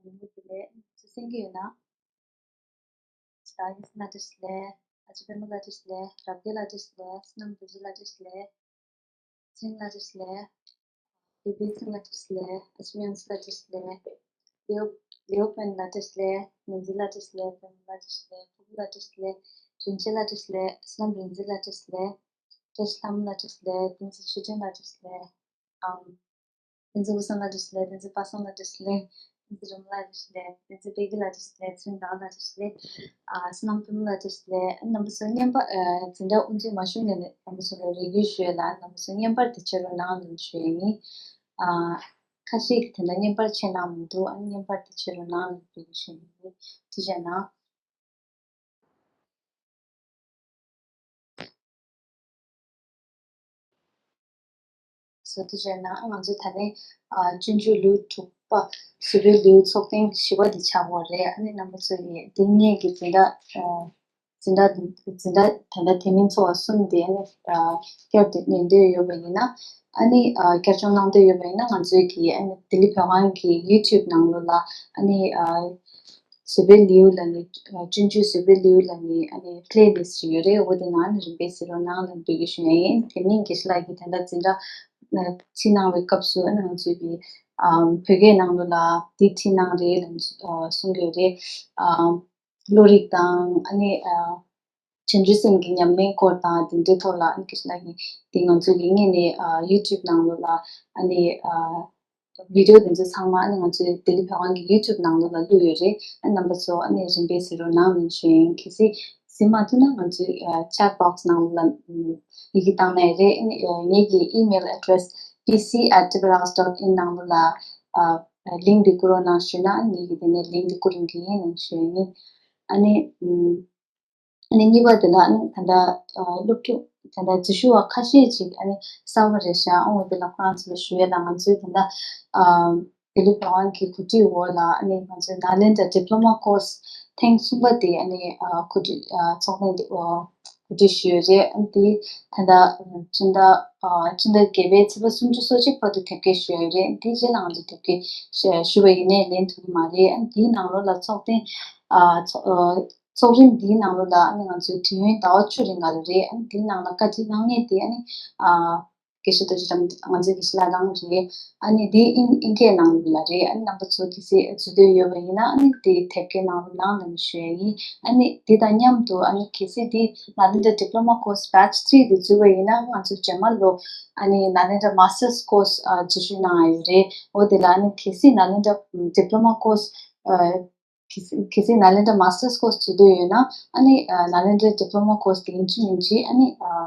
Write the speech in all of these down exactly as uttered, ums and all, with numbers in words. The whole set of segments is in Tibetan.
ཡིན་པ་དེ་ལས་ཚོ་སེང་གེ་ཡོད་ན། ད་ཡིན་ལ་བཀྲ་ཤིས་བདེ་ལེགས། ཨ་ཅེ་པད་མ་ལ་བཀྲ་ཤིས་བདེ་ལེགས། རབ་རྒྱས་ལ་བཀྲ་ཤིས་བདེ་ལེགས། བསོད་ནམས་བདུད་རྩི་ལ་བཀྲ་ཤིས་བདེ་ལེགས། ཚེ་རིང་ལ་བཀྲ་ཤིས་བདེ་ལེགས། བདེ་སྐྱིད་ཚེ་ལ་བཀྲ་ཤིས་བདེ་ལེགས། ཨ་ཅེ་ཡང་སི་ལ་བཀྲ་ཤིས་བདེ་ལེགས། ལེའུ་ལེའུ་པན་ལ་བཀྲ་ཤིས་བདེ་ལེགས། ངོས་འཛིན་ལ་བཀྲ་ཤིས་བདེ་ལེགས། པད་མ་ལ་བཀྲ་ཤིས་བདེ་ལེགས། ཕུར་བུ་ལ་བཀྲ་ཤིས་བདེ་ལེགས། རིན་ཆེན་ལ་བཀྲ་ཤིས་བདེ་ལེགས། བསོད་ནམས་རིག་འཛིན་ལ་བཀྲ་ཤིས་བདེ་ལེགས། བཀྲ་ཤིས་ལྷ་མོ་ལ་བཀྲ་ཤིས་བདེ་ལེགས། བསྟན་འཛིན་ཆོས་སྒྲོན་ལ་བཀྲ་ཤིས་བདེ་ལེགས། ཨམ། བསྟན་འཛིན་དབུས་གཙང་ལ་བཀྲ་ཤིས་བདེ་ལེགས། བསྟན་འཛིན་པ་སངས་ལ་བཀྲ་ཤིས་བདེ་ལེགས། བསྟན་འཛིན་རིན་མོ་ལ་བཀྲ་ཤིས་བདེ་ལེགས། བསྟན་འཛིན་པད་སྐྱིད་ལ་བཀྲ་ཤིས་བདེ་ལེགས། ཚེ་རིང་ཟླ་བ་ལ་བཀྲ་ཤིས་བདེ་ལེགས། ཨ། བསོད་ནམས་པད་མ་ལ་བཀྲ་ཤིས་བདེ་ལེགས། རྣམ་པ་ཚོ་བརྙན་པར། ཨ། འཛིན་གྲྭ་དབུ་འཛུགས་མ་ཞུས་ནས་རྣམ་པ་ཚོ་ལ་རེ་སྐུལ་ཞུ་ཡས་ལ། རྣམ་པ་ཚོ་བརྙན་པར་དེ་བྱེད་རོགས་གནང་ལབ་ཞུ་ཡས་ཡིན། ཨ། ཁ་ཤས་ཀྱིས་དེ་འདྲ་བརྙན་པར་བྱེད་གནང་མི་འདུག་ཨ་ནི་བརྙན་པར་དེ་བྱེད་རོགས་གནང་ལབ་འབོད་སྐུལ་ཞུ་ཡས་ཡིན། ཐུགས་རྗེ་གནང་། སོ་ཐུགས་རྗེ་གནང་། ང་ཚོ་ད་ནི། ཨ། སྤྱོད་འཇུག་ལེའུ་དྲུག་པ། བཟོད་པའི་ལེའུ་ཚོགས་ཐེངས་བཞི་པ་འདི་ཆགས་ཡོད་རེད། ཨ་ནི་རྣམ་པ་ཚོ་ཡིས་འདི་སྔོན་གྱི་འཛིན་གྲྭ། ཨ། འཛིན་གྲྭ་འཛིན་གྲྭ་ད་ལྟ་དེ་མིན་ཚོགས་པ་གསུམ་དེ། ཨ་ནི། ཨ། བསྐྱར་དུ་ཉན་འདོད་ཡོད་པ་ཡིན་ན། ཨ་ནི། ཨ། བསྐྱར་སྦྱོང་གནང་འདོད་ཡོད་པ་ཡིན་ན། ང་ཚོའི་གི། ཨ་ནི་ལྡི་ལི་བོད་ཁང་གི་ཡུ་ཊུབ་ནང་ལོགས་ལ། ཨ་ནི། ཨ། བཟོད་པའི་ལེའུ་ལབ་ནས། ཨ། སྤྱོད་འཇུག་བཟོད་པའི་ལེའུ་ལབ་ནས། ཨ་ནི་པི་ལེ་ལིསཊ་ཅིག་ཡོད་རེད། འོ་དེ་ནང་ནས་རིམ་པས་གཟིགས་རོགས་གནང་ལབ་འབོད་སྐུལ་ཞུ་ཡས་ཡིན། དེ་མིན་དགེ་བཤེས་ལགས་ཀྱིས་ད་ལྟ་འཛིན་གྲྭ། ཨ། ཁྲིད་གནང་བའི་སྐབས་སུ། ཨ་ནི་ང་ཚོའི་གི། ཨ། བོད་སྐད་ནང་ལོགས་ལ་འདི་ཁྲིད་གནང་རེད་ལབ་ནས། ཨ། གསུང་གི་ཡོད་རེད། ཨ། བློ་རིག་དང་། ཨ་ནི། ཨ། བྱང་ཆུབ་སེམས་ཀྱི་ཉམས་ལེན་སྐོར་དང་དེ་འདྲའི་ཐོག་ལ། ཨ་ནི་དགེ་བཤེས་ལགས་ཀྱིས་དེ་ང་ཚོ་གི་སྔོན་ནས། ཨ། ཡུ་ཊུབ་ནང་ལོགས་ལ། ཨ་ནི། ཨ། བི་ཌིའོ་དེ་ཚོ་ཚང་མ། ཨ་ནི་ང་ཚོའི་ལྡི་ལི་བོད་ཁང་གི་ཡུ་ཊུབ་ནང་ལོགས་ལ་བླུགས་ཡོད་རེད། ཨ། རྣམ་པ་ཚོ། ཨ་ནི་རིམ་པས་གཟིགས་རོགས་གནང་ལབ་ཞུ་ཡིན། གལ་སྲིད་གཟིགས་མ་ཐུབ་ན་ང་ཚོའི། ཨ། ཆེཊ་བོག་སི་ནང་ལོགས་ལ། ཨ། ཡི་གེ་བཏང་ན་ཡང་རེད། ཨ་ནི། ཨ། ངེད་ཀྱི་ཨི་མེལ་ཨེ་ཌི་རེ་སི་B C at tibethouse dot in ནང་ལོགས་ལ། ཨ། ལིངྐ་འདི་བསྐུར་རོགས་གནང་ཞུས་ན། ཨ་ནི་ངེད་ཀྱིས་དེ་ནས་ལིངྐ་འདི་བསྐུར་རིན་གྱི་ཡིན་ལབ་ཞུ་ཡིན། ཨ་ནི། ཨ། ཨ་ནི་གཉིས་པ་དེ་ལ། ཨ་ནི་ད་ལྟ། ཨ། སློབ་ཕྲུག་ད་ལྟ་འཛུལ་ཞུགས་པ་ཁ་ཤས་ཅིག་ཨ་ནི་གསར་པ་རེད་ཤག་འོ་དེ་ལ་ཁོ་རང་ཚོ་ལ་ཞུ་ཡས་དང་། ང་ཚོའི་ད་ལྟ། ཨ། ལྡི་ལི་བོད་ཁང་གི་གོ་སྒྲིག་འོག་ལ། ཨ་ནི་ང་ཚོའི་ནཱ་ལེནྡྲ་ཌི་པི་ལོ་མ་ཀོར་སི་ཐེངས་གསུམ་པ་དེ། ཨ་ནི། ཨ། གོ་སྒྲིག་ཨ། ཚོགས་ཐེངས་དེ། ཨ། གོ་སྒྲིག་ཞུས་ཡོད་རེད། ཨ་ནི་དེ་ད་ལྟ། ཨ། སྤྱི་ཟླ། ཨ། སྤྱི་ཟླ་བརྒྱད་པའི་ཚེས་པ་སུམ་ཅུ་སོ་གཅིག་བར་དུ་དེབ་སྐྱེལ་ཞུས་ཡོད་རེད། དེ་རྗེས་ལ་ང་ཚོ་དེབ་སྐྱེལ་ཞུ་བ་ཡིན་ནའི་ལེན་ཐུབ་ཀྱི་མ་རེད། ཨ་ནི་དེའི་ནང་ལོགས་ལ་ཚོགས་ཐེངས། ཨ། ཚོགས། ཨ། ཚོགས་རིམ་འདིའི་ནང་ལོགས་ལ། ཨ་ནི་ང་ཚོའི་དུས་ཡུན་ཟླ་བ་བཅུ་རིང་ག་རེ་རེད། ཨ་ནི་དེའི་ནང་ལ་བཀའ་ཁྲིད་གནང་མཁན་དེ། ཨ་ནི། ཨ། དགེ་བཤེས་རྡོ་རྗེ་ལགས། ང་ཚོའི་དགེ་བཤེས་ལགས་རང་རེད། ཨ་ནི་དེ་ཨིན་ཨིན་སྐད་ནང་ལ་རེད། ཨ་ནི་རྣམ་པ་ཚོ་གལ་སྲིད་འཛུལ་འདོད་ཡོད་པ་ཡིན་ན། ཨ་ནི་དེ་དེབ་སྐྱེལ་གནང་རོགས་གནང་ལབ་ནས་ཞུ་ཡ་ཡིན། ཨ་ནི་དེ་དང་མཉམ་དུ། ཨ་ནི་གལ་སྲིད་དེ་ནཱ་ལེནྡྲ་ཌི་པི་ལོ་མ་ཀོར་སི་བེ་ཆི་ཐི་རི་དེ་འཛུལ་བ་ཡིན་ན། ང་ཚོ་རྗེས་མ་ལོ། ཨ་ནི་ནཱ་ལེནྡྲ་མ་སི་ཊར་སི་ཀོར་སི། ཨ། འཛུལ་ཞུགས་གནང་ཡ་ཡོད་རེད། འོ་དེ་ལ། ཨ་ནི་གལ་སྲིད་ནཱ་ལེནྡྲ་ཌི་པི་ལོ་མ་ཀོར་སི། ཨ། གལ་སྲིད་གལ་སྲིད་ནཱ་ལེནྡྲ་མ་སི་ཊར་སི་ཀོར་སི་འཛུལ་འདོད་ཡོད་ན། ཨ་ནི། ཨ། ནཱ་ལེནྡྲ་ཌི་པི་ལོ་མ་ཀོར་སི་དེ་ཡིན་གཅིག་མིན་གཅིག་ཨ་ནི། ཨ།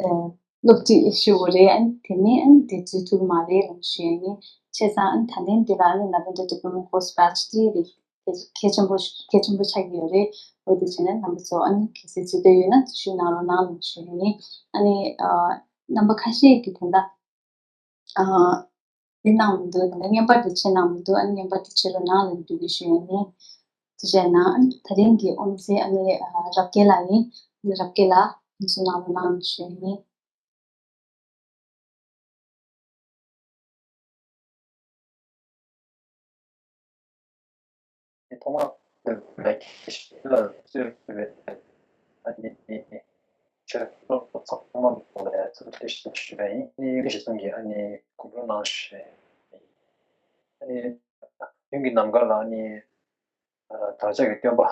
ཨ། སློབ་ཁྲིད་ཞུ་དགོས་རེད། ཨ་ནི་དེ་མིན་ཨ་ནི་དེ་འཛུལ་ཐུབ་ཀྱི་མ་རེད་ལབ་ཞུ་ཡ་ཡིན། བྱས་ཙང་ཨ་ནི་ད་ལན་འདི་ལ། ཨ་ནི་ནཱ་ལེནྡྲ་ཌི་པི་ལོ་མ་ཀོར་སི་བེ་ཆི་ཐི་རི་དེ་གལ་ཆེན་པོ་གལ་ཆེན་པོ་ཆགས་ཀྱི་ཡོད་རེད། འོ་དེ་བྱས་ན་རྣམ་པ་ཚོ། ཨ་ནི་གལ་སྲིད་འཛུལ་འདོད་ཡོད་ན་འཛུལ་ཞུགས་གནང་རོགས་གནང་ལབ་ཞུ་ཡ་ཡིན། ཨ་ནི། ཨ། རྣམ་པ་ཁ་ཤས་ཀྱིས་དེ་འདྲ། ཨ། འདི་གནང་མི་འདུག་ད་ལྟ་བརྙན་པར་དེ་བྱེད་གནང་མི་འདུག་ཨ་ནི་བརྙན་པར་དེ་བྱེད་རོགས་གནང་ལབ་འབོད་སྐུལ་ཞུ་ཡ་ཡིན། དེ་བྱས་ན་ཨ་ནི་ད་རིང་གི་དབུ་འཛིན། ཨ་ནི། ཨ། རབ་རྒྱས་ལགས་ཡིན། ཨ་ནི་རབ་རྒྱས་ལགས་དབུ་འཛིན་གནང་རོགས་གནང་ཞུ་ཡ་ཡིན། ཐོག་མར་འདིར་བཀྲ་ཤིས་བདེ་ལེགས་གསོལ་བའི་ཨ་ནི་ཆོས་སློབ་ཚོགས་ཚང་མ་ལ་འཚམས་འདྲི་ཞུ་བ་ཡིན། ཨ་ནི་ཡུམ་གཞིས་གསུམ་གྱིས་ཨ་ནི་གོམ་བགྲོད་གནང་ཞུ་བ་ཡིན། ཨ་ནི་ཡུམ་གྱི་ནམ་མཁའ་ལ་ཨ་ནི་བདག་ཅག་གི་སྟོན་པ་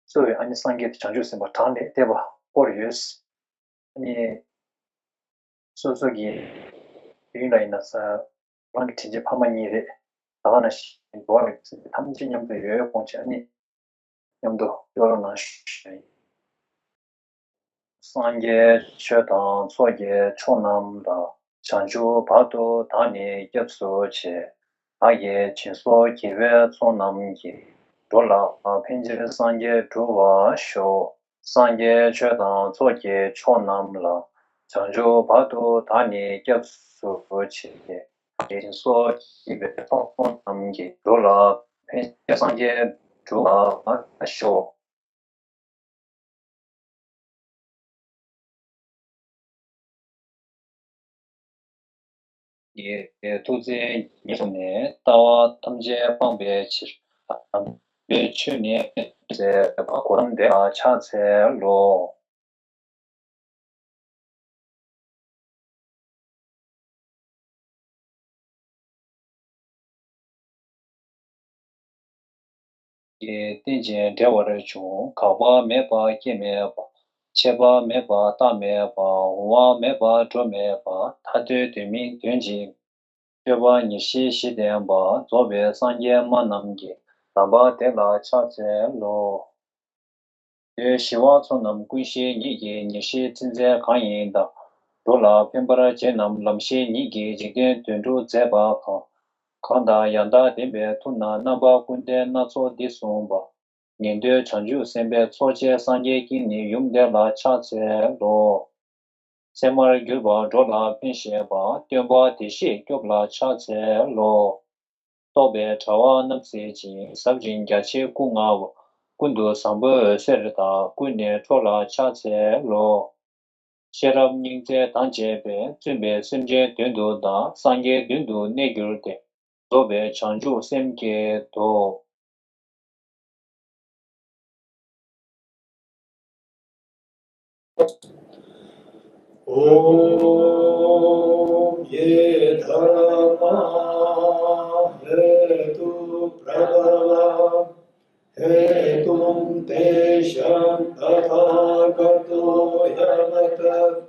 གཙོ་བོའི་ཨ་ནི་སངས་རྒྱས་བྱང་ཆུབ་སེམས་དཔའ་གྲངས་ལས་འདས་པ་བསྐོར་ཡོད། ཨ་ནི་སོ་སོ་གི་ཡུན་ལ་ཡིན་ན་ས་རང་གི་དྲིན་ཅན་ཕ་མ་གཉིས་རེད། ད་ག་ནང་བཞིན་འགྲོ་བ་རིགས་ཐམས་ཅད་མཉམ་དུ་ཡོད་དགོངས་བྱས། ཨ་ནི་མཉམ་དུ་སྐྱོར་རོགས་གནང་ཞུ་ཡ་ཡིན། སངས་རྒྱས་ཆོས་དང་ཚོགས་ཀྱི་མཆོག་རྣམས་ལ། བྱང་ཆུབ་བར་དུ་བདག་ནི་སྐྱབས་སུ་མཆི། བདག་གིས་སྦྱིན་སོགས་བགྱིས་པའི་ཚོགས་རྣམས་ཀྱིས། འགྲོ་ལ་ཕན་ཕྱིར་སངས་རྒྱས་འགྲུབ་པར་ཤོག་སངས་རྒྱས་ཆོས་དང་ཚོགས་ཀྱི་མཆོག་རྣམས་ལ། བྱང་ཆུབ་བར་དུ་བདག་ནི་སྐྱབས་སུ་མཆི། བདག་གིས་སྦྱིན་སོགས་བགྱིས་པའི་ཚོགས་རྣམས་ཀྱིས། འགྲོ་ལ་ཕན་ཕྱིར་སངས་རྒྱས་འགྲུབ་པར་ཤོག་ཀྱི་ཐུགས་བརྩེ་ཉེར་བཟུང་ནས། ལྟ་བ་ཐམས་ཅད་སྤང་བའི་ཕྱིར། དམ་པའི་ཆོས་ནི་སྟོན་མཛད་པ། གོ་རིམ་དེ་ལ་ཕྱག་འཚལ་ལོ། ཀྱི་རྟེན་ཅིང་འབྲེལ་བར་འབྱུང་། འགག་པ་མེད་པ་སྐྱེ་མེད་པ། ཆད་པ་མེད་པ་རྟག་མེད་པ། འོང་བ་མེད་པ་འགྲོ་མེད་པ། ཐར་འདོད་དོན་མིན་དོན་གཅིག་སྤྱོད་པ་ཉེར་ཞི་བཞི་ལྡན་པ། རྫོགས་པའི་སངས་རྒྱས་སྨྲ་རྣམས་ཀྱི། ལམ་པ་དེ་ལ་ཕྱག་འཚལ་ལོ། དེ་ཞི་བ་ཚོགས་རྣམས་ཀུན་ཤེས་ཉིད་ཀྱིས། ཉེར་ཞིའི་ཚིག་མཛོད་གང་ཡིན་དང་། འགྲོ་ལ་ཕན་པར་བྱེད་རྣམས་ལམ་ཤེས་ཉིད་ཀྱིས། འཇིག་རྟེན་དོན་སྒྲུབ་མཛད་པ་གང་། གང་དག་ཡང་དག་ལྡན་པའི་ཐུགས་རྣམས། རྣམ་པ་ཀུན་ལྡན་སྣ་ཚོགས་འདི་གསུངས་པ། ཉན་ཐོས་བྱང་ཆུབ་སེམས་དཔའི་ཚོགས་བཅས་སངས་རྒྱས་ཀྱི་ནི་ཡུམ་དེ་ལ་ཕྱག་འཚལ་ལོ། ཚད་མར་གྱུར་པ་འགྲོ་ལ་ཕན་བཞེད་པ། སྟོན་པ་བདེ་གཤེགས་སྐྱོབ་ལ་ཕྱག་འཚལ་ལོ། རྟོག་པའི་དྲ་བ་རྣམས་སེལ་ཅིང་། ཟབ་ཅིང་རྒྱ་ཆེའི་སྐུ་མངའ་བ། ཀུན་ཏུ་བཟང་པོའི་འོད་ཟེར་དག་ཀུན་ནས་འཕྲོ་ལ་ཕྱག་འཚལ་ལོ། ཤེས་རབ་སྙིང་བརྩེ་དང་བཅས་པས། བཙུན་པས་སེམས་ཅན་དོན་དུ་བདག་སངས་རྒྱས་མདུན་དུ་གནས་གྱུར་ཏེ། རྫོགས་པའི་བྱང་ཆུབ་སེམས་བསྐྱེད་དོ། ॐ ये धर्मा हेतुप्रभवा हेतुं तेषां तथागतो ह्यवदत्।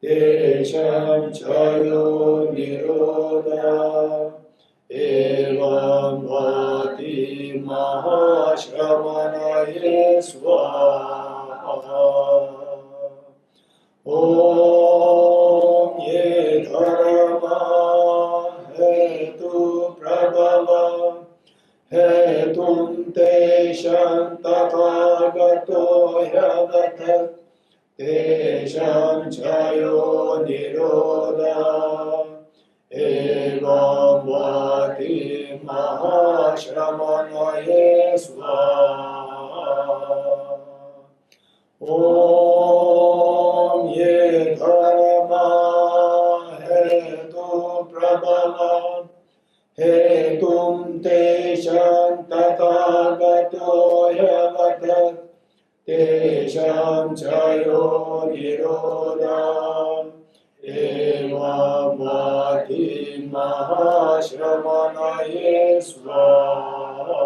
तेषां च यो निरोध एवं वाति महाश्रमणये स्वाहा। ॐ ये धर्मा हेतुप्रभवा हेतुं तेषां तथागतो ह्यवदत्। तेषां च यो निरोध एवं वाति महाश्रमणये स्वाहा। ॐ ये धर्मा हेतुप्रभवा हेतुं तेषां तथागतो ह्यवदत्। तेषां च यो निरोध एवं वाति महाश्रमणये स्वाहा।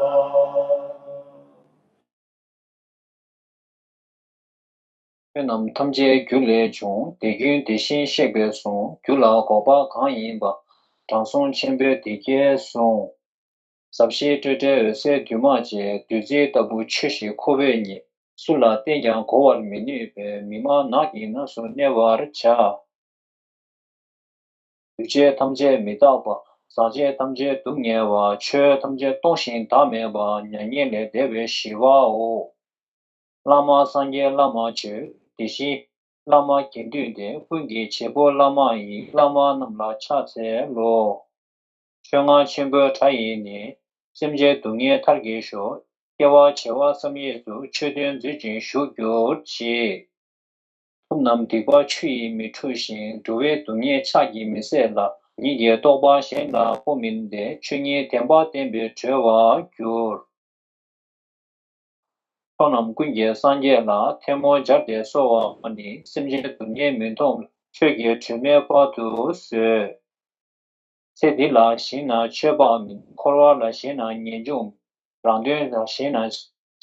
ཆོས་རྣམས་ཐམས་ཅད་རྒྱུ་ལས་བྱུང་། དེ་ཀུན་དེ་བཞིན་གཤེགས་པས་གསུངས། རྒྱུ་ལ་འགོག་པ་གང་ཡིན་པ། དྲང་སྲོང་ཆེན་པོས་འདི་སྐད་གསུངས། ཟབ་ཞི་སྤྲོས་བྲལ་འོད་གསལ་འདུས་མ་བྱས། བདུད་རྩི་ལྟ་བུ་ཆོས་ཞིག་ཁོ་བོས་རྙེད། སུ་ལ་བསྟན་ཀྱང་གོ་བར་མི་ནུས་པས། མི་སྨྲ་ནགས་ཀྱི་གནས་སུ་གནས་པར་བྱ། འདུས་བྱས་ཐམས་ཅད་མི་རྟག་པ། ཟག་བཅས་ཐམས་ཅད་སྡུག་བསྔལ་བ། ཆོས་ཐམས་ཅད་སྟོང་ཞིང་བདག་མེད་པ། མྱ་ངན་ལས་འདས་པའི་ཞི་བའོ། བླ་མ་སངས་རྒྱས་བླ་མ་ཆོས། དེ་བཞིན་བླ་མ་དགེ་འདུན་ཏེ། ཀུན་གྱི་བྱེད་པོ་བླ་མ་ཡི། བླ་མ་རྣམས་ལ་ཕྱག་འཚལ་ལོ། ཆོས་རྔ་ཆེན་པོའི་སྒྲ་ཡིས་ནི། སེམས་ཅན་སྡུག་བསྔལ་མཐར་གྱིས་ཤོག་སྐྱེ་བ་བྱེ་བ་བསམ་ཡས་སུ། ཆོས་དོན་མཛོད་ཅིང་བཞུགས་གྱུར་ཅིག་ཐུབ་རྣམས་སྡིག་པ་ཆུ་ཡིས་མི་འཁྲུ་ཞིང་། འགྲོ་བའི་སྡུག་བསྔལ་ཕྱག་གིས་མི་སེལ་ལ། ཉིད་ཀྱི་རྟོགས་པ་གཞན་ལ་སྤོ་མིན་ཏེ། ཆོས་ཉིད་བདེན་པ་བསྟན་པས་གྲོལ་བར་འགྱུར། ཕྱོགས་རྣམས་ཀུན་གྱི་སངས་རྒྱས་ལ། ཐལ་མོ་སྦྱར་ཏེ་གསོལ་བ་འོ་ནི། སེམས་ཅན་སྡུག་བསྔལ་མི་མཐོང་ལ། ཆོས་ཀྱི་སྒྲོན་མེ་དཔག་ཏུ་མཛོད། ཚེ་འདི་ལ་ཞེན་ན་ཆོས་འཕགས་མིན། འཁོར་བ་ལ་ཞེན་ན་ངེས་འབྱུང་མིན། རང་དོན་ལ་ཞེན་ན་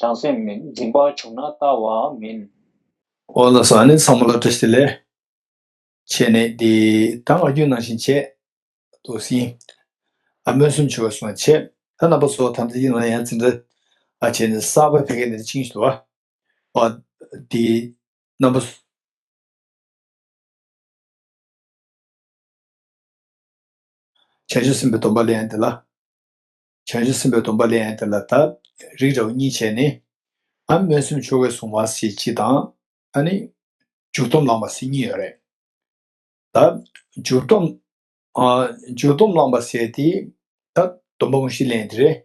བྱང་སེམས་མིན། འཛིན་པ་བྱུང་ན་ལྟ་བ་མིན། འོ་ལགས་སོ། ཨ་ནི་ཚང་མ་ལ་བཀྲ་ཤིས་བདེ་ལེགས། བྱས་ནས་འདི་ད་ང་རྒྱུད་ནང་བཞིན་བྱས། ཏོག་ཟིན། ཨ་སྨོན་སེམས་ཆུ་བ་སོང་བྱས། ད་རྣམ་པ་ཚོ་ད་ལྟ་ཡིན་ན་ཡང་ཙི་འདྲ། ཨ་བྱས་ནས་གསར་པ་ཕ་གི་ནས་ཅིང་ཞུ་བ། ཨ་འདི་རྣམ་པ་བྱང་ཆུབ་སེམས་དཔའི་སྡོམ་པ་ལེན་དེ་ལ། བྱང་ཆུབ་སེམས་དཔའི་སྡོམ་པ་ལེན་དེ་ལ་ད་རིགས་འདྲ་བ་གཉིས་བྱས་ནས། ཨ་སྨོན་སེམས་ཆུ་བས་བཟུང་བ་ཞེས་སྤྱི་དང་། ཨ་ནི་འཇུག་སྡོམ་བླང་བ་ཞེས་གཉིས་ཡོད་རེད། ད་འཇུག་སྡོམ། ཨ་འཇུག་སྡོམ་བླང་བ་ཟེར་དེ་ད་སྡོམ་པ་དངོས་གཞི་ལེན་དེ་རེད།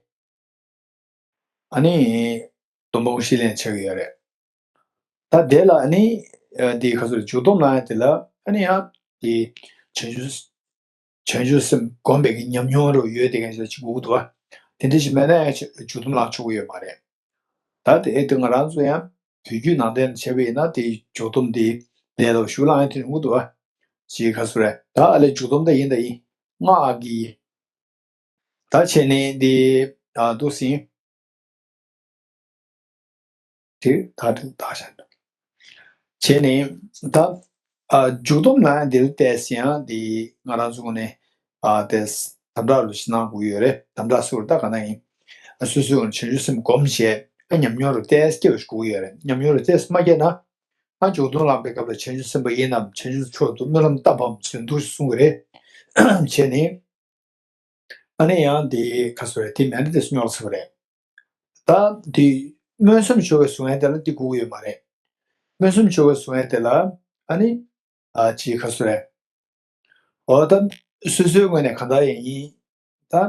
ཨ་ནི་སྡོམ་པ་དངོས་གཞི་ལེན་ཆགས་ཀྱི་ཡོད་རེད། ད་དེ་ལ་ཨ་ནི་ཨ་འདི་ག་ཚོད་འཇུག་སྡོམ་ལ་དེ་ལ་ཨ་ནི་ཡང་དེ་བྱང་ཆུབ་ བྱང་ཆུབ་སེམས་བསྒོམ་པའི་གི་ཉམས་མྱོང་རུ་ཡོད་དེ་ག་ཞིག་ཅིག་དགོས་ཀྱི་འདུག་བ། དེ་འདྲ་ཞིག་མེད་ན་ཡང་འཇུག་སྡོམ་བླང་ཆོག་གི་ཡོད་མ་རེད། ད་དེ་ཨེ་དེ་ང་རང་ཚོ་ཡང་བོད་བརྒྱུད་ནང་བསྟན་བྱས་པ་ཡིན་ན་དེ་འཇུག་སྡོམ་དེ་ལས་ལ་ཞུགས་བླང་ཡང་དེ་ཡོང་གི་འདུག་བ། ཅིག་ག་ཚོད་རེད། ད་ཨ་ལས་འཇུག་སྡོམ་ད་ཡིན་ད་ཡིན། སྔགས་ཀྱི། ད་བྱས་ནས་འདི། ཨ་འདུག་ཟིན། དེ་ད་དུ་ད་བྱས་ནས། བྱས་ནས་ད། ཨ་འཇུག་སྡོམ་ལ་འདིར་བལྟས་ཡང་འདི་ང་རང་ཚོ་ནས། ཨ་དེ་དམ་དྲག་ལུ་ཞིག་གནང་དགོས་ཡོད་རེད། དམ་དྲག་སུ་རུ་ད་ག་ན་ཡིན། ཨ་སོ་སོའི་བྱང་ཆུབ་སེམས་སྒོམ་བྱས། ཨ་ཉམས་མྱོང་རུ་བལྟས་སྐྱེ་བ་ཞིག་དགོས་ཡོད་རེད། ཉམས་མྱོང་རུ་བལྟས་མ་སྐྱེས་ན། ཨ་འཇུག་སྡོམ་བླངས་པའི་སྐབས་ལ་བྱང་ཆུབ་སེམས་དཔའ་ཡིན་ནམ། བྱང་ཆུབ་མཆོག་ཏུ་སྨོན་ལམ་བཏབ་བམ་ཟེར་འདུག་གསུང་གི་རེད། བྱས་ནས། ཨ་ནི་ཡང་དེ་ཁ་སོ་རེད། དེ་མེད་ན་དེ་སུ་ཉོག་ཚུགས་རེད། ད་དེ་སྨོན་སེམས་ཆོ་གའི་གཟུང་ཡས་དེ་ལ་དེ་དགོས་ཀྱི་ཡོད་མ་རེད། སྨོན་སེམས་ཆོ་གའི་གཟུང་ཡས་དེ་ལ་ཨ་ནི། ཨ་ཅི་ཁ་སོ་རེད། འོ་ད་སོ་སོའི་ངོས་ནས་གང་ལྟར་ཡང་ཡིན། ད་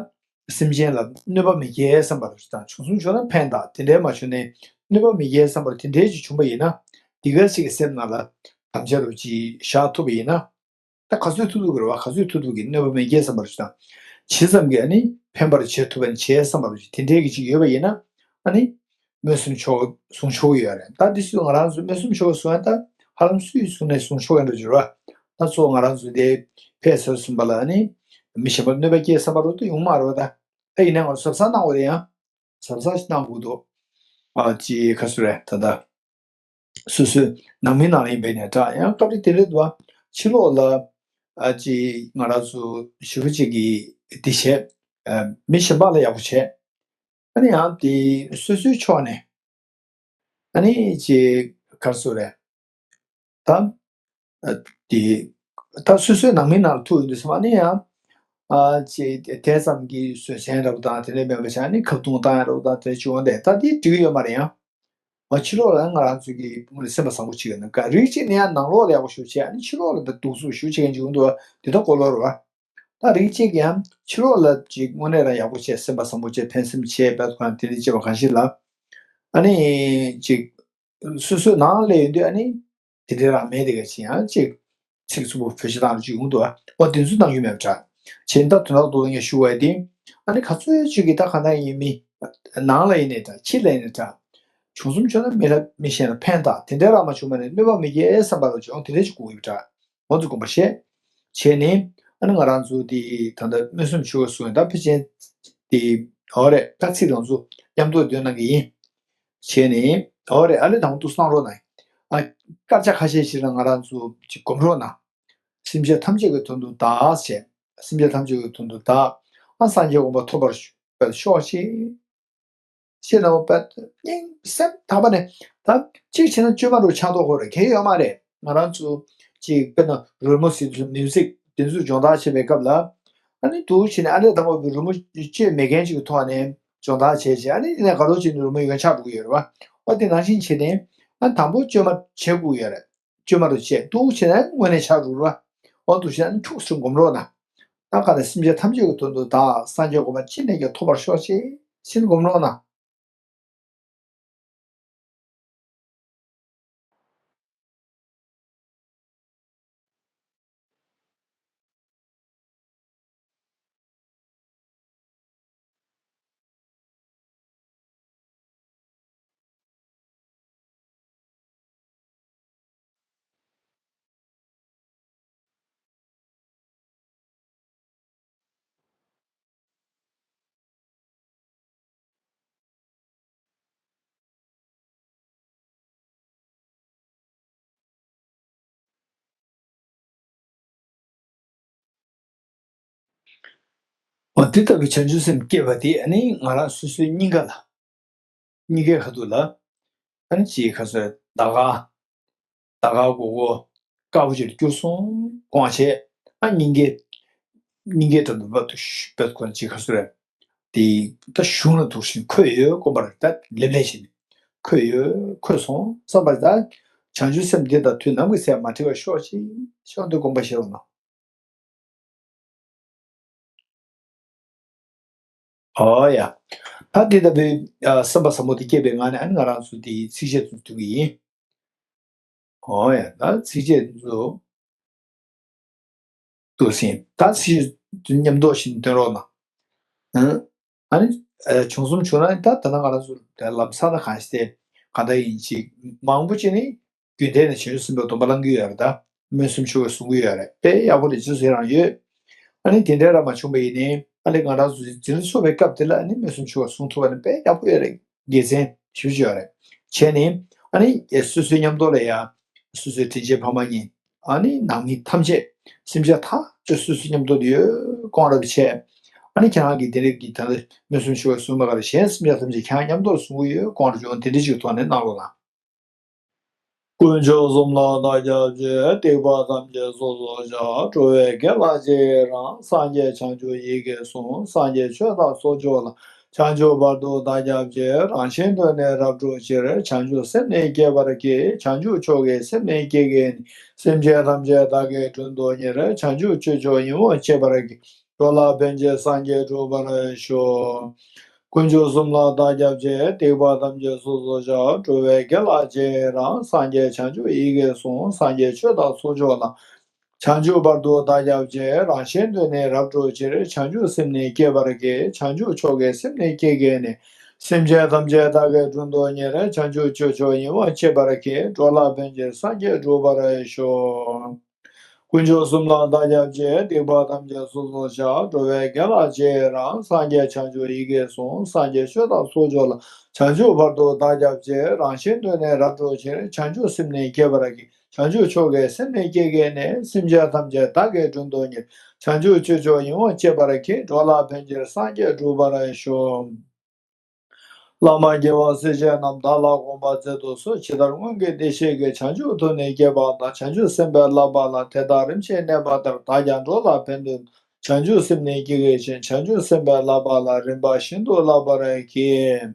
སེམས་ཅན་ལ་གནོད་པ་མི་སྐྱེལ་བསམ་པ་དང་། བྱུང་སོང་བྱུང་ན་ཕན་དང་། དེ་འདྲའི་མ་བྱུང་ནས་གནོད་པ་མི་སྐྱེལ་བསམ་པ་དེ་འདྲའི་ཅིག་བྱུང་པ་ཡིན་ན། དེ་ག་ཅིག་གི་སེམས་ནང་ལ་དམ་བཅའ་རུ་ཅིག་བཞག་ཐུབ་པ་ཡིན་ན། ད་ག་ཚོད་ཐུབ་ཐུབ་ཀྱི་རེད་བ། ག་ཚོད་ཐུབ་ཐུབ་ཀྱི་གནོད་པ་མི་སྐྱེལ་བསམ་པ་རུ་ཅིག་དང་། ཇི་ཙམ་གྱིས་ཨ་ནི་ཕན་པར་བྱེད་ཐུབ་པ་ནི་བྱེད་བསམ་པ་རུ་ཅིག་དེ་འདྲའི་གི་ཅིག་ཡོད་པ་ཡིན་ན། ཨ་ནི་སྨོན་སེམས་ཆོ་ག་གཟུང་ཆོག་གི་ཡོད་རེད། ད་འདི་སུས་ང་རང་ཚོ་སྨོན་སེམས་ཆོ་ག་གཟུང་ཡ་ད་ཧ་ལམ་སུས་གཟུང་ནས་གཟུང་ཆོག་ཡ་འདྲ་ཅིག་རེད་བ། ད་གཙོ་བོ་ང་རང་ཚོ་དེ་ཕེབས་ཟེར་གསུངས་པ་ལ་ཨ་ནི་མི་གཞན་པར་གནོད་པ་སྐྱེལ་བསམ་པ་རུ་ད་ཡོང་མ་རེད་བ། ད་ཨ་ཡིན་ན་ང་ཚོ་གཟབ་གཟབ་གནང་དགོས་རེད། ཡང་གཟབ་གཟབ་ཞིག་གནང་དགོས་འདུག་ཨ་ཅི་ཁ་སུ་རེད་ད་ད། སོ་སོའི་ནང་མི་ནང་ལ་ཡིན་པས་ནས་འདྲ། ཡང་སྐབས་རེ་དེ་རེད་འདུག་བ། ཕྱི་ལོགས་ལ་ཨ་ཅི་ང་རང་ཚོ་ཞི་བ་ཅིག་གིས་འདི་བྱས། ཨ་མི་གཞན་པ་ལ་ཡག་པོ་བྱས། ཨ་ནི་ཡང་དེ་སོ་སོའི་ཕྱོགས་ནས་ཨ་ནི་ཅི་གར་སོ་རེད་ད། ཨ་དེ་ད་སོ་སོའི་ནང་མི་ནང་ལ་ཐུག་ཡོང་དུས་ཙམ་ཨ་ནི་ཡང་ཨ་ཅི་དེ་ཙམ་གྱི་བཟོད་བསྲན་འདྲ་པོ་དང་དེ་འདྲ་མེད་པ་བྱས། ཨ་ནི་ཁ་བརྡུང་བཏང་ཡ་འདྲ་པོ་དང་དེ་འདྲ་བྱུང་བ་འདྲ། ད་དེ་འགྲིག་གི་ཡོད་མ་རེད། ཡང་། ཨ་ཕྱི་ལོགས་ལ་ང་རང་ཚོ་གི་དངོས་གནས་སེམས་པ་བཟང་པོ་བྱེད་ཀྱི་ཡོད་ན། ག་རིགས་གཅིག་ནས་ཡང་ནང་ལོགས་ལ་ཡག་པོ་ཞེ་པོ་བྱས། ཨ་ནི་ཕྱི་ལོགས་ལ་ད་སྡུག་སུ་ཞེ་པོ་བྱེད་མཁན་ཅིག་ཡོང་འདུག་བ། དེ་ད་གོ་ལོ་རེད་བ། ད་རིགས་གཅིག་ཡང་ཕྱི་ལོགས་ལ་ཅིག་དངོས་གནས་རང་ཡག་པོ་བྱས། སེམས་པ་བཟང་པོ་བྱས། ཕན་སེམས་བྱས། དཔེ་ཁོ་རང་དེ་འདྲ་བྱས་པ་གང་ཞིག་ལ། ཨ་ནི་ཅིག་སོ་སོའི་ནང་ལ་ཡོང་དུས་ཨ་ནི་དེ་འདྲའི་རང་མེད་དེ་ག་ཅིག་ཡང་ཅིག་ཚིག་རྩུབ་པོ་བེད་སྤྱོད་བཏང་རུ་ཅིག་ཡོང་འདུག་བ། འོ་དེ་ཚོ་གནང་རྒྱུ་མེད་པ་འདྲ། བྱས་ད་དོན་དག་རྡོ་ལ་ངས་ཞུ་བ་དེ། ཨ་ནི་ག་ཚོད་ཅིག་གིས་ད་ག་ན་ཡིན་མི། ནང་ལ་ཡིན་ནའི་འདྲ། ཕྱི་ལ་ཡིན་ནའི་འདྲ། བྱུང་སོང་བྱུང་ན་མི་ལ་མི་གཞན་ལ་ཕན་དང་དེ་འདྲའི་རང་མ་བྱུང་བ་ནས་གནོད་པ་མི་སྐྱེལ་བསམ་པ་ལ་ཅིག་ཡང་དེ་འདྲ་ཅིག་དགོས་ཀྱི་ཡོད་པ་འདྲ། ང་ཚོ་དགོངས་པ་བཞེས། བྱས་ནས་ཨ་ནི་ང་རང་ཚོ་དེ་ད་ལྟ་སྨོན་སེམས་ཆོ་ག་གསུང་ཡ་ད་ཕལ་ཆེར་དེ་འོ་རེད། ད་ཚིག་རང་ཚོ་མཉམ་དུ་འདོན་གནང་གི་ཡིན། བྱས་ནས་འོ་རེད། ཨ་ལས་དང་པོ་འདུག་གསུང་རོགས་གནང་། ཨ་སྐར་ཆ་ཁ་ཤས་ཤིག་ལ་ང་རང་ཚོ་ཅིག་སྒོམ་རོགས་གནང་། སེམས་ཅན་ཐམས་ཅད་ཀྱི་དོན་དུ་བདག་བྱས། སེམས་ཅན་ཐམས་ཅད་ཀྱི་དོན་དུ་བདག་ཨ་སངས་རྒྱས་གོ་འཕང་ཐོབ་པར་ཤོག་ཅིག་ཅེས་ནང་པ་སྙིང་སེམས་དག་པ་ནས་ད་གཅིག་བྱས་ན་བཅོས་མ་རུ་ཆགས་མདོག་ཁོ་རེ་གལ་ཡོད་མ་རེད། ང་རང་ཚོ་གཅིག་དཔེར་ན་རོལ་མོ་ཟེར་དུས་མིའུ་ཟིག་དེ་ཚོ་སྦྱོང་བརྡར་བྱེད་པའི་སྐབས་ལ། ཨ་ནི་འདུག་བྱས་ནས་ཨ་ལས་དང་པོ་རོལ་མོ་བཅོས་མེད་མཁན་ཅིག་གི་ཐོག་ནས་སྦྱོང་བརྡར་བྱས་བྱས། ཨ་ནི་དེ་ནས་དགའ་རོགས་བྱས་ནས་རོལ་མོ་ཡོད་མཁན་ཆགས་འགྲོ་གི་ཡོད་རེད་བ། ཨ་དེ་ནང་བཞིན་བྱས་ནས་ཨ་དང་པོ་བཅོས་མ་བྱེད་དགོས་ཡོད་རེད། བཅོས་མ་རུ་བྱས། འདུག་བྱས་ན་དངོས་གནས་ཆགས་འགྲོ་རེད་བ། འོ་འདུག་བྱས་ན་ཨ་ནི་ཁྱུག་ཙམ་སྒོམ་རོགས་གནང་། ད་ག་ནས་སེམས་ཅན་ཐམས་ཅད་ཀྱི་དོན་དུ་བདག་སངས་རྒྱས་གོ་འཕང་ཅི་ནས་ཀྱང་ཐོབ་པར་ཤོག་ཅེས་ཕྱིན་སྒོམ་རོགས་གནང་། འོ་དེ་ལྟ་བུའི་བྱང་ཆུབ་སེམས་སྐྱེས་པ་དེ་ཨ་ནི་ང་རང་སོ་སོའི་སྙིང་ག་ལ། སྙིང་གའི་ཁ་ཐུག་ལ། ཨ་ནི་ཅིའི་ཁ་སོས་ཟླ་ག་ཟླ་ག་མགོ་སྐོར་དཀར་པོ་ཅིག་ལ་བསྐྱུར་སོང་དགོངས་བྱས། ཨ་སྙིང་གའི་སྙིང་གའི་འགྲམ་དུ་བབ་ཏུ་ཤུ་བབ་ཁོ་ན་ཅིའི་ཁ་སོས་རེད། དེ་ད་གཞུང་ལ་འདུག་བཞིན་འཁོད་ཡོད་དགོངས་པ་རེད། ད་ལེབ་ལེབ་བྱས་ནས་འཁོད་ཡོད། འཁོད་སོང་བསམ་པ་རེད། ད་བྱང་ཆུབ་སེམས་འདི་དང་དུས་ནམ་གྱི་ཚེ་མ་བྲལ་བར་ཤོག་ཅིག་ཤོག་འདི་དགོངས་པ་བཞེས་རོགས་གནང་། ཨོ་ཡ། ད་དེ་ལྟ་བུའི་ཨ་སེམས་པ་བཟང་པོ་དེ་སྐྱེས་པའི་ངང་ནས་ཨ་ནི་ང་རང་ཚོ་དེའི་ཚིགས་བཅད་དུ་འདུག་གི་ཡིན། ཨོ་ཡ། ད་ཚིགས་བཅད་དུ་འདུག་ཟིན། ད་ཚིགས་ དེ་མཉམ་འདོགས་བཞིན་སྟོན་རོགས་གནང་། ཨ་ནི་བྱུང་གསུམ་བྱུང་ན་ད་ད་ལྟ་ང་རང་ཚོ་ལམ་སང་ད་གང་ཞིག་དེ་གང་ལྟར་ཡིན་ཅིག་མང་པོ་ཅིག་ནི་རྒྱུན་གཏན་ནས་བྱང་ཆུབ་སེམས་དཔའི་སྡོམ་པ་བླང་གི་ཡོད་རེད། ད་སྨོན་གསུམ་ཆོ་ག་གསུང་གི་ཡོད་རེད། དཔེ་ཡག་པོ་རེད། རྗེས་སུ་ཡི་རང་ཡོད། ཨ་ནི་དེ་འདྲ་རང་མ་བྱུང་བ་ཡིན་ནའི་ཨ་ནི་ང་རང་ཚོ་འཛིན་གྲྭ་ཚོགས་པའི་སྐབས་དེ་ལ་ཨ་ནི་སྨོན་གསུམ་ཆོ་ག་གསུང་ཐུབ་པ་ནི་དཔེ་ཡག་པོ་ཡོད་རེད། དགེ་མཚན་ཞེ་པོ་ཅིག་ཡོད་རེད། བྱས་ནས་ཨ་ནི་སོ་སོའི་མཉམ་དུ་ལ་ཡ་སོ་སོའི་དྲིན་ཅན་ཕ་མ་གཉིས་ཨ་ནི་ནང་མི་ཐམས་ཅད་སེམས་ཅན་ཐམས་ཅད་སོ་སོའི་མཉམ་དུ་ཡོད་དགོངས་རབ་བྱས། ཨ་ནི་ཁྱེད་རང་གིས་དེ་རིང་གི་ད་ལྟ་སྨོན་གསུམ་ཆོ་ག་གསུངས་པ་ག་རེ་གཞན་སེམས་ཅན་ཐམས་ཅད་ཁྱེད་རང་མཉམ་དུ་གསུང་གི་ཡོད་དགོངས་རབ་བྱུང་དེ་འདྲ་ཅིག་ཐོག་ནས་གནང་རོགས་གནང་། དཀོན་མཆོག་གསུམ་ལ་བདག་སྐྱབས་མཆི། སྡིག་པ་ཐམས་ཅད་སོ་སོར་བཤགས། འགྲོ་བའི་དགེ་ལ་རྗེས་ཡི་རང་། སངས་རྒྱས་བྱང་ཆུབ་ཡི་གེ་གསུམ། སངས་རྒྱས་ཆོས་དང་ཚོགས་མཆོག་ལ། བྱང་ཆུབ་བར་དུ་བདག་སྐྱབས་མཆི། རང་གཞན་དོན་ནི་རབ་བསྒྲུབ་ཕྱིར། བྱང་ཆུབ་སེམས་ནི་བསྐྱེད་པར་བགྱི། བྱང་ཆུབ་མཆོག་གི་སེམས་ནི་བསྐྱེད་བགྱིས་ནས། སེམས་ཅན་ཐམས་ཅད་བདག་གིས་མགྲོན་དུ་གཉེར། བྱང་ཆུབ་སྤྱོད་མཆོག་ཡིད་འོང་སྤྱད་པར་བགྱི། འགྲོ་ལ་ཕན་ཕྱིར་སངས་རྒྱས་འགྲུབ་པར་ཤོག། དཀོན་མཆོག་གསུམ་ལ་བདག་སྐྱབས་མཆི། སྡིག་པ་ཐམས་ཅད་སོ་སོར་བཤགས། འགྲོ་བའི་དགེ་ལ་རྗེས་ཡི་རང་། སངས་རྒྱས་བྱང་ཆུབ་ཡི་གེ་གསུམ། སངས་རྒྱས་ཆོས་དང་ཚོགས་མཆོག་ལ། བྱང་ཆུབ་བར་དུ་བདག་སྐྱབས་མཆི། རང་གཞན་དོན་ནི་རབ་བསྒྲུབ་ཕྱིར། བྱང་ཆུབ་སེམས་ནི་བསྐྱེད་པར་བགྱི། བྱང་ཆུབ་མཆོག་གི་སེམས་ནི་བསྐྱེད་བགྱིས་ནས། སེམས་ཅན་ཐམས་ཅད་བདག་གིས་མགྲོན་དུ་གཉེར། བྱང་ཆུབ་སྤྱོད་མཆོག་ཡིད་འོང་སྤྱད་པར་བགྱི། འགྲོ་ལ་ཕན་ཕྱིར་སངས་རྒྱས་འགྲུབ་པར་ཤོག། དཀོན་མཆོག་གསུམ་ལ་བདག་སྐྱབས་མཆི། སྡིག་པ་ཐམས་ཅད་སོ་སོར་བཤགས། འགྲོ་བའི་དགེ་ལ་རྗེས་ཡི་རང་། སངས་རྒྱས་བྱང་ཆུབ་ཡི་གེ་གསུམ། སངས་རྒྱས་ཆོས་དང་ཚོགས་མཆོག་ལ། བྱང་ཆུབ་བར་དུ་བདག་སྐྱབས་མཆི། རང་གཞན་དོན་ནི་རབ་བསྒྲུབ་ཕྱིར། བྱང་ཆུབ་སེམས་ནི་བསྐྱེད་པར་བགྱི། བྱང་ཆུབ་མཆོག་གི་སེམས་ནི་བསྐྱེད་བགྱིས་ནས། སེམས་ཅན་ཐམས་ཅད་བདག་གིས་མགྲོན་དུ་གཉེར། བྱང་ཆུབ་སྤྱོད་མཆོག་ཡིད་འོང་སྤྱད་པར་བགྱི། འགྲོ་ལ་ཕན་ཕྱིར་སངས་རྒྱས་འགྲུབ་པར་ཤོག། བླ་མ་དགེ་བ་སྲས་བཅས་རྣམས། བདག་ལ་དགོངས་པ་མཛད་དུ་གསོལ། ཇི་ལྟར་སྔོན་གྱི་བདེ་གཤེགས་ཀྱིས། བྱང་ཆུབ་ཐུགས་ནི་བསྐྱེད་པ་དང་། བྱང་ཆུབ་སེམས་དཔའི་བསླབ་པ་ལ། དེ་དག་རིམ་བཞིན་གནས་པ་ལྟར། བདག་ཀྱང་འགྲོ་ལ་ཕན་དོན་དུ། བྱང་ཆུབ་སེམས་ནི་བསྐྱེད་བགྱིད་ཅིང་། བྱང་ཆུབ་སེམས་དཔའི་བསླབ་པ་ལ། རིམ་པ་བཞིན་དུ་བསླབ་པར་བགྱི།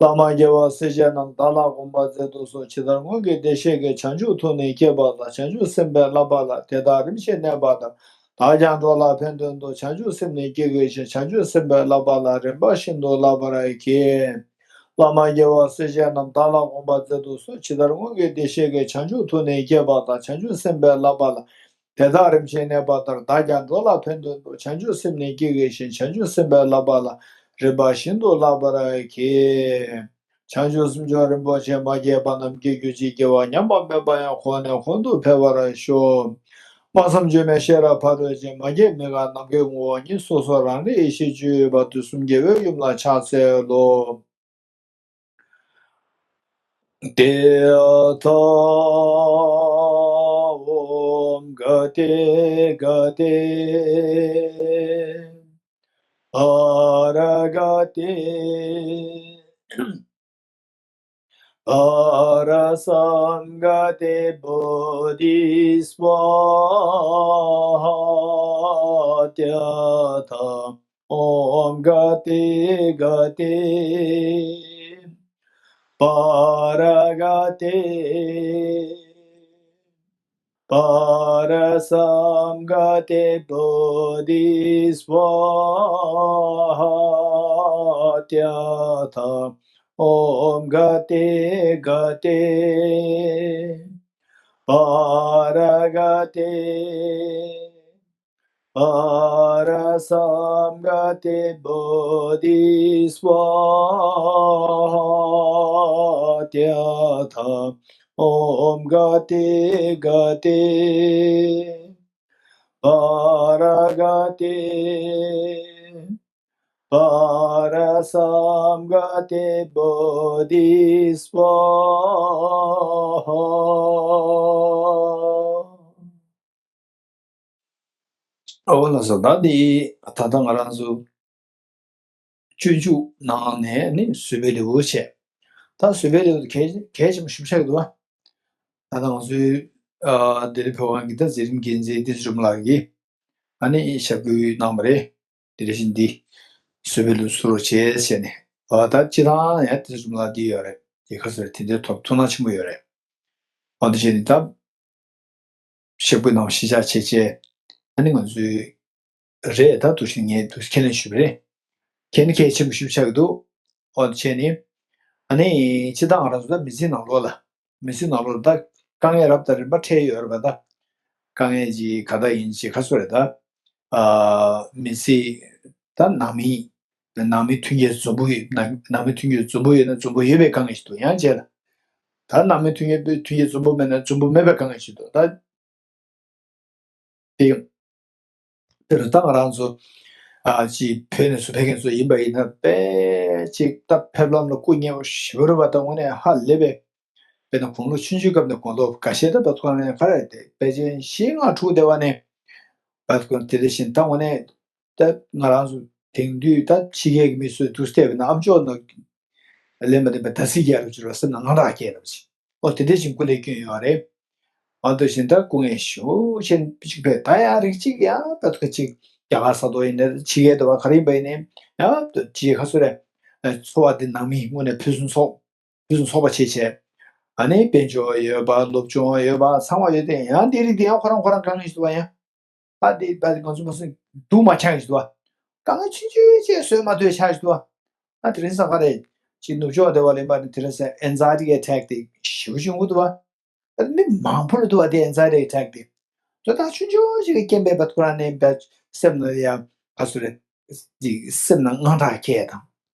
བླ་མ་དགེ་བ་སྲས་བཅས་རྣམས། བདག་ལ་དགོངས་པ་མཛད་དུ་གསོལ། ཇི་ལྟར་སྔོན་གྱི་བདེ་གཤེགས་ཀྱིས། བྱང་ཆུབ་ཐུགས་ནི་བསྐྱེད་པ་དང་། བྱང་ཆུབ་སེམས་དཔའི་བསླབ་པ་ལ། དེ་དག་རིམ་བཞིན་གནས་པ་ལྟར། བདག་ཀྱང་འགྲོ་ལ་ཕན་དོན་དུ། བྱང་ཆུབ་སེམས་ནི་བསྐྱེད་བགྱིད་ཅིང་། བྱང་ཆུབ་སེམས་དཔའི་བསླབ་པ་ལ། རིམ་པ་བཞིན་དུ་བསླབ་པར་བགྱི། བླ་མ་དགེ་བ་སྲས་བཅས་རྣམས། བདག་ལ་དགོངས་པ་མཛད་དུ་གསོལ། ཇི་ལྟར་སྔོན་གྱི་བདེ་གཤེགས་ཀྱིས། བྱང་ཆུབ་ཐུགས་ནི་བསྐྱེད་པ་དང་། བྱང་ཆུབ་སེམས་དཔའི་བསླབ་པ་ལ། དེ་དག་རིམ་བཞིན་གནས་པ་ལྟར། བདག་ཀྱང་འགྲོ་ལ་ཕན་དོན་དུ། བྱང་ཆུབ་སེམས་ནི་བསྐྱེད་བགྱིད་ཅིང་། བྱང་ཆུབ་སེམས་དཔའི་བསླབ་པ་ལ། རིམ་པ་བཞིན་དུ་བསླབ་པར་བགྱི། བྱང་ཆུབ་སེམས་མཆོག་རིན་པོ་ཆེ། མ་སྐྱེས་པ་རྣམས་སྐྱེ་གྱུར་ཅིག། སྐྱེ་བ་ཉམས་པ་མེད་པ་ཡང་གོང་ནས་གོང་དུ་འཕེལ་བར་ཤོག། སྨྲ་བསམ་བརྗོད་མེད་ཤེས་རབ་ཕ་རོལ་ཕྱིན། མ་སྐྱེས་མི་འགག་ནམ་མཁའི་ངོ་བོ་ཉིད། སོ་སོ་རང་རིག་ཡེ་ཤེས་སྤྱོད་ཡུལ་བ། དུས་གསུམ་རྒྱལ་བའི་ཡུམ་ལ་ཕྱག་འཚལ་ལོ། ཏདྱ་ཐཱ། ཨོཾ་ག་ཏེ་ག་ཏེ་བྷ་ར་ག་ཏེ་བྷ་ར་སཾ་ག་ཏེ་བོ་དྷི་སྭཱ་ཧཱ། ཏདྱ་ཐཱ། ཨོཾ་ག་ཏེ་ག་ཏེ་བྷ་ར་ག་ཏེ་བྷ་ར་སཾ་ག་ཏེ་བོ་དྷི་སྭཱ་ཧཱ། ཏདྱ་ཐཱ། ཨོཾ་ག་ཏེ་ག་ཏེ་བྷ་ར་ག་ཏེ་བྷ་ར་སཾ་ག་ཏེ་བོ་དྷི་སྭཱ་ཧཱ། ཏདྱ་ཐཱ། ཨོཾ་ག་ཏེ་ག་ཏེ་བྷ་ར་ག་ཏེ་བྷ་ར་སཾ་ག་ཏེ་བོ་དྷི་སྭཱ་ཧཱ། ཨོ་ལགས་སོ། ད་འདི་ད་ལྟ་ང་རང་ཚོ་སྤྱོད་འཇུག་ནང་ནས་ནི་བཟོད་པའི་ལེའུ་བྱས། ད་བཟོད་པའི་ལེའུ་གལ་གལ་ཆེན་པོ་ཞིག་ཆགས་འདུག་བ། ད་ལྟ་ང་ཚོའི་ཨ་ལྡི་ལི་བོད་ཁང་གི་ད་མཛད་རིམ་འགན་འཛིན་བསྟན་འཛིན་སྒྲོལ་མ་ལགས་ཀྱིས་ཨ་ནི་ཞབས་སྐུལ་གནང་བ་རེད། དེ་རེ་བཞིན་འདི་བཟོད་པའི་ལེའུ་ཚུར་རོགས་བྱས་བྱས་ནས་ཨ་ད་སྤྱི་བཏང་ཡང་བསྟན་འཛིན་སྒྲོལ་མ་ལགས་འདི་ཡོད་རེད། དེ་ག་ཚོད་རེད། དེ་འདྲའི་ཐོག་ཐུགས་སྣང་ཆེན་པོ་ཡོད་རེད། འོ་དེ་བྱས་ནས་ད་ཞབས་སྐུལ་གནང་བ་གཞིར་བཞག་བྱས་བྱས་ཨ་ནི་ང་ཚོའི་རེད། ད་འདུག་སེ་ངས་འདུག་སེ་ཁས་ལེན་ཞུས་པ་རེད། ཁས་ལེན་གལ་ཆེན་པོ་ཞིག་ཆགས་ཀྱི་འདུག་འོ་དེ་བྱས་ནས་ཨ་ནི་སྤྱིར་བཏང་ང་རང་ཚོ་ད་མི་ཚེའི་ནང་ལོགས་ལ་མི་ཚེའི་ནང་ལོགས་ལ་ད་དཀའ་ངལ་རབ་དང་རིམ་པ་འཕྲད་ཡོད་རེད་པ། ད་དཀའ་ངལ་ཅིག་ག་ད་ཡིན་ཅིག་ག་ཚོད་རེད། ད་ ཨ་མི་ཚེ་ད་ནང་མི་ནང་མི་མཐུན་རྐྱེན་འཛོམས་པོ་ཡོད་ནང་ནང་མི་མཐུན་རྐྱེན་འཛོམས་པོ་ཡོད་ན་འཛོམས་པོ་ཡོད་པའི་དཀའ་ངལ་ཞིག་འདུག་ཡང་རྗེས་ལ་ད་ནང་མི་མཐུན་རྐྱེན་མཐུན་རྐྱེན་འཛོམས་པོ་མེད་ན་འཛོམས་པོ་མེད་པའི་དཀའ་ངལ་ཞིག་འདུག་ད་དེ་དེར་ད་ང་རང་ཚོ་ཨ་ཅིག་བོད་ནས་སུ་ཕེབས་མཁན་ཚོ་ཡིན་པ་ཡིན་ན་དཔེ་ཅིག་ད་ཕེབས་ལམ་ལ་སྐུ་ངལ་བ་ཞེ་པོ་རེད་པ། ད་དངོས་གནས་ཧ་ལས་པའི་དཔེར་ན་དགུང་ལོ་ཆུང་ཆུང་སྐབས་ནས་དགུང་ལོ་འགའ་ཤས་ད་བར་དུ་ནས་ག་རེ་དེ་དཔེ་ཆེན་བཞི་ལྔ་དྲུག་དེ་བ་ནས་བར་དུ་དེ་འདྲ་བཞིན་ད་དངོས་གནས་ད་ང་རང་ཚོ་དེང་དུས་ད་ཕྱི་རྒྱལ་གྱི་མི་ཚོས་དུས་བལྟས་པ་ན་ཨ་མཆོག་ནང་ལེན་པ་དེ་པའི་ད་སྲིད་རྒྱལ་རབས་ཅིག་རེད་བ་སེམས་ནང་དངངས་སྐྲག་སྐྱེས་རབས་ཅིག་ཨོ་དེ་འདྲ་བཞིན་སྐུ་ལས་བསྐྱོན་ཡོད་རེད། ཨ་དེ་བཞིན་ད་སྐུ་ངལ་ཞེ་པོ་ཅན་ཅིག་བས་ད་ཡང་རིགས་གཅིག་ཡང་ད་ཐུག་ཅིག་རྒྱ་གར་ས་ཐོག་ཡིན་ནའི་ཕྱི་རྒྱལ་དུ་བ་ག་རེ་ཡིན་པ་ཡིན་ནའི་ཡང་ཅིག་ཁ་སོ་རེ་འཚོ་བ་འདི་ནང་མི་དངོས་གནས་ཕུན་སུམ་ཚོགས་ཕུན་སུམ་ཚོགས་པ་བྱེད་བྱས། ཨ་ནི་དཔལ་འབྱོར་ཡོད་པ་སློབ་སྦྱོང་ཡོད་པ་ཚང་མ་ཡོད་དེ་ཡང་འདི་རིགས་འདི་ཡང་ཁོ་རང་ཁོ་རང་དཀའ་ངལ་ཞིག་འདུག་བ་ཡང་། ཨ་འདི་ད་ང་ཚོ་མ་སུ་འདུག་མ་ཆགས་ཞིག་འདུག་བ། དཀའ་ངལ་ཆུང་ཆུང་ཅིག་བཟོད་མ་ཐུབ་ཆགས་ཞིག་འདུག་བ། ཨ་དེ་རིང་སང་ག་རེ་ཅིག་ནུབ་ཕྱོགས་བདེ་བ་ལེན་པ་ནི་དེ་རིང་སང་anxiety attack དེ་ཞེ་པོ་བྱུང་གི་འདུག་བ། ཨ་མི་མང་པོ་ལ་འདུག་བ་དེ་anxiety attack དེ། དོ་བདག་ཆུང་ཆུང་ཞིག་གི་རྐྱེན་པས་བ་ཁོ་རང་ནས་བ་སེམས་ལ་ཡང་ཨ་སུ་རེ་ཅིག་སེམས་ནང་དངངས་སྐྲག་སྐྱེས་དང་།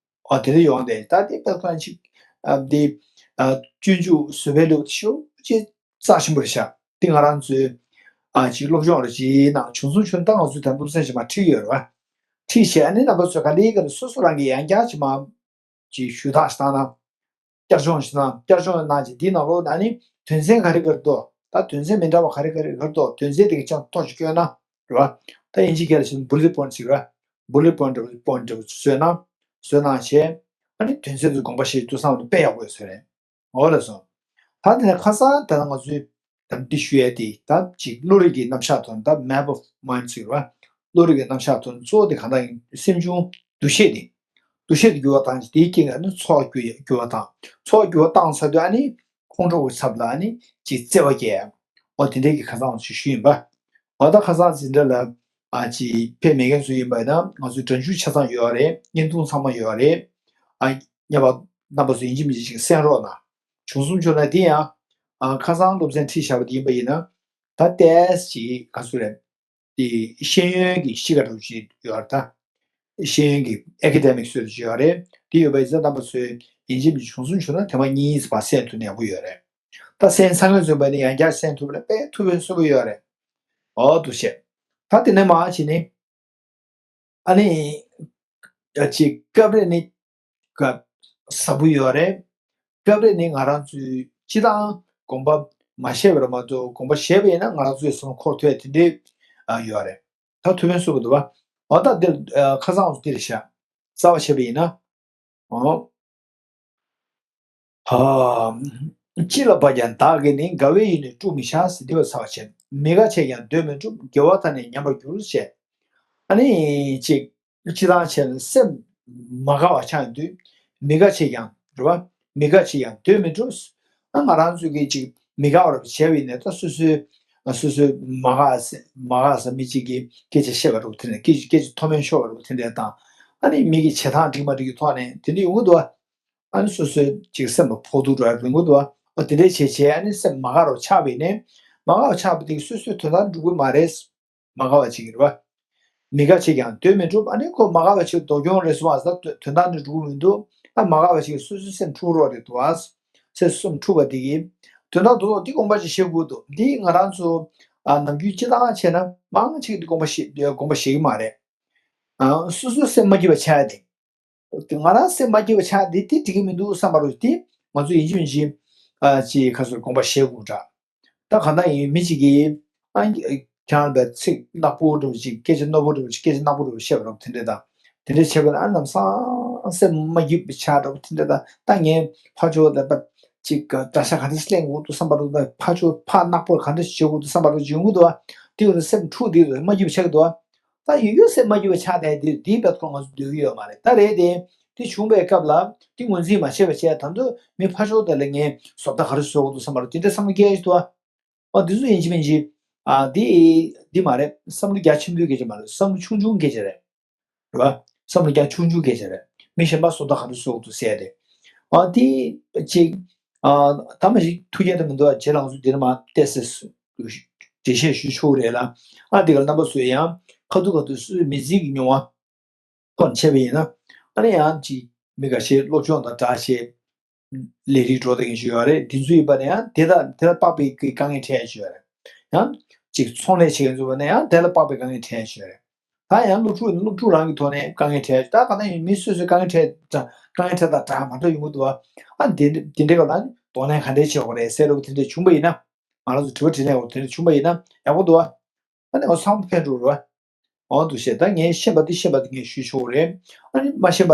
ཨོ་དེ་འདྲ་ཡོང་དེ་ད་དེ་ད་གང་ཅིག་ཨ་དེ་ཨ་སྤྱོད་འཇུག་བཟོད་པའི་ལུགས་ཤུགས་ཆེ་རྩ་ཆེན་པོ་རེད་ཤག་དེ་ང་རང་ཚོའི་ཨ་ཅིག་སློབ་སྦྱོང་རེ་ཅིག་ནང་བྱུང་སོང་བྱུང་ད་ང་ཚོའི་ད་སློབ་ཚན་ཞིག་མ་ཁྲིད་ཡོད་རེད་བ། ཁྲིད་བྱས་ཨ་ནི་རྣམ་པ་ཚོས་ག་ལེ་ག་ལེ་སོ་སོ་རང་གི་ཡང་བསྐྱར་ཅིག་མ་ཅིག་ཞུ་དག་ཞིག་བཏང་ན། བསྐྱར་སྦྱོང་ཞིག་གནང་བསྐྱར་སྦྱོང་གནང་ཅིག་འདིའི་ནང་ལོགས་ན་ནི་དོན་ཚན་ག་རེ་ག་རེ་འདུག་ད་དོན་ཚན་མི་འདྲ་བ་ག་རེ་ག་རེ་ག་རེ་འདུག་དོན་ཚན་དེ་གི་ཅང་ཏོག་ཅིག་བཀོད་ན་རེད་བ། ད་དབྱིན་ཇི་སྐད་ལ་བྱས་ན་bullet point ཞིག་རེད། bullet point འདྲ་བོ་point འདྲ་བོ་བཟོས་ན་བཟོས་གནང་བྱས་ཨ་ནི་དོན་ཚན་དེ་དགོངས་པ་བཞེས་རྒྱུ་བསམ་བློ་དཔེ་ཡག་པོ་ཡོད་ཚོད་རེད། འོ་ལགས་སོ། ད་དེ་ནས་ཁ་སང་ད་ང་ཚོའི་ད་འདི་ཞུ་ཡས་དེ་ད་ཅིག་བློ་རིག་གི་རྣམ་གཞག་ཐོག་ད་map of mind ཟེར་བ། བློ་རིག་གི་རྣམ་གཞག་ཐོག་གཙོ་བོ་དེ་གང་ལྟར་ཡིན་སེམས་བྱུང་འདུ་ཤེས་དེ། འདུ་ཤེས་དེ་འགྱུར་བ་བཏང་ཅིག་དེའི་རྐྱེན་གྱིས་ནི་ཚོར་བ་འགྱུར་འགྱུར་བ་བཏང་། ཚོར་བ་འགྱུར་བ་བཏང་ཚར་དུས་ཨ་ནི་ཁོང་ཁྲོ་གི་ཚབ་ལ་ཨ་ནི་ཅིག་བརྩེ་བ་སྐྱེ། འོ་དེ་འདྲའི་གི་ཁ་སང་ཞུ་ཞུ་ཡིན་པ། འོ་ད་ཁ་སང་འཛིན་གྲྭ་ལ་ཨ་ཅིག་ཕེབས་མེད་མཁན་ཚོ་ཡིན་པ་ཡིན་ན་ང་ཚོའི་སྒྲ་འཇུག་ཆ་ཚང་ཡོད་རེད། བརྙན་ཐུང་ཚང་མ་ཡོད་རེད། ཨ་ཉེ་བ་རྣམ་པ་ཚོ་ཡིན་གཅིག་མིན་གཅིག་ཅིག་གསན་རོགས་གནང་། བྱུང་སོང་བྱུང་ན་དེ་ཡང་ཨ་ཁ་སང་སློབ་ཚན་ཁྲིད་བཞག་པ་དེ་ཡིན་པ་ཡིན་ན་ད་ཏོག་ཙམ་ཅིག་ག་ཚོད་རེད། དེ་ཤེས་ཡོན་གྱི་གཤིས་ཀ་འདྲ་བོ་ཞིག་ཡོད་རེད་ད། ཤེས་ཡོན་གྱི་academic བཟོས་འདྲ་ཞིག་ཡོད་རེད། དེ་ཡོད་པ་ཡིན་ཙང་རྣམ་པ་ཚོས་ཡིན་གཅིག་མིན་གཅིག་བྱུང་སོང་བྱུང་ན་དེ་མ་གཉིས་ཕར་གསན་ཐུབ་ན་ཡག་པོ་ཡོད་རེད། ད་གསན་ཚང་མས་བཟོས་པ་ནི་ཡང་བསྐྱར་གསན་ཐུབ་ན་དཔེ་ཐུབ་པའི་བཟོ་པོ་ཡོད་རེད། འོ་འདུག་བྱས། ད་དེ་ནས་མར་ཕྱིན་ནས། ཨ་ནི། ཅིག་སྐབས་རེ་ནི། ག་ཟབ་པོ་ཡོད་རེད། སྐབས་རེ་ནི་ང་རང་ཚོའི་སྤྱི་བཏང་དགོངས་པ་མ་བཞེས་པ་རེད་མ་གཏོགས་དགོངས་པ་བཞེས་པ་ཡིན་ན་ང་རང་ཚོའི་བསམ་བློ་འཁོར་ཐུབ་ཡ་དེ་འདྲའི་ཡོད་རེད། ད་ཐུབ་པའི་བཟོ་པོ་འདུག་བ། འོ་ད་འདིར་ཁ་སང་འདི་རེད་ཤག་རྩ་བ་བྱས་པ་ཡིན་ན། འོ། ཅི་ལ་བབ་ཀྱང་བདག་གིས་ནི། དགའ་བའི་ཡུལ་ནི་དཀྲུག་མི་བྱ་ཟེར་འདི་བ་ཚར་བ་བྱས། མི་དགའ་བྱས་ཀྱང་སྡོད་མི་འགྲུབ། དགེ་བ་དག་ནི་ཉམས་པར་འགྱུར་ཞེས། ཨ་ནི་ཅིག་སྤྱི་བཏང་བྱས་ན་སེམས་མ་དགའ་བ་ཆགས་དུས་མི་དགའ་བྱས་ཀྱང་རེད་བ། མི་དགའ་བྱས་ཀྱང་སྡོད་མི་འགྲུབ། ཨ་ང་རང་ཚོ་གིས་ཅིག་མི་དགའ་བ་རེ་བྱས་པ་ཡིན་ནའི་ད་སོ་སོའི་སོ་སོའི་མ་དགའ་ས་མ་དགའ་ས་མི་གཅིག་གིས་སྐད་ཆ་བཤད་པ་རེད་བ། དེ་ནས་སྐད་ཆ་སྐད་ཆ་མཐོ་དམན་ཤོར་བ་རེད་བ། དེ་འདྲ་དང་ཨ་ནི་མི་གི་བྱེད་སྟངས་འགྲིག་མ་འགྲིག་གི་ཐོག་ནས་དེ་འདྲ་ཡོང་གི་འདུག་བ། ཨ་ནི་སོ་སོའི་ཅིག་སེམས་ལ་ཕོག་ཐུག་འགྲོ་ཡ་ཡོང་གི་འདུག་བ། ཨ་དེ་འདྲའི་བྱས་བྱས་ཨ་ནི་སེམས་མ་དགའ་རུ་ཆགས་པ་ཡིན་ནའི་མ་དགའ་བ་ཆགས་པ་དེ་གིས་སོ་སོའི་དོན་དག་འགྲུབ་ཀྱི་མ་རེད། མ་དགའ་བ་ཅིག་རེད་བ། མི་དགའ་བྱས་ཀྱང་སྡོད་མི་འགྲུབ། ཨ་ནི་ཁོ་མ་དགའ་བ་ཅིག་ལྡོག་གྱོང་རེད་སོང་བ་ཟེར་དོན་དག་འདི་འགྲུབ་ཀྱི་མི་འདུག་ཨ་མ་དགའ་བ་ཅིག་སོ་སོའི་སེམས་འཁྲུག་རོགས་རེད་འདུག་ཨ། སེམས་འཁྲུག་པ་དེ་གིས་དོན་དག་རྡོག་རྡོག་འདི་དགོངས་པ་ཅིག་བཞེས་དགོས་འདུག་འདི་ང་རང་ཚོ་ཨ་ནམ་རྒྱུན་སྤྱི་བཏང་བྱས་ན་མང་ཆེ་གིས་འདི་དགོངས་པ་བཞེས་དགོངས་པ་བཞེས་ཀྱི་མ་རེད། ཨ་སོ་སོའི་སེམས་མ་སྐྱིད་པ་ཆགས་ཡ་དེ། ང་རང་སེམས་མ་སྐྱིད་པ་ཆགས་འདི་དེ་འགྲིག་གི་མི་འདུག་བསམ་པ་རུ་དེ་ང་ཚོ་ཡིན་གཅིག་མིན་གཅིག་ཨ་ཅིག་ཁ་སོར་དགོངས་པ་བཞེས་དགོས་འདྲ། ད་གང་ལྟར་ཡིན་མི་གཅིག་གིས་ཨ་ཁྱེད་རང་པའི་ཚིག་ནག་པོ་འདྲ་བོ་ཅིག་སྐད་ཆ་རྣོ་པོ་འདྲ་བོ་ཅིག་སྐད་ཆ་ནག་པོ་འདྲ་བོ་བཤད་པ་རུ་དེ་འདྲ་དང་དེ་འདྲ་བྱས་པ་ན་ཨ་ནམ་སང་སེམས་མ་སྐྱིད་པ་ཆགས་འདྲ་བོ་དེ་འདྲ་དང་ད་ངས་ཕར་ཕྱོགས་ལ་ཅིག་གྲྭ་ཤག་ག་འདྲ་གླེང་དགོས་འདུག་བསམ་པ་རུ་ད་ཕར་ཕྱོགས་ཕར་ནག་པོ་ག་འདྲ་བྱེད་དགོས་འདུག་བསམ་པ་རུ་ཡོང་གི་འདུག་ཨ། དེ་ཡོད་ན་སེམས་འཁྲུག་དེ་ཡོད་མ་སྐྱིད་པ་ཆགས་ཀྱི་འདུག་ཨ། ད་ཡོད་ཡོད་སེམས་མ་སྐྱིད་པ་ཆགས་བསྡད་དེ་དེའི་བེད་ཁོ་ང་ཚོ་སྡོད་ཀྱི་ཡོད་མ་རེད། ད་རེད་དེ་དེ་བྱུང་བའི་སྐབས་ལ་དེ་ངོས་འཛིན་མ་བྱས་པ་བྱས་ད་དུང་མི་ཕར་ཕྱོགས་དེ་ལ་ངས་བཟོ་ལྟ་ག་རེ་བཟོ་དགོས་འདུག་བསམ་པ་རུ་དེ་འདྲ་བསམ་བློ་སྐྱེ་ཡ་ཞིག་འདུག་ཨ། ཨ་དེ་ཚོ་ཡིན་གཅིག་མིན་གཅིག་ཨ་དེ་དེ་མ་རེད། བསམ་བློ་རྒྱ་ཆེན་པོའི་སྐད་ཆ་མ་རེད། བསམ་བློ་ཆུང་ཆུང་སྐད་ཆ་རེད། རེད་བ། བསམ་བློ་རྒྱ་ཆུང་ཆུང་སྐད་ཆ་རེད། མི་གཞན་པ་བཟོ་ལྟ་ག་རེ་བཟོ་དགོས་འདུག་ཟེར་ཏེ། ཨ་དེ་གཅིག་ཨ་ད་མ་གཞི་ཐུགས་རྒྱལ་དུ་མི་འདུག་ཨ། རྗེས་ལ་ང་ཚོ་འདིར་མ་བལྟས་སེ་འགྲེལ་བཤད་ཞུ་ཆོག་རེད་ལ། ཨ་དེ་ག་རྣམ་པ་ཚོས་ཡང་ ཁ་ཐུག་ཁ་ཐུག་སོ་སོའི་མི་ཚེ་གི་མྱོང་བ་ཐོག་ནས་བྱས་པ་ཡིན་ན། ཨ་ནི་ཡང་ཅིག་མི་འགའ་ཤས་སློབ་སྦྱོང་དང་སྦྲགས་བྱས་ལས་རིགས་འགྲོ་བསྡད་མཁན་ཞིག་ཡོད་རེད། དེ་ཚོ་ཡིན་པ་ན་ཡང་དེ་དང་དེ་ལ་དཔག་པའི་གི་དཀའ་ངལ་འཕྲད་ཡ་ཞིག་ཡོད་རེད། ཡང་ཅིག་ཚོང་ལས་བྱེད་མཁན་ཚོ་ཡིན་པ་ན་ཡང་དེ་ལ་དཔག་པའི་དཀའ་ངལ་འཕྲད་ཡ་ཞིག་ཡོད་རེད། ད་ཡང་སློབ་ཕྲུག་ཡིན་ན་སློབ་ཕྲུག་རང་གི་ཐོག་ནས་དཀའ་ངལ་འཕྲད་ཡ་ཞིག་ད་ག་ནང་ཡིན་མི་སོ་སོའི་དཀའ་ངལ་འཕྲད་དཀའ་ངལ་འཕྲད་དང་འདྲ་མ་འདྲ་ཡོང་གི་འདུག་བ། ཨ་དེ་དེ་འདྲའི་སྐབས་ལ་གདོང་ལེན་ག་འདྲས་བྱེད་དགོས་རེད་ཟེར་རོ། དེ་འདྲས་བྱུང་པ་ཡིན་ན། ང་རང་ཚོ་དྲི་བ་དྲིས་ལན་འོག་དེ་འདྲས་བྱུང་པ་ཡིན་ན་ཡག་པོ་འདུག་བ། ཨ་ནི་འོ་ཚང་མ་ཕན་འགྲོ་རོགས། འོ་འདུག་བཤད། ད་ངས་ཤེས་པ་འདི་ཤེས་པ་འདི་ངས་ཞུས་ཆོག་རེད། ཨ་ནི་མ་ཤེས་པ་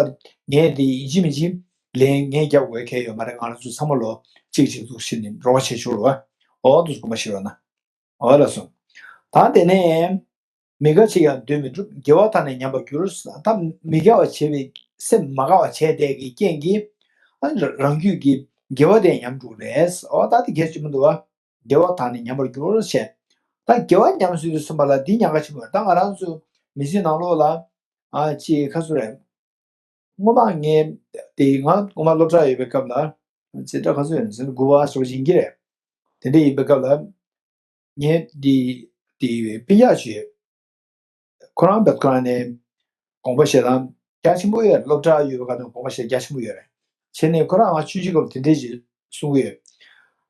ངས་འདི་ཡིན་གཅིག་མིན་གཅིག་ལན་ངས་རྒྱབ་དགོས་གལ་ཡོད་མ་རེད། ང་རང་ཚོ་ཚང་མ་ལོ་གཅིག་གཅིག་ཏུ་ཤེས་ནས་རོགས་པ་བྱེད་ཆོག་རོགས། འོ་འདུག་དགོངས་པ་བཞེས་རོགས་གནང་། འོ་ལགས་སོ། ད་དེ་ནས། མི་དགའ་ཅིག་ཡང་འདོད་མི་འགྲུབ། དགེ་བ་དག་ནི་ཉམས་པར་འགྱུར། ད་མི་དགའ་བ་བྱས་པའི་སེམས་མ་དགའ་བ་བྱས་དེ་གི་རྐྱེན་གྱིས། ཨ་ནི་རང་རྒྱུད་ཀྱི་དགེ་བ་དེ་ཉམས་འགྲོ་རེད། འོ་ད་དེ་གལ་ཆེན་པོ་འདུག་བ། དགེ་བ་དག་ནི་ཉམས་པར་འགྱུར་བྱས། ད་དགེ་བ་ཉམས་སུ་སོང་བ་ལ་འདི་ཉམས་ཁ་ཆེན་པོ་རེད། ད་ང་རང་ཚོ་མི་ཚེ་ནང་ལོགས་ལ་ཨ་ཅིག་ཁ་སུ་རེད། སྔོན་མ་ངས་དེ་ང་སྔོན་མ་སློབ་གྲྭ་ཡོད་པའི་སྐབས་ལ་ཚེ་ད་ག་ཚོད་ཡིན་ཟེར་ན་དགུ་པ་ཞེ་པོ་ཅིག་ཡིན་གྱི་རེད། དེ་འདྲ་ཡིན་པའི་སྐབས་ལ་ངས་དེ་དེ་སྤུན་ཀྱག་ཅིག་ཡོད། ཁོ་རང་བད་ཁོ་རང་ནས་དགོངས་པ་བཞེས་སྟངས་རྒྱ་ཆེན་པོ་ཡོད། སློབ་གྲྭ་ཡོད་པའི་སྐབས་ནས་དགོངས་པ་བཞེས་རྒྱ་ཆེན་པོ་ཡོད་རེད། བྱས་ནས་ཁོ་རང་ང་ཆུང་ཆུང་སྐབས་དེ་འདྲས་ཅིག་གསུང་གི་ཡོད།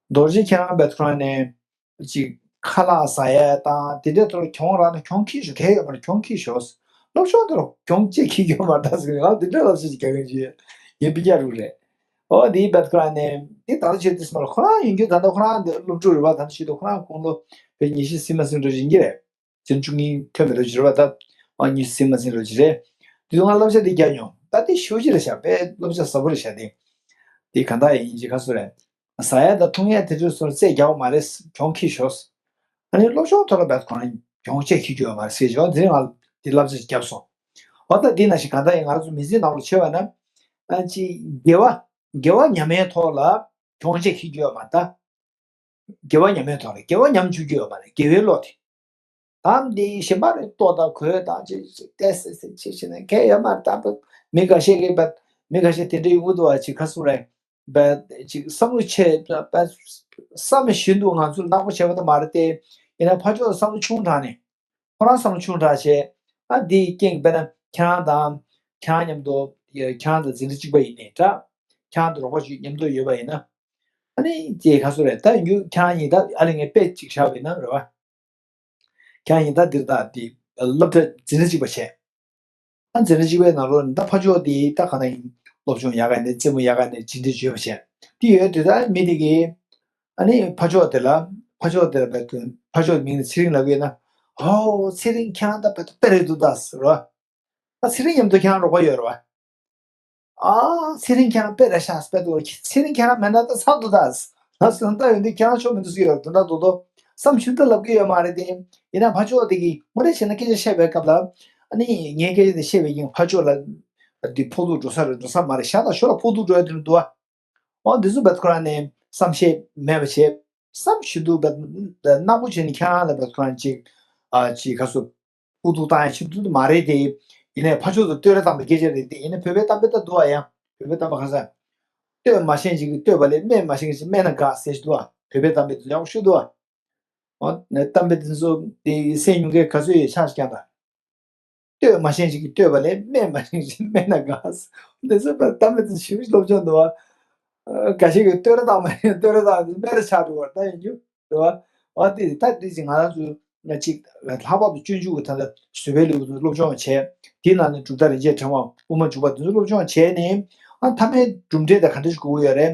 རྡོ་རྗེ་ཁྱེད་རང་བད་ཁོ་རང་ནས། ཅིག་ཁ་ལག་ཟ་ཡས་དང་དེ་འདྲའི་ཐོག་ལ་གྱོང་རག་ན་གྱོང་ཁྱི་ཞོག་གལ་ཡོད་མ་རེད། གྱོང་ཁྱི་ཞོག་སློབ་སྦྱོང་དེ་ལ་གྱོང་ཅེས་ཁྱི་གྱོང་མ་རེད་ཟེར་ང་དེ་འདྲ་ལབ་ཤེས་ཀྱི་རྒྱ་གང་ཅི་ཡོད་པི་རྒྱ་རུ་རེད། ཨོ་དེའི་བད་ཁོ་རང་ནས་དེ་ད་ལྟ་བྱེད་དུས་སྨ་རེད། ཁོ་རང་ཡིན་རྒྱུ་ད་ལྟ་ཁོ་རང་དེ་སློབ་ཕྲུག་རེད་པ། ད་ལྟ་བྱེད་དུས་ཁོ་རང་དགུང་ལོ་བས་ཉི་ཤུ་ཟིན་མ་ཟིན་འགྲོ་བཞིན་གྱི་རེད། ཚུན་ཆུང་ངིན་ཐོན་པའི་ལོ་བཞི་རེད་པ། ད་ཨ་ཉི་ཤུ་ཟིན་མ་ཟིན་ལོ་བཞི་རེད། དེ་དུས་ང་སློབ་གྲྭ་དེ་རྒྱག་མྱོང་། ད་དེ་ཞེ་པོ་ཅིག་རེད་ཤག་དཔེ་སློབ་གྲྭ་ཟབ་པོ་རེད་ཤག་དེ། དེ་ག་འདྲ་ཡིན་གྱི་ཁ་སོ་རེད། ཟ་ཡ་དང་འཐུང་ཡ་དེ་ཚོའི་སོར་རྩེ་རྒྱག་པ་མ་རེད། གྱོང་ཁྱི་ཞོག་ཨ་ནི་སློབ་སྦྱོང་ཐོག་ལ་བས་ཁོ་རང་གྱོང་ཆེ་ཁྱི་རྒྱུ་ཡོད་མ་རེད་ཟེར་ཞོག་དེ་རིང་ང་དེ་བསླབ་བྱ་བརྒྱབ་སོང་། འོ་ད་དེ་ནང་བཞིན་ག་འདྲ་ཡིན། ང་རང་ཚོ་མི་ཚེའི་ནང་ལ་བྱས་པ་ན། ཨ་ཅི་དགེ་བ་དགེ་བ་ཉམས་པའི་ཐོག་ལ་གྱོང་ཆེ་ཁྱི་རྒྱུ་ཡོད་མ་རེད་ད། དགེ་བ་ཉམས་པའི་ཐོག་ལ་དགེ་བ་ཉམས་བཅུག་རྒྱུ་ཡོད་མ་རེད། དགེ་བའི་བློ་དེ། དམ་དེ་ཞེན་པ་རེད། ལྟོ་དང་གོས་དང་ཅི་ཅི་ཏེ་སེ་སེ་ཅི་ཞེ་ན་གལ་ཡོད་མ་རེད། དམ་པ་མི་འགའ་ཤས་ཀྱིས་པ་མི་འགའ་ཤས་དེ་འདྲའི་འུ་དུ་བ་ཅིག་ཁ་སུ་རེད། པ་ཅིག་བསམ་བློ་ཆེ་པ་བསམ་བཞིན་དུ་ང་ཚོ་ནག་པོ་བྱས་པ་དེ་མ་རེད་དེ། ཡིན་ན་ཕར་ཕྱོགས་བསམ་བློ་ཆུང་དྲགས་ནས། ཁོ་རང་བསམ་བློ་ཆུང་དྲགས་བྱས། ཨ་འདི་རྐྱེན་གྱིས་དཔེར་ན་ཁྱེད་རང་དང་ཁྱེད་རང་མཉམ་དུ་ཁྱེད་རང་དང་འཛིན་གྲྭ་གཅིག་པ་ཡིན་ནའི་འདྲ། ཁྱེད་རང་དང་རོགས་པ་ཞིག་མཉམ་དུ་ཡོད་པ་ཡིན་ན། ཨ་ནི་དེ་ག་སུ་རེད། ད་ཡིན་རྒྱུ་ཁྱེད་རང་ཡིན་ད་ཨ་ལས་ངས་དཔེ་གཅིག་བཞག་པ་ཡིན་ན་རེད་བ། ཁྱེད་རང་ཡིན་ད་འདིར་ད་དེ་སློབ་གྲྭ་འཛིན་གྲྭ་གཅིག་པ་བྱས། ཨ་འཛིན་གྲྭ་གཅིག་པའི་ནང་ལོགས་ནས་ད་ཕར་ཕྱོགས་དེ་ད་ག་ན་ཡིན། སློབ་སྦྱོང་ཡག་ག་ནས་རྩེད་མོ་ཡག་ག་ནས་ཇི་འདྲ་བྱོས་པ་བྱས། དེ་ཡོད་དུས་ད་མི་དེ་གིས་ཨ་ནི་ཕར་ཕྱོགས་དེ་ལ་ཕར་ཕྱོགས་དེ་ལ་བས་ཕར་ཕྱོགས་མིང་ནས་ཚེ་རིང་ལབ་ཀྱི་ཡོད་ན། ཧོ་ཚེ་རིང་ཁྱེད་རང་ད་བས་དཔེ་རེད་འདུག་ད་ཟེར་བ། ད་ཚེ་རིང་མཉམ་དུ་ཁྱེད་རང་རོགས་པ་ཡོད་རེད་བ། ཨ་ཚེ་རིང་ཁྱེད་རང་དཔེ་རེད་ཤག་དཔེ་འདུག་ཚེ་རིང་ཁྱེད་རང་མེད་ན་ད་ཚར་འདུག་ད། ང་སུ་ད་ཡོད་འདི་ཁྱེད་རང་ཕྱོགས་མི་འདུག་ཟེར་གྱི་ཡོད་རེད། དོན་དག་རྡོག་རྡོག་བསམ་ཤུགས་ད་ལབ་ཀྱི་ཡོད་མ་རེད་དེ། ཡིན་ན་ཕར་ཕྱོགས་དེ་གིས་མོ་རེ་བྱས་ན་སྐད་ཆ་བཤད་པའི་སྐབས་ལ། ཨ་ནི་ངའི་སྐད་ཆ་དེ་བཤད་པའི་རྐྱེན་ཕར་ཕྱོགས་ལ་འདི་ཕོག་ཐུག་འགྲོ་ས་རེད་འགྲོ་ས་མ་རེད་ཤག་ད་ཕྱོགས་ལ་ཕོག་ཐུག་འགྲོ་ཡ་དེ་འདུག་ཨ། འོ་འདི་ཚོ་བས་ཁོ་རང་ནས་བསམ་ཤེས་མེད་པ་བྱས། བསམ་ཤེས་འདུག་བས་ནག་པོ་བྱས་ནས་ཁྱེད་རང་ལ་བས་ཁོ་རང་ཅིག་ཨ་ཅིག་ག་སུ་ཨུ་ཐུག་བཏང་ཡ་ཆེད་དུ་མ་རེད་དེ། ཡིན་ནའི་ཕར་ཕྱོགས་སུ་བསྟོད་ར་བཏང་པའི་སྐད་ཆ་རེད་དེ། ཡིན་ནའི་བོད་པའི་གཏམ་དཔེ་ད་འདུག་ཨ། ཡང་བོད་པའི་གཏམ་དཔེ་ག་ས། བསྟོད་མ་ཤེས་ཅིག་གིས་བསྟོད་པ་ལས་སྨད་མ་ཤེས་ཅིག་སྨད་ན་དགའ་ཟེར་ཞིག་འདུག་ཨ། བོད་པའི་གཏམ་དཔེ་དེ་ཡག་པོ་ཞིག་འདུག་ཨ། འོ་ནས་གཏམ་དཔེ་དེ་ཚོ་དེ་གསན་མྱོང་མཁན་ག་ཚོད་ཡོད་ཆ་ཞིག་ཀྱང་ད། བསྟོད་མ་ཤེས་ཅིག་གིས་བསྟོད་པ་ལས་སྨད་མ་ཤེས་ཅིག་སྨད་ན་དགའ། འདི་ཚོ་གཏམ་དཔེ་དེ་ཞིབ་ཞིབ་སློབ་སྦྱོང་འདུག་ཨ། འགའ་ཞིག་གིས་བསྟོད་ར་བཏང་མ་ཡིན་བསྟོད་ར་བཏང་སྨད་ར་ཆགས་འགྲོ་བ་ད་ཡིན་རྒྱུ་འདུག་ཨ། འོ་དེ་ད་དེ་ཅིག་ང་རང་ཚོ་ང་ཅིག་ལྷག་པར་དུ་སྤྱོད་འཇུག་གི་ད་ལྟ་བཟོད་པའི་ལེའུ་དེ་སློབ་སྦྱོང་བྱས། དེའི་ནང་ནས་གྲུབ་མཐའ་རིན་ཆེན་ཕྲེང་བ་དབུ་མ་འཇུག་པ་དེ་ཚོ་སློབ་སྦྱོང་བྱས་ནས། ཨ་མཐའ་མའི་གྲུབ་འབྲས་དེ་ག་འདྲ་ཞིག་དགོས་ཀྱི་ཡོད་རེད།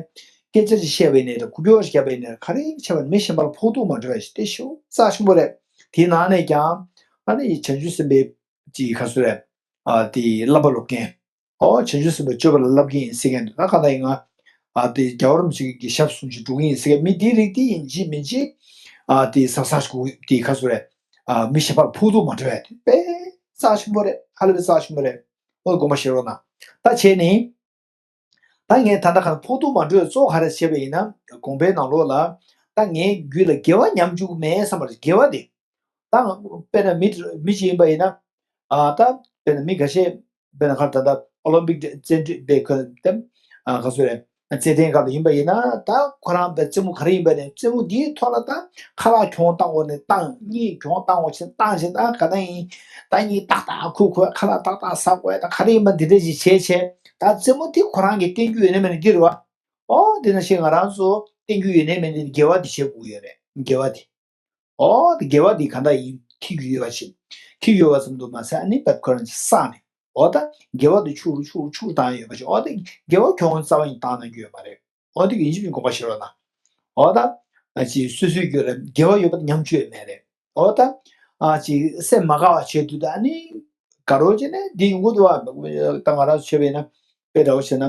སྐད་ཆ་ཅིག་བཤད་པ་ཡིན་ནའི་རེད། གོ་སྐྱོར་ཞིག་བརྒྱབ་པ་ཡིན་ནའི་རེད། ག་རེ་བྱས་པ་ནས་མི་གཞན་པ་ལ་ཕོག་ཐུག་མ་འགྲོ་བ་ཞིག་དེ་ཞེ་པོ་རྩ་ཆེན་པོ་རེད། དེའི་ནང་ནས་ཀྱང་ཨ་ནི་བྱང་ཆུབ་སེམས་དཔའི་ཅིག་ག་ཚོད་རེད། ཨ་དེ་བསླབ་པ་སློབ་མཁན། ཨོ་བྱང་ཆུབ་སེམས་དཔའི་སྤྱོད་པ་ལ་བསླབ་མཁན་ཡིན་ཟེར་མཁན་འདུག་ད་ག་ད་ཡིན་ང་། ཨ་དེ་རྒྱལ་བ་རིན་པོ་ཆེ་གི་ཞབས་ཟུང་ཞིག་འགྲོ་གི་ཡིན་ཟེར་མཁན་མི་དེའི་རིགས་དེ་ཡིན་གཅིག་མིན་གཅིག་ཨ་དེ་ས་ས་ཞིག་དེ་ག་ཚོད་རེད། ཨ་མི་གཞན་པ་ལ་ཕོག་ཐུག་མ་འགྲོ་བ་དེ་དཔེ་རྩ་ཆེན་པོ་རེད། ཧ་ལས་པའི་རྩ་ཆེན་པོ་རེད། ཨོ་དགོངས་པ་བཞེས་རོགས་གནང་། ད་བྱས་ནས། ད་ངས་ད་ལྟ་ག་ཕོག་ཐུག་མ་འགྲོ་བའི་གཙོ་བོ་ག་རེ་བྱས་པ་ཡིན་ན། དགོངས་པའི་ནང་ལོགས་ལ། ད་ངའི་རྒྱུད་ལ་དགེ་བ་ཉམས་བཅུག་མེད་བསམ་པ་རེད། དགེ་བ་དེ། ད་དཔེར་ན་མི་མི་གཅིག་ཡིན་པ་ཡིན་ན། ཨ་ད་དཔེར་ན་མི་འགའ་ཤས་དཔེར་ན་ཁར་ད་ལྟ་ཨོ་ལིམ་པིག་རྩེད་འགྲན་པའི་ཁོ་དེ་ཨ་ག་ཚོད་རེད། རྩེད་ཐེངས་སྐབས་ལ་ཡིན་པ་ཡིན་ན། ད་ཁོ་རང་པའི་རྩེད་མོ་ག་རེ་ཡིན་པ་ནས་རྩེད་མོ་འདིའི་ཐོག་ལ་ད་ཁ་ལག་གྱོང་བཏང་འོག་ནས་བཏང་གཉིས་གྱོང་བཏང་འོག་ཆེན་བཏང་ཆེན་ད་ག་ད་ཡིན། ད་གཉིས་ཏག་ཏག་ཁུག་ཁུག་ཁ་ལག་ཏག་ཏག་ཟ་དགོས་ད་ག་རེ་ཡིན་པ་འདི་འདྲ་ཞིག་བྱས་བྱས། ད་རྩེད་མོ་འདི་ཁོ་རང་གི་བསྟན་རྒྱུ་ཡོད་ནས་མེད་ནས་འདི་རེད་བ། ཨོ་འདི་ན་ཞིག་ང་རང་ཚོ་བསྟན་རྒྱུ་ཡོད་ནས་མེད་ནས་དགེ་བ་འདི་བྱེད་དགོས་ཡོད་རེད། དགེ་བ་འདི། ཨོ་དེ་དགེ་བ་འདི་ག་འདྲ་ཡིན་ཁྱི་རྒྱུ་ཡོད་པ་ཞིག་ཁྱི་རྒྱུ་ཡོད་པ་ཙམ་དུ་མ་ཟད་ཨ་ནི་བབ་ཁོ་རང་ཅིག་བསགས་ནས། ཨོ་ད་དགེ་བ་འདི་ཆུ་རུ་ཆུ་རུ་ཆུ་རུ་བཏང་ཡོད་པ་ཞིག་ཨོ་དེ་དགེ་བ་གྱོང་རྩ་བ་ཡིན་བཏང་གནང་རྒྱུ་ཡོད་མ་རེད། ཨོ་དེ་གི་ཡིན་གཅིག་མིན་དགོངས་པ་བཞེས་རོགས་གནང་། ཨོ་ད་ཨ་ཅིག་སོ་སོའི་རྒྱུ་རེད། དགེ་བ་ཡོད་པ་དེ་ཉམས་བཅོས་མེད་རེད། ཨོ་ད་ཨ་ཅིག་སེམས་མ་དགའ་བ་བྱེད་དུས་ད་ཨ་ནི་དགའ་རོགས་བྱས་ནས་འདི་ཡོང་གི་འདུག་བ། ད་ང་རང་ཚོ་བྱས་པ་ཡིན་ན་དཔེ་འདྲ་བོ་བྱས་ན་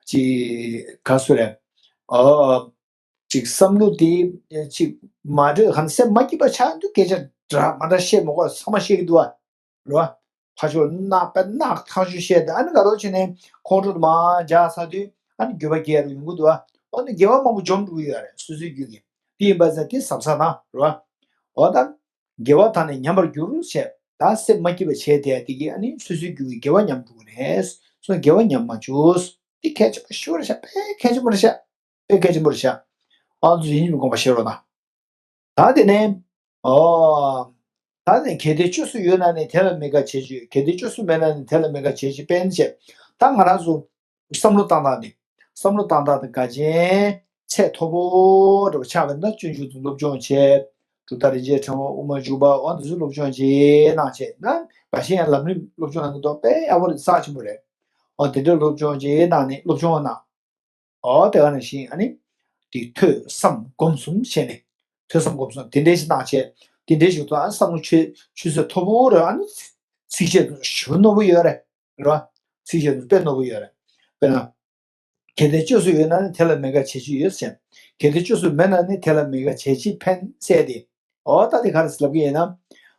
ཅིག་ག་སུ་རེད། ཨོ། ཅིག་བསམ་བློ་དེ་ཅིག་མ་འདྲ་གང་སེམས་མ་སྐྱིད་པ་ཆགས་དུས་སྐད་ཆ་འདྲ་མ་འདྲ་བཤད་མ་དགོས་ཚང་མ་བཤད་ཀྱི་འདུག་བ། རེད་བ། ཕ་ཤོ་ནག་པ་ནག་ཐག་ཆོད་བཤད་དེ་ཨ་ནི་ག་རོ་བྱས་ནས་ཁོང་ཁྲོ་དུ་མ་འཇགས་ཚར་དུས་ཨ་ནི་འགྱོད་པ་སྐྱེ་རུ་ཡོང་གི་འདུག་བ། འོ་ནི་དགེ་བ་མང་པོ་འཇོམས་འགྲོ་གི་ཡོད་རེད་སོ་སོའི་རྒྱུད་ཀྱི། དེ་ཡིན་པ་ཟེར་དེ་གཟབ་གཟབ་གནང་རེད་བ། འོ་ད་དགེ་བ་དག་ནི་ཉམས་པར་འགྱུར་བྱས་ད་སེམས་མ་སྐྱིད་པ་བྱས་དེ་དེ་གིས་ཨ་ནི་སོ་སོའི་རྒྱུད་ཀྱི་དགེ་བ་ཉམས་འགྲོ་གི་རེད། སོ་དགེ་བ་ཉམས་མ་བཅུག་དེ་གལ་ཆེན་པོ་ཞེ་པོ་རེད་ཤག་དཔེ་གལ་ཆེན་པོ་རེད་ཤག་དཔེ་གལ་ཆེན་པོ་རེད་ཤག་ཨ་ཚོ་ཡིན་གྱི་དགོངས་པ་བཞེས་རོགས་གནང་། ད་དེ་ནས། ཨོ། ད་ནས་གལ་ཏེ་བཅོས་སུ་ཡོད་ན་ནི་དེ་ལ་མི་དགའ་བྱེད་ཅིག་གལ་ཏེ་བཅོས་སུ་མེད་ན་ནི་དེ་ལ་མི་དགའ་བྱེད་ཅིག་དཔེར་ན་བྱས། ད་ང་རང་ཚོ་བསམ་བློ་བཏང་སྟངས་འདི། བསམ་བློ་བཏང་སྟངས་འདི་དགའ་ཆེན་ཚད་མཐོ་པོ་འདྲ་པོ་ཆགས་པ་ཡིན་ན་སྤྱོད་འཇུག་ཏུ་སློབ་སྦྱོང་བྱས། གྲུབ་མཐའ་རིན་ཆེན་ཕྲེང་བ་དབུ་མ་འཇུག་པ་འོ་འདི་ཚོ་སློབ་སྦྱོང་བྱས་གནང་བྱས་ན་དགའ་ཆེན་ཡང་ལམ་རིམ་སློབ་སྦྱོང་གནང་གི་འདུག་དཔེ་ཡག་པོ་རེད་རྩ་ཆེན་པོ་རེད། འོ་དེ་འདྲ་སློབ་སྦྱོང་བྱས་གནང་ནས་སློབ་སྦྱོང་གནང་། ཨོ་དེ་ག་ནང་བཞིན་ཨ་ནི། དེ་ཐོས་བསམ་སྒོམ་གསུམ་བྱས་ནས། ཐོས་བསམ་སྒོམ་གསུམ་དེ་འདྲའི་ཞིག་བཏང་བྱས། དེ་འདྲའི་ཞིག་ཏུ་ཨ་བསམ་བློ་ཆོས་ཆོས་ཚད་མཐོ་པོ་རེད་ཨ་ནི། ཚིགས་བཅད་དུ་ཞུ་རྣོ་པོ་ཡོད་རེད། རེད་བ། ཚིགས་བཅད་དུ་དཔེ་རྣོ་པོ་ཡོད་རེད། དཔེར་ན། གལ་ཏེ་བཅོས་སུ་ཡོད་ན་ནི་དེ་ལ་མི་དགའ་བྱེད་ཅིག་ཡོད་ཅེས། གལ་ཏེ་བཅོས་སུ་མེད་ན་ནི་དེ་ལ་མི་དགའ་བྱེད་ཅིག་ཕན་སྲེད་དེ། ཨོ་ད་དེ་ག་རེ་ལབ་ཀྱི་ཡིན་ན།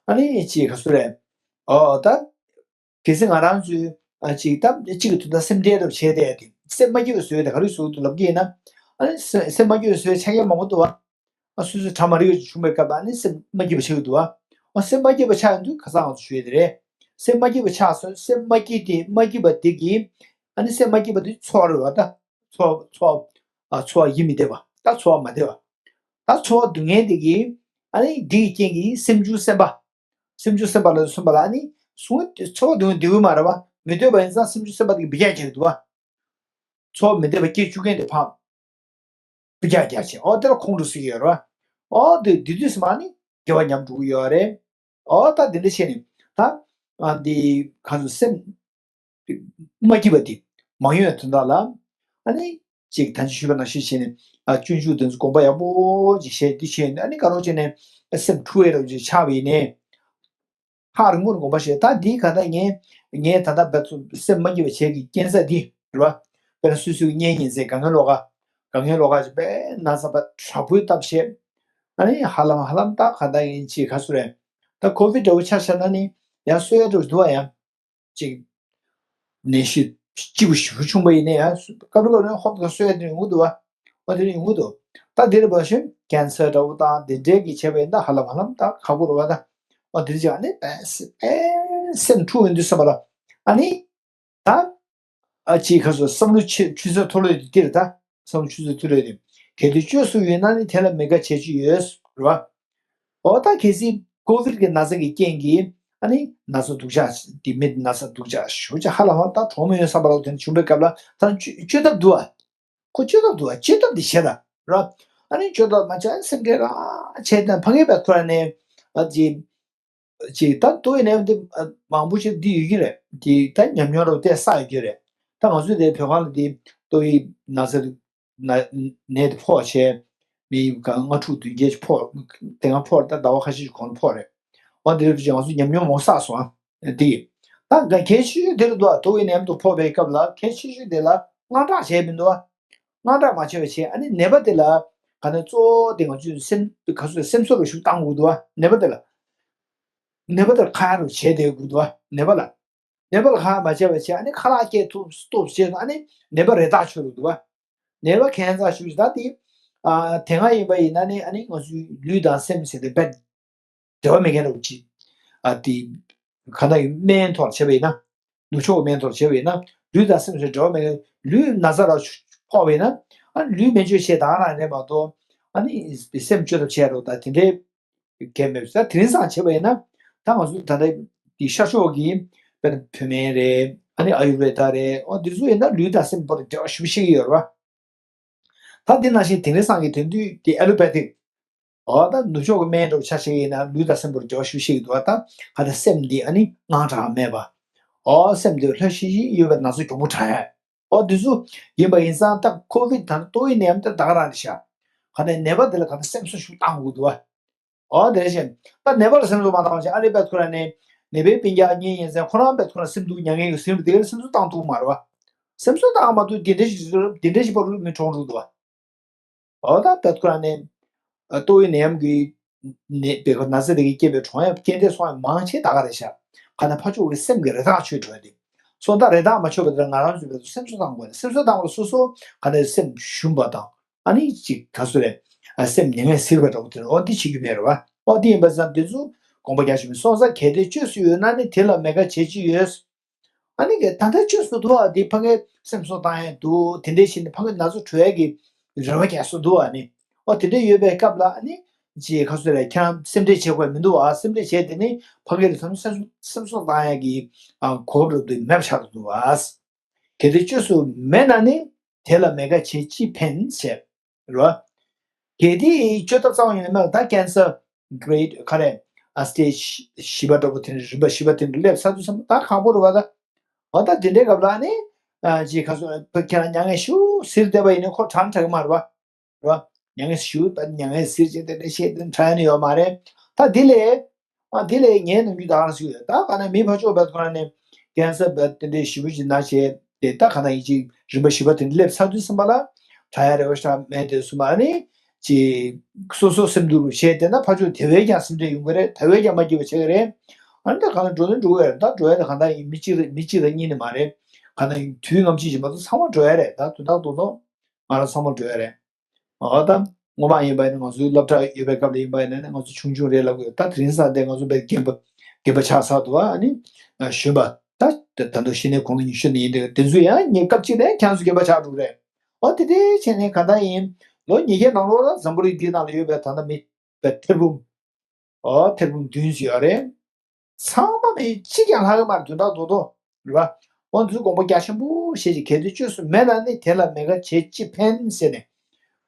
ཨ་ནི་ཅིག་ག་ཚོད་རེད། ཨོ་ད། གལ་སྲིད་ང་རང་ཚོས་ཨ་ཅིག་ད་གཅིག་གི་དོན་དག་སེམས་ཁྲལ་རབ་བྱས་ཏེ་དེ་སེམས་མ་སྐྱིད་པ་བཟོས་ཏེ་ག་རེ་བཟོ་འདུག་ལབ་ཀྱི་ཡིན་ན། ཨ་ནི་སེ་སེམས་མ་སྐྱིད་པ་བཟོས་ཆ་རྐྱེན་མང་པོ་འདུག་བ། ཨ་སོ་སོའི་གྲ་མ་རིག་པ་ཅིག་བྱུང་པའི་སྐབས་ཨ་ནི་སེམས་མ་སྐྱིད་པ་ཆགས་ཀྱི་འདུག་བ། ཨ་སེམས་མ་སྐྱིད་པ་ཆགས་ཡོང་དུས་ཁ་སང་ང་ཚོ་ཞུས་དེ་རེད། སེམས་མ་སྐྱིད་པ་ཆགས་སོང་སེམས་མ་སྐྱིད་དེ་མ་སྐྱིད་པ་དེ་གིས་ཨ་ནི་སེམས་མ་སྐྱིད་པ་དེ་ཚོར་བ་རེད་བ་ད། ཚོར་ཚོར་ཨ་ཚོར་བ་ཡིད་མི་བདེ་བ་ད་ཚོར་བ་མ་བདེ་བ། ད་ཚོར་བ་སྡུག་བསྔལ་དེ་གིས་ཨ་ནི་འདི་ཡི་རྐྱེན་གྱིས་སེམས་བྱུང་སེམས་པ། སེམས་བྱུང་སེམས་པ་ལ་སོན་པ་ལ་ཨ་ནི་གཟུང་ཚོར་བ་འདོད་འདོད་མ་རེད་བ། མི་འདོད་པ་ཡིན་ཙང་སེམས་བྱུང་སེམས་པ་དེ་གི་འབུད་རྒྱག་རྒྱག་གི་འདུག་བ། ཚོར་བ་མི་བདེ་བ་སྐྱེ་བཅུག་མཁན་དེ་ཕར་འབུད་རྒྱག་རྒྱག་བྱས་ཨོ་དེ་ལ་ཁོང་ཁྲོ་ཟེར་གྱི་ཡོད་རེད་བ། ཨོ་དེ་དེ་དུས་སུ་མ་ནི་དགེ་བ་ཉམས་འགྲོ་གི་ཡོད་རེད། ཨོ་ད་དེ་འདྲ་བྱས་ནས་ད་ཨ་འདི་ག་ཚོད་སེམས། མ་སྐྱིད་པ་དེ་མ་ཡོང་བའི་དོན་དག་ལ། ཨ་ནི་ཅིག་ད་ཅི་ཞུས་པ་ནང་བཞིན་བྱས་ནས་ཨ་སྤྱོད་འཇུག་དེ་ཚོ་དགོངས་པ་ཡག་པོ་ཅིག་བཞེས་འདི་བྱས་ནས་ཨ་ནི་དགའ་རོགས་བྱས་ནས་ཨ་སེམས་འཁྲུག་ཡས་རོགས་ཅིག་ཆགས་པ་ཡིན་ནའི། ཧ་རིང་པོར་དགོངས་པ་བཞེས་ད་འདི་ག་ད་ངས་ངས་ད་ལྟ་བར་དུ་སེམས་མ་སྐྱིད་པ་བྱས་ཀྱི་རྐྱེན་རྩ་འདི་རེད་བ། དཔེར་ན་སོ་སོའི་གཉེན་ཉེ་ཚན་དགའ་ངན་ལོག་ག་དགའ་ངན་ལོག་ག་ཅིག་དཔེ་ན་ཚ་པ་དྲག་པོའི་སྟབས་བྱས། ཨ་ནི་ཧ་ལམ་ཧ་ལམ་ད་ག་ད་ཡིན་ཅིག་ག་ཚོད་རེད། ད་ཀོ་བིད་འདྲ་བོ་ཆ་བཞག་ན་ནི་ཡང་གསོ་ཡ་འདྲ་བོ་འདུག་བ་ཡང་། ཅིག་ནད་གཞི་སྐྱིད་པོ་ཞེ་པོ་བྱུང་བ་ཡིན་ན་ཡང་སྐབས་རེ་སྐབས་རེ་ཧོབ་ཏེ་གསོ་ཡ་དེ་ཡོང་གི་འདུག་བ། ཨོ་དེ་ཡོང་གི་འདུག་ད་དེ་རེད་པ་ཤོད་ཀན་སར་འདྲ་བོ་དང་དེ་འདྲའི་གི་བྱས་པ་ཡིན་ན་ཧ་ལམ་ཧ་ལམ་ད་ཁག་པོ་རེད་བ་ད། ཨོ་དེ་ཅིག་ཨ་ནི་དཔེ་དཔེ་སེམས་འཁྲུག་ཡོང་དུས་ཙམ་པ་ལ་ཨ་ནི་ད་ཨ་ཅིག་ཁ་སོ་བསམ་བློ་ཆེ་ཆུ་ཚོད་མཐོ་ལོས་དེ་དེ་རེད་ད། བསམ་བློ་ཆུ་ཚོད་མཐོ་ལོས་དེ་གལ་ཏེ་བཅོས་སུ་ཡོད་ན་ནི་དེ་ལ་མི་དགའ་བྱེད་ཀྱི་ཡོད་རེད་བ། འོ་ད་གལ་སྲིད་ཀོ་བིད་ཀྱི་ན་ཚ་གི་རྐྱེན་གྱིས་ཨ་ནི་ན་ཚ་སྡུག་ཅག་དེ་མི་ན་ཚ་སྡུག་ཅག་ཞེ་པོ་ཅིག་ཧ་ལམ་ཧ་ལམ་ད་གྲོངས་མི་ཡོང་བསམ་པ་ལ་དེ་འདྲ་བྱུང་བའི་སྐབས་ལ་ད་བཅོས་བཅོས་ཐབས་འདུག་ཨ། ཁོ་བཅོས་ཐབས་འདུག་ཨ་བཅོས་ཐབས་འདི་བྱེད་ད་ར། ཨ་ནི་བཅོས་ཐབས་མ་བྱས་སེམས་ཁྲལ་རང་བྱས་ད་ཕ་གིའི་བས་ཐོ་ར་ནས་ཨ་ཅི་ཅིག་ད་ཏོག་དབྱིབས་ནད་འདི་མང་པོ་ཞིག་འདི་ཡོད་ཀྱི་རེད་འདི་ད་ཉམས་མྱོང་རབ་བལྟས་བསགས་ཡོད་ཀྱི་རེད། ད་ང་ཚོའི་དེ་བོད་ཁང་ལ་འདི་ཏོག་དབྱིབས་ན་ཚ་ནད་དེ་ཕོག་བྱས། མི་གང་ལྔ་དྲུག་བདུན་བརྒྱད་ཅིག་ཕོག་དེ་སྔ་ཕོག་ད་ཟླ་བ་ཁ་ཤས་ཤིག་གོང་ལ་ཕོག་རེད། འོ་དེ་རེད་ང་ཚོ་ཉམས་མྱོང་མང་བསགས་སོང་ཨ། དེ་ད་གལ་ཆེ་ཤོས་དེ་རེད་འདུག་ཏོག་དབྱིབས་ནད་དུ་ཕོག་པའི་སྐབས་ལ་གལ་ཆེ་ཤོས་དེ་ལ་དངངས་སྐྲག་བྱས་མི་འདུག་དངངས་སྐྲག་མ་བྱས་པ་བྱས་ཨ་ནི་ནད་པ་དེ་ལ་ག་ནས་གཙོ་བོ་དེ་ང་ཚོས་སེམས་ག་ཚོད་སེམས་གསོ་རུ་ཞུགས་བཏང་དགོས་འདུག་ནད་པ་དེ་ལ། ནད་པ་དེར་ཁ་ཡ་རུ་བྱས་བསྡད་དགོས་འདུག་ནད་པ་ལ། ནད་པ་ལ་ཁ་མ་བྱས་པ་བྱས་ཨ་ནི་ཁ་ལག་སྐྱེལ་ཐུབ་སྟོབས་བྱས་ཨ་ནི་ནད་པ་རེ་ཐག་ཆོད་རུ་འདུག་བ། ནད་པ་ཁྱད་མཚར་ཞུ་ཞིག་ད་དེ། ཨ་དེ་སྔ་ཡིན་པ་ཡིན་ན་ནི་ཨ་ནི་ང་ཚོའི་ལུས་དང་སེམས་ཟེར་ཏེ་རྦད་འབྲེལ་བ་མེད་མཁན་རུ་ཅི། ཨ་དེ་ག་ན་ཡི་སྨན་ཐོག་བྱས་པ་ཡིན་ན། ནུབ་ཕྱོགས་སྨན་ཐོག་བྱས་པ་ཡིན་ན་ལུས་དང་སེམས་ཟེར་འབྲེལ་བ་མེད་མཁན་ལུས་ན་ཚ་ར་ཆུ་ ཕོག་པས་ན། ཨ་ལུས་སྨན་བཅོས་བྱས་ད་ག་རང་རེད་མ་གཏོགས། ཨ་ནི་སེམས་བཅོས་ཐབས་བྱས་རོགས་ད་དེ་འདྲའི་གལ་མེད་པས། ད་དེ་རིང་སང་བྱས་པ་ཡིན་ན། ད་ང་ཚོ་ད་ལྟ་འདི་ཤར་ཕྱོགས་ཀྱི་དཔེར་ན་བོད་སྨན་རེད། ཨ་ནི་ཨ་ཡུར་བེ་ད་རེད། འོ་འདི་ཚོ་ཡིན་ན་ལུས་དང་སེམས་བར་འབྲེལ་བ་ཞེ་པོ་ཞིག་ཡོད་རེད་བ། ད་འདི་ནང་བཞིན་དེང་རིང་སང་གི་དེང་དུས་ཀྱི་ཨེ་ལོ་པེ་ཐིག་འོ་ད་ནུབ་ཕྱོགས་ཀྱི་སྨན་འདྲ་བོ་ཆ་བཞག་ཡིན་ན་ལུས་དང་སེམས་བར་འབྲེལ་བ་ཞེ་པོ་ཞིག་འདུག་བ། ད་ག་ད་སེམས་འདི་ཨ་ནི་དངངས་སྐྲག་མེད་པ། འོ་སེམས་འདི་ལྷོད་ཤིག་ཤིག་ཡོད་པའི་ན་ཚ་མགྱོགས་པོ་དྲག་ཡ། འོ་འདི་ཚོ་ཡིན་པ་ཡིན་ཙང་ད་ཀོ་བིད་ད་ལྟ་ཏོག་དབྱིབས་ནད་ཡམས་དེ་ད་ག་རང་རེད་ཤག་ག་ནས་ནད་པ་དེ་ལ་ག་ནས་སེམས་གསོ་ཞིག་བཏང་དགོས་འདུག་བ། འོ་དེ་བཞིན་ད་ནད་པ་ལ་སེམས་གསོ་མ་བཏང་བ་བྱས། ཨ་ལེ་པད་ཁོ་ར་ནས་ནད་པའི་སྤུན་ཀྱག་གཉིས་ཡིན་ཙང་ཁོ་རང་པད་ཁོ་ར་སེམས་སྡུག་མྱ་ངན་གྱི་ཟིན་རུ་དེ་ག་ལ་སེམས་གསོ་བཏང་ཐུབ་མ་རེད་བ། སེམས་གསོ་བཏང་མ་ཐུབ་དེ་འདྲ་ཞིག་དེ་འདྲ་ཞིག་བར་དུ་མི་གྲོངས་འགྲོ་འདུག་བ། འོ་ད་པད་ཁོ་ར་ནས་ཏོག་དབྱིབས་ནད་ཡམས་ཀྱི་ནད་པའི་ཁོ་ན་ཚ་དེ་གི་སྐྱེས་པའི་གྲོངས་ཡ་རྐྱེན་འདས་སོང་ཡ་མང་ཆེ་ད་ག་རེད་ཤག་ག་ནས་ཕར་ཕྱོགས་ཀྱི་སེམས་ཀྱི་རེ་ཐག་ཆོད་འགྲོ་ཡ་དེ། སོ་ད་རེ་ཐག་མ་ཆོད་པ་དེ་ལ་ང་རང་ཚོས་བལ་ཚོ་སེམས་གསོ་བཏང་དགོས་རེད། སེམས་གསོ་བཏང་བ་ལ་སོ་སོ་ག་ནས་སེམས་ཞུམ་པ་དང་། ཨ་ནི་ཅིག་ག་ཚོད་རེད། ཨ་སེམས་མྱ་ངན་ཟིར་བ་འདྲ་བོ་དེ་རེད། འོ་འདི་བྱེད་རྒྱུ་མེད་རེད་བ། འོ་འདི་ཡིན་པ་ཙང་འདི་ཚོ་དགོངས་པ་རྒྱ་ཆེན་པོ་སོང་ཙང་། གལ་ཏེ་བཅོས་སུ་ཡོད་ན་ནི་དེ་ལ་མེད་དགའ་བྱེད་ཀྱི་ཡོད། ཨ་ནི་ག་ད་ལྟ་བཅོས་སུ་འདུག་ཨ་འདི་ཕ་གིའི་སེམས་གསོ་བཏང་ཡས་འདུག་དེ་འདྲས་བྱས་ནས་ཕ་གིའི་ན་ཚ་བྲོས་ཡས་ཀྱི་རེ་བ་རྒྱག་སུ་འདུག་ཨ་ནི། འོ་དེ་འདྲས་ཡོད་པའི་སྐབས་ལ་ཨ་ནི་ཅིག་ག་ཚོད་རེད། ཁྱེད་རང་སེམས་ཁྲལ་བྱེད་དགོས་མི་འདུག་ཨ། སེམས་ཁྲལ་བྱས་དེ་ནི་ཕ་གི་ལ་ཚང་མ་སེམས་སེམས་གསོ་བཏང་ཡས་ཀྱི་ཨ་གོ་སྐབས་རབ་ཏུ་མེད་པ་ཆགས་འདུག་ཨ། གལ་ཏེ་བཅོས་སུ་མེད་ན་ནི་དེ་ལ་མེད་དགའ་བྱས་ཅི་ཕན་ཟེར་རོ། གལ་ཏེ་བཅོས་ཐབས་རྩ་བ་ཉིད་ནས་མེད་ན་ད་ཀན་སར་གི་རེ་ཌི་ག་རེ་ཨ་སི་ཊེ་ཇི་བཞི་པ་འདྲ་པོ་དེ་འདྲ་རིམ་པ་བཞི་པ་དེ་འདྲ་སླེབས་ཚར་དུས་ཙམ་ད་ཁག་པོ་རེད་བ་ད། འོ་ད་དེ་འདྲའི་སྐབས་ལ་ནི་ཨ་ཅིག་ག་ཚོད་ཁྱེད་རང་མྱ་ངན་ཞུ་ཟེར་བསྡད་པ་ཡིན་ན་ཁོ་དྲག་དྲག་གི་མ་རེད་བ། རོ། མྱ་ངན་ཞུ་ད་མྱ་ངན་ཟེར་ཅིག་དེ་འདྲ་བཤད་དེ་དྲག་ནི་ཡོད་མ་རེད། ད་དེ་ལས། ཨ་དེ་ལས་ངའི་ནམ་རྒྱུན་ད་ག་རང་ཞུ་ཡོད། ད་ག་ནས་མི་ཕར་ཕྱོགས་བལ་ཁོ་རང་ནས་ཀན་སར་བལ་དེ་འདྲའི་ཞེ་པོ་ཅིག་ན་བྱས་དེ་ད་ག་ན་ཡིན་ཅིག་རིམ་པ་བཞི་པ་དེ་འདྲ་སླེབས་ཚར་དུས་ཙམ་པ་ལ་དྲག་ཡ་རེ་བ་ཞིག་མེད་དེ་སུ་མ་ནི་ཅིག་སོ་སོ་སེམས་སྡུག་རུ་བྱས་དེ་ན་ཕར་ཕྱོགས་དེ་བས་ཀྱང་སེམས་ཁྲལ་ཡོང་གི་རེད། དེ་བས་ཀྱང་མ་སྐྱིད་པ་བྱེད་ཀྱི་རེད། ཨ་ནི་ད་ག་ན་འགྲོ་ནི་འགྲོ་གི་རེད། ད་འགྲོ་ཡ་དེ་གང་ལྟར་ཡིན་མི་གཅིག་རེད། མི་གཅིག་དང་གཉིས་ནི་མ་རེད། ག་ན་ཡིན་དུས་ནམ་ཅིག་ཡིན་པ་ཚོ་ཚང་མ་འགྲོ་ཡ་རེད། ད་དོན་དག་རྡོག་རྡོག་ང་རང་ཚང་མ་འགྲོ་ཡ་རེད། འོ་ད། སྔོན་མ་ཡིན་པ་ཡིན་ན་ང་ཚོའི་སློབ་གྲྭ་ཡོད་པའི་སྐབས་ལ་ཡིན་པ་ཡིན་ན་ནི་ང་ཚོ་ཆུང་ཆུང་རེད་ལབ་དགོས། ད་དེ་རིང་སང་དེ་ང་ཚོ་དཔེ་རྒན་པ་རྒན་པ་ཆགས་ཚར་འདུག་ཨ་ནི་གཞོན་པ་ད་ད་དུང་གཞི་ནས་དགུང་ལོ་ཉི་ཤུ་ནས་ཡིན་དེ་དེ་ཚོ་ཡང་ངའི་སྐབས་གཅིག་ནས་ཁྱེད་ཚོ་རྒན་པ་ཆགས་འགྲོ་རེད། འོ་དེ་དེ་བྱས་ནས་ག་འདྲ་ཡིན། ལོ་ཉིས་བརྒྱའི་ནང་ལོགས་ལ་འཛམ་བུ་གླིང་འདིའི་ནང་ལ་ཡོད་པའི་ད་ལྟ་མི་དཔེ་ཐེར་འབུམ། འོ་ཐེར་འབུམ་བདུན་ཅིག་ཡོད་རེད། ཚང་མ་མི་གཅིག་ཀྱང་ལྷག་གི་མ་རེད། དོན་དག་རྡོག་རྡོག་རེད་བ། འོ་འདི་ཚོ་དགོངས་པ་རྒྱ་ཆེན་པོ་བཞེས་ཀྱི་གལ་ཏེ་བཅོས་སུ་མེད་ན་ནི་དེ་ལ་མེད་དགའ་བྱས་ཅི་ཕན་ཟེར་ནས།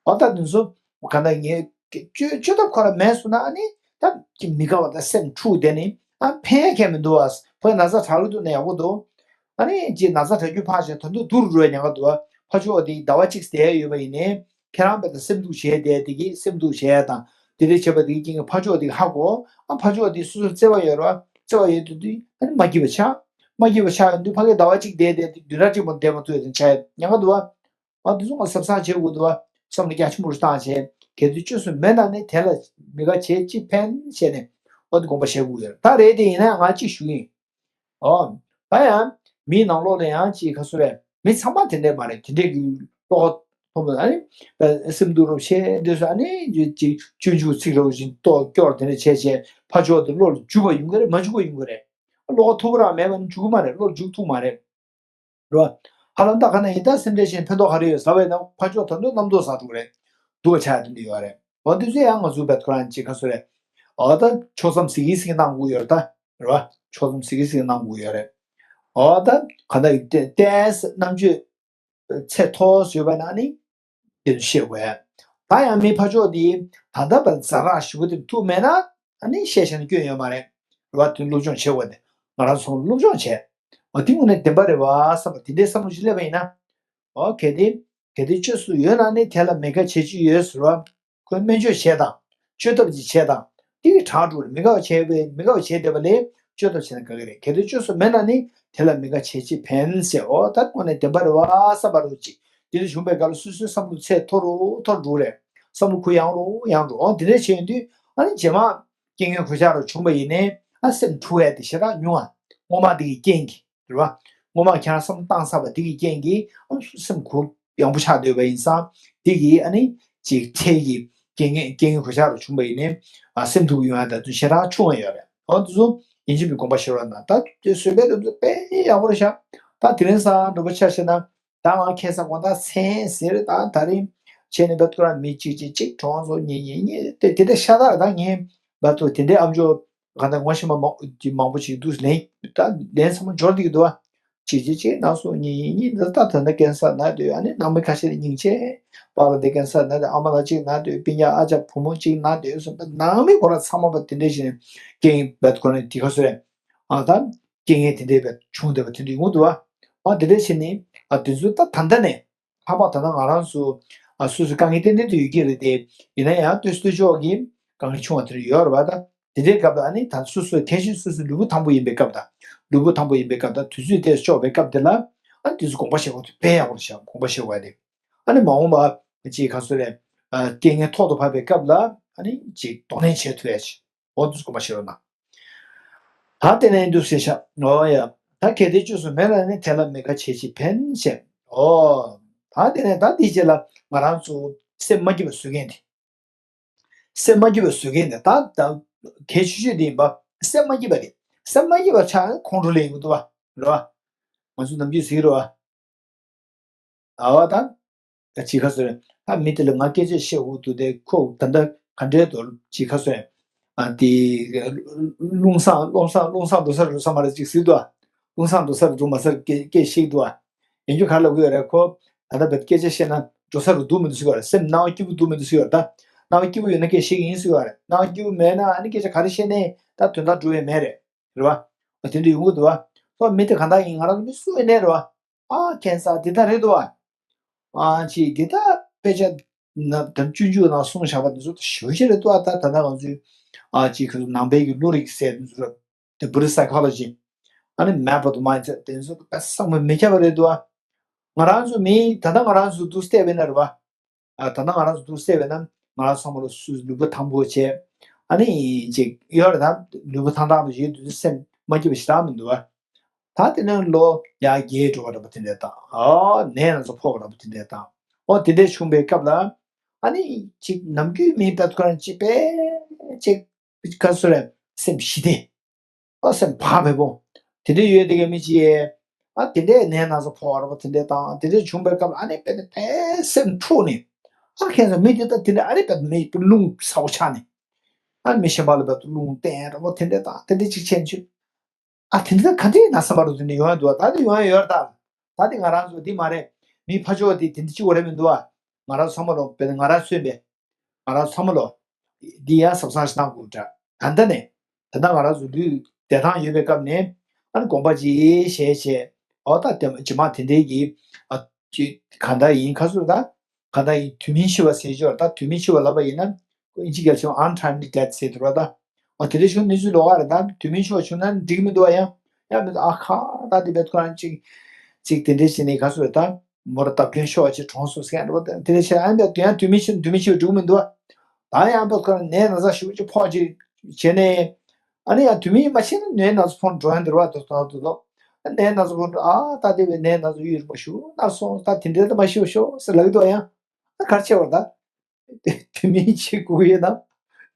འོ་ད་འདི་ཚོ་ག་འདྲ་ངས་བཅོས་བཅོས་ཐབས་ཁོ་ར་མེད་སོང་ན་ཨ་ནི་ད་ཀྱི་མི་དགའ་བ་དང་སེམས་འཁྲུག་བསྡད་ནི་ཨ་ཕན་ཡ་ཁྱད་མི་འདུག་ཨ། ཕ་གི་ན་ཚ་དྲག་གི་འདུག་ན་ཡག་པོ་འདུག་ཨ་ནི་ཅི་ན་ཚ་དྲག་རྒྱུ་ཕར་བཞག་ད་དུང་སྡུག་རུ་འགྲོ་ཡ་ཉེན་ཁ་འདུག་ཨ། ཕར་ཕྱོགས་དེ་ཟླ་བ་གཅིག་བསྡད་ཡོད་པ་ཡིན་ནའི། ཁྱེད་རང་བལ་ད་སེམས་སྡུག་བྱས་བསྡད་དེ་གི་སེམས་སྡུག་བྱས་ཡ་དང་དེ་འདྲ་བྱས་པ་དེ་གི་རྐྱེན་གྱིས་ཕར་ཕྱོགས་དེ་གི་ཧ་གོ། ཨ་ཕར་ཕྱོགས་དེ་སོ་སོར་བརྩེ་བ་ཡོད་རེད་བ། བརྩེ་བ་ཡོད་དུས་དུས་ཨ་ནི་མ་སྐྱིད་པ་ཆགས། མ་སྐྱིད་པ་ཆགས་ཡོང་དུས་ཕ་གི་ཟླ་བ་གཅིག་བསྡད་བསྡད་དེ་བདུན་ཕྲག་གཅིག་མ་བསྡད་མ་ཐུབ་ཡ་དེ་ཆགས་ཡ་ཉེན་ཁ་འདུག་བ། ཨ་དེ་ཚོ་ང་ཟབ་གསང་བྱེད་དགོས་འདུག་བ། བསམ་བློ་རྒྱ་ཆེན་པོ་རུ་བཏང་བྱས་གལ་ཏེ་བཅོས་སུ་མེད་ན་ནི་དེ་ལ་མི་དགའ་བྱས་ཅི་ཕན་བྱས་ནས་འོ་དེ་དགོངས་པ་བཞེས་དགོས་ཡོད་རེད། ད་རེད་དེ་ཡིན་ན་ང་གཅིག་ཞུ་ཡིན། ཨོ། ད་ཡང་མིའི་ནང་ལོགས་ལ་ཡང་ཅིག་ག་ཚོད་རེད། མི་ཚང་མ་དེ་འདྲས་མ་རེད། དེ་འདྲས་ཀྱི་བློ་ཁ་མཐོ་པོ་ཨ་ནི་སེམས་སྡུག་རུ་བྱས་འདོད་ས་ཨ་ནི་ཅིག་སྤྱོད་འཇུག་ཚིག་རུ་བཞིན་ལྟོ་སྐྱོར་དེ་འདྲས་བྱས་བྱས་ཕར་ཕྱོགས་དེ་བློ་ལ་འཇུག་པ་ཡོང་གི་རེད། མ་འཇུག་པ་ཡོང་གི་རེད། བློ་ཁ་མཐོ་པོ་རང་མེད་པ་ནི་འཇུག་གི་མ་རེད། བློ་ལ་འཇུག་ཐུབ་མ་རེད། རོ། ཧ་ལམ་ད་ག་ན་ཡིན་ད་སེམས་ཁྲལ་བྱས་ཕན་ཐོགས་ག་རེ་ཡོད་ཟེར་བས་ན་ཕར་ཕྱོགས་ད་དུང་རྣམ་རྟོག་ཟ་འགྲོ་གི་རེད། སྡུག་ཆགས་དེ་འདྲ་ཡོད་རེད། འོ་དེ་ཚོ་ཡང་ང་ཚོ་བལ་ཁོ་རང་ཅིག་ག་ཚོད་རེད། འོ་ད་ཕྱོགས་མཚམས་ཟིག་གིས་ཟིག་གནང་དགོས་ཡོད་རེད་ད། རེད་བ། ཕྱོགས་མཚམས་ཟིག་གིས་ཟིག་གནང་དགོས་ཡོད་རེད། འོ་ད་ག་ད་ཏོག་ཙམ་རྣམ་དཔྱོད་ཚད་མཐོ་ཡོད་པ་ན་ནི། དེ་ཚོ་ཤེས་དགོས། ད་ཡང་མི་ཕར་ཕྱོགས་དེ་ད་ལྟ་བར་ཛ་དྲག་ཞེ་པོ་དེ་ཐུག་མེད་ན་ཨ་ནི་བཤད་བཤད་ན་སྐྱོན་ཡོད་མ་རེད། རེད་བ། དེ་སློབ་སྦྱོང་བྱེད་དགོས་ཏེ་ང་རང་ཚོ་སློབ་སྦྱོང་བྱས། འོ་དེ་དངོས་གནས་བདེན་པ་རེད་བ་བསམ་པ་དེ་འདྲའི་བསམ་བློ་ཞིག་སླེབས་པ་ཡིན་ན། འོ་གལ་ཏེ་གལ་ཏེ་བཅོས་སུ་ཡོད་ན་ནི་དེ་ལ་མེད་དགའ་བྱེད་ཀྱི་ཡོད་ཟེར་བ། ཁོས་སྨན་བཅོས་བྱས་དང་། བཅོས་ཐབས་ཅིག་བྱས་དང་། དེ་གི་དྲག་འགྲོ་རེད། མི་དགའ་བ་བྱས་པས་མི་དགའ་བ་བྱས་བསྡད་པ་ལས་བཅོས་ཐབས་བྱས་ན་དགའ་གི་རེད། གལ་ཏེ་བཅོས་སུ་མེད་ན་ནི་དེ་ལ་མི་དགའ་བྱེད་ཅི་ཕན་ཟེར། འོ་ད་དངོས་གནས་བདེན་པ་རེད་བ་བསམ་པ་རུ་ཅིག་དེ་འདྲ་བྱུང་པའི་སྐབས་ལ་སོ་སོའི་བསམ་བློ་ཚད་མཐོ་རུ་མཐོ་རུ་འགྲོ་རེད། བསམ་བློ་གུ་ཡངས་རུ་ཡངས་འགྲོ། འོ་དེ་འདྲ་བྱས་ཡོང་དུས་ཨ་ནི་རྗེས་མ་རྐྱེན་ངན་གོད་ཆག་རུ་བྱུང་པ་ཡིན་ནའི་ཨ་སེམས་འཁྲུག་ཡ་དེ་ཞེ་དྲག་ཉུང་བ། སྔོན་མ་དེ་གི་རྐྱེན་གྱིས། རེད་བ། སྔོན་མ་ཁྱེད་རང་བསམ་བློ་བཏང་ཚར་བ་དེ་གི་རྐྱེན་གྱིས་ཨ་སེམས་གུ་ཡངས་པོ་ཆགས་སྡོད་པ་ཡིན་ཙང་། དེ་གིས་ཨ་ནི་ཅིག་ཚད་ཀྱི་རྐྱེན་ངན་རྐྱེན་ངན་གོད་ཆག་རུ་བྱུང་པ་ཡིན་ནའི་ཨ་སེམས་སྡུག་ཡོང་ཡ་ད་དུང་ཞེ་དྲག་ཆུང་བ་ཡོད་རེད། འོ་འདི་ཚོ་ཡིན་གཅིག་མིན་དགོངས་པ་བཞེས་རོགས་གནང་། ད་དེ་བཟོད་པའི་ལམ་ཚོ་དཔེ་ཡག་པོ་རེད་ཤག་ད་དེ་རིང་སང་འགྲོ་པ་ཆ་བཞག་ན། ད་ང་ཁ་སང་དགོང་དག་མཚན་ཟེར། ད་ད་རིང་བྱས་ནས་བད་ཁོ་རང་མི་གཅིག་གཅིག་གཅིག་གྲོངས་སོང་། གཉིས་གཉིས་གཉིས་དེ་དེ་འདྲ་ཤ་སྟག་རེད། ད་ངས་བད་ཐུག་དེ་འདྲའི་ཨ་མཆོག་ག་ད་ངོ་ཤེས་པ་མང་མང་པོ་ཞིག་འདུག་ལན་ད་ལན་ཚང་མ་འབྱོར་བསྡད་ཀྱི་འདུག་ཨ། གཅིག་གཅིག་གཅིག་ན་སོང་། གཉིས་གཉིས་གཉིས་ད་ད་ད་ད་ཀན་སར་ན་སྡོད། ཨ་ནི་ནང་མི་ཁ་ཤས་ནི་སྙིང་རྗེ། པཱ་ལགས་འདི་ཀན་སར་ན་སྡོད། ཨ་མ་ལགས་གཅིག་ན་སྡོད། སྤུན་ཀྱག་ཨ་ཅག་བུ་མོ་གཅིག་ན་སྡོད་གསུངས་པ། ནང་མི་ཁོ་རང་ཚང་མ་བ་དེ་འདྲ་ཞིག་ནས་རྐྱེན་བད་ཁོ་ནས་དེ་ག་སོ་རེད། ཨ་ད་རྐྱེན་ངན་དེ་འདྲའི་བད་བྱུང་བསྡད་པ་དེ་འདྲ་ཡོང་གི་འདུག་ཨ། ཨ་དེ་འདྲ་བྱས་ནས་ཨ་དེ་ཚོ་ད་ད་ལྟ་ནས་ལྷག་པར་ད་ལྟ་ང་རང་ཚོ་ཨ་སོ་སོའི་དཀའ་ངལ་ཏན་ཏན་དུ་ཡོད་ཀྱི་རེད་དེ། ཡིན་ན་ཡང་ལྟོས་ལྟོས་ཆོག་གི་དཀའ་ངལ་ཆུང་བ་དེ་འདྲ་ཡོད་རེད་བ། ད་དེ་འདྲའི་སྐབས་ལ་ཨ་ནི་ད་སོ་སོའི་གལ་ཆེ་སོ་སོའི་ལུས་པོ་ཐང་པོ་ཡིན་པའི་སྐབས་དང་། ལུས་པོ་ཐང་པོ་ཡིན་པའི་སྐབས་དང་དུས་ཚོད་དེ་ལྕོགས་པའི་སྐབས་དེ་ལ་ཨ་ནི་དེ་ཚོ་དགོངས་པ་བཞེས་དགོས་དེ་དཔེ་ཡག་པོ་རེད་ཤག་དགོངས་པ་བཞེས་དགོས་ཡ་དེ། ཨ་ནི་མ་འོངས་པ་ཅིག་ག་ཚོད་རེད། ཨ་རྐྱེན་ངན་ཐོག་ཏུ་བབས་པའི་སྐབས་ལ་ཨ་ནི་ཅིག་གདོང་ལེན་བྱེད་ཐུབ་ཡ་ཅིག་འོ་འདུག་དགོངས་པ་བཞེས་རོགས་གནང་། ད་དེ་ནས་འདུག་ཟེར་ཤག་འོ་ཡ། ད་གལ་ཏེ་བཅོས་སུ་མེད་ལ་ནི། དེ་ལ་མི་དགའ་བྱས་ཤིང་ཕན་ཞེས། འོ། ད་དེ་ནས་ད་དེའི་རྗེས་ལ་ང་རང་ཚོ་སེམས་མ་སྐྱིད་པ་བཟོ་མཁན་དེ། སེམས་མ་སྐྱིད་པ་བཟོ་མཁན་དེ་ད་ད་གལ་ཆེ་ཤོས་དེ་ཡིན་པ། སེམས་མ་སྐྱིད་པ་རེད། སེམས་མ་སྐྱིད་པ་ཆགས་ན་ཁོང་ཁྲོ་ལེན་ཡོང་གི་འདུག་བ། རེད་བ། ང་ཚོ་ནམ་རྒྱུན་ཟེར་གི་རེད་བ། ཨ་བ་དང་། ད་ཅི་ཁ་སོ་རེད། ད་མི་དེ་ལ་ང་སྐད་ཆ་བཤད་འོ་འདུག་དེ་ཁོ་ད་ལྟ་ག་འདྲའི་དོ་ཅི་ཁ་སོ་རེད། ཨ་དེ་རླུང་སངས་རླུང་སངས་རླུང་སངས་འགྲོ་ས་རེད་འགྲོ་ས་མ་རེད་ཅིག་ཟེར་འདུག་ཨ། རླུང་སངས་འགྲོ་ས་རེད་འགྲོ་མ་ས་རེད་སྐད་སྐད་བཤད་འདུག་ཨ། ཡིན་རྒྱུ་ག་ལ་དགོས་རེད། ཁོ་ད་ལྟ་བེད་སྐད་ཆ་བཤད་ན་འགྲོ་ས་རེད་འདུག་མི་འདུག་ཟེར་བ་རེད། སེམས་སྣང་བ་སྐྱིད་པོ་འདུག་མི་འདུག་ཟེར་བ་རེད། ད་སྣང་བ་སྐྱིད་པོ་ཡོད་ན་སྐད་བཤད་ཀྱི་ཡིན་ཟེར་བ་རེད། སྣང་བ་སྐྱིད་པོ་མེད་ན་ཨ་ནི་སྐད་ཆ་ག་རེ་བཤད་ནའི་ད་དོན་དག་འགྲོ་ཡ་མེད་རེད། རེད་བ། ཨ་དེ་འདྲ་ཡོང་གི་འདུག་བ། ཁོ་མི་དེ་ག་འདྲ་ཡིན་ང་རང་ཚོ་མི་སུ་ཡིན་ནའི་རེད་བ། ཨ་ཁྱད་མཚར་དེ་ལྟར་རེད་འདུག་བ། ཨ་ཅིག་དེ་ལྟར་དཔེ་ཆ་ན་དམ་སྤྱོད་འཇུག་ནང་གསུངས་བཞག་པ་དེ་ཚོ་ཞུ་ཞེ་རེད་འདུག་ཨ། ད་ད་ལྟ་ང་ཚོའི་ཨ་ཅིག་ཁོ་ཚོ་ནང་པའི་གི་བློ་རིག་ཟེར་དེ་ཚོ་ར། The Buddhist psychology ཨ་ནི་map of the mind ཟེར་དེ་ཚོ་ད་བསམ་བློ་མི་ཁྱབ་པ་རེད་འདུག་ཨ། ང་རང་ཚོ་མི་ད་ལྟ་ང་རང་ཚོ་འདུག་བལྟས་པས་ན་རེད་བ། ཨ་ད་ལྟ་ང་རང་ཚོ་འདུག་བལྟས་པས་ན་ང་རང་ཚོ་ཚང་མ་ལོ་སུ་ལུས་པོ་ཐང་པོ་བྱས། ཨ་ནི་ཅིག་ཡོད་རེད་ད། ལུས་པོ་ཐང་ཐང་དུ་ཡོད་དུས་སེམས་མ་སྐྱིད་པ་ཞེ་དྲག་མི་འདུག་བ། ད་དེ་ནས་ལོ་ཡར་རྒས་འགྲོ་བ་འདྲ་པོ་དེ་འདྲ་དང་། ཨ་ནད་ན་ཚ་ཕོག་པ་འདྲ་པོ་དེ་འདྲ་དང་། ཨོ་དེ་འདྲ་བྱུང་བའི་སྐབས་ལ་ཨ་ནི་ཅིག་ནམ་རྒྱུན་མི་བད་ཁོ་རང་ཅིག་པས་ཅིག་ག་སུ་རེད་སེམས་ཞི་བདེ། ཨ་སེམས་བག་མེད་པོ། དེ་འདྲ་ཡོད་དེ་ག་མི་ཅིག་ཡས། ཨ་དེ་འདྲས་ནད་ན་ཚ་ཕོག་པ་འདྲ་པོ་དེ་འདྲས་དང་དེ་འདྲས་བྱུང་བའི་སྐབས་ལ་ཨ་ནི་དཔེ་དེ་དཔེ་སེམས་འཁྲུགས་ནས། ཨ་ཁྱེད་ཚོ་མི་དེ་ད་དེ་འདྲས་ཨ་ནི་དཔེ་མི་རླུང་ཚ་པོ་ཆགས་ནས། ཨ་མི་གཞན་པ་ལ་དཔེ་རླུང་བསྟན་འདྲ་པོ་དེ་འདྲས་དང་དེ་འདྲས་ཅིག་བྱས་ནས་ཆུ། ཨ་དེ་འདྲས་ག་འདྲས་ན་བསམ་པ་རུ་དེ་འདྲས་ཡོང་ཡ་འདུག་ད་དེ་ཡོང་ཡ་ཡོད་ད། ད་དེ་ང་རང་ཚོ་འདི་མ་རེད། མི་ཕ་ཕྱོགས་དེ་དེ་འདྲས་གཅིག་པོ་རེད་མི་འདུག་ཨ། ང་རང་ཚོ་ཚང་མ་ལོ་དཔེ་ང་རང་ཚོ་ཡིན་པས། ང་རང་ཚོ་ཚང་མ་ལོ། འདི་ཡང་གཟབ་གཟབ་ཞིག་གནང་དགོས་འདྲ། ད་ལྟ་ནས། ད་ལྟ་ང་རང་ཚོ་ལུས་བདེ་ཐང་ཡོད་པའི་སྐབས་ནས། ཨ་ནི་དགོངས་པ་ཅིག་བཞེས་བྱས། འོ་ད་དེ་རྗེས་མ་དེ་འདྲའི་གི། ཨ་ཅི་གང་ལྟར་ཡིན་ཁ་སུ་ད། གང་ལྟར་ཡིན་དུས་མིན་འཆི་བ་ཟེར་ཆོག་ད་དུས་མིན་འཆི་བ་ལབ་པ་ཡིན་ན། ཨིན་ཇི་སྐད་ཆ་untimely death ཟེར་འདུག་ར་ད། འོ་དེ་འདྲ་བྱུང་གནས་ཚུལ་ལོགས་ཀ་རེད་ད། དུས་མིན་འཆི་བ་བྱུང་ན་འགྲིག་གི་མི་འདུག་ཨ། ཡང་ཡང་མི་འདུག་ཨ། ཁ་ད་དེ་བེད་ཁོ་རང་ཅིག་ཅིག་དེ་འདྲ་བྱས་ནས་ག་སུ་རེད་ད། མོ་ར་བཏབ་མཁན་ཤོག་ཅིག་གྲོངས་སོང་ཟེར་མཁན་རེད་པ། དེ་འདྲ་བྱས་ཨ་འདྲ་དེ་ཡང་དུས་མིན་འཆི་དུས་མིན་འཆི་བ་འགྲིག་མི་འདུག་ཨ། ད་ཡང་བེད་ཁོ་རང་ནད་ན་ཚ་ཞེ་པོ་ཅིག་ཕོག་ཅིག་བྱས་ནས། ཨ་ནི་ཡང་དུས་མིན་མ་ཕྱིན་ན་ནད་ན་ཚ་ཕོག་འགྲོ་ཡ་འདི་རེད་པ། དོ་དོ་དོ་དོ། ནད་ན་ཚ་ཕོག་འགྲོ་ཨ། ད་དེ་བས་ནད་ན་ཚ་ཡུན་རིང་པོ་ཞིག་ན་སོང་ད་དེ་འདྲ་ད་མ་ཤི་ཤོག་ཟེར་ལབ་ཀྱི་འདུག་ཡང་། ད་ག་རེ་བྱེད་པ་ད། དེ་མིན་ཅིག་དགོས་ཡོད་ན།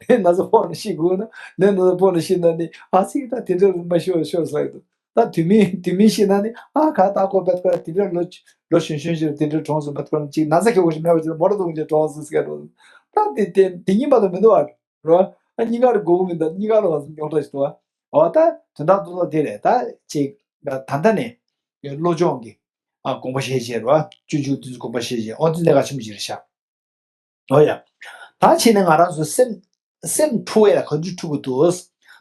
ནད་ན་ཚ་ཕོག་ནས་ཤི་དགོས་ན། ནད་ན་ཚ་ཕོག་ནས་ཤི་ན་ནི་ཨ་ཙི་ད་དེ་འདྲ་མ་ཤི་བ་ཤོག་ཟེར་གི་འདུག་ད་དེ་མིན་དེ་མིན་ཤི་ན་ནི་ཨ་ག་ད་ཁོ་བེད་ཁོ་དེ་འདྲ་ལོ་ལོ་གཞོན་གཞོན་ཞིག་དེ་འདྲ་གྲོངས་སོང་བེད་ཁོ་ཅིག་ན་ཚ་ཁྱོ་གོ་ཞིག་མེད་པ་ཅིག་མོ་ར་དུང་ཅིག་གྲོངས་སོང་ཟེར་གི་འདུག་ད་དེ་དེ་དེ་གཉིས་པ་དང་མི་འདུག་བ། རོ། ཨ་གཉིས་ཀ་རུ་དགོས་མི་འདུག་གཉིས་ཀ་རུ་ང་ཚོ་རྙོག་དྲ་ཞིག་འདུག་བ། འོ་ད་དོན་དག་ཏུ་ལ་དེ་རེད་ད་ཅིག་ད་ད་ནས་བློ་སྦྱོང་གི་ཨ་དགོངས་པ་བཞེས་བྱས་རོ། སྤྱོད་འཇུག་དེ་ཚོ་དགོངས་པ་བཞེས་བྱས་འོ་དེ་ནས་ག་ཆེན་པོ་ཅིག་རེད་ཤག་འོ་ཡ། ད་ཕྱིན་ནས་ང་རང་ཚོ་སེམས་སེམས་འཁྲུག་ཡས་ལ་ག་དུས་འཁྲུག་གི་འདུག་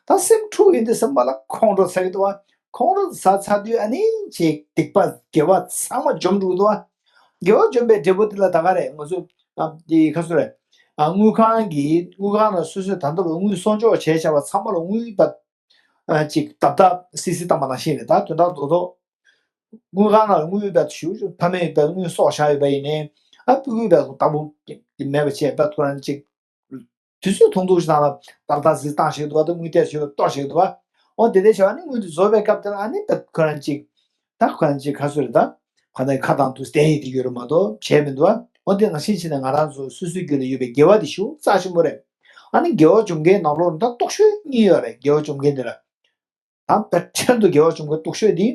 ད་སེམས་འཁྲུག་ཡིན་དུས་སེམས་པ་ལ་ཁོང་ཁྲོ་ཟ་གི་འདུག་བ། ཁོང་ཁྲོ་ཟ་ཚར་དུས་ཨ་ནི་ཅིག་སྡིག་པ་དགེ་བ་ཚང་མ་འཇོམས་འགྲོ་གི་འདུག་བ། དགེ་བ་འཇོམས་པའི་འབྲས་བུ་དེ་ལ་ད་ག་རེད་ང་ཚོ་ཨ་དེ་ག་ཚོད་རེད། ཨ་དངུལ་ཁང་གི་དངུལ་ཁང་ལ་སོ་སོས་ད་ལྟ་བ་དངུལ་གསོག་འཇོག་བྱས་བྱས་པ་ཚང་མ་ལ་དངུལ་པ་ཨ་ཅིག་རྡབ་རྡབ་སིལ་སིལ་བཏང་པ་ནང་བཞིན་རེད་ད། དོན་དག་རྡོག་རྡོག་དངུལ་ཁང་ནང་དངུལ་ཡོད་པ་ཞུ་ཕ་མེས་ཡོད་པ་དངུལ་གསོག་བཞག་ཡོད་པ་ཡིན་ནའི་ཨ་སྤུ་གུ་ཡོད་པ་ལྟ་བུ་མེད་པ་བྱས་པ་ཁོ་རང་ཅིག་དུས་ཚོད་ཐུང་ཐུང་ཞིག་ནང་ལ་ཏག་ཏག་ཟིག་བཏང་ཞིག་འདུག་བ། ད་དངུལ་གཏད་ཞིག་གཏོར་ཞིག་འདུག་བ། འོ་དེ་འདྲ་བྱས་ཨ་ནི་དངུལ་དེ་རྫོགས་པའི་སྐབས་དེ་ལ་ཨ་ནི་ཁོ་རང་ཅིག་ད་ཁོ་རང་ཅིག་ག་ཚོད་རེད་ད། ཁོ་ན་ཁ་དང་དུ་བསྟན་ཡིག་དེ་ཡོད་རེད་མ་གཏོགས་བྱས་མི་འདུག་བ། འོ་དེ་ནང་བཞིན་བྱས་ནས་ང་རང་ཚོ་སོ་སོའི་རྒྱུད་ལ་ཡོད་པའི་དགེ་བ་དེ་ཞེ་པོ་རྩ་ཆེན་པོ་རེད། ཨ་ནི་དགེ་བ་འཇོམས་མཁན་ནང་ལོགས་ལ་ད་རྟོག་ཞོད་གཉིས་ཡོད་རེད། དགེ་བ་འཇོམས་མཁན་དེ་ལ། ད་དཔེ་ཁྲལ་དུ་དགེ་བ་འཇོམས་མཁན་རྟོག་ཞོད་དེ་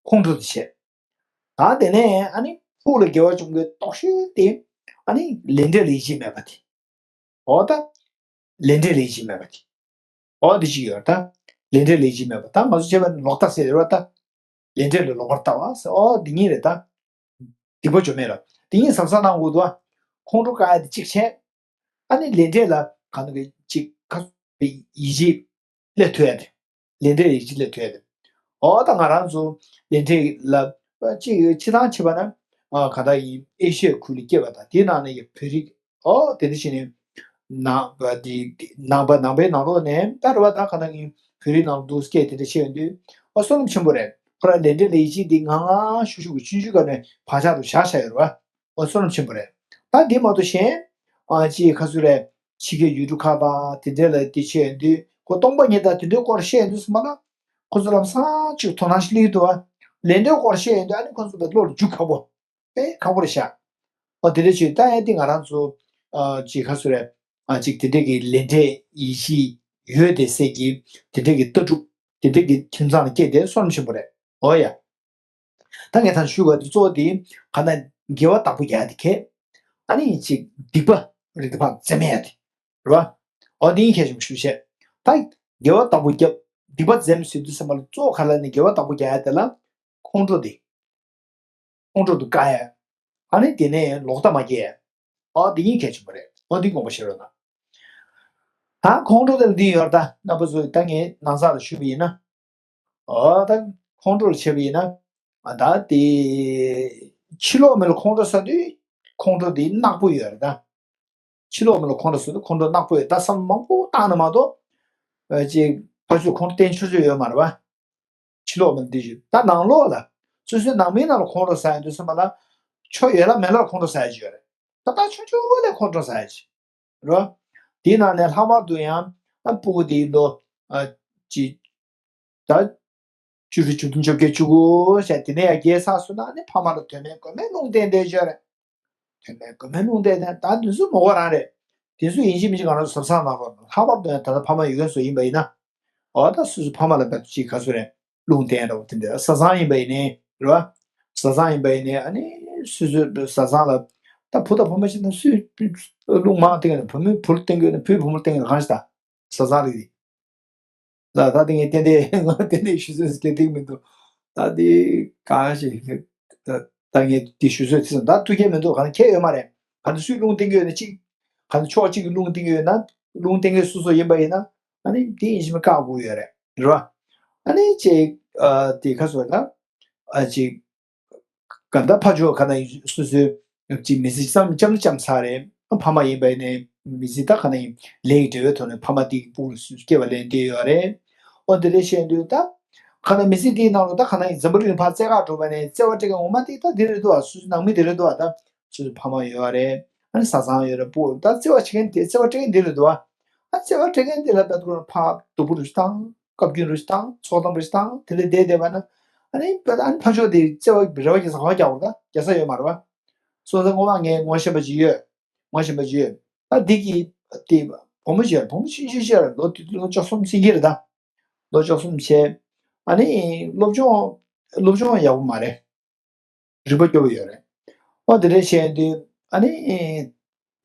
ཁོང་ཁྲོ་དེ་བྱས། ད་དེ་ནས་ཨ་ནི་ ཕུགས་ལ་དགེ་བ་སྦྱོང་མཁན་རྟོགས་ཤིང་དེ། ཨ་ནི་ལས་འབྲས་ལ་ཡིད་ཆེས་མེད་པ་དེ། འོ་ད། ལས་འབྲས་ལ་ཡིད་ཆེས་མེད་པ་དེ། འོ་དེ་ཅིག་ཡོད་ད། ལས་འབྲས་ལ་ཡིད་ཆེས་མེད་པ་ད་ང་ཚོ་བྱས་པ་ནི་ལོག་ལྟ་ཟེར་རེད་བ་ད། ལས་འབྲས་ལ་ལོག་པར་ལྟ་བ་ཟེར། འོ་དེ་གཉིས་རེད་ད། སྡིག་པ་སྦྱོར་མེད་ལ། དེ་གཉིས་ཟབ་ཟབ་གནང་དགོས་འདུག་བ། ཁོང་ཁྲོ་བསྐང་ཡ་དེ་གཅིག་བྱས། ཨ་ནི་ལས་འབྲས་ལ་གང་གི་ཅིག་ཁ་ཡིད་ཆེས་སླེབས་ཐུབ་ཡ་དེ། ལས་འབྲས་ཡིད་ཆེས་སླེབས་ཐུབ་ཡ་དེ། འོ་ད་ང་རང་ཚོ་ལས་འབྲས་ལ་ཅིག་ཕྱི་ཐང་ཆད་པ་ན། ཨ་ག་ད་ཡིན་ཨེ་ཤི་ཡའི་ཁུལ་ལ་སྐྱེས་པ་དང་དེའི་ནང་ནས་ཡི་བོད་རིགས། ཨོ་དེ་འདྲ་བྱས་ནས། ནང་པ་དེ་ནང་པ་ནང་པའི་ནང་ལོགས་ནས་ད་རེད་བ། ད་ག་ད་ཡིན་བོད་རིགས་ནང་ལ་འདུག་སྐད་དེ་འདྲ་བཤད་ཡོང་དུས། ཨོ་བསོད་ནམས་ཆེན་པོ་རེད། ཁོ་རང་ལས་འབྲས་ལ་ཡིད་ཆེས་འདི་ངང་ངང་ཤུགས་ཤུགས་ཀྱིས་ཆུང་ཆུང་སྒང་ནས་བག་ཆགས་དུ་བཞག་བཞག་ཡོད་རེད་བ། ཨོ་བསོད་ནམས་ཆེན་པོ་རེད། ད་འདི་མ་གཏོགས་གཞན། ཨ་ཅིག་ཁ་སུ་རེད། ཕྱི་རྒྱལ་ཡུལ་གྲུ་ཁག་དང་དེ་འདྲ་ལ་དེ་བཤད་ཡོང་དུས་ཁོ་སྟོང་པ་ཉིད་དང་དེ་འདྲའི་སྐོར་བཤད་ཡོང་དུས་ཙམ་པ་ལ། ཁོ་ཚོ་ལམ་སང་ཅིག་དོ་སྣང་ཞིག་སླེབས་འདུག་བ། ལས་འབྲས་སྐོར་བཤད་ཡོང་དུས་ཨ་ནི་ཁོ་ཚོ་བའི་བློ་ལ་འཇུག་ཁག་པོ། དཔེ་ཁག་པོ་རེད་ཤག་འོ་དེ་འདྲ་བྱས་ད་ཡང་དེ་ང་རང་ཚོ། ཨ་ཅིག་ཁ་སུ་རེད། ཨ་ཅིག་དེ་འདྲ་གི་ལས་འབྲས་ཡིད་ཆེས་ཡོད་དེ་ཟེར་གྱི། དེ་འདྲ་གི་ལྟ་གྲུབ། དེ་འདྲ་གི་ཁྱིམ་ཚང་ལ་སྐྱེས་དེ་བསོད་ནམས་ཆེན་པོ་རེད། འོ་ཡ། ད་ངས་ད་ཞུ་བ་དེ་གཙོ་བོ་དེ་ག་ན་དགེ་བ་བདག་པོ་རྒྱག་ཡ་དེ་གས། ཨ་ནི་ཅིག་སྡིག་པ་རིགས་དང་བར་འཛེམ་ཡ་དེ་རེད་བ། འོ་དེ་ཡིན་གལ་ཆེན་པོ་ཞུ་བཤད། ད་དགེ་བ་བདག་པོ་རྒྱབ། སྡིག་པ་འཛེམ་ཟེར་དུས་ཙམ་པ་ལ་གཙོ་བོ་ག་ལ་ནི་དགེ་བ་བདག་པོ་རྒྱག་ཡ་དེ་ལ། ཁོང་ཁྲོ་དེ། ཁོང་ཁྲོ་དེ་བཀག་ཡ། ཨ་ནི་དེ་ནས་ལོག་ལྟ་མ་སྐྱེ་ཡ། འོ་དེ་ཡིན་གལ་ཆེན་པོ་རེད། འོ་དེ་དགོངས་པ་བཞེས་རོགས་གནང་། ད་ཁོང་ཁྲོ་དེ་ལ་འདི་ཡོད་རེད་ད། རྣམ་པ་ཚོ་ད་ངས་ནང་ཚགས་ལ་ཞུས་པ་ཡིན་ན། ཨོ་ད་ཁོང་ཁྲོ་ལ་བྱས་པ་ཡིན་ན། ཨ་ད་དེ། ཕྱི་ལོགས་མི་ལ་ཁོང་ཁྲོ་ཟ་དུས་ཁོང་ཁྲོ་དེ་ནག་པོ་ཡོད་རེད་ད། ཕྱི་ལོགས་མི་ལ་ཁོང་ཁྲོ་ཟ་དུས་ཁོང་ཁྲོ་ནག་པོ་ཡོད། ད་བསམ་བློ་མང་པོ་བཏང་ན་མ་གཏོགས། ཨ་ཅེ་ཕར་ཚུར་ཁོང་ཁྲོ་བསྟན་ཆོག་ཆོག་ཡོད་མ་རེད་བ། ཕྱི་ལོགས་མི་ལ་དེ་བཞིན་ད་ནང་ལོགས་ལ། སོ་སོའི་ནང་མིའི་ནང་ལ་ཁོང་ཁྲོ་ཟ་ཡོང་དུས་ཙམ་པ་ལ། ཆོ་ཡོད་ལ་མེད་ལ་ཁོང་ཁྲོ་ཟ་ཡ་ཅིག་ཡོད་རེད། ད་ལྟ་ཆུང་ཆུང་ལས་ཁོང་ཁྲོ་ཟ་ཡ་ཅིག་རོ། དེའི་ནང་ནས་ལྷག་པར་དུ་ཡང་ཨ་སྤུ་གུ་དེའི་ལོ་ཨ་ཅི། ད་བཅུ་དྲུག་བཅུ་བདུན་བཅོ་བརྒྱད་བཅུ་དགུ་བྱས་དེ་ནས་ཡང་བརྒྱད་ཚར་སོང་ན་ནི་ཕ་མ་ལ་དོན་མེད་དགོས་མེད་རླུང་བསྟན་བསྡད་ཡོད་རེད། དོན་མེད་དགོས་མེད་རླུང་བསྟན་བསྡད། ད་དེ་ཚོ་མོ་ག་རང་རེད། དེ་ཚོ་ཡིན་གཅིག་མིན་གཅིག་ང་རང་ཚོ་བཟའ་ཚང་ནང་ལོགས་ལྷག་པར་དུ་ཡང་ད་ལྟ་ཕ་མ་ཡོད་མཁན་ཚོ་ཡིན་པ་ཡིན་ན། འོ་ད་སོ་སོའི་ཕ་མ་ལ་བབས་ཅིག་ག་ཚོད་རེད། རླུང་བསྟན་འདྲ་བོ་དེ་འདྲ། བཟའ་ཚང་ཡིན་པ་ཡིན་ནའི་རེད་བ། བཟའ་ཚང་ཡིན་པ་ཡིན་ནའི་ཨ་ནི་སོ་སོའི་བཟའ་ཚང་ལ། ད་བུ་དང་བུ་མོ་ཞིག་ན་སུས་རླུང་མང་བསྟན་གྱི་ན། བུ་མོས་བུ་ལ་བསྟན་གྱི་ན། བུས་བུ་མོ་ལ་བསྟན་གྱི་ན། གང་ཞིག་ད་བཟའ་ཚང་རེད། ལ་ད་དེ་ངས་ཏན་ཏན་ང་ཏན་ཏན་ཞུ་ཚོད་སྐད་ཐིག་མི་འདུག་ད་དེ་གང་ཞིག་ད་ད་ངས་དེ་ཞུ་ཚོད་ཐིག་སོང་། ད་ཐུགས་ཁྱད་མི་འདུག་ག་ན་ཁྱད་ཡོད་མ་རེད། ག་ན་སུས་རླུང་བསྟན་གྱི་ཡོད་ན་གཅིག་ག་ན་ཕྱོགས་གཅིག་གིས་རླུང་བསྟན་གྱི་ཡོད་ན། རླུང་བསྟན་མཁན་སོ་སོ་ཡིན་པ་ཡིན་ན། ཨ་ནི་དེ་ཡིན་གཅིག་མིན་བཀག་དགོས་ཡོད་རེད། རེད་བ། ཨ་ནི་ཅིག་ཨ་དེ་ག་ཟེར་ན། ཨ་ཅིག་ག་ད་ཕ་ཆོས་ག་ན་སོ་སོའི་ཅིག་མི་ཚེ་ཙམ་ལྕམ་ལྕམ་ཚ་རེད། ཕ་མ་ཡིན་པ་ཡིན་ནའི་མི་ཚེ་ད་ག་ན་ཡིན་ལས་ཀྱི་འབྲེལ་བའི་ཐོག་ནས་ཕ་མ་དེ་གི་སྤུ་གུ་ལ་སྐྱེ་བ་ལེན་བསྡད་ཡོད་རེད། ཨོ་དེ་འདྲ་བཤད་དུས་ད་ག་ན་མི་ཚེ་དེའི་ནང་ལ་ད་ག་ན་ཡིན་འཛམ་བུ་གླིང་ཕར་བཙལ་ག་འགྲོ་བ་ནས་བརྩེ་བ་སྤྲད་མཁན་ངོ་མ་དེ་ད་འདི་རེད་འདུག་ཨ། སོ་སོའི་ནང་མི་དེ་རེད་འདུག་ཨ། ད་སོ་སོའི་ཕ་མ་ཡོད་རེད། ཨ་ནི་བཟའ་ཚང་ཡོད་རེད། སྤུ་གུ་ད་བརྩེ་བ་བྱེད་མཁན་དེ་བརྩེ་བ་སྤྲད་མཁན་དེ་རེད་འདུག་ཨ། ཨ་བརྩེ་བ་སྤྲད་མཁན་དེ་ལ་ད་དུང་ཕར་སྡུག་པོ་རུ་བཏང་། བཀའ་བཀྱོན་རུ་བཏང་། ཚོགས་གཏམ་རུ་བཏང་། དེ་ལས་བསྡད་བསྡད་པ་ན། ཨ་ནི་བོད་ཨ་ནི་ཕ་ཕྱོགས་དེ་བརྩེ་བ་རེ་བ་རྒྱག་ས་ག་པར་རྒྱག་དགོས། ད་རྒྱག་ས་ཡོད་མ་རེད་བ། སོང་ཙང་སྔོན་མ་ངས་ངོ་ཤེས་པ་ཅིག་ཡོད། ངོ་ཤེས་པ་ཅིག་ཡོད། ད་འདི་གི་དེ་བུ་མོ་ཅིག་ཡོད། བུ་མོ་ཆུང་ཆུང་ཅིག་ཡོད། ལོ་དེ་དུས་ལོ་བཅུ་གསུམ་ཟིན་གྱི་རེད་ད། ལོ་བཅུ་གསུམ་བྱས། ཨ་ནི་སློབ་སྦྱོང་སློབ་སྦྱོང་ཡག་པོ་མ་རེད། རིག་པ་སྐྱོ་པོ་ཡོད་རེད། ཨོ་དེ་འདྲ་བཤད་དུས་ཨ་ནི།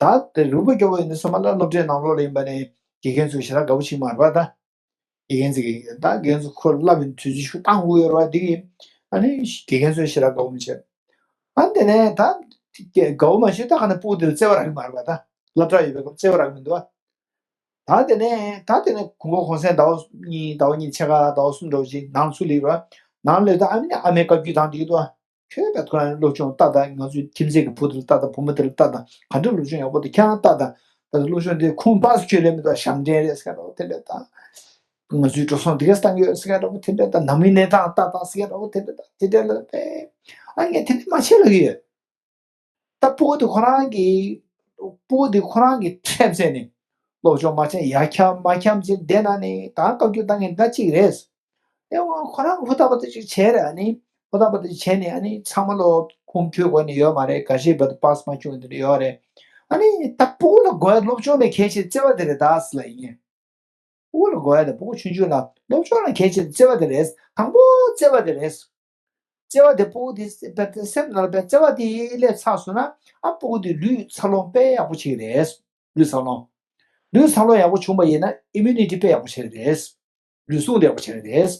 ད་དེ་རིག་པ་སྐྱོ་པོ་ཡིན་དུས་ཚང་མ་ལ་སློབ་གྲྭའི་ནང་ལོགས་ལ་ཡིན་པ་ནས་དགེ་རྒན་ཚོས་ཞེ་དྲག་དགའ་པོ་བྱེད་མ་རེད་པ་ད། དགེ་རྒན་ཚོས་ད་དགེ་རྒན་ཚོས་ཁོ་ལ་བླ་བའི་དུས་ཚོད་ཤུགས་བཏང་དགོས་ཡོད་རེད་པ། འདི་གི་ཨ་ནི་དགེ་རྒན་ཚོས་ཞེ་དྲག་དགའ་པོ་མི་བྱེད། ཨ་དེ་ནས་ད་དགའ་པོ་མ་བྱེད། ད་ག་ནས་སྤུ་གུ་དེ་ལ་བརྩེ་བ་རག་གི་མ་རེད་པ་ད། སློབ་གྲྭ་ཡོད་པའི་སྐབས་བརྩེ་བ་རག་གི་མི་འདུག་པ། ད་དེ་ནས་ད་དེ་ནས་དགུན་ཁ་གུང་སེང་ཟླ་བ་གཉིས་ཟླ་བ་གཉིས་ཕྱེད་ཀ་ཟླ་བ་གསུམ་འདྲ་བོ་ཅིག་ནང་ཚུད་ལེགས་པ། ནང་ལོས་ད་ཨ་མ་ནས་ཨ་མའི་བཀའ་བཀྱོན་བཏང་བསྡད་ཀྱི་འདུག་པ། ཁྱོད་བས་ཁོ་རང་སློབ་སྦྱོང་ལྟ་དང་། ང་ཚོའི་ཁྱིམ་མཚེས་ཀྱི་བུ་དེ་ལ་ལྟ་དང་། བུ་མོ་དེ་ལ་ལྟ་དང་། ག་འདྲ་སློབ་སྦྱོང་ཡག་པོ་འདུག་ཁྱེད་རང་ལྟ་དང་། ད་ལྟ་སློབ་སྦྱོང་དེ་ཁུངས་དཔག་ཏུ་ཁྱོད་ལེན་མི་འདུག་ཞབས་འདྲེན་རེད་ཟེར་ག་འདྲ་བོ་དེ་འདྲ་དང་། ང་ཚོའི་འགྲོ་སོང་དེ་ག་བཏང་གི་ཡོད་ཟེར་ག་འདྲ་བོ་དེ་འདྲ་དང་། ནང་མིའི་གནས་སྟངས་ལྟ་དང་ཟེར་ག་འདྲ་བོ་དེ་འདྲ་དང་། དེ་འདྲ་ལ་དཔེ་ཨ་ངས་དེ་འདྲ་མ་བྱེད་ལབ་ཀྱི་ཡོད། ད་སྤུ་གུ་དེ་ཁོ་རང་གི་སྤུ་གུ་དེ་ཁོ་རང་གི་ཁྲེབ་ཟེར་ནས་སློབ་སྦྱོང་མ་བྱས་ཡར་འཁྱམ་མར་འཁྱམ་བྱས་བསྡད་ན་ནི་ད་བཀའ་བཀྱོན་བཏང་མཁན་ད་གཅིག་རེད། ཨེ་ཝ་ཁོ་རང་ཧུར་ཐག་པ་དེ་ཅིག་བྱས་རེད། ཨ་ནི་ཧུར་ཐག་པ་དེ་ཅིག་བྱས་ནས་ཨ་ནི་ཚང་མ་ལོ་ཁུངས་འཁྱོལ་དགོས་ནི་ཡོད་མ་རེད། འགའ་ཤས་བར་དུ་པཱ་སི་མ་བྱུང་བ་དེ་འདྲ་ཡོད་རེད། ཨ་ནི་ད་སྤུ་གུ་ལ་དགོས་སློབ་སྦྱོང་ལས་གལ་ཆེ་བརྩེ་བ་དེ་རེད་ད་ཟེར་ལབ་ཡིན། སྤུ་གུ་ལ་དགོས་ཡ་དེ་སྤུ་གུ་ཆུང་ཆུང་ལ་སློབ་སྦྱོང་ལ་གལ་ཆེ་བརྩེ་བ་དེ་རེད། དང་པོ་བརྩེ་བ་དེ་རེད། བརྩེ་བ་དེ་སྤུ་གུ་དེ་སེམས་ནང་ལ་བརྩེ་བ་དེ་སླེབས་ཚར་སོང་ན། ཨ་སྤུ་གུ་དེ་ལུས་འཚར་ལོངས་དཔེ་ཡག་པོ་བྱེད་ཀྱི་རེད། ལུས་འཚར་ལོངས། ལུས་འཚར་ལོངས་ཡག་པོ་བྱུང་བ་ཡིན་ན་ཨི་མུ་ནི་ཊི་དཔེ་ཡག་པོ་བྱེད་ཀྱི་རེད། ལུས་ཟུངས་དེ་ཡག་པོ་ཆགས་ཀྱི་རེད།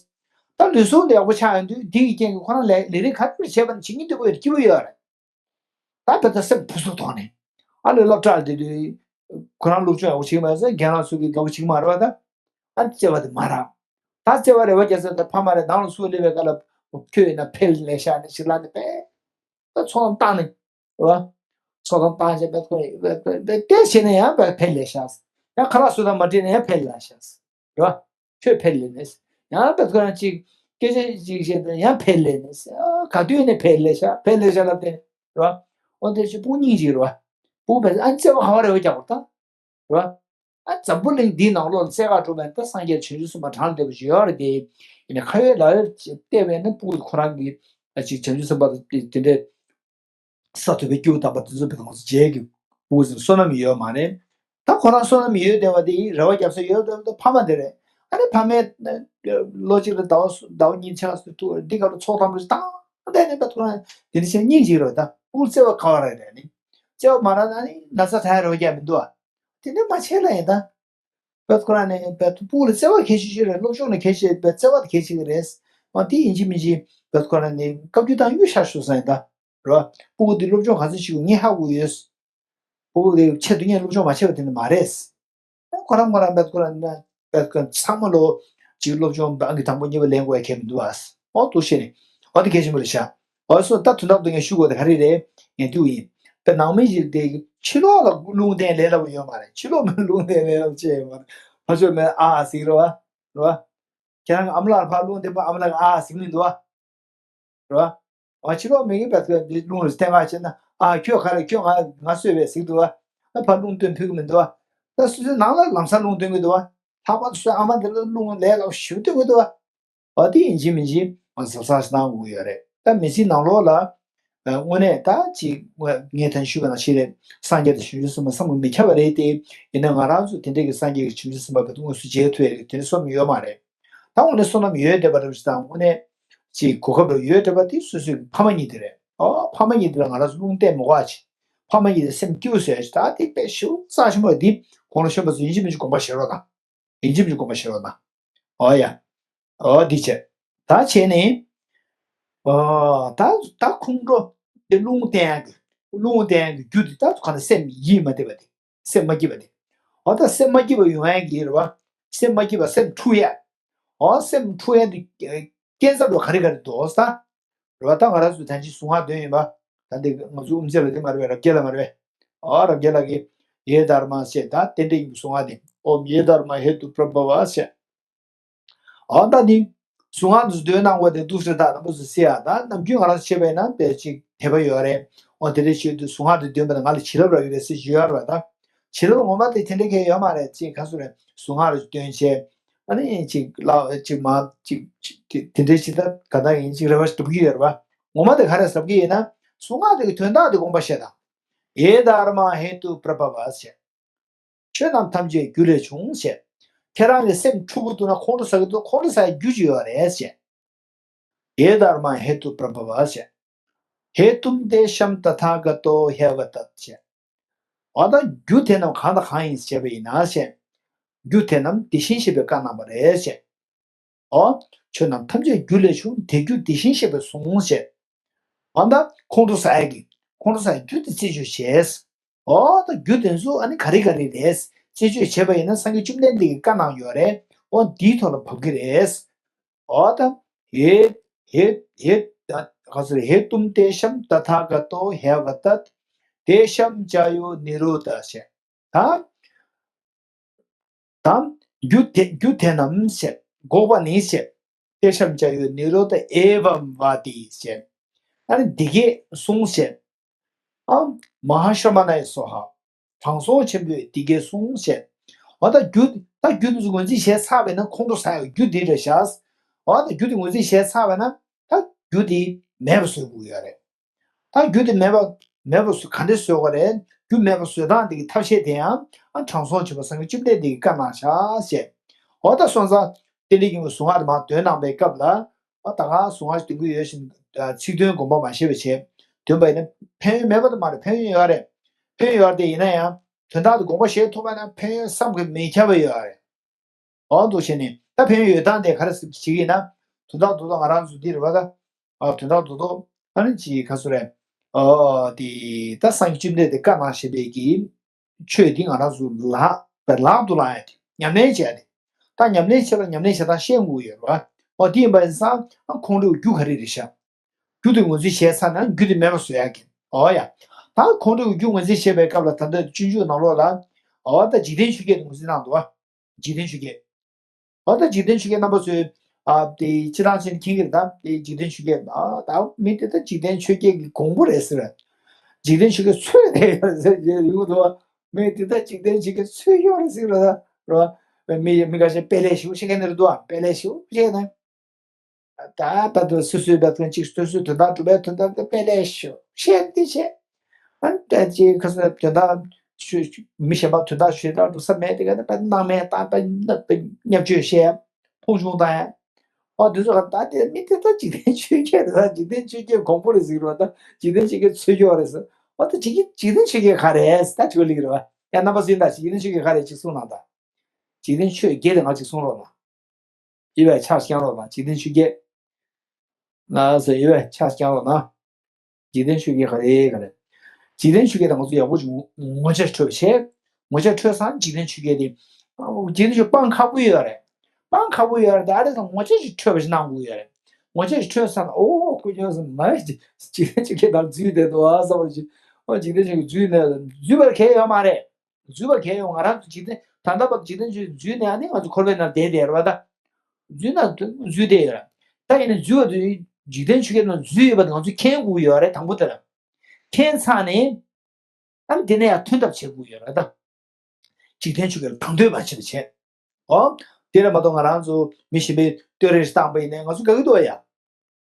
ད་ལུས་ཟུངས་དེ་ཡག་པོ་ཆགས་ཡོང་དུས་འདི་ཡི་རྐྱེན་གྱིས་ཁོ་རང་ལས་ལས་རིགས་ག་ཚོད་བྱས་པ་ན་བྱེད་སྙིང་འདོད་པ་ཡོད་སྐྱིད་པོ་ཡོད་རེད། ད་བོད་ད་སེམས་ཕུན་སུམ་ཚོགས་ནས། ཨ་ལས་སློབ་གྲྭར་བསྡད་དུས་ཁོ་རང་སློབ་སྦྱོང་ཡག་པོ་བྱེད་ཀྱི་མ་རེད་ཟེར། རྒན་ལགས་ཚོ་གིས་དགའ་པོ་བྱེད་ཀྱི་མ་རེད་པ། ད་ཨ་བརྩེ་བ་དེ་མ་རག་ད་བརྩེ་བ་རེ་བ་རྒྱག་ས་ད་ཕ་མ་རེད། ནང་ལ་སུ་སླེབས་པའི་སྐབས་ལ་ཁྱོད་ཡིན་ན་ཕལ་ལས་ཤག་ནས་ཕྱི་ལ་ནས་པས། ད་ཚོགས་ལམ་བཏང་ནས། རེད་བ། ཚོགས་ལམ་བཏང་བྱས་པའི་ཁོ་རེ་བ་བ་བ་བལྟས་བྱས་ནས་ཡང་བ་ཕལ་ལས་ཤག་ཡང་ཁ་ལག་སུ་དང་མ་འདྲེས་ནས་ཡང་ཕལ་ལས་ཤག་རེད་བ། ཁྱོད་ཕལ་ལས་ནས། ཡང་བ་ཁོ་རང་ཅིག་སྐད་ཆ་ཅིག་བཤད་དུས་ཡང་ཕལ་ལས་ནས། ཨ་ག་དུས་ནས་ཕལ་ལས་ཤག་ཕལ་ལས་ཤག་ལབ་དེ། རེད་བ། འོ་དེ་ཕྱི་སྤུ་གུ་སྙིང་རྗེ་རེད་བ། སྤུ་གུ་བས་ཨ་བརྩེ་བ་ག་བ་རེ་བ་རྒྱག་པ་ད། རེད་བ། ཨ་འཛམ་བུ་གླིང་འདིའི་ནང་ལོགས་ལ་བརྩེགས་འགྲོ་བའི་ད་སངས་རྒྱས་བྱང་ཆུབ་སེམས་དཔའ་གྲངས་ལས་འདས་པ་ཞིག་ཡོད་རེད་དེ། ཡིན་ནའི་ཁ་ཡོད་ལག་ཡོད་བལྟས་པས་ན་སྤུ་གུ་ཁོ་རང་གི་ཨ་ཅིག་བྱང་ཆུབ་སེམས་དཔའ་དེ་དེ་འདྲའི་ས་ཐོབ་པའི་སྐྱེས་བུ་དམ་པ་དེ་ཚོ་བས་ང་ཚོ་མཇལ་གི་སྤུ་གུ་ཚོ་བསོད་ནམས་ཡོད་མ་རེད། ད་ཁོ་རང་བསོད་ནམས་ཡོད་བསྡད་པ་དེ་རེ་བ་རྒྱབ་ས་ཡོད་བསྡད་པ་ད་ཕ་མ་དེ་རེད། ཨ་ནི་ཕ་མས་ལོ་གཅིག་ལ་ཟླ་བ་ཟླ་བ་གཉིས་ཆགས་སུ་ཐུག་འདི་ག་ལ་ཚོགས་དམ་རེ་བཏང་བསྡད་ནས་ད་ཁོ་རང་དེ་འདྲ་བྱས་སྙིང་རྗེ་རེད། ད་སྤུ་གུ་བརྩེ་བ་ག་བ་རེད་རེད་ནི། བརྩེ་བ་མ་རག་ན་ནི་ན་ཚ་དྲག་རེ་བ་རྒྱག་མི་འདུག་ཨ། དེ་འདྲ་མ་བྱེད་ལ་ཡིན་ད། བོད་ཁོ་རང་ནས་བོད་སྤུ་གུ་ལ་བརྩེ་བ་གལ་ཆེ་ཤོས་རེད། སློབ་སྦྱོང་ལ་གལ་ཆེ་བོད་བརྩེ་བ་དེ་གལ་ཆེ་གི་རེད། མ་དེ་ཡིན་གཅིག་མིན་གཅིག་བོད་ཁོ་རང་ནས་བཀའ་བཀྱོན་བཏང་གཡུག་ཤར་ཤོག་བསམ་ཡིན་ད། རེད་བ། སྤུ་གུ་དེ་སློབ་སྦྱོང་ག་ཚོད་བྱེད་དགོས་ངས་ཧ་གོ་ཡོད། སྤུ་གུ་དེ་ཆེད་དུ་ངས་སློབ་སྦྱོང་མ་བྱས་པ་དེ་འདྲ་མ་རེད། ཁོ་རང་ཁོ་རང་བོད་ཁོ་རང་ནས་བོད་ཁོ་ཚང་མ་ལོ་གཅིག་སློབ་སྦྱོང་ཨང་ཀི་དང་པོ་གཉིས་པ་ལེན་དགོས་ཡ་གལ་མི་འདུག་ཨ། ཨོ་འདུག་བྱས་ནས་ཨོ་དེ་གལ་ཆེན་པོ་རེད་ཤག་འོ་སོ་ད་དོན་དག་ཏུ་ངས་ཞུ་དགོས་དེ་ག་རེ་རེད། ངས་འདུག་ཡིན། དཔེ་ནང་མི་ཞིག་དེ་ཕྱི་ལོགས་ལ་རླུང་བསྟན་ལས་སླ་པོ་ཡོད་མ་རེད། ཕྱི་ལོགས་མི་རླུང་བསྟན་ལས་སླ་པོ་ཅི་ཡོད་མ་རེད། ཕ་ཆོས་མེད་ཨ་ཨ་ཟིག་རེད་བ། རེད་བ། ཁྱེད་རང་གི་ཨ་མ་ལགས་ཕར་རླུང་བསྟན་པ་ཨ་མ་ལགས་ཨ་ཨ་ཟིག་མི་འདུག་བ། རེད་བ། ཕྱི་ལོགས་མི་གིས་བས་འདི་རླུང་ལ་བསྟན་ག་བྱས་ན་ཨ་ཁྱོད་ག་རེ་ཁྱོད་ང་ང་གསོད་པས་ཟིག་འདུག་བ། ཕར་རླུང་བསྟན་ཕུད་གི་མི་འདུག་བ། ད་སོ་སོའི་ནང་ལ་ལམ་སང་རླུང་བསྟན་གི་འདུག་བ། ལྷག་པར་དུ་སོའི་ཨ་མ་འདི་ལ་རླུང་ལས་སླ་པོ་ཞེ་པོ་བསྟན་གི་འདུག་བ། འོ་དེ་ཡིན་གཅིག་མིན་གཅིག་ང་ཚོ་གཟབ་གཟབ་གནང་དགོས་ཀྱི་ཡོད་རེད། ད་མི་ཚེའི་ནང་ལོགས་ལ་ཨ་དངོས་གནས་ད་ཅིག་ངས་ད་ཞུས་པ་ནང་བཞིན་རེད། སངས་རྒྱས་དང་བྱང་ཆུབ་སེམས་དཔའ་བསམ་གྱིས་མི་ཁྱབ་པ་རེད་དེ། ཡིན་ན་ང་རང་ཚོ་དེ་འདྲས་ཀྱི་སངས་རྒྱས་ཀྱི་བྱང་ཆུབ་སེམས་དཔའ་བོད་དུ་དངོས་སུ་མཇལ་ཐུབ་ཡ་རེད་དེ་འདྲ་བསམ་ཡོད་མ་རེད། ད་དངོས་གནས་བསོད་ནམས་ཡོད་བསྡད་པ་འདྲ་བ་ཞིག་དང་དངོས་གནས་ཅིག་གོ་སྐབས་རེ་ཡོད་བསྡད་པ་དེ་སོ་སོའི་ཕ་མ་གཉིས་དེ་རེད། ཨོ་ཕ་མ་གཉིས་དེ་ལ་ང་རང་ཚོ་རླུང་བསྟན་མི་དགོས་ཅིག་ཕ་མ་གཉིས་དེ་སེམས་སྐྱིད་པོ་བཟོ་ཡ་ཅིག་ད་དེ་དཔེ་ཞེ་པོ་རྩ་ཆེན་པོ་རེད། དེ་དགུང་ལོ་གཞོན་པ་ཚོ་ཡིན་གཅིག་མིན་གཅིག་དགོངས་པ་བཞེས་རོགས་དང་། ཡིན་གཅིག་མིན་གཅིག་དགོངས་པ་བཞེས་རོགས་དང་། ཨོ་ཡ། ཨོ་འདི་བྱས། ད་བྱས་ནས། ཨོ་ད་ད་ཁོང་ཁྲོ་དེ་རླུང་བསྟན་ཡག་གི་རླུང་བསྟན་ཡག་གི་རྒྱུ་དེ་ད་ག་ནས་སེམས་ཡིད་མ་བདེ་བ་དེ། སེམས་མ་སྐྱིད་པ་དེ། ཨོ་ད་སེམས་མ་སྐྱིད་པ་ཡོང་ཡག་གི་རེད་བ། སེམས་མ་སྐྱིད་པ་སེམས་འཁྲུག་ཡག་ཨོ་སེམས་འཁྲུག་ཡག་དེ་རྐྱེན་རྩ་བ་ག་རེ་ག་རེ་འདུག་ས། རེད་བ། ད་ང་རང་ཚོ་ད་ཅི་གཟུངས་སྔགས་འདོན་ཡིན་པ། ད་འདི་ང་ཚོ་དབུ་མཛད་ལ་དེ་མ་རེད་པས། རབ་རྒྱས་ལ་མ་རེད་པས། ཨོ་རབ་རྒྱས་ལགས་ཀྱིས་ཡེ་དྷརྨཱ་ཞེས་ད་རྟེན་འབྲེལ་ཡིན་པའི་གཟུངས་སྔགས་དེ། ཨོཾ་ཡེ་དྷརྨཱ་ཧེ་ཏུ་པྲ་བྷ་བ་ཞེས། ཨོ་ད་འདི་གཟུངས་སྔགས་འདི་འདོན་གནང་བ་དེ་འདུག་ཟེར། ད་རྣམ་པ་ཚོ་གཟིགས་ཨ། ད་ནམ་རྒྱུན་ང་རང་ཚོ་བྱས་པ་ཡིན་ན་དཔེ་ཅིག་དད་པ་ཡོད་རེད། ཨོ་དེ་འདྲ་བྱེད་དུས་གཟུངས་སྔགས་འདི་འདོན་པ་ན་ང་ལ་བྱིན་རླབས་རག་གི་རེད་ཟེར་གྱི་ཡོད་རེད་བ། ད་བྱིན་རླབས་ངོ་མ་དེ་དེ་འདྲ་གང་ཡང་ཡོད་མ་རེད། ཅིག་ག་ཚོད་རེད། གཟུངས་སྔགས་རེ་འདོན་བྱས། ཨ་ནི་ཅིག་ལ་ཅིག་མ་ཅིག་ཅིག་དེ་འདྲའི་ཅིག་ད་ག་ད་ཡིན་ཅིག་རེ་བ་ཞིག་སྒྲུབ་ཀྱི་ཡོད་རེད་པ། ངོ་མ་དེ་ག་རེ་ཟབ་ཀྱི་ཡིན་ན། གཟུངས་སྔགས་དེ་གི་དོན་དག་དེ་དགོངས་པ་བཞེས་དང་། ཡེ་དྷརྨཱ་ཧེ་ཏུ་པྲ་བྷ་བ་ཞེས། ཆོས་རྣམས་ཐམས་ཅད་རྒྱུ་ལས་བྱུང་ཞེས། ཁྱེད་རང་གི་སེམས་འཁྲུག་པོ་འདུག་ན་ཁོང་ཁྲོ་ཟ་གི་འདུག་ཁོང་ཁྲོ་ཟ་ཡ་རྒྱུ་ཅིག་ཡོད་རེད་ཞེས། ཡེ་དྷརྨཱ་ཧེ་ཏུ་པྲ་བྷ་བ་ཞེས། ཧེ་ཏུམ་ཏེ་ཤམ་ཏ་ཐཱ་ག་ཏོ་ཧྱ་བ་ཏད་ཞེས། འོ་ད་རྒྱུ་དེ་རྣམས་གང་དང་གང་ཡིན་ཞེས་པ་ཡིན་ན་ཞེས། རྒྱུ་དེ་རྣམས་དེ་བཞིན་གཤེགས་པས་བཀའ་གནང་བ་རེད་ཞེས། འོ། ཆོས་རྣམས་ཐམས་ཅད་རྒྱུ་ལས་བྱུང་། དེ་རྒྱུ་དེ་བཞིན་གཤེགས་པས་གསུངས་ཞེས། འོ་ད་ཁོང་ཁྲོ་ཟ་ཡ་གི་ཁོང་ཁྲོ་ཟ་ཡ་རྒྱུ་དེ་རྩད་གཅོད་བྱས། འོ་ད་རྒྱུ་དེ་ཚོ་ཨ་ནི་ག་རེ་ག་རེ་རེད། རྩད་གཅོད་བྱས་པ་ཡིན་ན་སངས་རྒྱས་བཅོམ་ལྡན་འདས་ཀྱིས་བཀའ་གནང་ཡོད་རེད། འོ་འདིའི་ཐོག་ལ་བབས་ཀྱི་རེད། འོ་ད། ཧེ། ཧེ། ཧེ། ད་ག་ཚོད་རེད། ཧེ་ཏུམ་ཏེ་ཤམ་ཏ་ཐཱ་ག་ཏོ་ཧྱ་བ་ཏད། ཏེ་ཤམ་ཅཱ་ཡོ་ནི་རོ་དྷ་ཞེས། ད། དམ། རྒྱུ་དེ་རྒྱུ་དེ་རྣམས་ཞེས། འགོག་པ་ནི་ཞེས། ཏེ་ཤམ་ཅཱ་ཡོ་ནི་རོ་དྷ་ཨེ་བམ་བ་ཏི་ཞེས། ཨ་ནི་འདི་སྐད་གསུངས་ཞེས། ཨ། མ་ཧཱ་ཤྲ་མ་ཎ་ཡེ་སྭཱ་ཧཱ། དྲང་སྲོང་ཆེན་པོས་འདི་སྐད་གསུངས་ཞེས། འོ་ད་རྒྱུ་ད་རྒྱུ་འདི་ཚོ་ངོས་འཛིན་བྱས་ཚར་བས་ན་ཁོང་ཁྲོ་ཟ་ཡག་རྒྱུ་འདི་རེད་ཤག་འོ་ད་རྒྱུ་འདི་ངོས་འཛིན་བྱས་ཚར་བས་ན་ད་རྒྱུ་འདི་མེད་པ་བཟོ་དགོས་ཡོད་རེད། ད་རྒྱུ་དེ་མེད་པ་མེད་པ་བཟོ་ག་འདྲས་བཟོ་དགོས་རེད། རྒྱུ་མེད་པ་བཟོ་སྟངས་དེ་གི་ཐབས་ཤེས་དེ་ཡང་ཨ་དྲང་སྲོང་ཆེན་པོ་སངས་རྒྱས་བཅོམ་ལྡན་འདས་ཀྱིས་བཀའ་གནང་བཞག་ཞེས། འོ་ད་སོང་ཙང་ཏན་ཏིག་ཡིན་པའི་གཟུངས་སྔགས་དེ་མར་འདོན་གནང་པའི་སྐབས་ལ། ཨ་ད་ག་གཟུངས་སྔགས་འདོན་གྱི་ཡོད་བཞིན་ཚིག་དོན་དགོངས་པ་མ་ཤེས་པ་བྱས་འདོན་པ་ཡིན་ན་ཕན་ཡོན་མེད་པ་དེ་མ་རེད། ཕན་ཡོན་ཡོད་རེད། ཕན་ཡོན་ཡོད་རེད་དེ་ཡིན་ན་ཡང་དོན་དག་དེ་དགོངས་པ་བཞེས་ཐུབ་པ་ན་ཕན་ཡོན་བསམ་གྱིས་མི་ཁྱབ་པ་ཡོད་རེད། འོ་འདུག་བྱས་ནས་ད་ཕན་ཡོན་ཡོད་སྟངས་དེ་ག་རེ་ཟེར་གྱི་ཡིན་ན། དོན་དག་རྡོག་རྡོག་ང་རང་ཚོ་འདི་རེད་བ་ད། ཨ་དོན་དག་རྡོག་རྡོག་ཨ་ནི་ཅིག་ག་ཚོད་རེད། ཨོ་དེ་ད་སངས་རྒྱས་བཅོམ་ལྡན་འདས་བཀའ་གནང་བཞིན་པའི་གི་ཆོས་འདི་ང་རང་ཚོ་ལག་ལག་ཏུ་བླང་ཡ་དེ་ཉམས་ལེན་བྱས་ཏེ། ད་ཉམས་ལེན་བྱས་ལ་ཉམས་ལེན་བྱེད་སྟངས་ཤེས་དགོས་ཡོད་རེད་བ། ཨོ་དེ་ཡིན་པ་ཡིན་ཙང་ཨ་ཁོང་ཁྲོའི་རྒྱུ་ག་རེ་རེད་ཤག་རྒྱུ་དེ་ངོས་འཛིན་བྱས་ཚར་ན་རྒྱུ་དེ་མེད་པ་བཟོ་ཡག་གི། འོ་ཡ། ད་ཁོང་ཁྲོའི་རྒྱུ་ངོས་འཛིན་བྱེད་པའི་སྐབས་ལ་ད་ལྟ་སྤྱོད་འཇུག་ནང་ལོགས་ལ། འོ་ད་འཇིག་རྟེན་ཆོས་བརྒྱད་དེ་ངོས་འཛིན་གནང་འདུག་བ། འཇིག་རྟེན་ཆོས་བརྒྱད། འོ་ད་འཇིག་རྟེན་ཆོས་བརྒྱད་རྣམ་པ་ཚོས། ཨ་དེ་སྤྱི་བཏང་ཕྱིན་མཁྱེན་གྱི་རེད་ད། དེ་འཇིག་རྟེན་ཆོས་བརྒྱད་ཨ་ད་མི་དེ་ད་འཇིག་རྟེན་ཆོས་བརྒྱད་ཀྱི་གོང་བུ་རེད་ཟེར། འཇིག་རྟེན་ཆོས་བརྒྱད་ཚོད་དེ་ཡོད་ཟེར་ཡོང་འདུག་བ། མི་དེ་ད་འཇིག་རྟེན་ཆོས་བརྒྱད་ཚོད་ཡོད་རེད་ཟེར་ར་ད་ར། མི་མི་ཁ་ཤས་དཔེ་ལེགས་ཤོས་བཤད་མཁན་དེ་རེད་འདུག་བ། དཔེ་ལེགས་ཤོས་བཤད་ན། ད་ད་དུང་སོ་སོའི་བབ་ཐོན་གཅིག་སོ་སོའི་དོན་དག་སྒྲུབ་པའི་དོན་དག་དེ་དཔེ་ལེགས་ཤོས་བཤད་འདི་བྱས། ཨ་ནི་ད་ཅིག་ཁ་སང་དོན་དག་ཆོས་མི་གཞན་པ་དོན་དག་ཆོས་དག་སྒྲུབ་ས་མེད་དེ་ག་ནས་དཔེ་སྣང་མེད་བཏང་དཔེ་བརྙས་བཅོས་བཤད། མཐོང་ཆུང་བཏང་ཡ། ཨོ་དེ་ཚོ་ག་ད་དེ་མི་དེ་ད་འཇིག་རྟེན་ཆོས་བརྒྱད་རེད་ད། འཇིག་རྟེན་ཆོས་བརྒྱད་གོང་བུ་རེད་ཟེར་གི་རེད་ད། འཇིག་རྟེན་ཆོས་བརྒྱད་ཚོད་སྐྱོ་རེད་ཟེར། ཨོ་ད་འཇིག་འཇིག་རྟེན་ཆོས་བརྒྱད་ག་རེད་ད་དྲི་བ་སླེབས་ཀྱི་རེད་བ། ཡ་རྣམ་པ་ཚོ་ཡིན་ད་འཇིག་རྟེན་ཆོས་བརྒྱད་ག་རེད་ཅིག་གསུངས་གནང་ད། འཇིག་རྟེན་ཆོས་བརྒྱད་དེ་ང་ཅིག་གསུང་རོགས་གནང་། ཡོད་པའི་ཕྱག་བརྐྱང་རོགས་དང་འཇིག་རྟེན་ཆོས་བརྒྱད། ལགས་སོ་ཡོད་པའི་ཕྱག་བརྐྱང་རོགས་གནང་། འཇིག་རྟེན་ཆོས་བརྒྱད་ག་རེ་ག་རེ། འཇིག་རྟེན་ཆོས་བརྒྱད་དང་ང་ཚོ་ཡག་པོ་ཅིག་ངོ་ངོ་ཆ་འཕྲོད་པ་བྱས། ངོ་ཆ་འཕྲོད་སང་འཇིག་རྟེན་ཆོས་བརྒྱད་དེ། འཇིག་རྟེན་ཆོས་སྤང་ཁག་པོ་ཡོད་རེད། སྤང་ཁག་པོ་ཡོད་རེད་ད་རེད་སང་ངོ་ཆ་ཞིག་འཕྲོད་པ་ཞིག་གནང་དགོས་ཡོད་རེད། ངོ་ཆ་ཞིག་འཕྲོད་སང་ཨོ་ཁོ་ཁྱོད་སང་མ་འཇིག་རྟེན་ཆོས་བརྒྱད་དང་འཛུལ་བསྡད་འདུག་ཨ་བསམ་པ་ཞིག་ཨོ་འཇིག་རྟེན་ཆོས་བརྒྱད་འཛུལ་ནས་འཛུལ་བར་གལ་ཡོད་མ་རེད། འཛུལ་བ་གལ་ཡོད། ང་རང་ཚོ་འཇིག་རྟེན་ད་ལྟ་བར་འཇིག་རྟེན་ཆོས་འཛུལ་ནས་ཨ་ནི་ང་ཚོ་འཁོར་བའི་ནང་བསྡད་བསྡད་རེད་བ་ད། འཛུལ་ན་འཛུལ་བསྡད་ཡོད་ར། ད་ཡིན་ན་འཛུལ་བ་དེ་འཇིག་རྟེན་ཆོས་བརྒྱད་ནང་འཛུལ་ཡོད་པ་དེ་ང་ཚོ་མཁྱེན་དགོས་ཡོད་རེད་དང་པོ་དེ་ལ། མཁྱེན་ཚར་ནས་ཨ་ནི་དེ་ནས་ཡང་ཐོན་ཐབས་བྱེད་དགོས་ཡོད་ར་ད། འཇིག་རྟེན་ཆོས་བརྒྱད་ལ་དང་དོད་མ་བྱེད་པ་བྱས། ཨོ། དེ་ལ་མ་གཏོགས་ང་རང་ཚོ་མི་གཞན་པའི་བསྟོད་ར་བཏང་པ་ཡིན་ནའི་ང་ཚོ་དགའ་གི་འདུག་ཡ།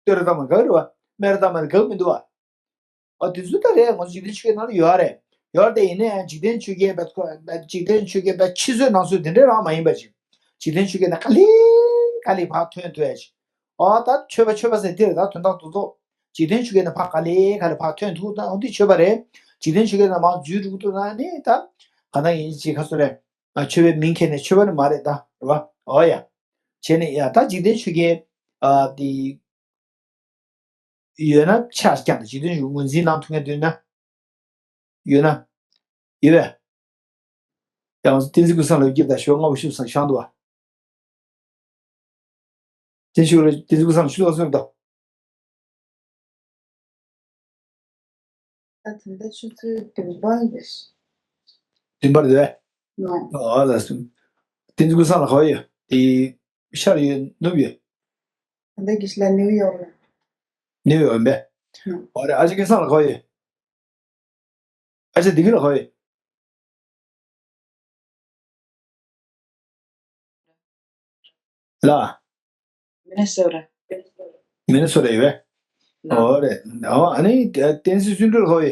བསྟོད་ར་བཏང་བ་དགའ་གི་རེད་བ། སྨད་ར་བཏང་བ་དགའ་གི་མི་འདུག་བ། ཨ་དེ་ཚོ་ད་རེད་ང་ཚོ་འཇིག་རྟེན་ཆོས་བརྒྱད་ནང་ལ་ཡོད་རེད། ཡོད་རེད་དེ་ཡིན་ན་ཡང་འཇིག་རྟེན་ཆོས་བརྒྱད་པ་ཁོ་འཇིག་རྟེན་ཆོས་བརྒྱད་པ་ཕྱི་ཚོད་ནང་ཚོད་དེ་འདྲ་རང་མ་ཡིན་པ་ཅིག་འཇིག་རྟེན་ཆོས་བརྒྱད་ནང་ག་ལེ་ག་ལེ་ཕར་ཐོན་ཐུབ་ཡ་ཅིག་ཨ་ད་ཆོས་པ་ཆོས་པ་ཟེར་དེ་རེད་ད་དོན་དག་ཏུ་ཏོ། འཇིག་རྟེན་ཆོས་བརྒྱད་ནང་ཕར་ག་ལེ་ག་ལེ་ཕར་ཐོན་ཐུབ་ད་འོ་འདི་ཆོས་པ་རེད། འཇིག་རྟེན་ཆོས་བརྒྱད་ནང་མར་འཛུལ་འགྲོ་ཐུབ་ན་ནི་ད་ག་ན་ཡིན་ཅིག་ག་ཚོད་རེད། ཨ་ཆོས་པའི་མིང་ཁྱེར་ནས་ཆོས་པ་ནི་མ་རེད་ད་རེད་བ། འོ་ཡ། བྱས་ནས་ཡ་ད་འཇིག་རྟེན་ཆོས་བརྒྱད་ཨ་དེ། ཡོད་ན་ཕྱག་བརྐྱངས་ཏེ་འཇིག་རྟེན་ཆོས་ངོས་འཛིན་གནང་ཐུབ་མཁན་འདུག་ན། ཡོད་ན། ཡོད་པས། ཡང་བསྟན་འཛིན་ཀུན་བཟང་ལ་སྐྱིད་དང་ཞོགས་སྔ་པོ་ཤུགས་སང་ཤང་འདུག་བ། བསྟན་ཆོས་ལ་བསྟན་འཛིན་ཀུན་བཟང་ལ་ཤུགས་སང་གསོན་དང་། ད་དེ་འདྲ་ཆུ་ཚོད་བདུན་པ་རེད། བདུན་པ་རེད། ཨ་ལ་སོང་། བསྟན་འཛིན་ཀུན་བཟང་ལ་ག་བ་ཡོད་དེ། ཤར་ཡོད་ནུབ་ཡོད། ད་ལྟ་གི་ཤི་ལ་ནིའུ་ཡོག་ལ། ནིའུ་ཡོག་ཡིན་པས། ཨོ་རེད་ཨ་ཅེ་སྐལ་བཟང་ལ་ག་བ་ཡོད། ཨ་ཅེ་འདི་གི་ལ་ག་བ་ཡོད། ལ། མི་ནི་སོ་ཊ། མི་ནི་སོ་ཊ་ཡོད་པས། ལ། ཨོ་རེད། ཨོ་ཨ་ནི་བསྟན་འཛིན་བརྩོན་འགྲུས་ལ་ག་བ་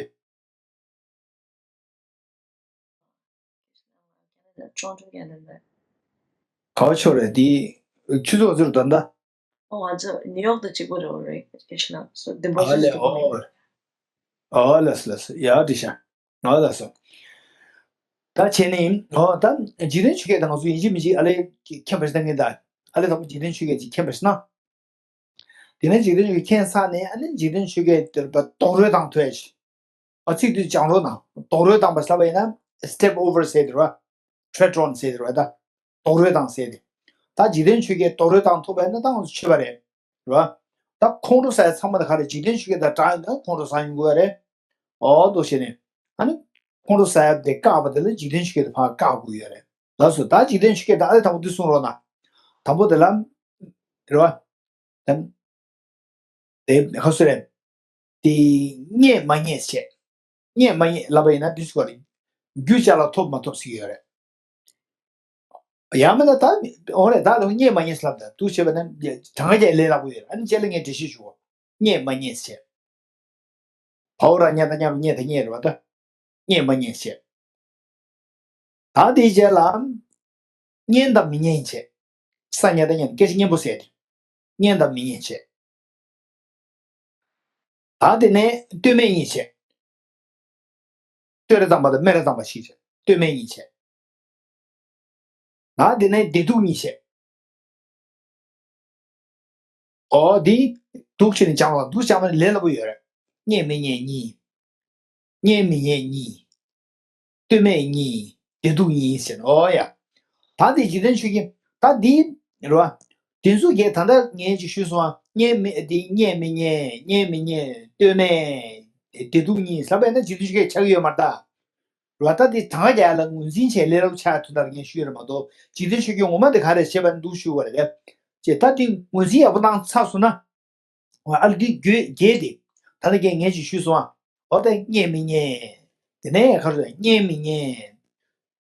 ཡོད། ཀྲོན་ཀྲོན་ཀན་ཌ་ལ། ག་བ་ཕྱོགས་རེད་དེ། ཆུ་ཚོད་ག་ཚོད་རེད་ད་ལྟ། ཨོ་ང་ཚོ་ནིའུ་ཡོག་དང་གཅིག་པ་རེད་རེད་ཡེ་ཤི་ལ་སོ་བདུན་པ་ཨ་ལས་ཨོ། ཨོ་ལས་སོ་ལས་སོ་ཡ་འདྲི་ཤ། ཨོ་ལས་སོ། ད་བྱས་ནས་ཨོ་ད་འཇིག་རྟེན་ཆོས་བརྒྱད་དང་ང་ཚོ་ཡིན་གཅིག་མིན་གཅིག་ཨ་ལས་མཁྱེན་པ་ཞིག་གཏང་གིན་ད། ཨ་ལས་དང་པོ་འཇིག་རྟེན་ཆོས་བརྒྱད་ཅིག་མཁྱེན་པ་ཞིག་གནང་། དེ་ནས་འཇིག་རྟེན་ཆོས་བརྒྱད་མཁྱེན་ཚར་ནས་ཨ་ནི་འཇིག་རྟེན་ཆོས་བརྒྱད་དེར་པ་རྡོག་རོལ་བཏང་ཐུབ་ཡ་ཞིག་ཨ་ཚིག་དུས་སྦྱང་རོགས་གནང་། རྡོག་རོལ་བཏང་པ་ཟེར་བ་ཡིན་ན་step over ཟེར་དེ་རེད་བ། tread on ཟེར་དེ་རེད་བ་ད། རྡོག་རོལ་བཏང་ཟེར་དེ། ད་འཇིག་རྟེན་ཆོས་བརྒྱད་རྡོག་རོལ་བཏང་ཐུབ་པ་ཡིན་ན་ད་ང་ཚོ་ཆོས་པ་རེད། རེད་བ། ད་ཁོང་ཁྲོ་ཟ་ཡ་ཚང་མ་ད་ག་རེ་འཇིག་རྟེན་ཆོས་བརྒྱད་དང་འདྲ་ཡིན་ན་ཁོང་ཁྲོ་ཟ་ཡོང་དགོས་ཡ་རེད། ཨོ་འདུག་བྱས་ནས། ཨ་ནི། ཁོང་ཁྲོ་ཟ་ཡ་དེ་བཀག་པ་དེ་ལ་འཇིག་རྟེན་ཆོས་བརྒྱད་དེ་ཕར་བཀག་དགོས་ཡོད་རེད། ལགས་སོ་ད་འཇིག་རྟེན་ཆོས་བརྒྱད་དེ་ཨ་ལས་དང་པོ་འདི་གསུང་རོགས་གནང་། དང་པོ་དེ་ལ། རེད་བ། དེ་ཁ་སོ་རེད། དེ་རྙེད་མ་རྙེད་བྱས། རྙེད་མ་རྙེད་ལབ་པ་ཡིན་ན་དུས་སུ་ག་རེ། རྒྱུ་ཅ་ལག་ཐོབ་མ་ཐོབ་ཟེར་གྱི་ཡོད་རེད། ཡང་མིན་ན་ད་འོ་རེད་ད་ལོ་རྙེད་མ་རྙེད་ལབ་ད་དུ་བྱས་པ་ན་གྲངས་ཀ་ལས་སླ་པོ་ཡོད་རེད། ཨ་ནི་ཅེ་ལ་ངས་འགྲེལ་བཤད་ཞུ་བ། རྙེད་མ་རྙེད་བྱས། བའོ་ར་ཉ་ད་ཉ་རུ་རྙེད་ད་རྙེད་རེད་བ་ད། རྙེད་མ་རྙེད་བྱས། ད་དེའི་རྗེས་ལ། རྙེད་དང་མི་རྙེད་བྱས། ས་ཉ་ད་ཉ་སྐད་ཆ་སྙན་པོ་ཟེར་ཏེ། རྙེད་དང་མི་རྙེད་བྱས། ད་དེ་ནས་ལྟོས་མེད་གཉིས་བྱས། ལྟོས་རེ་དང་པོ་དང་སྨད་རེ་དང་པོ་ཞིག་བྱས། ལྟོས་མེད་གཉིས་བྱས། ད་དེ་ནས་བདེ་སྡུག་གཉིས་བྱས། ཨོ་འདི་སྡུག་ཆེ་ནས་སྦྱང་བ། སྡུག་སྦྱང་བ་ནི་ལས་སླ་པོ་ཡོད་རེད། རྙེད་མི་རྙེད་གཉིས། རྙེད་མི་རྙེད་གཉིས། ལྟོས་མེད་གཉིས། བདེ་སྡུག་གཉིས་ཟེར་ནས། ཨོ་ཡ། ད་འདི་འཇིག་རྟེན་ཆོས་ཀྱི་ད་འདི་རེད་བ། དེ་ཚོ་གས་ད་ལྟ་ངས་ཅིག་ཞུས་སོང་བ། རྙེད་མི་འདི་རྙེད་མི་རྙེད། རྙེད་མི་རྙེད། ལྟོས་མེད། བདེ་སྡུག་གཉིས་ཟེར་བས་ན་འཇིག་རྟེན་ཆོས་ཀྱི་ཆགས་ཀྱི་ཡོད་མ་རེད་ད། རེད་བ། ད་འདི་གྲངས་ཀ་རྒྱག་ཡ་ལ་ངོས་འཛིན་བྱས་ལས་སླ་པོ་ཆགས་ཐུབ་ད་ངས་ཞུས་ཡོད་རེད་མ་གཏོགས། འཇིག་རྟེན་ཆོས་ཀྱི་ངོ་མ་འདི་ག་རེ་བྱེད་པ་འདུག་ཞུ་བ་རེད་དེ། ཅེས་ད་འདི་ངོས་འཛིན་ཡག་པོ་བཏང་ཚར་སོང་ན། ཨ་ལ་འདི་རྒྱུད་རྒྱས་ཏེ། ད་ལྟ་ངས་ངས་ཅིག་ཞུས་སོང་ཨ། འོ་ད་རྙེད་མི་རྙེད། དེ་ནས་ཁ་རུ་རྙེད་མི་རྙེད།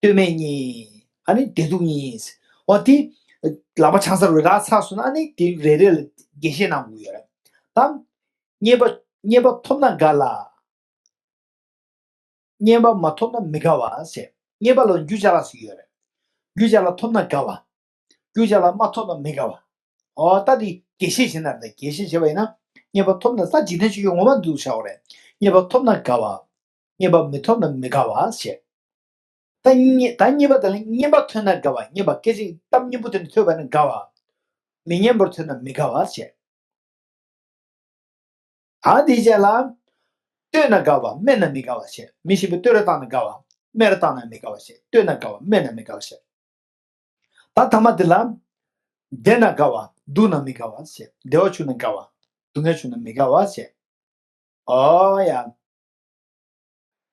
ལྟོས་མེད་གཉིས། ཨ་ནི་བདེ་སྡུག་གཉིས། འོ་དེ་ལག་པ་འཆང་ས་རུ་རག་ཚར་སོང་ན། ཨ་ནི་དེ་རེ་རེ་ལ་རྒྱས་བཤད་གནང་དགོས་ཡོད་རེད། ད་རྙེད་པ་རྙེད་པ་ཐོབ་ན་དགའ་ལ། རྙེད་པ་མ་ཐོབ་ན་མི་དགའ་བ་ཟེར། རྙེད་པ་ལ་རྒྱུ་ཅ་ལག་ཟེར་གྱི་ཡོད་རེད། རྒྱུ་ཅ་ལག་ཐོབ་ན་དགའ་བ། རྒྱུ་ཅ་ལག་མ་ཐོབ་ན་མི་དགའ་བ། ཨོ་ད་འདི་རྒྱས་བཤད་བྱེད་ན་རེད། རྒྱས་བཤད་བྱེད་པ་ཡིན་ན། རྙེད་པ་ཐོབ་ན་ད་འཇིག་རྟེན་ཆོས་ཀྱི་ངོ་མ་འདུག་བྱ་བ་རེད། རྙེད་པ་ཐོབ་ན་དགའ་བ། རྙེད་པ་མི་ཐོབ་ན་མི་དགའ་བ་ཟེར། ད་རྙེད་ད་རྙེད་པ་དེ་ལ་སྙན་པ་ཐོས་ན་དགའ་བ། སྙན་པ་སྐད་ཅིག་གཏམ་སྙན་པོ་དེ་འདྲ་ཐོས་པ་ན་དགའ་བ། མི་སྙན་པར་ཐོས་ན་མི་དགའ་བ་ཟེར། ད་དེའི་རྗེས་ལ། བསྟོད་ན་དགའ་བ། སྨད་ན་མི་དགའ་བ་བྱས། མི་ཞིག་གིས་བསྟོད་ར་བཏང་ན་དགའ་བ། སྨད་ར་བཏང་ན་མི་དགའ་བ་བྱས། བསྟོད་ན་དགའ་བ། སྨད་ན་མི་དགའ་བ་བྱས། ད་ཐ་མ་དེ་ལ། བདེ་ན་དགའ་བ། སྡུག་ན་མི་དགའ་བ་བྱས། བདེ་བ་བྱུང་ན་དགའ་བ། སྡུག་བསྔལ་བྱུང་ན་མི་དགའ་བ་བྱས། ཨོ་ཡ།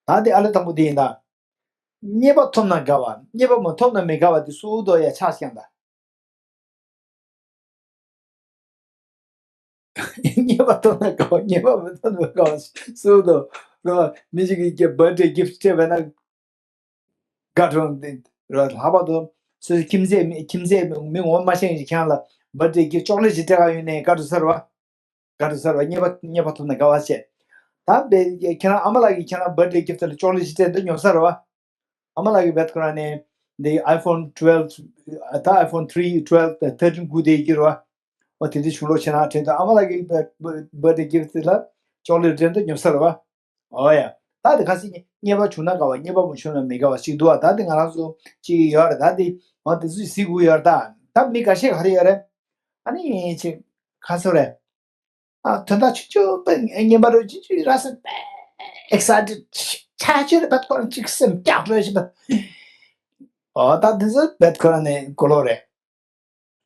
ད་དེ་ཨ་ལས་དང་པོ་དེ་ཡིན་ད། རྙེད་པ་ཐོབ་ན་དགའ་བ། རྙེད་པ་མ་ཐོབ་ན་མི་དགའ་བ་དེ་སུ་དོ་ཡ་ཆགས་ཤིང་ད། རྙེད་པ་ཐོབ་ན་དགའ་བ། རྙེད་པ་མི་ཐོབ་ན་དགའ་བ་སུ་དོ། རོ། མི་ཞིག་གིས་བར་ཐི་ཌེ་གིཕ་ཊི་སྤྲད་པ་ན་དགའ་གྲོང་རོ། ལྷག་པར་དུ་སོ་སོའི་ཁྱིམ་མཚེས་མི་ཁྱིམ་མཚེས་མི་ངོ་མ་ཤེས་ཀྱི་ཁྱེད་རང་ལ་བར་ཐི་ཌེ་གིཕ་ཊི་ཅོག་ལེ་ཊི་ཞིག་སྤྲད་ག་ཡོང་ནས་དགའ་འགྲོ་ས་རེད་བ། དགའ་འགྲོ་ས་རེད་བ། རྙེད་པ་རྙེད་པ་ཐོབ་ན་དགའ་བ་བྱས། ད་དཔེ་ཁྱེད་རང་ཨ་མ་ལགས་ཀྱིས་ཁྱེད་རང་བར་ཐི་ཌེ་གིཕ་ཊི་དེ་ལ་ཅོག་ལེ་ཊི་ཞིག་སྤྲད་འདི་ཉོབ་ས་རེད་བ། ཨ་མ་ལགས་ཀྱིས་བེད་ཁོ་རང་ནས་འདི་ཨའི་ཕོན་twelve། ད་ཨའི་ཕོན་three, twelve, thirteen སྒུག་བསྡད་ཀྱི་རེད་བ། འོ་དེ་འདྲ་བྱུང་རོགས་བྱེད་ན་དྲན་དུས་ཨ་མ་ལགས་ཀྱི་བར་ཐི་ཌེ་གིཕ་ཊི་དེ་ལ་ཅོག་ལེ་ཊི་སྤྲད་འདི་ཉོབ་ས་རེད་བ། ཨོ་ཡ། ད་དེ་ཁ་སང་རྙེད་པ་བྱུང་ན་དགའ་བ། རྙེད་པ་མ་བྱུང་ན་མི་དགའ་བ་ཞིག་འདུག་བ། ད་དེ་ང་རང་ཚོ་ཅིག་ཡོད་རེད། ད་དེ་འོ་དེ་ཚོ་གཟིགས་དགོས་ཡོད་རེད། ད་ད་མི་འགའ་ཤས་ག་རེ་ཡོད་རེད། ཨ་ནི་ཅིག་ག་ཚོད་རེད། ཨ་དོན་དག་ཆུང་ཆུང་པ་རྙེད་པ་རོ་ཆུང་ཆུང་ར་སེ་པེ་ཨེག་སའི་ཊེཌ་ཆ་ཆེ་རེད་པ། ཁོ་རང་ཅིག་སེམས་སྐྱག་འགྲོ་བཞིན་པ། ཨོ་ད་དེ་ཚོ་བེད་ཁོ་རང་ནས་གོ་ལོག་རེད།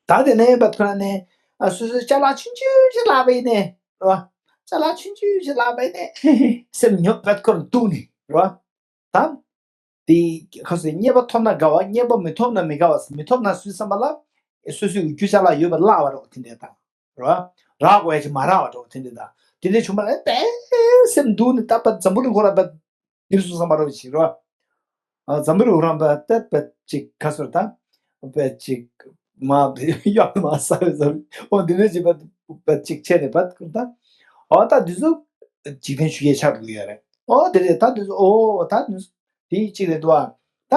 ད་དེ་ནས་བེད་ཁོ་རང་ནས་ཨ་སོ་སོའི་ཅ་ལག་ཆུང་ཆུང་ཞིག་བརླག་པ་ཡིན་ནས་རེད་བ། ཅ་ལག་ཆུང་ཆུང་ཞིག་བརླག་པ་ཡིན་ནས་སེམས་ཉོབ་བེད་ཁོ་རང་སྡུག་ནས་རེད་བ། ད། དེ་ཁ་སང་རྙེད་པ་ཐོབ་ན་དགའ་བ། རྙེད་པ་མི་ཐོབ་ན་མི་དགའ་བ། མི་ཐོབ་ན་སུའི་བསམ་པ་ལ་སོ་སོའི་རྒྱུ་ཅ་ལག་ཡོད་པ་བརླག་པ་འདྲ་བོ་དེ་འདྲ་དང་། རེད་བ། རག་དགོས་ཡ་ཅིག་མ་རག་པ་འདྲ་བོ་དེ་འདྲ་དང་། དེ་འདྲ་བྱུང་བ་ལ་དཔེ་སེམས་སྡུག་ནས་ད་བར་འཛམ་བུ་གླིང་ཁོ་རང་བར་འདིར་སོང་བསམ་པ་འདྲ་བོ་ཅིག་རེད་བ། ཨ་འཛམ་བུ་གླིང་ཁོ་རང་བར་དཔེ་དཔེ་ཅིག་ག་ཚོད་དང་། དཔེ་ཅིག་མ་གཡག་མ་ཟ་བའི་བཟོ་འོ་འདི་འདྲ་ཅིག་བར་དཔེ་ཅིག་བྱས་ནས་བར་ད། འོ་ད་འདི་ཚོ་འཇིག་རྟེན་ཆོས་བརྒྱད་ཆགས་འགྲོ་གི་ཡོད་རེད། འོ་དེ་རེད། ད་འདི་ཚོ་འོ་ད་འདི་ཚོ་དེ་གཅིག་རེད་འདུག་ཨ། ད་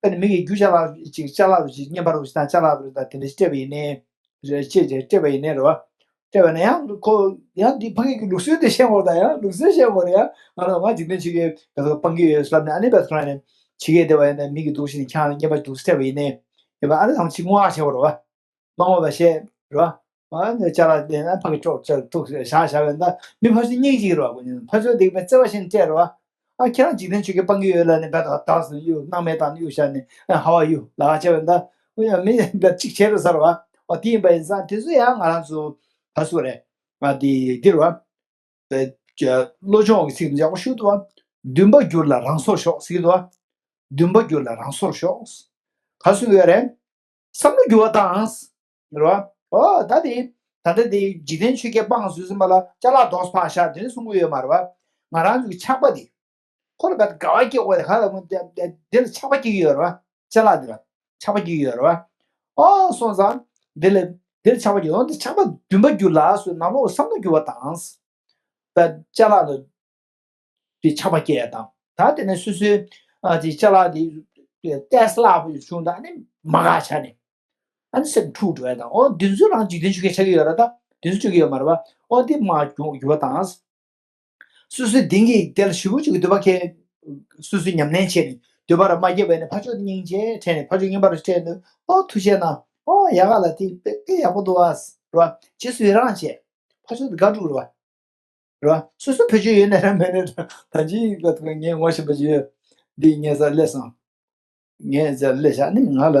ཨ་ནི་མི་གིས་རྒྱུ་ཅ་ལག་ཅིག་ཅ་ལག་རུ་ཅིག་རྔན་པ་རུ་ཅིག་དང་ཅ་ལག་རུ་དང་དེ་འདྲ་ཞིག་སྤྲད་པ་ཡིན་ནའི། རེད་ཅེས་ཅེས་སྤྲད་པ་ཡིན་ནའི་རེད་བ། སྤྲད་པ་ན་ཡང་ཁོ་ཡང་འདི་ཕ་གི་གི་ལུགས་སྲོལ་དེ་ཤེས་དགོས་རེད། ད་ཡང་ལུགས་སྲོལ་ཤེས་དགོས་རེད། ཡང་ང་རང་ང་འཇིག་རྟེན་ཆོས་བརྒྱད་ག་ཚོད་སྤང་གི་ཡོད་ཟེར་ལབ་ནས་ཨ་ནི་བས་ཁོ་རང་ནས་ཕྱི་རྒྱལ་བསྡད་པ་ཡིན་ན་མི་གི་འདུག་ཤི་ནས་ཁྱང་ལ་རྔན་པ་འདུག་སྤྲད་པ་ཡིན་ནའི་ཡོད་པ་ཨ་ནི་ཚང་མ་ཅིག་བསྔོ་བ་བྱེད་དགོས་རེད་བ། མ་འོངས་པ་བཤད་རོ། ཨ་ནི་ཅ་ལག་ལྡན་ན་ཕ་གི་ཀྲོག་ཅག་ཐུག་བཞག་བཞག་པས་ད་མི་ཕར་ཚུར་སྙིང་རྗེ་རོ། ཕར་ཚུར་སྡིག་པའི་བརྩེ་བ་ཞིག་སྤྲད་རོ། ཨ་ཁྱེད་རང་འཇིག་རྟེན་ཆོས་བརྒྱད་སྤང་གི་ཡོད་ལ་ནི་བད་ད་དག་སུ་གཡུག་སྣང་མེད་དང་གཡུག་བཞག་ནས་ཨ་ཧ་བ་གཡུག་ལ་ཁ་བྱས་པས་ད་ཨུ་ཡ་མི་ཡ་ད་གཅིག་བྱས་རོ་ཟེར་བ། ཨ་དེ་ཡིན་པ་ཡིན་ཙང་དེ་ཚོ་ཡང་ང་རང་ཚོ་ཕར་ཚུར་རེད། ཨ་དེ་འདི་རོ། བློ་སྦྱོང་གི་ཚིག་ཡག་པོ་ཞུ་འདུག་བ། འདུན་པ་བསྒྱུར་ལ་རང་སོར་ཞོག་ཟེར་གྱི་འདུག་བ། འདུན་པ་བསྒྱུར་ལ་རང་སོར་ཞོག་ག་སུ་ཡོད་རེད། བསམ་བློ་འགྱུར་བ་བཏང་། རེད་བ། ཨོ་ད་དེ། ད་ལྟ་དེ་འཇིག་རྟེན་ཆོས་བརྒྱད་སྤངས་ཟེར་ཟིན་པ་ལ་ཅ་ལག་རྡོག་ཕར་བཞག་དེ་འདྲ་གསུང་གི་ཡོད་མ་རེད་བ། ང་རང་ཚོ་གི་ཆགས་པ་དེ། ཁོ་ལ་བས་དགའ་བ་སྐྱེ་དགོས་རེད། ག་ལ་མོ་དེ་དེ་ལ་ཆགས་པ་སྐྱེ་གི་ཡོད་རེད་བ། ཅ་ལག་དེ་ལ་ཆགས་པ་སྐྱེ་གི་ཡོད་རེད་བ། ཨོ་སོང་ཙང་དེ་ལ་དེ་ལ་ཆགས་པ་སྐྱེ་འོང་དེ་ཆགས་པ་འདུན་པ་བསྒྱུར་ལ་སོ་ནང་ལོགས་བསམ་བློ་འགྱུར་བ་དང་། བས་ཅ་ལག་ལ། དེ་ཆགས་པ་སྐྱེ་ཡ་དང་། ད་དེ་ནས་སོ་སོའི་ཨ་དེ་ཅ་ལག་དེ་ཏེས་ལག་པོ་བྱུང་ད་ནི་མ་དགའ་ཆ་ནས་ཨ་ནི་སེམས་འཁྲུག་འགྲོ་ཡ་དང་། ཨོ་འདི་ཚོ་རང་འཇིག་རྟེན་ཆོས་བརྒྱད་ཆགས་ཀྱི་ཡོད་ར། ད་འདི་ཚོ་ཆོས་ཀྱི་ཡོད་མ་རེད་བ། ཨོ་འདི་མ་གྱོང་འགྱུར་བ་དང་། སོ་སོའི་གདིང་གི་དེ་ལ་ཞུ་བོ་ཅིག་གི་འདོད་པ་ཁེལ། སོ་སོའི་ཉམས་ལེན་བྱས་ནས་འདོད་པ་ར་མ་སྐྱེས་པ་ཡིན་ན་ཕར་ཕྱོགས་སྙིང་རྗེ་དྲན་ནས་ཕར་ཕྱོགས་སྙིང་པར་དྲན་ནས་ཨོ་ཐུགས་རྗེ་གནང་། ཨོ་ཡག་ག་ལ་དེ་དཔེ་དཔེ་ཡག་པོ་འདུག་ཨ་ར་བ། རྗེས་སུ་ཡི་རང་བྱས། ཕར་ཕྱོགས་དེ་དགའ་འགྲུབ་ར་བ། ར། སོ་སོ་བེད་སྤྱོད་ཡོད་ནས་ར་མེད་ནས་ར། ད་ཅི་ག་ཐུག་ངས་ངོ་ཤེས་པ་ཅིག་ཡོད། འདི་ངས་ས་སླེབས་སོང་། ངས་ས་སླེབས་བཞག་ནི་ང་ལ་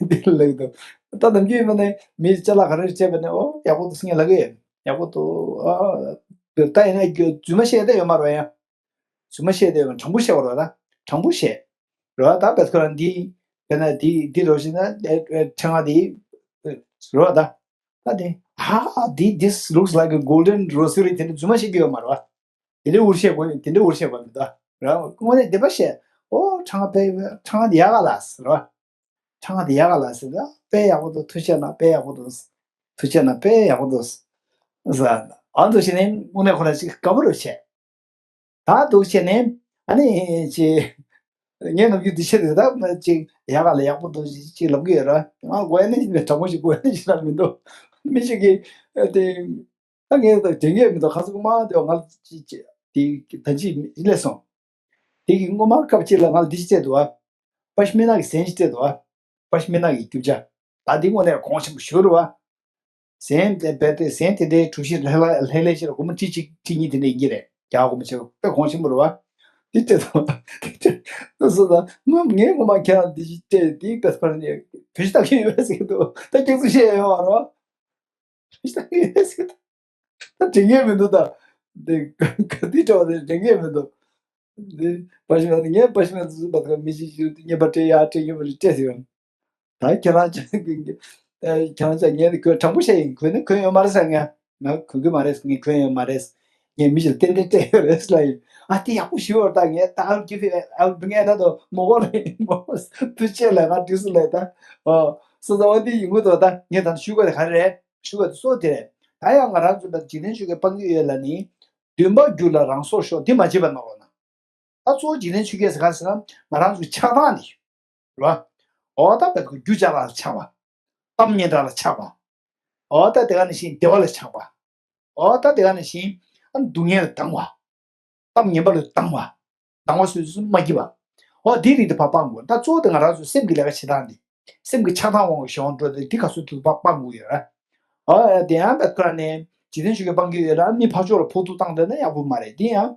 འདི་ལབ་འདུག་ད་ནམ་རྒྱུན་ཡིན་པ་ནས་མི་ཅ་ལག་ག་རེ་སྤྲད་པ་ནས་ཨོ་ཡག་པོ་འདུག་ངས་ལབ་གི་ཡོད། ཡག་པོ་འདུག་ཨ། ད་ཡིན་ན་རྫུན་མ་བཤད་བསྡད་ཡོད་མ་རེད་ཡ། རྫུན་མ་བཤད་བསྡད་ཡོད་མ་དྲང་པོ་བཤད་པ་རེད་ད། དྲང་པོ་བཤད། རེད་བ། ད་བེད་ཁོ་རང་འདི་དཔེར་ན་འདི་འདི་རོ་ཞིག་ན་ཨེ་ཨེ་ཕྲེང་བ་འདི་རེད་བ་ད། ད་དེ་ཧ་ཧ་འདི་this looks like a golden rosary དེ་འདྲ་རྫུན་མ་བཤད་རྒྱུ་ཡོད་མ་རེད་བ། དེ་འདྲའི་འུར་བཤད་དགོས་དེ་འདྲའི་འུར་བཤད་དགོས་མི་འདུག་ར། དངོས་གནས་བདེན་པ་བཤད། ཨོ་ཕྲེང་བ་དཔེ་ཕྲེང་བ་འདི་ཡག་ག་ལ་ཟེར་བ། ཕྲེང་བ་འདི་ཡག་ག་ལ་ཟེར་ད་དཔེ་ཡག་པོ་འདུག་ཐུགས་རྗེ་གནང་དཔེ་ཡག་པོ་འདུག་ཐུགས་རྗེ་གནང་དཔེ་ཡག་པོ་འདུག་ཟེར། ཨ་འདུག་བྱས་ནས་དངོས་གནས་ཁོ་རང་ཅིག་དགའ་པོ་རུ་བྱས། ད་འདུག་བྱས་ནས་ཨ་ནི་ཅི། ངས་ནམ་རྒྱུན་འདི་བཤད་དུས་ད་ཅིག་ཡག་ག་ལ་ཡག་པོ་འདུག་ཅིག་ལབ་གི་ཡོད་ར། ང་དགོས་ནི་ཞིག་དྲང་མོ་ཞིག་དགོས་ནི་ཞིག་ལ་མི་འདུག་མི་ཞིག་གིས་དེ། ད་ངས་ད་དྲན་གི་མི་འདུག་ཁ་སང་མ་དེ་ང་ལ་ཅི་ཅི་དེ་ད་ཅི་སླེབས་སོང་། དེ་གི་སྔོན་མ་སྐབས་གཅིག་ལ་ང་ལ་འདི་ཅི་བྱས་འདུག་ཨ། པ་ཤི་མི་ན་གི་ཟན་ཞིག་སྤྲད་འདུག་ཨ། པ་ཤི་མི་ན་གི་རྒྱུ་ཆ། ད་འདི་དངོས་གནས་གོང་ཆེན་པོ་ཞེ་པོ་རེད་བ། ཟན་དེ་རྦད་དེ་ཟན་དེ་འདྲའི་གྲུ་བཞི་ལྷེ་ལྷེ་ལྷེ་ལྷེ་ཞིག་ལ་སྒོར་མོ་ཁྲི་གཅིག་ཁྲི་གཉིས་དེ་འདྲ་ཡིན་གྱི་རེད། རྒྱ་སྒོར་མོ་ཆེ་བ་དཔེ་གོང་ཆེན་པོ་རེད་བ། འདི་སྤྲད་དང་འདི་སྤྲད་དང་སོ་ད་ངས་ངས་ངོ་མ་ཁྱེད་རང་འདི་ཞིག་སྤྲད་འདི་ག་ཕར་ནས་བེད་སྤྱོད་བཏང་གི་ཡོད་ཟེར་གི་འདུག་ད་སྐྱག་རྫུན་བཤད་ཡ་ཡོད་མ་རེད་བ། བེད་སྤྱོད་བཏང་གི་ཡོད་ཟེར་གི་འདུག་ད་དྲན་གི་མི་འདུག་ད་འདི་ག་འདི་འདྲ་བ་དེ་དྲན་གི་མི་འདུག་འདི་པ་ཤི་མ་ངས་པ་ཤི་མ་ཚོ་བ་དང་མི་ཞིག་ཞུ་དུས་ངས་པ་སྤྲད་ཡ་སྤྲད་ཡོད་མ་རེད་སྤྲད་ཟེར་ཡོང་། ད་ཁྱེད་རང་ཅག་གི་ཨ་ཁྱེད་རང་ཅག་ངས་ནི་གོན་དྲང་པོ་བཤད་ཡིན། གོན་ནི་གོན་ཡོད་མ་རེད་ཟེར། ང་ང་གོན་གི་མ་རེད། ངས་གོན་ཡོད་མ་རེད། ངས་མི་ཞིག་ལ་ཏན་ཏན་སྤྲད་ཡོད་རེད་ཟེར་ལ་ཡིན། ཨ་དེ་ཡག་པོ་ཞུ་བར་ད་ངས་ད་ཨ་གི་ཕི་ཨ་ངས་ད་དོ་མོ་གོ་རེད་མོ་དུ་ཆེ་ལ་ང་དུས་སུ་ལས་ད་ཨོ་སོ་ད་འོ་དེ་ཡིན་གོ་དོ། ད་ངས་ད་ཞུ་དགོས་དེ་ག་རེ་རེད། ཞུ་དགོས་དེ་སོ་དེ་རེད། ད་ཡང་ང་རང་ཚོ་ད་འཇིག་རྟེན་ཆོས་ཀྱི་སྤང་གི་ཡོད་ལ་ནི་འདུན་པ་རྒྱུད་ལ་རང་སོར་ཤོག་འདི་མ་བྱེད་པ་གནང་རོགས་གནང་། ད་གཙོ་བོ་འཇིག་རྟེན་ཆོས་བརྒྱད་ཟེར་ག་ཟེར་ན་ང་རང་ཚོའི་ཆགས་སྡང་འདི་རེད་བ། འོ་ད་བད་ཁོ་རྒྱུ་ཅ་ལག་ལ་ཆགས་པ། གཏམ་སྙན་གྲགས་ལ་ཆགས་པ། འོ་ད་དེ་ག་ནང་བཞིན་བདེ་བ་ལ་ཆགས་པ། འོ་ད་དེ་ག་ནང་བཞིན་ཨ་སྡུག་བསྔལ་ལ་སྡང་བ། གཏམ་ངན་པ་ལ་སྡང་བ། སྡང་བ་སོ་སོ་མ་སྐྱིད་པ། འོ་དེ་རིགས་དེ་ཕར་སྤང་དགོས། ད་གཙོ་བོ་དེ་ང་རང་ཚོའི་སེམས་ཀྱི་ལས་ཀ་བྱེད་སྟངས་འདི། སེམས་ཀྱི་ཆགས་སྡང་དབང་གིས་བྱུང་འགྲོ་དེ་འདི་ག་ཚོད་ཐུབ་ཐུབ་ཕར་སྤང་དགོས་ཡོད་རེད། ཨ་དེ་ཡང་བད་ཁོ་ར་ནས་འཇིག་རྟེན་ཆོས་ཀྱི་སྤང་གི་ཡོད་ལ་མི་ཕར་ཕྱོགས་ལ་ཕོག་ཐུག་བཏང་བསྡད་ན་ཡག་པོ་མ་རེད། དེ་ཡང་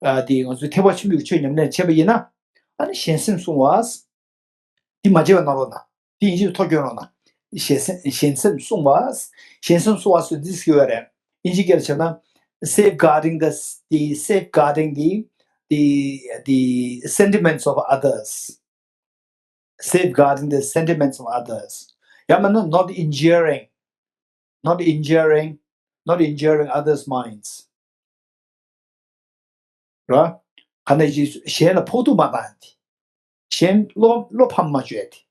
ཨ་དེ་ང་ཚོའི་ཐེག་པ་ཆེན་པོའི་ཆོས་ཉམས་ལེན་བྱས་པ་ཡིན་ན་ཨ་ནི་གཞན་སེམས་བསྲུང་བ། དེ་མ་བྱས་པ་གནང་རོགས་གནང་། དེ་ཡིན་གཅིག་ཐོ་སྐྱོན་རོགས་གནང་། གཞན་སེམས་གཞན་སེམས་བསྲུང་བ། གཞན་སེམས་བསྲུང་བ་སུ་འདི་ཟེར་བ་རེད། དབྱིན་ཇི་སྐད་ལ་བྱས་ན་safeguarding the the safeguarding the the the sentiments of others. Safeguarding the sentiments of others. ཡང་མིན་ན་not injuring, not injuring, not injuring others' minds. ར། ག་ནས་ཅི་གཞན་ལ་ཕོག་ཐུག་མ་བཏང་དེ། གཞན་བློ་བློ་ཕམ་མ་བཅོས་ཏེ།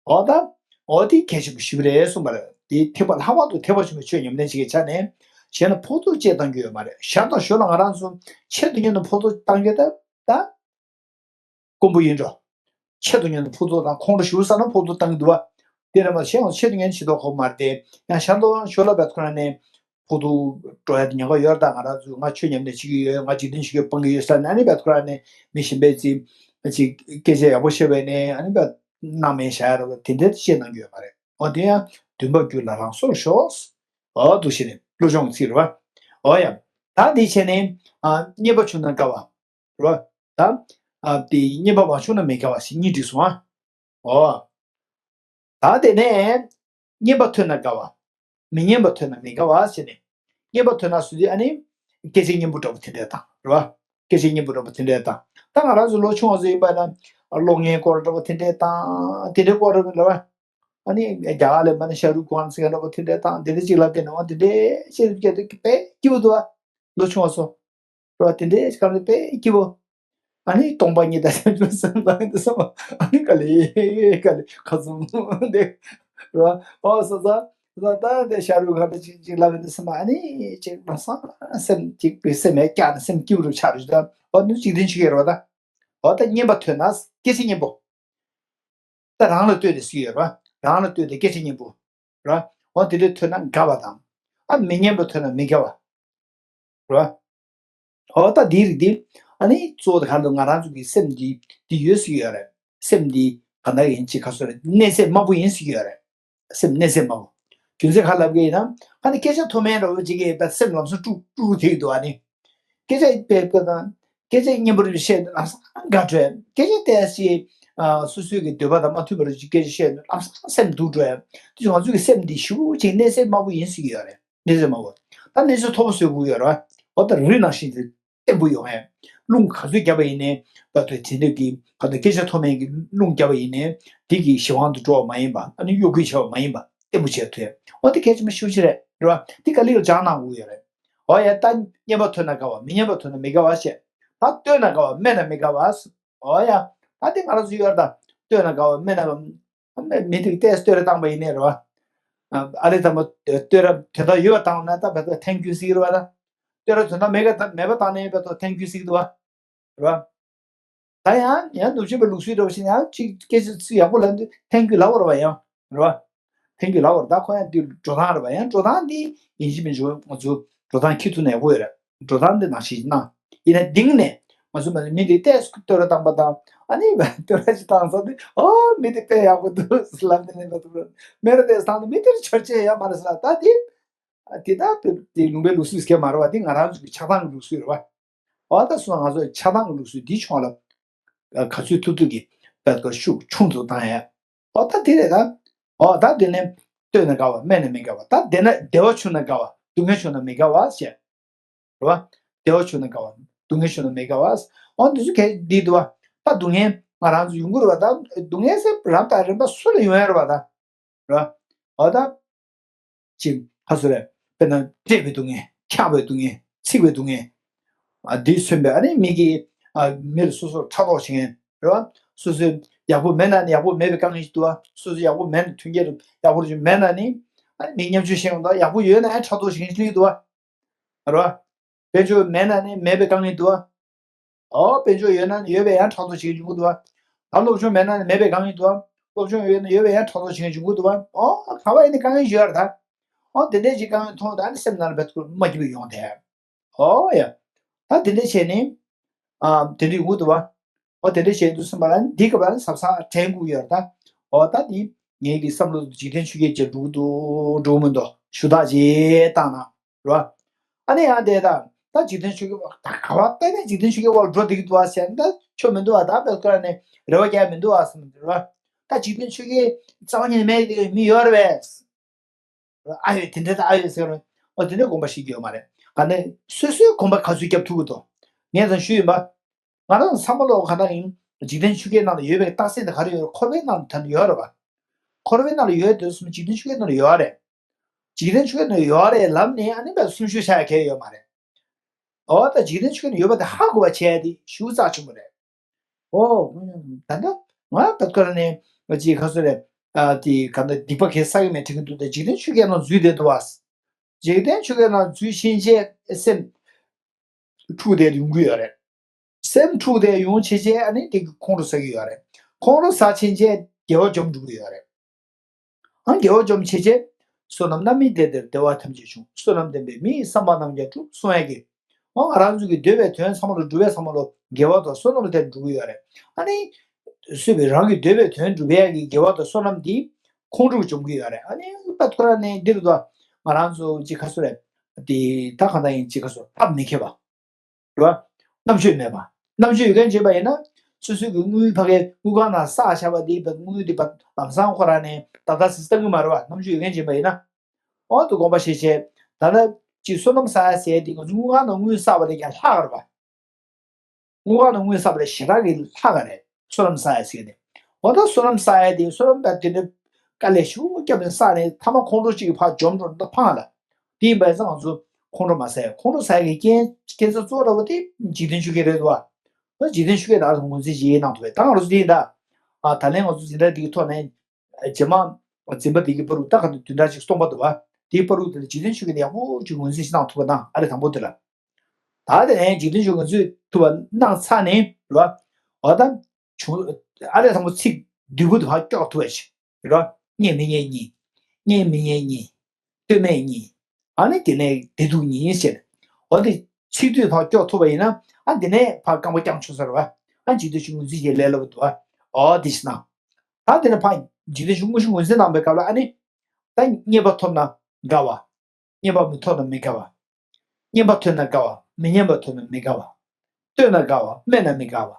འོ་ད། འོ་དེ་གལ་ཆེན་པོ་ཞིག་རེད་གསུངས་པ་རེད། དེ་ཐེག་པ་ལྷག་པར་དུ་ཐེག་པ་ཆེན་པོའི་ཆོས་ཉམས་ལེན་བྱེད་མཁན་ཆ་ནས་གཞན་ལ་ཕོག་ཐུག་ཅེས་གཏང་རྒྱུ་ཡོད་མ་རེད། ཞར་དང་ཞོར་ལ་ང་རང་ཚོ་ཆེད་དུ་མཉམ་དུ་ཕོག་ཐུག་གཏང་རྒྱུ་ད་ད། དཀོན་པོ་ཡིན་འགྲོ། ཆེད་དུ་མཉམ་དུ་ཕོག་ཐུག་དང་ཁོང་ཁྲོ་ཞུ་ས་ན་ཕོག་ཐུག་བཏང་གི་འདུག་བ། དེ་རེད་མ་གཞན་ཡང་ཆེད་དུ་མཉམ་དུ་བྱེད་མདོག་ཁ་པོ་མ་རེད་དེ། ཡང་ཞར་དུ་ཡང་ཞོར་ལ་བད་ཁོ་ར་ནས་ཕོག་ཐུག་འགྲོ་ཡ་དེ་ཉེན་ཁ་ཡོད་རེད། ད་ང་རང་ཚོས་ང་ཆོས་ཉམས་ལེན་བྱེད་ཀྱི་ཡོད། ང་འཇིག་རྟེན་ཆོས་བརྒྱད་སྤང་གི་ཡོད་ཟེར་ནས་ཨ་ནི་བད་ཁོ་ར་ནས་མི་གཞན་པས་ཅིག་ཅིག་སྐད་ཆ་ཡག་པོ་བཤད་པ་ཡིན་ནའི་ཨ་ནི་བད་སྣང་མེད་བཞག་ཡ་རེད་བ། དེ་འདྲ་བཤད་གནང་རྒྱུ་ཡོད་མ་རེད། འོ་དེ་ཡང་འདུན་པ་རྒྱུད་ལ་རང་སོར་ཤོག་འོ་འདུག་བྱས་ནས་བློ་སྦྱོང་གི་ཚིག་རེད་བ། འོ་ཡ། ད་འདི་བྱས་ནས་ཨ་རྙེད་པ་བྱུང་ན་དགའ་བ། རེད་བ། ད། ཨ་དེ་རྙེད་པ་མ་བྱུང་ན་མི་དགའ་བ་ཞེས་གཉིས་བསྒྲིགས་སོང་ཨ། འོ། ད་དེ་ནས་རྙེད་པ་ཐོན་ན་དགའ་བ། མི་རྙེད་པ་ཐོན་ན་མི་དགའ་བ་ཟེར་ནས། རྙེད་པ་ཐོན་ན་སུ་དེ་ཨ་ནི། སྐད་ཆ་སྙན་པོ་འདྲ་པོ་དེ་འདྲས་དང་རེད་བ། སྐད་ཆ་སྙན་པོ་འདྲ་པོ་དེ་འདྲས་དང་། ད་ང་རང་ཚོ་ལོ་ཆུང་བ་ཚོ་ཡིན་པ་ན། གློག་བརྙན་སྐོར་འདྲ་པོ་དེ་འདྲས་དང་དེ་འདྲས་སྐོར་རེད་བ། ཨ་ནི་རྒྱ་གར་ལ་མ་ནི་ཤ་རུག་ཁཱན་ཟེར་མཁན་འདྲ་པོ་དེ་འདྲས་དང་དེ་འདྲས་ཅིག་ལབ་དེ་ནང་དེ་འདྲས་བཤད་དུས་དཔེ་སྐྱིད་པོ་འདུག་བ། ལོ་ཆུང་བ་ཚོ། རོ་དེ་འདྲའི་སྐབས་ནས་དཔེ་སྐྱིད་པོ། ཨ་ནི་སྟོང་པ་ཉིད་དང་བྱང་ཆུབ་སེམས་དང་དེ་སོང་ཨ་ནི་ག་ལེ་ག་ལེ་ཁ་ཚུམ་དེ། རོ་ཨོ་སོ་སོ་སོ་ད་དེ་ཤ་རུག་ཁཱན་ཅིག་ཅིག་ལབ་ཡོང་དུས་སེམས་ཨ་ནི་ཅིག་ལ་སང་སེམས་ཅིག་པའི་སེམས་ཡ་སྐྱག་ནས་སེམས་སྐྱིད་པོ་རུ་ཆགས་རུ་ད་ཨོ་ནི་ཅིག་དེ་ཆུ་ཡོད་རོ་ད། ཨོ་ད་རྙེད་པ་ཐོན་ན་སྐད་ཆ་སྙན་པོ། ད་རང་ལ་ལྟོས་ཏེ་སུ་ཡོད་རོ། རང་ལ་ལྟོས་ཏེ་སྐད་ཆ་སྙན་པོ། རོ་ཨོ་དེ་འདྲ་ཐོན་ན་དགའ་བ་དང་། ཨ་མི་སྙན་པ་ཐོན་ན་མི་དགའ་བ། རོ། འོ་ད་འདིའི་རིགས་འདི་ཨ་ནི་གཙོ་བོ་དེ་ག་རེ་ང་རང་ཚོ་གི་སེམས་འདི་འདི་ཡོད་ཟེར་གྱི་ཡོད་རེད། སེམས་འདི་ག་འདྲ་ཡིན་ཅིག་ག་སོ་རེད། གནས་ཚད་དམའ་པོ་ཡིན་ཟེར་གྱི་ཡོད་རེད། སེམས་གནས་ཚད་དམའ་པོ། རྒྱུ་མཚན་ག་ལབ་གི་ཡིན་ན། ཨ་ནི་སྐད་ཆ་མཐོ་དམན་འདྲ་བོ་ཅིག་གིས་ད་སེམས་ལམ་སང་དཀྲུག་དཀྲུག་དེ་གི་འདུག་ཨ་ནི། སྐད་ཆ་དཔེ་དཔེ་དང་། སྐད་ཆ་སྙན་པོ་བཤད་ན་ལམ་སང་དགའ་འཕྲོད། སྐད་ཆ་ཏོག་ཙམ་ཨ་སོ་སོའི་གི་འདོད་པ་དང་མ་མཐུན་པ་རེ་ཅིག་སྐད་ཆ་བཤད་ན་ལམ་སང་སེམས་སྡུག་འགྲོ་ཡ། དེ་ང་ཚོའི་གི་སེམས་འདི་ཞེ་པོ་ཅིག་གནས་ཚད་དམའ་པོ་ཡིན་ཟེར་གྱི་ཡོད་རེད། གནས་ཚད་དམའ་པོ། ད་གནས་ཚད་མཐོ་པོ་བཟོ་དགོས་ཡོད་རེད་བ། འོ་ད་རི་ནང་བཞིན་དུ་བརྟན་པོ་ཡོང་ཡ། རླུང་ག་ཚོད་བརྒྱབ་པ་ཡིན་ནའི་ད་དུ་དེ་འདྲ་གི་ག་དུ་སྐད་ཆ་མཐོ་དམན་གྱི་རླུང་བརྒྱབ་པ་ཡིན་ནའི་དེ་གི་གཞན་དབང་དུ་འགྲོ་བ་མ་ཡིན་པ། ཨ་ནི་གཡོ་འགུལ་ཆེ་བ་མ་ཡིན་པ་བརྟན་པོ་བྱས་ཐུབ་ཡ། འོ་དེ་གལ་ཆེན་པོ་ཤུགས་ཆེ་རེད་རེད་བ། དེ་ག་ལེར་སྦྱང་གནང་དགོས་ཡོད་རེད། འོ་ཡ། ད་སྙན་པ་ཐོས་ན་དགའ་བ། མི་སྙན་པ་ཐོས་ན་མི་དགའ་བ་བཤད། ད་བསྟོད་ན་དགའ་བ། སྨད་ན་མི་དགའ་བ། འོ་ཡ། ད་དེ་ང་རང་ཚོ་ཡོད་རེད་ད། བསྟོད་ན་དགའ་བ། སྨད་ན་དགའ་བ། མི་དེ་གི་ཏོག་ཙམ་བསྟོད་ར་བཏང་པ་ཡིན་ནའི་རེད་བ། ཨ་ལེ་དང་པོ་བསྟོད་ར་དོན་དག་ཡོད་པ་བཏང་ན་ད་བས་ཐེང་ཀིའུ་ཟེར་གྱི་རེད་བ་ད། བསྟོད་ར་དོན་དག་མེད་ཀ་ད་མེད་པ་བཏང་ནའི་བས་ཐེང་ཀིའུ་ཟེར་གྱི་འདུག་བ། རེད་བ། ད་ཡང་ཡང་ནུབ་ཕྱིན་པའི་ལུགས་སྲོལ་འདྲ་བོ་ཞིག་ཡང་ཅིག་སྐད་ཆ་ཚིག་ཡག་པོ་ལབ་དུས་ཐེང་ཀིའུ་ལབ་པ་རེད་བ་ཡང་རེད་བ། ཐེང་ཀིའུ་ལབ་པ་རེད། ད་ཁོ་ཡང་དེ་འགྲོ་སྟངས་རེད་བ། ཡང་འགྲོ་སྟངས་འདི་ཡིན་གཅིག་མིན་གཅིག་ང་ཚོ་འགྲོ་སྟངས་འཁྱེར་ཐུབ་ན་ཡག་པོ་ཡོད་རེད། འགྲོ་སྟངས་འདི་ནང་བཞིན་གནང་། ཡིན་ན་གཏིང་ནས་ང་ཚོ་མི་འདི་ཏོག་ཙམ་བསྟོད་ར་བཏང་པ་དང་། ཨ་ནི་བསྟོད་ར་ཅིག་བཏང་ས་དེ། ཨོ་མི་འདི་དཔེ་ཡག་པོ་འདུག་ལབ་ནས་ལབ་ཐུབ་རེད། མི་ར་ཏོག་ཙམ་བཏང་ནས་མི་འདིར་ཆོར་ཆེ་ཡ་མ་རེད་ཟེར་ལ། ད་དེ་དེ་ད་དེ་ལུང་པའི་ལུགས་སྲོལ་སྐད་མ་རེད་བ། དེ་ང་རང་ཚོ་གི་ཆགས་སྡང་གི་ལུགས་སྲོལ་རེད་བ། འོ་ད་སོང་ང་ཚོ་ཆགས་སྡང་གི་ལུགས་སྲོལ་འདི་ཕྱོགས་ལ་ག་ཚོད་ཐུབ་ཐུབ་ཀྱིས་བད་ཀ་ཤུགས་ཆུང་དུ་བཏང་ཡ། འོ་ད་དེ་རེད་ད། འོ་ད་དེ་ནས་བསྟོད་ན་དགའ་བ། སྨད་ན་མི་དགའ་བ། ད་དེ་ན་བདེ་བ་བྱུང་ན་དགའ་བ། སྡུག་བསྔལ་བྱུང་ན་མི་དགའ་བ་བཤད། རེད་བ། བདེ་བ་བྱུང་ན་དགའ་བ། སྡུག་བསྔལ་བྱུང་ན་མི་དགའ་བ། འོ་འདི་ཚོ་གལ་འདི་འདུག་བ། ད་སྡུག་བསྔལ་ང་རང་ཚོ་ཡོང་གི་རེད་བ། ད་སྡུག་བསྔལ་ཟེར་རབ་དང་རིམ་པ་སུ་ལ་ཡོང་ཡ་རེད་བ་ད། རེད་བ། འོ་ད། ཅིག་ཁ་སོ་རེད། དཔེར་ན་བཀྲེས་པའི་སྡུག་བསྔལ། འཁྱགས་པའི་སྡུག་བསྔལ། ཚིག་པའི་སྡུག་བསྔལ། ཨ་འདི་མཚོན་པའི་ཨ་ནི་མི་གིས་ཨ་མི་ལ་སོ་སོར་ཕྲག་དོག་བྱེད་མཁན་རེད་བ། སོ་སོའི་ཡག་པོ་མེད་ན་ནི་ཡག་པོ་མེད་པའི་དཀའ་ངལ་ཞིག་འདུག་བ། སོ་སོ་ཡག་པོ་མེད་ན་མཐུན་རྐྱེན་ཡག་པོ་ཞིག་མེད་ན་ནི་ཨ་ནི་མི་ཉམ་ཆུང་བཤད་ཡོང་དུས། ཡག་པོ་ཡོད་ན་ཡང་ཕྲག་དོག་བྱེད་མཁན་ཞིག་སླེབས་འདུག་བ། རེད་བ། དཔལ་འབྱོར་མེད་ན་ནི་མེད་པའི་དཀའ་ངལ་འདུག་བ། ཨོ་དཔལ་འབྱོར་ཡོད་ན་ནི་ཡོད་པའི་ཡང་ཕྲག་དོག་བྱེད་མཁན་ཡོང་གི་འདུག་བ། ད་སློབ་སྦྱོང་མེད་ན་ནི་མེད་པའི་དཀའ་ངལ་འདུག་བ། སློབ་སྦྱོང་ཡོད་ན་ཡོད་པའི་ཡང་ཕྲག་དོག་བྱེད་མཁན་ཡོང་གི་འདུག་བ། ཨོ་ག་བ་ཡིན་ནི་དཀའ་ངལ་ཡོད་རེད་ད། ཨོ་དེ་འདྲའི་ཅིག་དཀའ་ངལ་མཐོང་དུས་ཨ་ནི་སེམས་ནང་ལ་བད་ཀ་མ་སྐྱིད་པོ་ཡོང་དེ། ཨོ་ཡ། ད་དེ་འདྲ་བྱས་ནས། ཨ་དེ་འདྲ་ཡོང་གི་འདུག་བ། ཨོ་དེ་འདྲ་བྱས་འདུག་སེམས་པ་ལ་འདི་སྐབས་ལ་ཟབ་ཟབ་དྲན་དགོས་ཡོད་རེད་ད། ཨོ་ད་འདི་ངའི་གི་བསམ་བློ་འཇིག་རྟེན་ཆོས་བརྒྱད་ཅེས་འགྲོ་གི་འདུག་འགྲོ་གི་མི་འདུག་ཞུ་དག་ཅེས་བཏང་ན། རེད་བ། ཨ་ནི་ཡང་དེ་ད་ད་འཇིག་རྟེན་ཆོས་བརྒྱད་ད་ག་བ་བལྟས་ནས་འཇིག་རྟེན་ཆོས་བརྒྱད་འོག་ལ་འགྲོ་བསྡད་ཀྱི་འདུག་བ་ཟེར་ན་ད་ཆོ་མི་འདུག་བ། ད་བལ་ཀ་ནས་རེ་བ་རྒྱག་མི་འདུག་བ་ཟེར་ན་རེད་བ། ད་འཇིག་རྟེན་ཆོས་བརྒྱད་རྩ་བ་ཉིད་ནས་མེད་ཀྱི་མི་ཡོད་རེད་པས། ཨ་ཡོད་དེ་འདྲ་ད་ཨ་ཡོད་ཟེར་རོ། ཨོ་དེ་འདྲ་དགོངས་པ་བཞེས་ཀྱི་ཡོད་མ་རེད། ག་ནས་སོ་སོའི་དགོངས་པ་ག་ཚོད་རྒྱབ་ཐུབ་ཀྱི་འདུག་ངས་ད་ཞུས་ཡིན་པ། ང་རང་ཚང་མ་ལོག་ག་ན་ཡིན། འཇིག་རྟེན་ཆོས་བརྒྱད་ནང་ལ་ཡོད་པའི་རྟགས་མཚན་དེ་ག་རེ་ཡོད་རེད། འཁོར་བའི་ནང་ལ་ད་ནི་ཡོད་རེད་པ། འཁོར་བའི་ནང་ལ་ཡོད་དུས་སོང་འཇིག་རྟེན་ཆོས་བརྒྱད་ནང་ལ་ཡོད་རེད། འཇིག་རྟེན་ཆོས་བརྒྱད་ནང་ལ་ཡོད་རེད་ལབ་ནས་ཨ་ནི་བས་སེམས་ཤུགས་ཆག་ཡ་གལ་ཡོད་མ་རེད། ཨོ་ད་འཇིག་རྟེན་ཆོས་བརྒྱད་ནང་ཡོད་པ་དེ་ཧ་གོ་བ་བྱས་ཏེ་ཞུ་རྩ་ཆེན་པོ་རེད། ཨོ། ད་ལྟ་ང་ད་ཀར་ནས་ཅིག་ག་སོ་རེད། ཨ་དེ་ག་ད་སྡིག་པ་གས་བསགས་ཀྱི་མེད་དྲན་གྱི་འདུག་ད་འཇིག་རྟེན་ཆོས་བརྒྱད་ནང་འཛུལ་བསྡད་འདུག་བ། འཇིག་རྟེན་ཆོས་བརྒྱད་ནང་འཛུལ་ཕྱིན་ཆད་སེམས་འཁྲུགས་ཏེ་ཡོང་གི་ཡོད་རེད། སེམས་འཁྲུགས་ཏེ་ཡོང་ཕྱིན་ཆད་ཨ་ནི་དེ་གི་ཁོང་ཁྲོ་ཟ་གི་ཡོད་རེད། ཁོང་ཁྲོ་ཟ་ཕྱིན་ཆད་དགེ་བ་འཇོམས་འགྲོ་གི་ཡོད་རེད། ཨ་དགེ་བ་འཇོམས་ཕྱིན་ཆད་བསོད་ནམས་རྣམ་སྨིན་ལྡན་དེར་བདེ་བ་ཐམས་ཅད་འབྱུང་། བསོད་ནམས་ལྡན་པས་མི་ཡི་བསམ་པ་རྣམས་ཀྱང་འགྲུབ་གསུང་ཡ་གི། ཨོ་ང་རང་ཚོ་གི་འདོད་པའི་དོན་ཚང་མ་ལ་འགྲུབ་པའི་ཚང་མ་ལ་དགེ་བ་དང་བསོད་ནམས་དེར་འགྲོ་གི་ཡོད་རེད། ཨ་ནི། སུས་པའི་རང་གི་འདོད་པའི་དོན་འགྲུབ་པའི་གི་དགེ་བ་དང་བསོད་ནམས་འདི་ཁོང་ཁྲོ་འཇོམས་ཀྱི་ཡོད་རེད། ཨ་ནི་པ་ཐོ་ར་ནས་འདིར་དུ་ང་རང་ཚོ་ཅིག་ག་སོ་རེད། དེ་ད་གང་ལྟར་ཡིན་ཅིག་ག་སོ་ཐབས་མི་མཁས་པ། རེད་བ། རྣམ་དཔྱོད་མེད་པ། རྣམ་དཔྱོད་ཡོད་མཁན་བྱས་པ་ཡིན་ན། སོ་སོའི་གི་དངུལ་ཕ་གའི་དངུལ་ཁང་ནང་བསགས་བཞག་པ་དེ་བས་དངུལ་དེ་བ་ལམ་སང་ཁོ་རང་ནས་ད་ལྟ་སིས་བཏང་གི་མ་རེད་བ། རྣམ་དཔྱོད་ཡོད་མཁན་བྱས་པ་ཡིན་ན། འོ་དེ་དགོངས་པ་བཞེས་བྱས། ད་ལྟ་ཅིག་བསོད་ནམས་བསགས་ཡ་ཟེར་དེ་ང་ཚོ་དངུལ་ཁང་ནང་དངུལ་བསགས་པ་ལས་ཀྱང་ལྷག་རེད་བ། དངུལ་ཁང་ནང་དངུལ་བསགས་པ་ལས་ཞེ་དྲག་གི་ལྷག་ག་རེད། བསོད་ནམས་བསགས་ཡ་ཟེར་དེ། འོ་ད་བསོད་ནམས་བསགས་ཡ་དེ་བསོད་ནམས་ད་དེ་འདྲ་དཀའ་ལས་ཞེ་པོ་བརྒྱབ་ནས་བསགས་ནས་མཐའ་མ་ཁོང་ཁྲོ་གཅིག་གི་ཕར་འཇོམས་འགྲོ་ད་ཕངས་ལ། དེ་ཡིན་པ་ཡིན་ཙང་ང་ཚོ་ཁོང་ཁྲོ་མ་ཟ་ཡ། ཁོང་ཁྲོ་ཟ་ཡ་གི་རྐྱེན་རྐྱེན་རྩ་གཙོ་བོ་འདྲ་བོ་དེ་འཇིག་རྟེན་ཆོས་བརྒྱད་རེད་འདུག་བ། འཇིག་རྟེན་ཆོས་བརྒྱད་ད་ངོས་འཛིན་བྱེད་ཡས་གནང་ཐུབ་པས་ད་ང་རང་ཚོ་དེ་ཡིན་ད། ཨ་ད་ལན་ང་ཚོ་འཛིན་གྲྭ་འདི་གི་ཐོག་ནས། རྗེས་མ། འཛིན་པ་འདི་གི་བར་དུ་ད་ག་ནས་བདུན་ཕྲག་གཅིག་སྟོང་པ་འདུག་བ། དེའི་བར་དུ་དེ་ལ་འཇིག་རྟེན་ཆོས་བརྒྱད་ཡག་པོ་ཅིག་ངོས་འཛིན་ཞིག་གནང་ཐུབ་པ་དང་ཨ་རེ་དང་པོ་དེ་ལ། ད་དེ་ནས་འཇིག་རྟེན་ཆོས་ངོས་འཛིན་ཐུབ་པ་གནང་ཚར་ནས་རེད་བ། འོ་ད། བྱུང་། ཨ་རེ་དང་པོ་ཚིག་བསྡུས་པོ་དེ་ཕར་སྐྱོར་ཐུབ་པ་ཞིག་རེད་བ། རྙེད་མི་རྙེད་གཉིས། རྙེད་མི་རྙེད་གཉིས། ལྟོས་མེད་གཉིས། ཨ་ནི་དེ་ནས་བདེ་སྡུག་གཉིས་ཟེར། འོ་དེ། ཚིག་སྡུད་ཐོག་སྐྱོར་ཐུབ་པ་ཡིན་ན། ཨ་འདི་ནས་ཕར་རྐང་པ་བརྐྱངས་ཆོག་ས་རེད་བ། ཨ་འཇིག་རྟེན་ཆོས་ངོས་འཛིན་བྱེད་ལས་སླ་པོ་འདུག་ཨ། ཨོ་དེ་ཞིག་ན། ད་དེ་ནས་ཕར་འཇིག་རྟེན་ཆོས་དངོས་གཞི་ངོས་འཛིན་གནང་པའི་སྐབས་ལ་ཨ་ནི། ད་རྙེད་པ་ཐོབ་ན་དགའ་བ། རྙེད་པ་མི་ཐོབ་ན་མི་དགའ་བ། རྙེད་པ་ཐོབ་ན་དགའ་བ། མི་རྙེད་པ་ཐོབ་ན་མི་དགའ་བ། ལྟོས་ན་དགའ་བ། སྨྲས་ན་མི་དགའ་བ།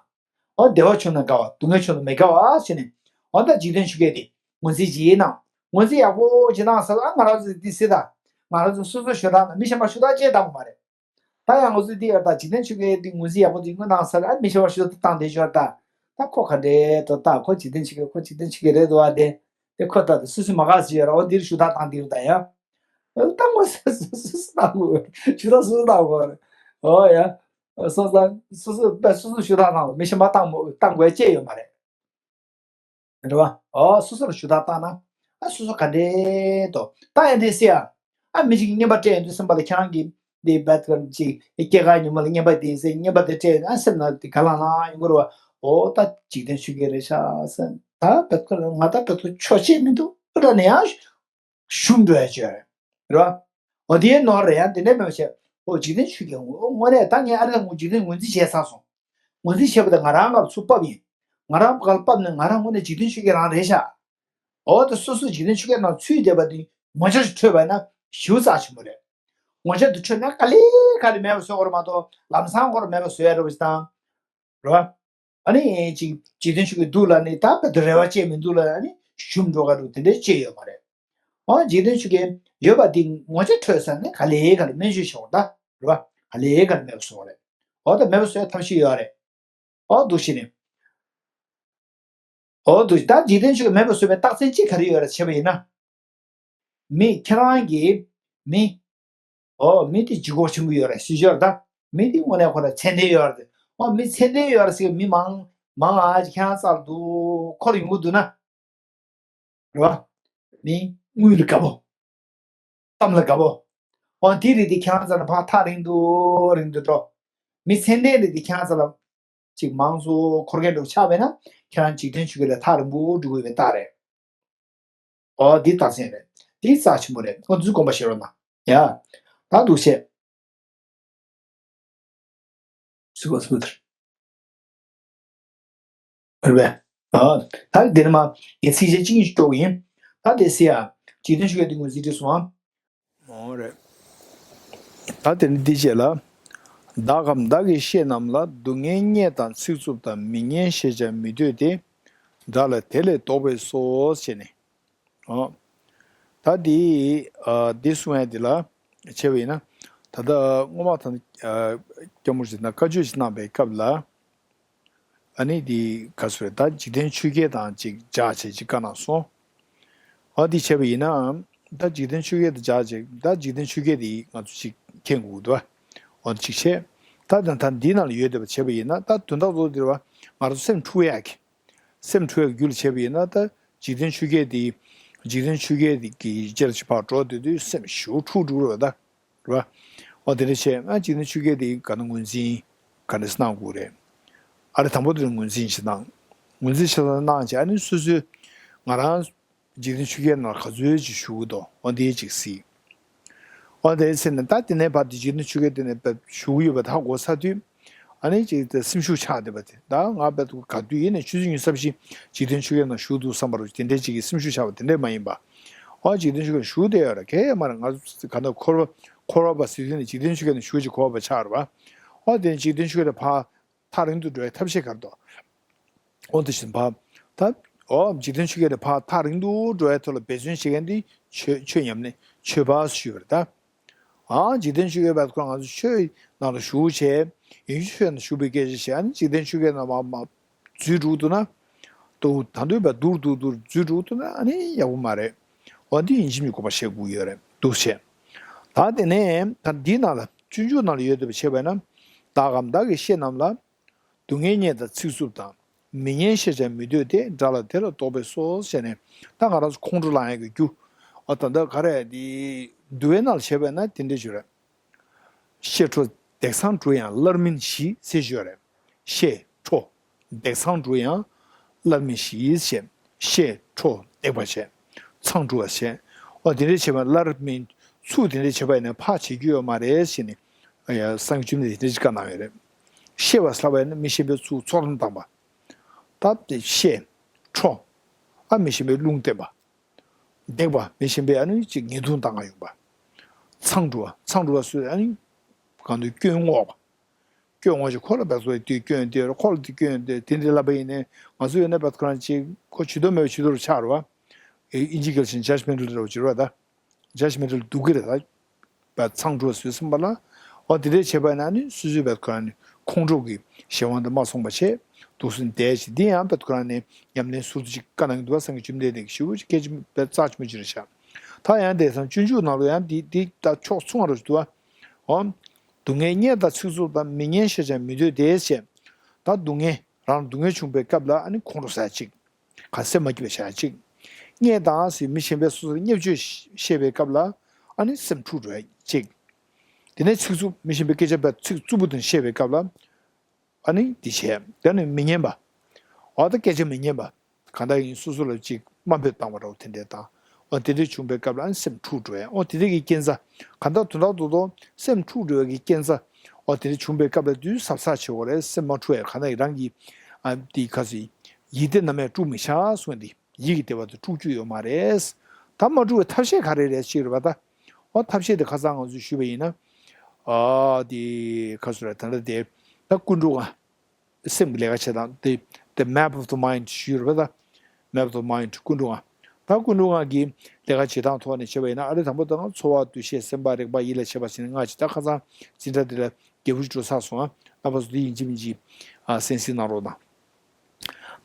འོ་བདེ་བ་བྱུང་ན་དགའ་བ། སྡུག་བསྔལ་བྱུང་ན་མི་དགའ་བ་ཟེར་ནས། འོ་ད་འཇིག་རྟེན་ཆོས་བརྒྱད་དེ་ངོས་འཛིན་ཅིག་གནང་། ངོས་འཛིན་ཡག་པོ་ཅིག་གནང་ཟེར་ལ། ཨ་ང་རང་ཚོ་འདི་སྲིད་ད། ང་རང་ཚོ་སོ་སོ་ཞུ་དག་ན་མི་གཞན་པ་ཞུ་དག་ཅེས་བཏང་གི་མ་རེད། ད་ཡང་ང་ཚོས་འདི་ཡོད་ད། འཇིག་རྟེན་ཆོས་བརྒྱད་འདི་ངོས་འཛིན་ཡག་པོ་ཅིག་གནང་ཟེར་ལ། ཨ་མི་གཞན་པ་ཞུ་དག་བཏང་བསྡད་ཞོར་ད། ད་ཁོ་ག་འདྲས་དོ། ད་ཁོ་འཇིག་རྟེན་ཆོས་བརྒྱད། ཁོ་འཇིག་རྟེན་ཆོས་བརྒྱད་རེད་འདུག་བ། དེ་དེ་ཁོ་ད་སུ་སུ་མ་དགའ་ཟེར་ཡོད་ར། འོ་འདིར་ཞུ་དག་བཏང་འདིར་ད་ཡང་། བཏང་མ་ཟེར། སུ་སུ་བཏང་དགོས། ཞུ་དག་སུ་སུ་བཏང་དགོས་རེད། འོ་ཡ། སོང་ཙང་སོ་སོ་པས་སོ་སོ་ཞུ་དག་བཏང་། མི་གཞན་པ་བཏང་མ་བཏང་དགོས་ཅེས་ཡོད་མ་རེད། རེད་བ། ཨོ་སོ་སོར་ཞུ་དག་བཏང་ན། ཨ་སོ་སོ་ག་འདྲས་དོ། ད་ཡང་དེ་སེ་ཡ། ཨ་མི་ཞིག་གིས་རྔན་པ་སྤྲད་ཡོང་དུས་སེམས་པ་ལ་ཁྱེད་རང་གིས་འདི་བད་ཀར་ཅིག་སྐྱེས་སྐར་ཉིན་མོ་ལ་རྔན་པ་དེ་ཟེར། རྔན་པ་དེ་སྤྲད་ཡོང་ན་སེམས་ནང་དེ་ག་ལང་ལང་ཡོང་གི་རེད་བ། ཨོ་ད་འཇིག་རྟེན་ཆོས་བརྒྱད་རེད་ཤག་ཟེར། ད་བད་ཀར་ང་ད་བད་ཀར་ཆོག་ཤེས་མི་འདུག་ལ་ནི་ཡང་ཞུམ་འགྲོ་ཡ་ཅིག་ཡོད་རེད། རེད་བ། འོ་དེའི་ནོར་རེད། ཡང་དེ་འདྲས་མེད་པ་བྱས། ཨོ་འཇིག་རྟེན་ཆོས་བརྒྱད་ངོ་དངོས་གནས་ད་ངས་ཨ་རི་ལ་ངོ་འཇིག་རྟེན་ངོས་འཛིན་བྱས་ཚར་སོང་། ངོས་འཛིན་བྱས་པ་དང་ང་རང་ང་ཚུར་ཕབ་ཡིན། ང་རང་ག་ལ་ཕབ་ནས་ང་རང་དངོས་གནས་འཇིག་རྟེན་ཆོས་བརྒྱད་རང་རེད་ཤག་འོ་ད་སོ་སོ་འཇིག་རྟེན་ཆོས་བརྒྱད་ནང་ཚུད་བསྡད་པ་དེ་ངོ་ཆ་ཞིག་འཕྲོད་པ་ན་ཞེ་པོ་རྩ་ཆེན་པོ་རེད། ངོ་ཆ་དེ་འཕྲོད་ན་ག་ལེ་ག་ལེ་མེད་པ་བཟོ་དགོས་རེད་མ་གཏོགས། ལམ་སང་ཁོ་རང་མེད་པ་བཟོ་ཡ་རེད་པ་ཞིག་དང་། རེད་བ། ཨ་ནི་ཅིག་འཇིག་རྟེན་ཆོས་བརྒྱད་འདུག་ལ་ནི་ད་བད་ཀར་རེ་བ་བཅད་མི་འདུག་ལ། ཨ་ནི་ཞུམ་འགྲོ་ག་འདུག་དེ་འདྲས་བཅད་ཡོད་མ་རེད། ཨོ་འཇིག་རྟེན་ཆོས་བརྒྱད་ཡོད་པ་འདི་ངོ་ཆ་འཕྲོད་ས་ནི་ག་ལེ་ག་ལེ་སྨན་བཅོས་བྱེད་དགོས་ད། རེད་བ། ག་ལེ་ག་ལེ་མེད་པ་བཟོ་དགོས་རེད། ཨོ་ད་མེད་པ་བཟོ་ཡ་ཐབས་ཤེས་ཡོད་རེད། ཨོ་འདུག་བྱས་ནས། ཨོ་འདུག་ད་འཇིག་རྟེན་ཆོས་བརྒྱད་མེད་པ་བཟོ་བའི་རྟགས་མཚན་གཅིག་ག་རེ་ཡོད་རེད་བྱས་པ་ཡིན་ན། མི་ཁྱེད་རང་གིས་མི། ཨོ་མི་དེ་ལྗིད་ཁོག་ཆེན་པོ་ཡོད་རེད་ཟེར་ཞོར་ད། མི་དེ་དངོས་གནས་ཁོ་ལ་ཚད་ལྡན་ཡོད་རེད། ཨོ་མི་ཚད་ལྡན་ཡོད་རེད་ཟེར་མི་མང་མང་ཨ་ཅིག་ཁྱེད་རང་རྩར་འདུག་འཁོར་ཡོང་གི་འདུག་ན། རེད་བ། མི་དངུལ་ལ་དགའ་པོ། གཏམ་ལ་དགའ་པོ། ཨོ་དེ་རིགས་དེ་ཁྱེད་རང་རྩ་ལ་ཕར་ཐག་རིང་དུ་རིང་དུ་འགྲོ། མི་ཚད་ལྡན་རིགས་དེ་ཁྱེད་རང་རྩ་ལ་ཅིག་མང་སུ་འཁོར་མཁན་འདྲ་པོ་ཆགས་པས་ན། ཁྱེད་རང་འཇིག་རྟེན་ཆོས་བརྒྱད་ལས་ཐག་རིང་པོ་འགྲོ་དགོས་པའི་རྟགས་རེད། ཨོ་འདི་རྟགས་མཚན་རེད། འདི་རྩ་ཆེན་པོ་རེད། ཨོ་འདི་ཚོ་དགོངས་པ་བཞེས་རོགས་གནང་། ཡ། ད་འདུག་བྱས། སུ་ག་སུ་དར། རེད་པས། ཨ། ད་འདི་ནས་མ་ངས་ཚིགས་བཅད་གཅིག་གཉིས་ཤིག་དཀྲོག་གི་ཡིན། ད་དེ་སེ་ཡ། འཇིག་རྟེན་ཆོས་བརྒྱད་འདི་ངོས་འཛིན་བྲིས་སོང་ཨ། འོ་རེད། ད་དེ་ནི་འདི་བྱས་ལ། བདག་གམ་བདག་གི་བཤེས་རྣམས་ལ། སྡུག་བསྔལ་རྙེད་དང་ཚིག་རྩུབ་དང་། མི་སྙན་ཞེས་བྱ་མི་འདོད་དེ། དགྲ་ལ་དེ་ལས་བཟློག་པས་སོ། ཞེས་ནས། ཨོ། ད་འདི། ཨ། འདི་གསུང་ཡ་འདི་ལ་བྱས་པ་ཡིན་ན། ད་ལྟ་སྔོན་མ་ད་ལྟ་སྐྱབས་མགོན་རིན་པོ་ཆེ་ན་བཀའ་ཆོས་ཤིག་གནང་པའི་སྐབས་ལ། ཨ་ནི་འདི་ག་ཚོད་རེད། ད་འཇིག་རྟེན་ཆོས་བརྒྱད་དང་ཅིག་སྦྱར་བྱས་ཅིག་བཀའ་གནང་སོང་། ཨ་འདི་བྱས་པ་ཡིན་ན། ད་འཇིག་རྟེན་ཆོས་བརྒྱད་དང་སྦྱར་བྱས། ད་འཇིག་རྟེན་ཆོས་བརྒྱད་འདི་ང་ཚོ་ཅིག་མཁྱེན་དགོས་འདུག་བ། ཨ་ཅིག་བྱས། ད་ད་ད་འདི་ནང་ལ་ཡོད་བསྡད་པ་བྱས་པ་ཡིན་ན། ད་དོན་དག་རྫོགས་འདིར་བ་ང་ཚོ་སེམས་འཁྲུག་ཡག་གི། སེམས་འཁྲུག་ཡག་རྒྱུ་ལ་བྱས་པ་ཡིན་ན། ད་འཇིག་རྟེན་ཆོས་བརྒྱད་དེ། འཇིག་རྟེན་ཆོས་བརྒྱད་དེ་གི་ཅེར་ཅིག་ཕར་འགྲོ་སྡོད་དུས་སེམས་ཞེ་པོ་འཁྲུག་འགྲོ་རེད་ད། རེད་བ། འོ་དེ་འདྲ་བྱས་ན་འཇིག་རྟེན་ཆོས་བརྒྱད་དེ་ག་ནས་ངོས་འཛིན་ག་འདྲ་གནང་དགོས་རེད། ཨ་རེ་དང་པོ་དེ་ངོས་འཛིན་ཅིག་གནང་། ངོས་འཛིན་ཆ་ཚང་གནང་བྱས། ཨ་ནི་སོ་སོའི་ང་རང་འཇིག་རྟེན་ཆོས་བརྒྱད་ནང་ག་ཚོད་ཅིག་ཞུགས་འདུག་འོ་དེ་ཅིག་གཟིགས། འོ་དེ་ཚེ་ནས་ད་དེ་ནས་ཕར་དེ་འཇིག་རྟེན་ཆོས་བརྒྱད་དེ་ནས་ཞུགས་ཡོད་པ་ད་གོ་ཚར་དུས། ཨ་ནི་ཅིག་དེ་སེམས་ཤུགས་ཆག་བསྡད་པ་དེ། ད་ང་བད་ག་དུས་ཡིན་ནས་ཆུ་ཚོད་ཉི་ཤུ་རྩ་བཞི་འཇིག་རྟེན་ཆོས་བརྒྱད་ནང་ཞུགས་འདུག་བསམ་པ་རུ་དེ་འདྲའི་ཅིག་གི་སེམས་ཤུགས་ཆག་པ་དེ་འདྲས་མ་ཡིན་པ། ཨོ་འཇིག་རྟེན་ཆོས་བརྒྱད་ཞུགས་བསྡད་ཡོད་རེད། གལ་ཡོད་མ་རེད། ང་ཚོ་ག་འདྲ་འཁོར་བ་འཁོར་བ་པ་ཟེར་དུས་ནས་འཇིག་རྟེན་ཆོས་བརྒྱད་ནང་ཞུགས་ཀྱི་གོ་བ་ཆགས་རེད་པ། ཨོ་དེ་འཇིག་རྟེན་ཆོས་བརྒྱད་ཕར་ཐག་རིང་དུ་འགྲོ་བའི་ཐབས་ཤེས་ག་རེ་འདུག་འོ་དེ་བཞིན་ཕར། ད། ཨོ་འཇིག་རྟེན་ཆོས་བརྒྱད་ལས་ཕར་ཐག་རིང་དུ་འགྲོ་བའི་ཐོག་ལ་འབད་བརྩོན་བྱེད་མཁན་དེ་ཆོས་ཆོས་ཉམས་ལེན་ཆོས་པ་ཞུས་པ་རེད་ད། ཨ་འཇིག་རྟེན་ཆོས་བརྒྱད་པ་ཁོ་ང་ཚོ་ཆོས་ནང་ལ་ཞུགས་བྱས། ཡིན་ཆོས་ནང་ཞུགས་པའི་སྐད་ཆ་བཤད། ཨ་ནི་འཇིག་རྟེན་ཆོས་བརྒྱད་ནང་མར་མར་འཛུལ་འགྲོ་འདུག་ན། ཏུ་ད་འདོད་པ་སྡུག་སྡུག་སྡུག་འཛུལ་འགྲོ་འདུག་ན་ཨ་ནི་ཡག་པོ་མ་རེད། འོ་འདི་ཡིན་གཅིག་མིན་གཅིག་གོ་བ་བཤད་དགོས་ཡོད་རེད་འདུག་བྱས། ད་དེ་ནས་ད་འདི་ནང་ལ་སྤྱོད་འཇུག་ནང་ལ་ཡོད་བསྡད་པ་བྱས་པ་ན། བདག་གམ་བདག་གི་བཤེས་རྣམས་ལ། སྡུག་བསྔལ་རྙེད་དང་ཚིག་རྩུབ་དང་། མི་སྙན་ཞེས་བྱ་མི་འདོད་དེ། དགྲ་ལ་དེ་ལས་བཟློག་པས་སོ། ཞེས་ནས། ད་ང་རང་ཚོ་ཁོང་ཁྲོ་ལངས་ཡག་གི་རྒྱུ། ཨ་ད་ལྟ་ག་རེ་འདི། འདུལ་བའི་ནང་ལ་བྱས་པས་ན་དེ་འདྲ་ཞིག་རེད། བཤེས་ཁྲོ་བརྡེག་ཚངས་གྲུ་ཡང་སླར་མིན་ཞི་ཟེར་ཞིག་ཡོད་རེད། བཤེས་ཁྲོ་བརྡེག་ཚངས་གྲུ་ཡང་སླར་མིན་ཞི་ཞེས། བཤེས་ཁྲོ་བརྡེག་པ་བྱས། ཚངས་གྲུ་བ་བྱས། ཨོ་དེ་འདྲ་བྱས་པས་སླར་མིན། ཚུར་དེ་འདྲ་བྱས་པ་ཡིན་ན་ཕར་བྱེད་རྒྱུ་ཡོད་མ་རེད་ཟེར་ནས། ཡ་སངས་རྒྱས་བཅོམ་ལྡན་འདས་ཀྱིས་བཀའ་གནང་ཡོད་རེད། བཤེས་པ་ཟེར་བ་ཡིན་ན་མི་གཞན་པའི་ཚུར་ཚོགས་ལམ་བཏང་པ། ད་དེ་བཤེས། ཁྲོ། ཨ་མི་གཞན་པའི་ལུང་བསྟན་པ། འདེགས་པ། མི་གཞན་པའི་ཨ་ནི་ཅིག་ངན་དུག་བཏང་ག་ཡོང་པ། མཚང་འབྲུ་བ། མཚང་འབྲུ་བ་སུ་ཨ་ནི་གང་དུ་སྐྱོན་སྔོག་པ། སྐྱོན་སྔོག་ཅིག་ཁོ་ལ་བབས་སོ་དེ་སྐྱོན་དེ་ཁོ་ལ་དེ་སྐྱོན་དེ་དེ་འདྲའི་ལབ་པ་ཡིན་ནའི་ང་ཚོ་ཡོད་ན་བད་ཁོ་རང་ཅིག་ཁོ་བྱེད་དོ་མེད་པ་བྱེད་དོ་རུ་ཆགས་རེད་བ། ཨིན་ཇི་སྐད་ལ་ཇཱཇ་མེན་ཊལ་འདྲ་བོ་བྱེད་རེད་བ་ད། ཇཱཇ་མེན་ཊལ་སྡུག་གི་རེད་ད། བ་མཚང་འབྲུ་བ་བཟོས་ཟིན་པ་ལ། འོ་དེ་འདྲས་བྱས་པ་ན་ནི་སོ་སོའི་བད་ཁོ་རང་ནི་ཁོང་ཁྲོ་གི་གཞན་དབང་དུ་མ་སོང་བ་བྱས། འདུག་སེ་བསྡད་ཅིག་འདི་ཡང་བད་ཁོ་རང་ནི་ཉམས་ལེན་ཟུར་དུ་ཅིག་བཀའ་གནང་གི་འདུག་བ། སངས་རྒྱས་བཅོམ་ལྡན་འདས་ཀྱིས་ཞུ་བ་ཅིག་སྐད་ཆ་དཔེ་རྩ་ཆེན་པོ་ཅིག་རེད་ཤག་ད་ཡང་དེང་སང་སྤྱོད་འཇུག་ནང་ལ་ཡང་འདི་འདི་ད་ཕྱོགས་མཚུངས་པ་རུ་འདུག་བ། འོ། སྡུག་བསྔལ་བརྙས་དང་ཚིག་རྩུབ་དང་། མི་སྙན་ཤེས་ཀྱང་མི་འདོད་དེ་ཞེས། ད་སྡུག་བསྔལ་རང་ལ་སྡུག་བསྔལ་བྱུང་བའི་སྐབས་ལ་ཨ་ནི་ཁོང་ཁྲོ་ཟ་ཡ་ཅིག་ག་སེམས་མ་སྐྱིད་པ་བྱ་ཡ་གཅིག་བརྙས་དང་ཟེར་མི་གཞན་པས་སོ་སོར་བརྙས་བཅོས་བཤད་པའི་སྐབས་ལ་ཨ་ནི་སེམས་འཁྲུག་འགྲོ་ཡ་གཅིག་དེ་ནས་ཚིག་རྩུབ་མི་གཞན་པའི་སྐད་ཆ་བས་ཚིག་རྩུབ་པོ་དེ་བཤད་པའི་སྐབས་ལ་ཨ་ནི་འདི་བྱས། དེ་ནི་མི་སྙན་པ། འོ་ད་སྐད་ཆ་མི་སྙན་པ། གང་ལྟར་ཡིན་སོ་སོ་ལ་གཅིག་དམའ་འབེབས་བཏང་བ་འདྲ་བོ་དེ་འདྲས་དང་། འོ་དེ་འདྲས་བྱུང་བའི་སྐབས་ལ་ཨ་ནི་སེམས་འཁྲུག་འགྲོ་ཡ། འོ་དེ་འདྲས་ཀྱི་རྐྱེན་རྩ། གང་ལྟར་དོན་དག་རྡོག་རྡོག་སེམས་འཁྲུག་འགྲོ་ཡ་གི་རྐྱེན་རྩ། འོ་དེ་འདྲས་བྱུང་བའི་སྐབས་ལ་དུས་གཟབ་གཟབ་བྱེད་དགོས་རེད། སེམས་མ་འཁྲུག་ཡ། གང་ལྟར་རང་གི་ཨ་འདི་ག་ཟེར། ཡིད་བདེ་ནམ་ཡང་དཀྲུག་མི་བྱ་གསུངས་ཏེ། ཡིད་ཀྱི་བདེ་བ་དེ་དཀྲུག་རྒྱུ་ཡོད་མ་རེད། ད་མ་དཀྲུག་པའི་ཐབས་ཤེས་ག་རེ་རེད་ཅེས་རེད་པ་ད། ཨོ་ཐབས་ཤེས་དེ་ཁ་སང་ང་ཚོས་ཞུས་པ་ཡིན་ན། ཨ་དེ་ཁ་སུ་ར་ད་ལྟ་དེ་ད་ཀུན་འགྲོ་ལྔ། སེམས་ཀྱི་ལས་ཀ་བྱེད་སྟངས་དེ། དེ་map of the mind ཞུས་རེད་པ་ད། map of the mind ཀུན་འགྲོ་ལྔ། ད་ཀུན་འགྲོ་ལྔ་གི་ལས་ཀ་བྱེད་སྟངས་ཐོག་ནས་བྱས་པ་ཡིན་ན། ཨ་རི་དང་པོ་ད་ང་ཚོར་བ་འདུ་ཤེས་སེམས་པ་རེག་པ་ཡིད་ལ་བྱེད་པ་ཟེར་ནས་ལྔ་ཅིག་ད་ཁ་སང་འཛིན་གྲྭ་དེ་ལ་རྒྱས་པོ་ཞིག་འགྲོ་ཚར་སོང་ཨ། རྣམ་པ་ཚོ་དེ་ཡིན་གཅིག་མིན་གཅིག་ཨ་གསན་གཟིགས་གནང་རོགས་གནང་།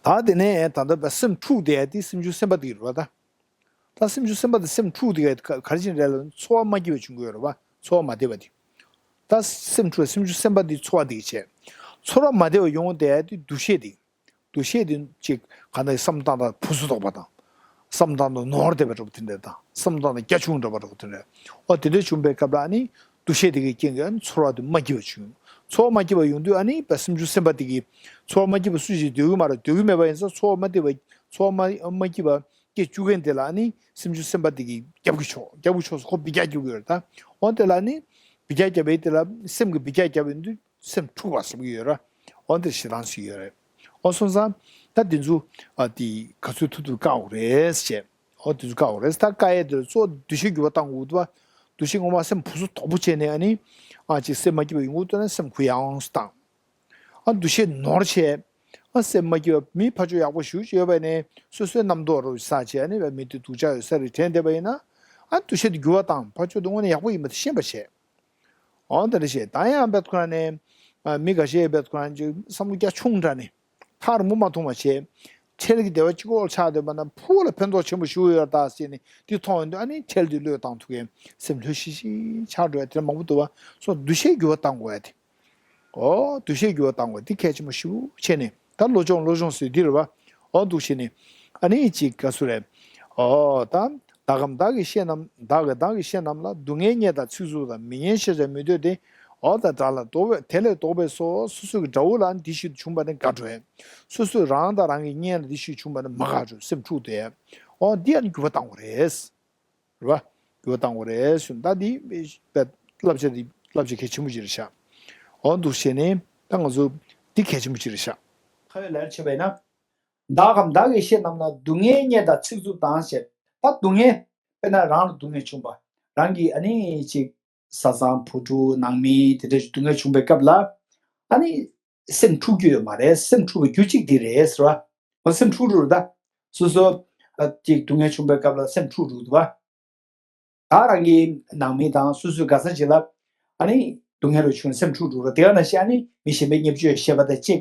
ད་དེ་ནས་ད་ལྟ་བ་སེམས་འཁྲུག་བསྡད་ཡ་དེ་སེམས་བྱུང་སེམས་པ་དེ་ཡིན་རེད་པ་ད། ད་སེམས་བྱུང་སེམས་པ་དེ་སེམས་འཁྲུག་དེ་ག་ག་རེ་བྱས་ནས་རེད་ལབ་ན་ཚོར་བ་མ་སྐྱིད་པ་བྱུང་གི་ཡོད་རེད་པ། ཚོར་བ་མ་བདེ་བ་དེ། ད་སེམས་འཁྲུག་སེམས་བྱུང་སེམས་པ་དེ་ཚོར་བ་དེ་གིས་བྱས། ཚོར་བ་མ་བདེ་བ་ཡོང་བསྡད་ཡ་དེ་འདུ་ཤེས་དེ། འདུ་ཤེས་དེ་ཅིག་ག་ན་བསམ་བཏང་དང་ཕུ་སུ་དོགས་པ་དང་། བསམ་བཏང་དང་ནོར་བསྡད་པ་འདྲ་པོ་དེ་འདྲ་དང་། བསམ་བཏང་དང་རྒྱ་ཆུང་འདྲ་པོ་འདྲ་པོ་དེ་འདྲ། འོ་དེ་འདྲ་བྱུང་བའི་སྐབས་ལ་ཨ་ནི་འདུ་ཤེས་དེ་གི་རྐྱེན་གྱིས་ཨ་ནི་ཚོར་བ་དེ་མ་སྐྱིད་པ་བྱུང་། ཚོར་བ་མ་སྐྱིད་པ་ཡོང་དུས་ཨ་ནི་བ་སེམས་བྱུང་སེམས་པ་དེ་གིས་ཚོར་བ་མ་སྐྱིད་པ་སུ་ཞིག་འདོད་ཀྱི་མ་རེད། འདོད་ཀྱི་མེད་པ་ཡིན་ཙང་ཚོར་བ་མ་བདེ་བ་ཚོར་བ་མ་མ་སྐྱིད་པ་སྐྱེ་བཅུག་མཁན་དེ་ལ་ཨ་ནི་སེམས་བྱུང་སེམས་པ་དེ་གིས་རྒྱབ་ཀྱི་ཕྱོགས་རྒྱབ་ཀྱི་ཕྱོགས་སུ་ཁོ་འབུད་རྒྱག་རྒྱུག་གི་ཡོད་རེད་ད། འོ་དེ་ལ་ཨ་ནི་འབུད་རྒྱག་རྒྱབ་པའི་དེ་ལ་སེམས་ཀྱི་འབུད་རྒྱག་རྒྱབ་པའི་དུས། སེམས་འཁྲུག་པ་ཟེར་གྱི་ཡོད་ར། འོ་འདིར་ཞེ་སྡང་ཞིག་ཡོད་རེད། འོ་སོང་ཙང་། ད་འདི་ཚོ་ཨ་དེ་ག་ཚོད་ཐུབ་ཐུབ་བཀག་དགོས་རེད་ཅེས། འོ་འདི་ཚོ་བཀག་དགོས་རེད། ད་བཀག་ཡས་དེར་གཙོ་བོ་འདུ་ཤེས་འགྱུར་བ་བཏང་དགོས་འདུག་བ། འདུ་ཤེས་ངོ་མ་སེམས་ཕུ་སུ་དོག་པོ་བྱས་ནས་ཨ་ནི། ཨ་ཅིག་སེམས་མ་སྐྱིད་པ་ཡོང་གི་འདུག་ན་སེམས་གུ་ཡངས་སུ་བཏང་། ཨ་འདུ་ཤེས་ནོར་བྱས། ཨ་སེམས་མ་སྐྱིད་པ་མི་ཕར་ཕྱོགས་ཡག་པོ་ཞེ་པོ་ཅིག་ཡོད་པ་ནས་སོ་སོའི་རྣམ་རྟོག་རོ་ཟ་བྱས་ཨ་ནི་བས་མི་དེ་སྡུག་ཅག་ཡོད་ས་རེད་དྲན་བསྡད་པ་ཡིན་ན། ཨ་འདུ་ཤེས་དེ་འགྱུར་བ་བཏང་ཕར་ཕྱོགས་དེ་དངོས་གནས་ཡག་པོ་ཡིན་པ་དེ་ཤེས་པ་བྱས། འོ་དེ་འདྲ་བྱས་ད་ཡང་བད་ཁོ་རང་ནས། ཨ་མི་འགའ་ཤས་བད་ཁོ་རང་ཅིག་བསམ་བློ་རྒྱ་ཆུང་དྲགས་ནས། ཐག་རིང་པོ་མ་མཐོང་བ་བྱས། འཕྲལ་གྱི་བདེ་བ་གཅིག་པོ་ཆགས་བསྡད་པ་ན་ཕུ་བོ་ལ་ཕན་ཐོགས་ཆེན་པོ་ཞིག་ཡོད་ད་ཟེར་ནས་འདི་མཐོང་ཡོང་དུས་ཨ་ནི་འཕྲལ་དུ་བློས་བཏང་ཐུབ་མཁན་སེམས་ལྷོད་ཤིག་ཤིག་ཆགས་འགྲོ་ཡ་དེ་འདྲ་མང་པོ་འདུག་བ། སོ་འདུ་ཤེས་འགྱུར་བ་བཏང་དགོས་ཡ་དེ། ཨོ་འདུ་ཤེས་འགྱུར་བ་བཏང་དགོས་འདི་གལ་ཆེན་པོ་ཞེ་པོ་བྱས་ནས་ད་བློ་སྦྱོང་བློ་སྦྱོང་ཟེར་འདི་རེད་བ། ཨོ་འདུག་བྱས་ནས་ཨ་ནི་ཅིག་ག་སུ་རེད། ཨོ་ད་བདག་གམ་བདག་གི་བཤེས་རྣམས་བདག་གི་བདག་གི་བཤེས་རྣམས་ལ་སྡུག་བསྔལ་བརྙས་དང་ཚིག་རྩུབ་དང་མི་སྙན་ཤེས་ཀྱང་མི་འདོད་དེ། ཨོ་ད་དགྲ་ལ་ལྡོག་པའི་དེ་ལས་ལྡོག་པའི་སོ་སོ་སོ་གི་དགྲ་བོ་ལ་འདི་ཞིག་བྱུང་བ་ནི་དགའ་འགྲོ་ཡ། སོ་སོས་རང་དང་རང་གི་གཉེན་ལ་འདི་ཞིག་བྱུང་བ་ནི་མ་དགའ་འགྲོ་སེམས་འཁྲུག་དེ། ཨོ་འདི་ཡང་འགྱུར་བ་བཏང་དགོས་རེད། རེད་བ། འགྱུར་བ་བཏང་དགོས་རེད་གསུངས། ད་འདི་བསླབ་བྱ་འདི་བསླབ་བྱ་གལ་ཆེན་པོ་ཅིག་རེད་ཤག་འོ་འདུག་བྱས་ནས་ད་ང་ཚོ་འདི་གལ་ཆེན་པོ་ཅིག་རེད་ཤག་ཁ་ཡོད་ལར་བྱས་པས་ན། བདག་གམ་བདག་གི་བཤེས་རྣམས་ལ་སྡུག་བསྔལ་བརྙས་དང་ཚིག་རྩུབ་དང་ཞེས། ད་སྡུག་བསྔལ། དཔེར་ན་རང་ལ་སྡུག་བསྔལ་བྱུང་བ། རང་གི་ཨ་ནི་ཅིག་བཟའ་ཚང་བུ་ཕྲུག་ནང་མི་དེ་འདྲ་སྡུག་བསྔལ་བྱུང་བའི་སྐབས་ལ། ཨ་ནི། སེམས་འཁྲུག་རྒྱུ་ཡོད་མ་རེད། སེམས་འཁྲུག་པའི་རྒྱུ་གཅིག་འདི་རེད་ཟེར་བ། འོ་སེམས་འཁྲུག་འགྲོ་རུ་ད། སོ་སོ། ཨ་ཅིག་སྡུག་བསྔལ་བྱུང་བའི་སྐབས་ལ་སེམས་འཁྲུག་འགྲོ་འདུག་བ། ད་རང་གི་ནང་མི་དང་སོ་སོའི་དགའ་ས་ཅིག་ལ། ཨ་ནི། སྡུག་བསྔལ་རུ་བྱུང་སེམས་འཁྲུག་འགྲོ་རུ་དེ་ག་ནང་བཞིན་ཨ་ནི་མི་གཞན་པའི་བརྙས་བཅོས་བཤད་པ་དང་གཅིག་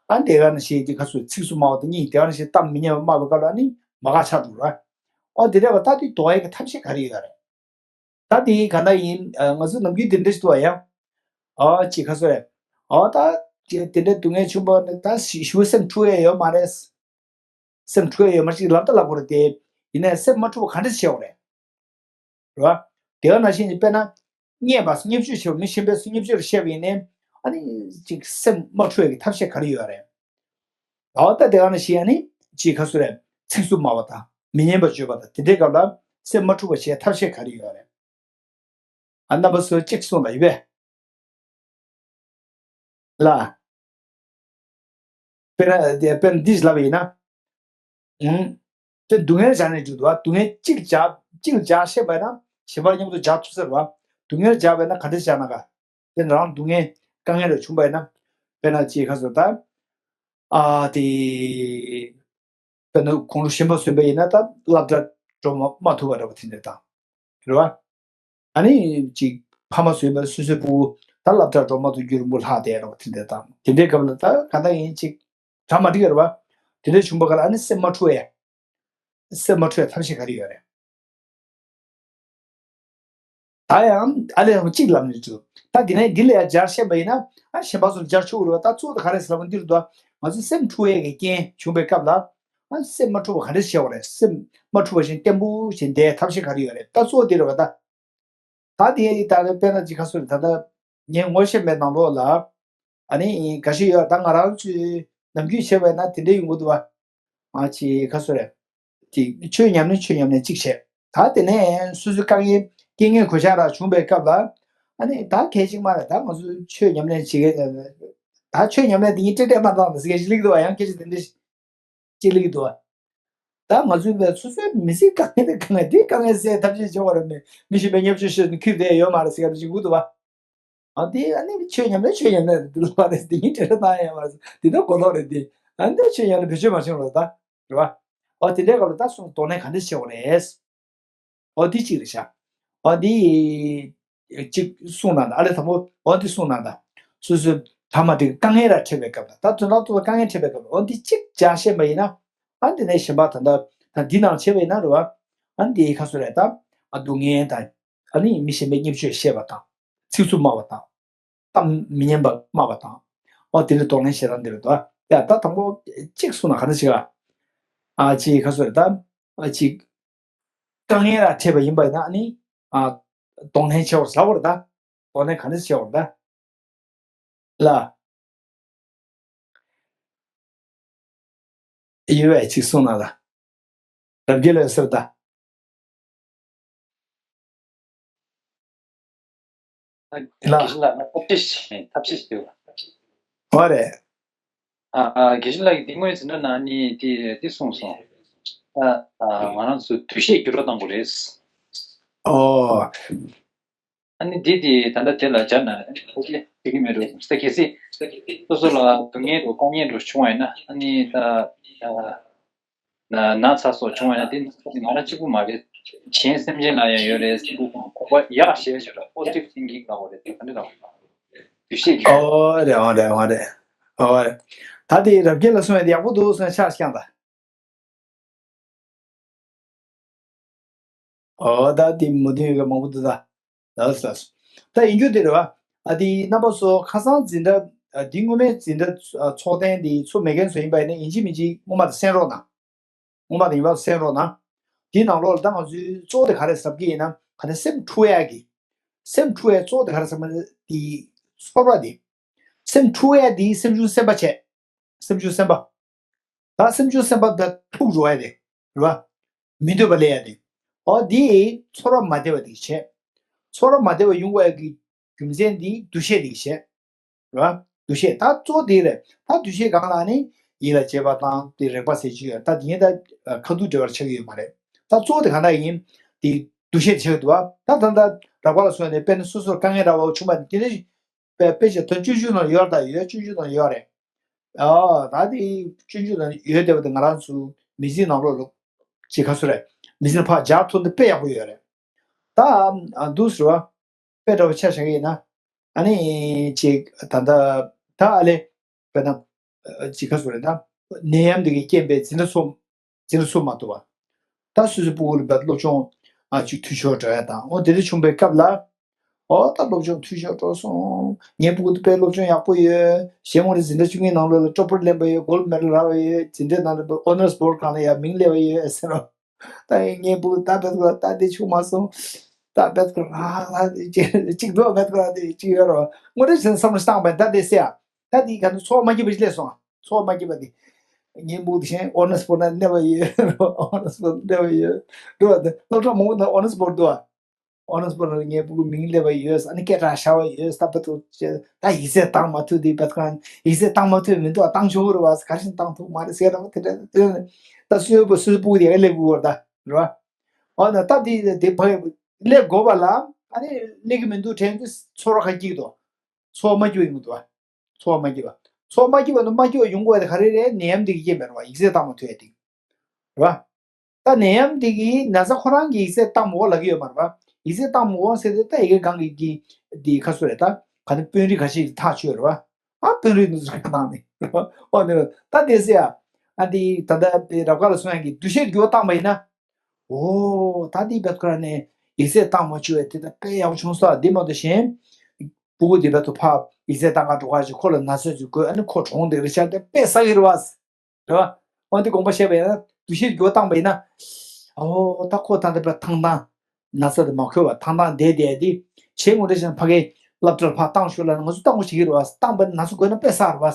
ཨ་དེ་ག་ནང་བཞིན་དེ་ག་སོ་ཚིགས་སུ་སྨྲ་བ་དང་གཉིས་དེ་ག་ནང་བཞིན་གཏམ་མི་སྙན་པ་སྨྲ་བའི་སྐབས་ལ་ཨ་ནི་མ་དགའ་ཆགས་འགྲོ་ར། ཨ་དེ་འདྲ་བ་ད་དེ་ལྡོག་ཡས་ཀྱི་ཐབས་ཤེས་ག་རེ་ཡོད་རེད། ད་དེ་ག་འདྲ་ཡིན། ང་ཚོ་ནམ་རྒྱུན་དེ་འདྲ་ཞིག་འདུག་བ་ཡ། ཨ་ཅི་ཁ་སོ་རེད། ཨ་ད་དེ་འདྲ་སྡུག་བསྔལ་བྱུང་བ་ནི་ད་ཞི་ཞུ་སེམས་འཁྲུག་ཡས་ཡོད་མ་རེད། སེམས་འཁྲུག་ཡས་ཡོད་མ་རེད་ཅིག་ལབ་ད་ལབ་དགོས་རེད་དེ། ཡིན་ནའི་སེམས་མ་འཁྲུག་པ་ག་འདྲ་བྱེད་དགོས་རེད། རེད་བ། དེ་ག་ནང་བཞིན་དཔེར་ན། བརྙས་པ་བརྙས་བཅོས་བྱེད་པ་མི་གཞན་པས་བརྙས་བཅོས་བཤད་པ་ཡིན་ནའི། ཨ་ནི་ཅིག་སེམས་མ་འཁྲུག་ཡས་ཀྱི་ཐབས་ཤེས་ག་རེ་ཡོད་རེད། ཨོ་ད་དེ་ག་ནང་བཞིན་ཨ་ནི་ཅིག་ཁ་སོ་རེད། ཚིགས་སུ་སྨྲ་བ་དང་མི་སྙན་པ་བརྗོད་པ་དང་དེ་འདྲའི་སྐབས་ལ་སེམས་མ་འཁྲུག་པ་བྱེད་ཐབས་ཤེས་ག་རེ་ཡོད་རེད། ཨ་རྣམ་པ་ཚོས་གཅིག་གསུངས་ལ་ཡོད་པས། ལ། དཔེར་ན་དེ་དཔེར་ན་འདི་ལབ་པ་ཡིན་ན། ཨུམ། དེ་སྡུག་བསྔལ་བྱས་ནས་འགྲོ་འདུག་བ། སྡུག་བསྔལ་གཅིག་བྱས་གཅིག་བྱས་ཤེས་པ་ཡིན་ན་གཞན་པ་མཉམ་དུ་བྱས་ཐུབ་ས་རེད་བ། སྡུག་བསྔལ་བྱས་པ་ཡིན་ན་ག་འདྲ་བྱས་ན་ག་དེ་རང་སྡུག་བསྔལ་དཀའ་ངལ་རེ་བྱུང་བ་ཡིན་ན། དཔེར་ན་ཅིག་ཁ་སོ་ད། ཨ་དེ། དཔེར་ན་དགུང་ལོ་གཞོན་པ་བཟོས་པ་ཡིན་ན་ད་སློབ་གྲྭ་འགྲོ་མ་མ་ཐུབ་པ་འདྲ་བ་དེ་འདྲ་དང་། རེད་བ། ཨ་ནི་ཅིག་ཕ་མ་བཟོས་པ་སོ་སོའི་ཕྲུ་གུ་ད་སློབ་གྲྭ་འགྲོ་མ་ཐུབ་རྒྱུ་རིང་པོ་ལྷག་བསྡད་འདྲ་བ་དེ་འདྲ་དང་། དེ་འདྲའི་སྐབས་ལ་ད་ག་ད་ཡིན་ཅིག་གྲ་མ་འགྲིག་རེད་བ། དེ་འདྲ་བྱུང་བ་ག་ལ་ཨ་ནི་སེམས་མ་འཁྲུག་ཡ། སེམས་མ་འཁྲུག་ཡ་ཐབས་ཤེས་ག་རེ་ཡོད་རེད། ད་ཡང་ཨ་ལས་རང་གཅིག་ལབ་ནས་འདུག་ད་དེ་ནས་འདི་ལ་ཡང་སྦྱར་ཤེས་པ་ཡིན་ན་ཨ་གཞན་པ་ཚོར་སྦྱར་ཆོག་རེད་བ། ད་གཙོ་བོ་དེ་ག་རེ་ཟེར་ལབ་ན་འདི་རེད་དོ། ང་ཚོ་སེམས་འཁྲུག་ཡས་ཀྱི་རྐྱེན་བྱུང་བའི་སྐབས་ལ་ཨ་སེམས་མ་འཁྲུག་པ་ག་འདྲ་བྱེད་དགོས་རེད། སེམས་མ་འཁྲུག་པ་བཞིན་བརྟན་པོ་བྱས་བསྡད་ཐབས་ཤེས་ག་རེ་ཡོད་རེད། ད་གཙོ་བོ་དེ་རེད་བ་ད། ད་དེ་ད་ལྟ་དཔེར་ན་ཅིག་ཁ་སོ་རེད། ད་ལྟ་ངས་ངོ་ཤེས་པའི་ནང་ལོགས་ལ་ཨ་ནི་འགའ་ཤས་ཡོད། ད་ང་རང་ཚོས་ནམ་རྒྱུན་བྱས་པ་ཡིན་ན་དེ་འདྲ་ཡོང་གི་འདུག་བ། ང་ཅིག་ཁ་སོ་རེད། ཅིག་ཆོས་ཉམས་ལེན་ཆོས་ཉམས་ལེན་གཅིག་བྱས། ད་དེ་ནས་སོ་སོའི་དཀའ་ངལ་རྐྱེན་ངན་གོད་ཆག་རག་བྱུང་བའི་སྐབས་ལ་ཨ་ནི་ད་གལ་ཆེ་མ་རེད། ད་ང་ཚོ་ཆོས་ཉམས་ལེན་བྱེད་ཀྱི་ད་ཆོས་ཉམས་ལེན་དེ་ཉིད་སྤྲེལ་སྤྲེལ་མ་བཏང་ཟེར་མཁན་ཞིག་སླེབས་འདུག་བ། ཡང་སྐད་ཆ་དེ་འདྲ་ཅིག་སླེབས་ཀྱི་འདུག་བ། ད་ང་ཚོའི་བས་སོ་སོའི་མི་ཚེའི་དཀའ་ངལ་དེ་དཀའ་ངལ་དེ་དཀའ་ངལ་སེལ་ཐབས་ཤེས་བྱེད་དགོས་རེད། མི་མི་ཤེས་པའི་བརྙས་བཅོས་བྱས་ནས་ཁུར་བསྡད་ཡོད་མ་རེད་ཟེར་ག་རེ་ཞིག་འུ་འདུག་བ། ཨ་དེ་ཨ་ནི་ཆོས་ཉམས་ལེན་ཆོས་ཉམས་ལེན་འདི་ལོ་བ་རེད། དེ་ཉིད་བྲེལ་བ་བཏང་ཡ་མ་རེད། དེ་ནི་གོ་ལོག་རེད་དེ། ཨ་འདི་ཆོས་ཉམས་ལེན་བེད་སྤྱོད་མ་བྱུང་རོགས་ད། རེད་བ། ཨོ་དེ་འདྲའི་སྐབས་ལ་ད་གསུངས་གདོང་ལེན་ག་འདྲ་བྱེད་དགོས་རེད། ཨོ་དེ་གཅིག་རེད་ཤག་ཨོ་དེ་གཅིག་གསུངས་གནང་དང་། ཨ་ལས་དང་པོ་ཨོ་དེ་གསུངས་གནང་དང་། སོ་སོའི་གྲ་མ་འགྲིག་དཀའ་ངལ་ར་འཕྲད་པའི་སྐབས་ལ། ད་དོན་དག་ཏུ་དཀའ་ངལ་འཕྲད་པའི་སྐབས་ལ་ཨོ་དེ་གཅིག་བྱས་ཤེས་པ་ཡིན་ན། ཨ་དེ་ནས་གཞན་པ་ད་ལྟ་ད་འདི་ནང་བྱས་པ་ཡིན་ན་རེད་བ། ཨ་དེ་ཁ་སོ་རེད་ད། ཨ་སྡུག་བསྔལ་དང་། ཨ་ནི་མི་གཞན་པའི་བརྙས་བཅོས་བཤད་པ་དང་། ཚིག་རྩུབ་སྨྲ་བ་དང་། གཏམ་མི་སྙན་པ་སྨྲ་བ་དང་། ཨོ་དེ་ལ་གདོང་ལེན་བྱེད་སྟངས་འདི་རེད་དོ། ཡ་ད་དང་པོ་གཅིག་གསུངས་ན་ག་འདྲ་ཞིག་ཨ། ཨ་ཅིག་ཁ་སོ་རེད་ད། ཨ་ཅིག་དཀའ་ངལ་ལ་འཕྲད་པ་ཡིན་པ་ཡིན་ན་ཨ་ནི། ཨ་གདོང་ལེན་བྱེད་དགོས་ཟེར་བ་རེད་ད། གདོང་ལེན་ག་འདྲ་བྱེད་དགོས་རེད་ད། ལ། ཡོད་པའི་ཅིག་གསུངས་ན་ལ། རབ་རྒྱས་ལ་ཟེར་ད། ལ། དགེ་བཤེས་ལགས་ཐབས་ཤེས་ཐབས་ཤེས་ཞུ། ཨོ་རེད། ཨ་ཨ་དགེ་བཤེས་ལགས་ཀྱིས་འདི་སྔོན་ཟིན་བྲིས་ནང་ནས་དེ་དེ་གསུངས་སོང་། ཨ་ཨ་ང་རང་ཚོ་འདུ་ཤེས་འགྱུར་བ་གཏོང་དགོས་རེད། ཨོ། ཨ་ནི་འདི་དེ་ད་ལྟ་དེ་ལ་སྦྱར་ན་ཨོ་ཁེ་འགྲིག་གི་མེད་འགྲོ། ད་གལ་སྲིད་སོ་སོ་ལ་སྡུག་བསྔལ་འགྲོ་དཀའ་ངལ་འགྲོ་བྱུང་བ་ཡིན་ན་ཨ་ནི་ད་ཨ་ན་ན་ཚ་སོགས་བྱུང་བ་ཡིན་ན་དེ་ང་རང་གཅིག་པུ་མ་རེད། གཞན་སེམས་ཅན་ལ་ཡང་ཡོད་རེད། སེམས་ཁོག་པ་ཡག་ཤེས་བྱོས་ར་པོ་ཟི་ཊིབ་ཐིང་ཀིང་ལ་འོ་རེད། དེ་ག་འདྲ་ལ་འོ་འདུ་ཤེས་ཀྱི་ཨོ་རེད་ཨོ་རེད་ཨོ་རེད། ཨོ་རེད། ད་དེ་རབ་རྒྱས་ལ་གསུངས་ཡ་དེ་ཡག་པོ་འདུག་གསུངས་ཆ་རྐྱང་ད། ཨོ་ད་དེ་མོ་དེ་ཡོད་མང་པོ་འདུག་ད། ལགས་ལགས། ད་ཡིན་རྒྱུ་དེ་རེད་བ། ཨ་དེ་རྣམ་པ་ཚོ་ཁ་སང་འཛིན་གྲྭ་ཨ་དེ་སྔོན་མའི་འཛིན་གྲྭ་ཚོགས་ཐེངས་དེ་ཚོ་མེད་མཁན་ཚོ་ཡིན་པ་ཡིན་ན་ཡིན་གཅིག་མིན་གཅིག་སྔོན་མ་དེ་གསན་རོགས་གནང་། སྔོན་མ་དེ་ཡིན་པ་གསན་རོགས་གནང་། དེའི་ནང་ལོགས་ལ་ད་ང་ཚོའི་གཙོ་བོ་དེ་ག་རེ་ཟབ་ཀྱི་ཡིན་ན་ག་ནས་སེམས་འཁྲུག་ཡག་གི། སེམས་འཁྲུག་ཡག་གཙོ་བོ་དེ་ག་རེ་ཟབ་མ་དེ་ཚོར་བ་དེ། སེམས་འཁྲུག་ཡ་དེ་སེམས་བྱུང་སེམས་པ་བྱས། སེམས་བྱུང་སེམས་པ། ད་སེམས་བྱུང་སེམས་པ་ད་འཁྲུག་འགྲོ་ཡ་དེ། རེད་བ། མི་འདོད་པ་སླེབས་ཡ་དེ། ཨོ་དེ་ཚོར་བ་མ་བདེ་བ་དེ་བྱས། ཚོར་བ་མ་བདེ་བ་ཡོང་བ་གི་རྒྱུ་མཚན་དེ་འདུ་ཤེས་དེ་བྱས། རེད་བ། འདུ་ཤེས་ད་གཙོ་དེ་རེད། ད་འདུ་ཤེས་སྒང་ལ་ནི་ཡིད་ལ་བྱེད་པ་དང་དེ་རེག་པ་ཟེར་གྱི་ཡོད། ད་དེ་ཡིན་ད་ཁ་ཐུག་འབྲེལ་བར་ཆགས་ཀྱི་ཡོད་མ་རེད། ད་གཙོ་དེ་གང་ལྟར་ཡིན། དེ་འདུ་ཤེས་བྱེད་ཀྱི་འདུག་བ། ད་ད་ད་རག་པ་ལ་སོང་ནས་དཔེར་ན་སོ་སོར་དཀའ་ངལ་རག་པ་བྱུང་བ་དེ་ནི། དཔེ་དཔེ་ཆ་དོན་སྤྱོད་འཇུག་ནང་ཡོད་རེད། ད་ཡོད་སྤྱོད་འཇུག་ནང་ཡོད་རེད། ཨ་ད་དེ་སྤྱོད་འཇུག་ནང་ཡོད་བསྡད་པ་དེ་ང་རང་ཚོ་མི་ཚེའི་ནང་ལོགས་ལ་ཅིག་ག་ཚོད་རེད། མི་ཚེ་ནང་ཕར་སྦྱར་ཐུབ་ན་དཔེ་ཡག་པོ་ཡོད་རེད། ད་ཨ་འདུག་ཟེར་བ། དཔེ་འདྲ་བོ་ཆ་བཞག་གི་ཡིན་ན། ཨ་ནི་ཅིག་ད་ལྟ་ད་ཨ་ལེ། དཔེར་ན་ཅིག་ག་ཚོད་རེད་ད། ནད་ཡམས་འདི་གི་རྐྱེན་པས་འཛིན་གྲྭ་ཚོགས། འཛིན་གྲྭ་ཚུགས་མ་ཐུབ་པ། ད་སོ་སོའི་སྤུ་གུ་ལ་བས་སློབ་སྦྱོང་ཨ་ཅིག་འཐུས་ཤོར་འགྲོ་ཡ་དང་འོ་དེ་འདྲ་བྱུང་བའི་སྐབས་ལ། ཨོ་ད་སློབ་སྦྱོང་འཐུས་ཤོར་འགྲོ་སོང་། ངའི་སྤུ་གུ་དེ་དཔེ་སློབ་སྦྱོང་ཡག་པོ་ཡོད། གཞན་ངོ་རེ་འཛིན་གྲྭ་བཅུ་གཉིས་ནང་ལོགས་ལ་ཊོ་པར་ལེན་པ་ཡོད། གོལ་མེ་ཌལ་རག་པ་ཡོད། འཛིན་གྲྭའི་ནང་ལ་ཨོ་ནར་སི་བྷོར་ཌི་སྒང་ལ་ཡ་མིང་སླེབས་པ་ཡོད་ཟེར་རོ། ད་ངའི་སྤུ་གུ་ད་བས་ད་དེ་བྱུང་མ་སོང་། ད་བས་ད་གཅིག་འགྲོ་བས་ད་དེ་གཅིག་ཡོད་རོ། ངོ་རེ་བྱས་བསམ་བློ་བཏང་བས་ད་དེ་སེ་ཡ། ད་དེའི་ག་ཚོད་ཚོགས་མ་སྐྱིད་པ་ཞིག་སླེབས་སོང་། ཚོགས་མ་སྐྱིད་པ་དེ། ངའི་སྤུ་གུ་དེ་བཞིན་ཨོ་ནར་སི་བྷོར་ཌི་ན་གནས་པ་ཡོད། ཨོ་ནར་སི་བྷོར་ཌི་ན་གནས་པ་ཡོད། འགྲོ་བ་དེ་སློབ་གྲྭ་མང་པོ་ན་ཨོ་ནར་སི་བྷོར་ཌི་འདུག་བ། ཨོ་ནས་པོ་ལ་ངའི་སྤུ་གུ་མིང་སླེབས་པ་ཡོད། ཨ་ནི་སྐད་གྲགས་ཤར་བ་ཡོད། ད་བར་དུ་ད་ཡིག་ཚད་བཏང་མ་ཐུབ་དེ་བར་དུ་ཡིག་ཚད་བཏང་མ་ཐུབ་མི་འདུག་བཏང་ཆོག་གི་རེད་བ། ག་རེ་བཞིན་བཏང་ཐུབ་མ་རེད་ཟེར་ར་བ། དེ་འདྲ་དེ་ད་སུའི་སྤུ་སུའི་སྤུ་གུ་དེ་སླེབས་དགོས་རེད་ད། རེད་བ། ཨོ་ན་ད་དེ་དེ་བ་སླེབས་དགོས་པ་ལ་ཨ་ནི་སླེབས་ཀྱི་མི་འདུག་དྲན་དུས་ཚོར་བ་ཁ་སྐྱིད་དོ། ཚོར་བ་མ་སྐྱིད་པ་ཡིན་མི་འདུག་བ། ཚོར་བ་མ་སྐྱིད་པ། ཚོར་བ་མ་སྐྱིད་པ་ནི་མ་སྐྱིད་པ་ཡོང་དགོས་པ་དེ་ག་རེ་རེད། ནད་ཡམས་དེ་གི་རྐྱེན་པས་རེད་བ། ཡིག་ཚད་བཏང་མ་ཐུབ་ཡ་དེ། རེད་བ། ད་ནད་ཡམས་དེ་གི་ན་ཚ་ཁོ་རང་གི་ཡིག་ཚད་བཏང་མ་དགོས་ལབ་ཀྱི་ཡོད་མ་རེད་བ། ཡིག་ཚད་བཏང་མ་དགོས་ཟེར་ཏེ་ད་ཡི་གེ་གང་གི་གི་དེ་ཁ་སོ་རེད། ད་ག་ནི་དཔོན་རིགས་ཁ་ཤས་ཀྱིས་ཐག་ཆོད་རེད་བ། ཨ་དཔོན་རིགས་འདི་ཚོ་ག་བཏང་ནི་ཨོ་ནི་ད་དེ་ཟེར་ཡ། ཨ་འདི་ད་ལྟ་རབ་དཀར་ལ་གསུང་ཡ་གི་འདུ་ཤེས་འགྱུར་བ་བཏང་པ་ཡིན་ན། ཨོ་ད་འདི་བེད་ཁོ་ར་ནས་ཡིག་ཚད་བཏང་མ་བཅུག་པའི་དེ་ད་དཔེ་ཡག་པོ་བྱུང་སོང་། འདི་མ་གཏོགས་གཞན་སྤུ་གུ་འདི་བེད་དུ་ཕབ་ཡིག་ཚད་བཏང་ག་འགྲོ་ག་ཞིག་ཁོ་ལ་ན་ཚོད་ཅིག་དགོས། ཨ་ནི་ཁོ་གྲོངས་འདི་རེད་ཤག་དེ་དཔེ་བསགས་ཀྱི་རེད་བ། རེད་བ། འོན་ཏེ་དགོངས་པ་བཞེས་པ་ཡིན་ན་འདུ་ཤེས་འགྱུར་བ་བཏང་པ་ཡིན་ན། ཨོ་ད་ཁོ་ད་ལྟ་བར་ཐང་ཐང་ན་ཚ་དེ་མ་འཁོར་བ་ཐང་ཐང་བསྡད་བསྡད་དེ་བྱས་ངོ་འདྲ་བྱས་ན་ཕ་གིའི་སློབ་གྲྭར་ཕར་བཏང་ཤོག་ལབ་ན་ང་ཚོ་བཏང་དགོས་བྱེད་ཀྱི་རེད་བ། བཏང་པ་ན་ཚ་འགོས་ན་དཔེ་བསགས་རེད་བ།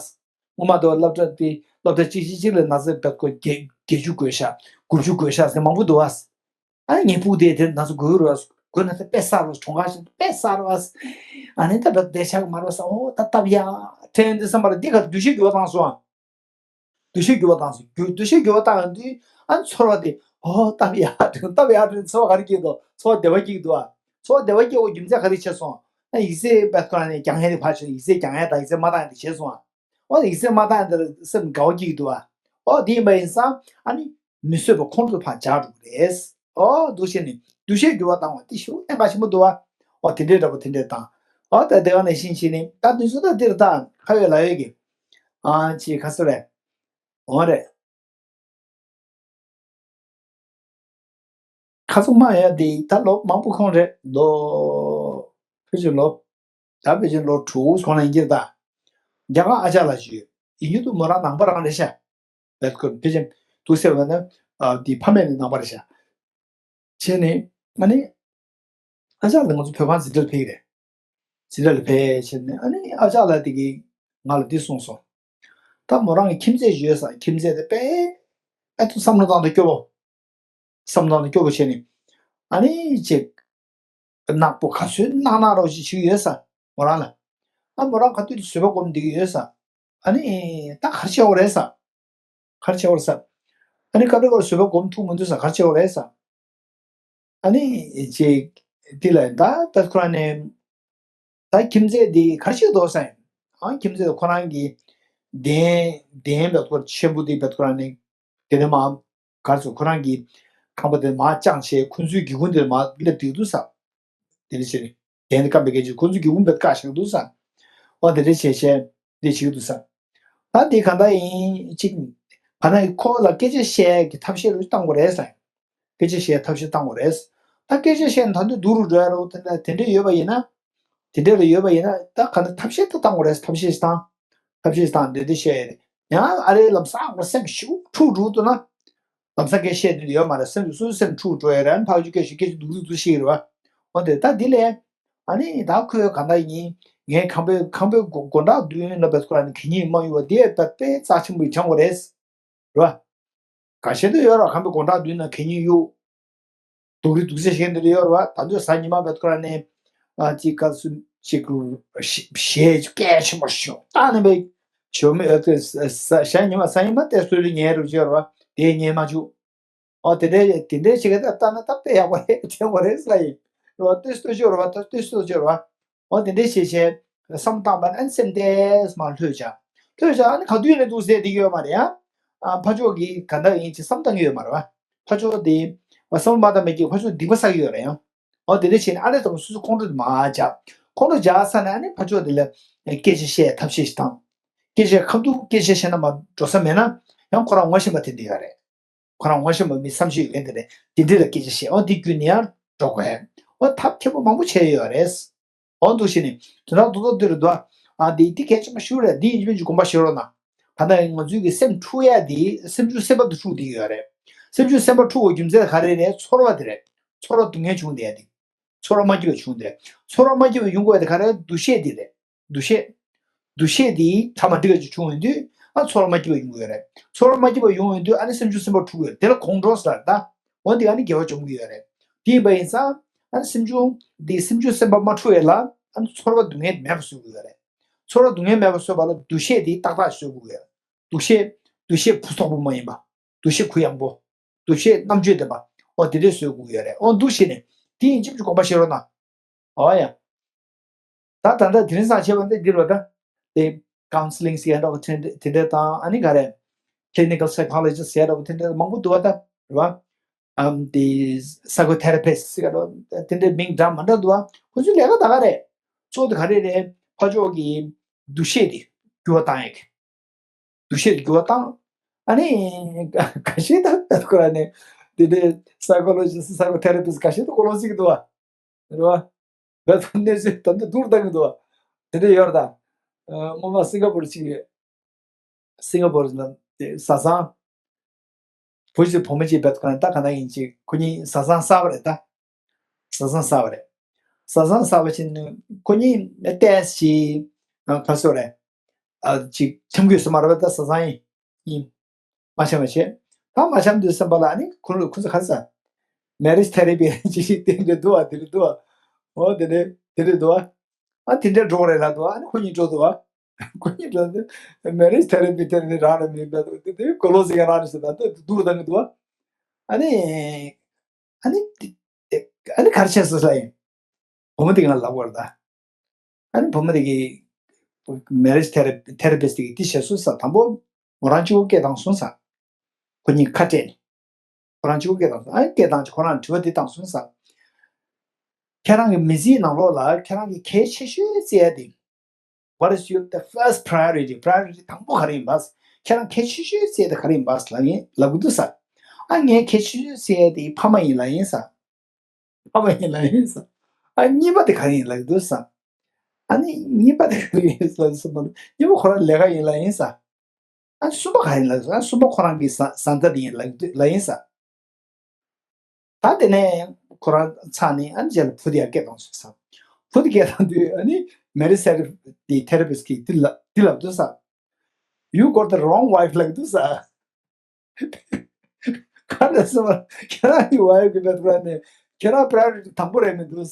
སྔོན་མ་དུ་སློབ་གྲྭ་དེ་སློབ་གྲྭ་གཅིག་གཅིག་གཅིག་ལ་ན་ཚ་བརྒྱད་དགུ་བརྒྱད་བརྒྱད་ཅུ་འགོས་ཤག་དགུ་བཅུ་འགོས་ཤག་ཟེར་མང་པོ་འདུག་བ། ཨ་ངའི་སྤུ་གུ་དེ་དེར་ན་ཚ་འགོས་རེད་བ། འགོས་ན་ཚ་དཔེ་བསགས་རེད་བ། གྲོངས་ཁ་ཞིག་དཔེ་བསགས་རེད་བ། ཨ་ནི་ད་བདེ་ཆགས་མ་རེད་བ། ཨོ་ད་སྟབས་ཡག་དྲན་དེ་བསམ་པ་རེད། འདི་ག་འདུ་ཤེས་འགྱུར་བ་བཏང་སོང་ཨ། འདུ་ཤེས་འགྱུར་བ་བཏང་སོང་། འགྱུར་འདུ་ཤེས་འགྱུར་བ་བཏང་ཡོང་དུས་ཨ་ནི་ཚོར་བ་དེ་ཨོ་སྟབས་ཡག་དྲན། སྟབས་ཡག་དྲན་ཚོར་བ་ག་རེ་སྐྱེས་འདུག་ཚོར་བ་བདེ་བ་སྐྱེས་འདུག་ཨ། ཚོར་བ་བདེ་བ་སྐྱེ་བའི་རྒྱུ་མཚན་ག་རེ་བྱས་སོང་། ཨ་ཡིག་ཚད་བེད་ཁོ་ར་ནས་རྒྱག་མཁན་དེ་ཕར་ཕྱིན། ཡིག་ཚད་རྒྱག་མཁན་དང་ཡིག་ཚད་མ་བཏང་མཁན་དེ་བྱས་སོང་ཨ། ཨོ་ཡིག་ཚད་མ་བཏང་ཡོང་དུས་སེམས་དགའ་བོ་སྐྱེ་གི་འདུག་བ། ཨོ་དེ་ཡིན་པ་ཡིན་ཙང་ཨ་ནི་མི་བཟོད་པ་ཁོང་ཁྲོ་ཕར་འཇགས་འགྲོ་གི་རེད། ཨོ་འདུ་ཤེས་ནི་འདུ་ཤེས་འགྱུར་བ་བཏང་བ་དེ་ཞེ་པོ་གནད་འགག་ཆེན་པོ་འདུག་བ། ཨོ་དེ་འདྲའི་འདྲ་པོ་དེ་འདྲའི་བཏང་། ཨོ་ད་དེ་ག་ནས་ཤིང་ཤིང་ནི་ད་དུས་ཚོད་ད་འདིར་ད་ཁ་ཡོད་ལག་ཡོད་ཀྱི་ཨ་ཅེ་ཁ་སོ་རེད། འོ་རེད། ཁ་སོ་མ་ཡ་དེ་ད་ལོ་མང་པོ་གོང་རེད། ལོ་ཕལ་ཆེར་ལོ་ད་ཕལ་ཆེར་ལོ་དྲུག་གོང་ལ་ཡིན་གྱི་རེད་ད། རྒྱ་གར་ཨ་ཅག་ལགས་ཞུས་ཡིན་རྒྱུ་དུ་མོ་རང་ནང་པ་རང་རེད་ཤག་བེད་ཁོ་ཕལ་ཆེར་དུ་ཟེར་བ་ན་ཨ་དེ་ཕ་མེས་ནི་ནང་པ་རེད་ཤག་བྱས་ནས་ཨ་ནི་ཨ་ཅག་ལ་ང་ཚོ་བོད་ཁང་འཛིན་གྲྭ་ལ་ཕེབས་ཀྱི་རེད། འཛིན་གྲྭ་ལ་ཕེབས་བྱས་ནས་ཨ་ནི་ཨ་ཅག་ལགས་དེ་གིས་ང་ལ་འདི་གསུངས་སོང་། ད་མོ་རང་གི་ཁྱིམ་མཚེས་ཡོད་ས། ཁྱིམ་མཚེས་དེ་དཔེ་ཨ་ཐུ་བསམ་བློ་བཏང་དུས་སྐྱོ་བོ། བསམ་བློ་བཏང་དུས་སྐྱོ་བོ་བྱས་ནས་ཨ་ནི་ཅིག་ནག་པོ་ག་ཚོད་ནག་ནག་རོགས་ཅིག་བྱེད་ཀྱི་ཡོད་ས། མོ་རང་ལ་ཨ་མོ་རང་ག་དུས་བཟོད་པ་སྒོམ་བསྡད་ཀྱི་ཡོད་ས། ཨ་ནི་ད་ག་རེ་བྱེད་དགོས་རེད་ས། ག་རེ་བྱེད་དགོས་རེད་ས། ཨ་ནི་སྐབས་རེ་སྐབས་རེ་བཟོད་པ་སྒོམ་ཐུབ་མི་འདུག་ས། ག་རེ་བྱེད་དགོས་རེད་ས། ཨ་ནི་ཅིག་འདི་ལ་ད་ད་ཁོ་རང་ནས་ད་ཁྱིམ་མཚེས་འདི་ག་རེ་བྱེད་འདུག་ས་ཡིན། ཨ་ཁྱིམ་མཚེས་ཁོ་རང་གི་གདན་གདན་བེད་ཁོ་ཆེན་པོ་འདི་བེད་ཁོ་རང་ནས་དེ་ནས་མ་ག་རེ་ཟེར། ཁོ་རང་གི་ཁང་པ་དེ་མ་བཅངས་བྱས་ཁོ་ཚོའི་སྒེའུ་ཁུང་དེར་མ་སླེབས་བསྡད་འདུག་ས། དེ་འདྲ་བྱས་ནས་གདན་དེ་སྐམ་པའི་སྐད་ཆ་ཁོ་ཚོའི་སྒེའུ་ཁུང་བེད་བཀག་བཞག་འདུག་ས། ཨོ་དེ་འདྲ་བྱས་བྱས་འདི་བྱེད་ཀྱི་འདུག་ས། ད་འདི་གང་ལྟར་ཡིན་གཅིག་བར་ན་ཁོ་ལ་སྐད་ཆ་བཤད་ཀྱི་ཐབས་ཤེས་རུ་བཏང་དགོས་རེད་ས། སྐད་ཆ་བཤད་ཐབས་ཤེས་བཏང་དགོས་རེད། ད་སྐད་ཆ་བཤད་ན་ད་འདི་སྡུག་རུ་འགྲོ་ཡ་རོ། དེ་འདྲ་དེ་འདྲ་ཡོད་པ་ཡིན་ན། དེ་འདྲ་ལ་ཡོད་པ་ཡིན་ན་ད་ག་ནས་ཐབས་ཤེས་ད་བཏང་དགོས་རེད། ཐབས་ཤེས་བཏང་། ཐབས་ཤེས་བཏང་འདི་འདི་བཤད་ཡ་རེད། ཡང་ཨ་རེ་ལམ་སང་ཁོ་སེམས་ཤུགས་འཁྲུག་འགྲོ་འདུག་ན། ལམ་སང་སྐད་བཤད་འདི་ཡོད་མ་རེད། སེམས་སུ་སེམས་འཁྲུག་འགྲོ་ཡ་རེད། ཕ་གི་སྐད་ཤིག་སྐད་ཆ་སྡུག་རུ་འདུག་ཤེས་རེད་བ། འོ་དེ་ད་འདི་ལས། ཨ་ནི་ད་ཁོས་གང་ལྟར་ཡིན། ངའི་ཁང་པའི་ཁང་པའི་སྒོ་སྒོ་འགྲམ་མདུན་ལ་བེད་ཁོ་རང་ནས་གད་སྙིགས་མ་གཡུག་པ་དེ་ད་དཔེ་རྩ་ཆེན་པོ་ཡིན་དྲན་དགོས་རེད། རེད་བ། ག་བྱེད་འདོད་ཡོད་ར། ཁང་པའི་སྒོ་འགྲམ་མདུན་ན་གད་སྙིགས་གཡུག་སྡུག་རུས་སྡུག་ཅག་བྱེད་འདོད་ཡོད་ར་བ། ད་དུང་གཟའ་ཉི་མ་བེད་ཁོ་རང་ནས་ཨ་ཅིག་སྐབས་སུ་ཅིག་གཞས་སྐད་ཆེན་པོ་ཞུ་ད་ནས་པའི་ཞོ་མི་ཨ་ཀི་གཟའ་ཉི་མ་གཟའ་ཉི་མ་ཏེ་སོ་རི་ཉལ་རུ་ཅིག་ཡོད་ར་བ། དེ་ཉལ་མ་བཅུག་ཨོ་དེ་འདྲའི་དེ་འདྲའི་ཞིག་ག་ད་ལྟ་ན་ད་དཔེ་ཡག་པོ་རེད་དྲན་པ་རེད་ས་ཡིན། རོ་ཏོས་ཏོ་ཅོ་རོ་བ་ཏོས་ཏོས་ཏོ་ཅོ་རོ་བ། ཨོ་དེ་འདྲའི་བྱས་བྱས་བསམ་བཏང་པ་ན་སེམས་ཏེས་མ་ལྷོད་བྱ། ལྷོད་བྱ་ཨ་ནི་ག་དུས་ནས་འདུག་ཟེར་དེ་ཡོད་མ་རེད་ཡ། ཨ་ཕ་ཕྱོགས་ཀྱི་ག་འདྲ་ཡིན་ཅི་བསམ་བཏང་གི་ཡོད་མ་རེད་བ། ཕ་ཕྱོགས་དེ་བསམ་བློ་མ་བཏང་མེད་ཀྱི་ཕ་ཕྱོགས་སྡིག་པ་བསགས་ཀྱི་ཡོད་རེད་ཡང་། ཨོ་དེ་འདྲ་བྱས་ནས་ཨ་ནི་དང་སོ་སོ་ཁོང་ཁྲོ་དེ་མ་བྱ། ཁོང་ཁྲོ་བྱ་ས་ནས་ཨ་ནི་ཕ་ཕྱོགས་དེ་ལ་སྐད་ཆ་བཤད་ཐབས་ཤེས་ཤིག་དང་། སྐད་ཆ་ཁ་ཐུག་སྐད་ཆ་བཤད་ན་མ་འགྲོ་ས་མེད་ན་ཡང་ཁོ་རང་ངོ་ཤེས་པ་དེ་འདྲ་ཡོད་རེད། ཁོ་རང་ངོ་ཤེས་པ་མི་བསམ་ཤེས་ཡོད་མཁན་དེ་རེད། དེ་འདྲ་ལ་སྐད་ཆ་བཤད། འོ་དེ་བརྒྱུད་ནས་ཡང་འགྲོ་དགོས་ཡ། འོ་ཐབས་མཁས་པོ་མང་པོ་བྱས་ཡོད་རེད། འོ་འདུག་བྱས་ནས་དོན་དག་རྡོག་རྡོག་འདི་རུ་འདུག་ཨ་འདི་འདི་གལ་ཆེན་པོ་ཞིག་རེད། འདི་ཡིན་གཅིག་མིན་གཅིག་དགོངས་པ་བཞེས་རོགས་གནང་། ད་ལྟ་ང་ཚོའི་གི་སེམས་འཁྲུག་ཡ་འདི་སེམས་ཤུགས་སེམས་པ་དུ་འཁྲུག་བསྡད་ཡོད་རེད། སེམས་ཤུགས་སེམས་པ་འཁྲུག་པའི་རྒྱུ་མཚན་ག་རེ་རེད། ཚོར་བ་དེ་རེད། ཚོར་བ་སྡུག་བསྔལ་བྱུང་བསྡད་ཡ་འདི། ཚོར་བ་མ་སྐྱིད་པ་བྱུང་སྟེ། ཚོར་བ་མ་སྐྱིད་པ་ཡོང་དགོས་དེ་ག་རེ། འདུ་ཤེས་འདི་རེད། འདུ་ཤེས། འདུ་ཤེས་འདི་ཕྲ་མ་འདི་ག་ཅིག་བྱུང་ཡོང་དུས་ཨ་ཚོར་བ་མ་སྐྱིད་པ་ཡོང་གི་ཡོད་རེད། ཚོར་བ་མ་སྐྱིད་པ་ཡོང་ཡོང་དུས་ཨ་ནི་སེམས་ཤུགས་སེམས་པ་འཁྲུག་ཡོད་རེད། དེ་ལ་ཁོང་ཁྲོ་ཟེར་ད། འོ་འདི་ཨ་ནི་དགེ་བ་འཇོམས་ཀྱི་ཡོད་རེད། དེ་ཡིན་པ་ཡིན་ཙང་ ཨ་ནི་སེམས་བྱུང་འདི་སེམས་བྱུང་སེམས་པ་མ་འཁྲུགས་ཡས་ལ་ཨ་ནི་ཚོར་བ་སྡུག་བསྔལ་མེད་པ་བཟོ་དགོས་ཡོད་རེད། ཚོར་བ་སྡུག་བསྔལ་མེད་པ་བཟོས་པ་ལ་འདུ་ཤེས་འདི་ཏག་ཏག་བཟོ་དགོས་ཡོད་རེད། འདུ་ཤེས་འདུ་ཤེས་ཕུན་སུམ་ཚོགས་པོ་མ་ཡིན་པ། འདུ་ཤེས་གུ་ཡངས་པོ། འདུ་ཤེས་རྣམ་དཔྱོད་ལྡན་པ། ཨོ་དེ་འདྲས་བཟོ་དགོས་ཡོད་རེད། ཨོ་འདུ་ཤེས་ནས་དེ་ཡིན་ཅིག་དགོངས་པ་བཞེས་རོགས་གནང་། ཨོ་ཡ། ད་ད་ལྟ་དེ་རིང་སང་བྱས་པ་འདི་འདིར་བ་ད། དེ་counselling་ཟེར་ཡ་འདྲ་བ་དེ་འདྲ་དང་ཨ་ནི་ག་རེ། clinical psychologist་ཟེར་ཡ་འདྲ་བ་དེ་འདྲ་མང་པོ་འདུག་བ་ད། རེད་བ། ཨམ་དེ་psychotherapist་ཟེར་ཡ་འདྲ་བ་དེ་འདྲ་མིང་འདྲ་མ་འདྲ་འདུག་བ། ཁོ་ཚོའི་ལས་ཀ་ད་ག་རེད། གཙོ་བོ་དེ་ག་རེ་རེད། ཕར་ཕྱོགས་ཀྱི་འདུ་ཤེས་དེ་འགྱུར་བ་བཏང་ཡ་གི། འདུ་ཤེས་དེ་འགྱུར་བ་བཏང་། ཨ་ནི་ག་ཤེད་ད་ད་ཁོ་ར་ནི་དེ་འདྲའི་psychologist psychotherapist་ག་ཤེད་དུ་ཀོ་ལོང་སི་གི་འདུག་བ། རེད་བ། བོད་དུ་གནས་ཚུལ་ད་ལྟ་སྡུག་བཏང་གི་འདུག་དེ་འདྲ་ཡོད་རེད་ད། ཨ་སྔོན་མ་སིང་ག་པོར་གཅིག་ཡོད། སིང་ག་པོར་ལ་དེ་བཟའ་ཚང་། བུ་གཅིག་བུ་མོ་གཅིག་བོད་དུ་ག་ད་ག་ན་ཡིན་གཅིག་ཁོ་གཉིས་བཟའ་ཚང་གསར་པ་རེད་ད། བཟའ་ཚང་གསར་པ་རེད། བཟའ་ཚང་གསར་པ་ཕྱིན་ནས་ཁོ་གཉིས་ཏོག་ཙམ་ཅིག་ཨ་ག་སོ་རེད། ཨ་ཅིག་འཆམ་གོས་སུ་མ་རེད་པ་ད་བཟའ་ཚང་ཡིན། ཡིན། མ་འཆམ་པ་བྱས། ད་མ་འཆམ་དུས་ཙམ་པ་ལ་ཨ་ནི་ཁོ་ལ་ཁོ་ཚོ་ག་ས། marriage therapy་ཅིག་དེ་འདྲ་འདུག་བ་དེ་འདྲ་འདུག་བ། འོ་དེ་འདྲ་དེ་འདྲ་འདུག་བ། ཨ་དེ་འདྲ་འགྲོ་རེད་ལ་འདུག་བ། ཨ་ནི་ཁོ་གཉིས་འགྲོ་འདུག་བ། ཁོ་གཉིས་འགྲོ་དུས་marriage therapy་དེ་ནི་རང་རེད་མིན་པ་འདུག་དེ་དེ་ཀོ་ལོ་སི་ག་རང་རེད་ཟེར་ད་དེ་སྡུག་བཏང་གི་འདུག་བ། ཨ་ནི། ཨ་ནི། ཨ་ནི་ག་རེ་བྱས་སོང་ལབ་ཡིན། བུ་མོ་དེ་ང་ལབ་པར་ད། ཨ་ནི་བུ་མོ་དེ་གི་marriage therapist་དེ་གི་དེ་བྱས་སོང་ས་དང་པོ་མོ་རང་གཅིག་པོ་སྐད་བཏང་སོང་ས། ཁོ་གཉིས་ཁ་བྲལ། ཁོ་རང་གཅིག་པོ་སྐད་བཏང་སོང་། ཨ་ནི་སྐད་བཏང་ཁོ་རང་དྲི་བ་དེ་བཏང་སོང་ས། ཁྱེད་རང་གི་མི་ཚེའི་ནང་ལོགས་ལ་ཁྱེད་རང་གི་གལ་ཆེ་ཤོས་བརྩི་ཡ་དེ། What is your the first priority? priority་དང་པོ་ག་རེ་ཡིན་པ། ཁྱེད་རང་གལ་ཆེ་ཤོས་བརྩི་ཡ་དེ་ག་རེ་ཡིན་པ་ལབ་ཡིན་ལབ་གི་འདུག་ས། ཨ་ངའི་གལ་ཆེ་ཤོས་བརྩི་ཡ་དེ་ཕ་མ་ཡིན་ལབ་ཡིན་ས། ཕ་མ་ཡིན་ལབ་ཡིན་ས། ཨ་གཉིས་པ་དེ་ག་རེ་ཡིན་ལབ་གི་འདུག་ས། ཨ་ནི་གཉིས་པ་དེ་ག་རེ་ཡིན་ལབ་སོང་ན་གཉིས་པ་ཁོ་རང་ལས་ཀ་ཡིན་ལབ་ཡིན་ས། ཨ་གསུམ་པ་ག་རེ་ཡིན་ལབ་སོང་ན་གསུམ་པ་ཁོ་རང་གི་བཟའ་བཟའ་ཟླ་དེ་ཡིན་ལབ་ལབ་ཡིན་ས། ད་དེ་ནས་ཁོ་རང་ཚར་ནས་ཨ་ནི་རྗེས་ལ་བུ་དེ་ཡར་སྐད་བཏང་སོང་ས། བུ་དེ་སྐད་བཏང་དུས་ཨ་ནི་marriage therapy་དེ་therapist་གིས་དེ་ལ་དེ་ལབ་འདུག་ས། You got the wrong wife་ལབ་འདུག་ས། ག་རེ་ཟེར་བ། ཁྱེད་རང་གི་wife་གི་མེད་པ་ནས་ཁྱེད་རང་priority་དང་པོ་རེད་མི་འདུག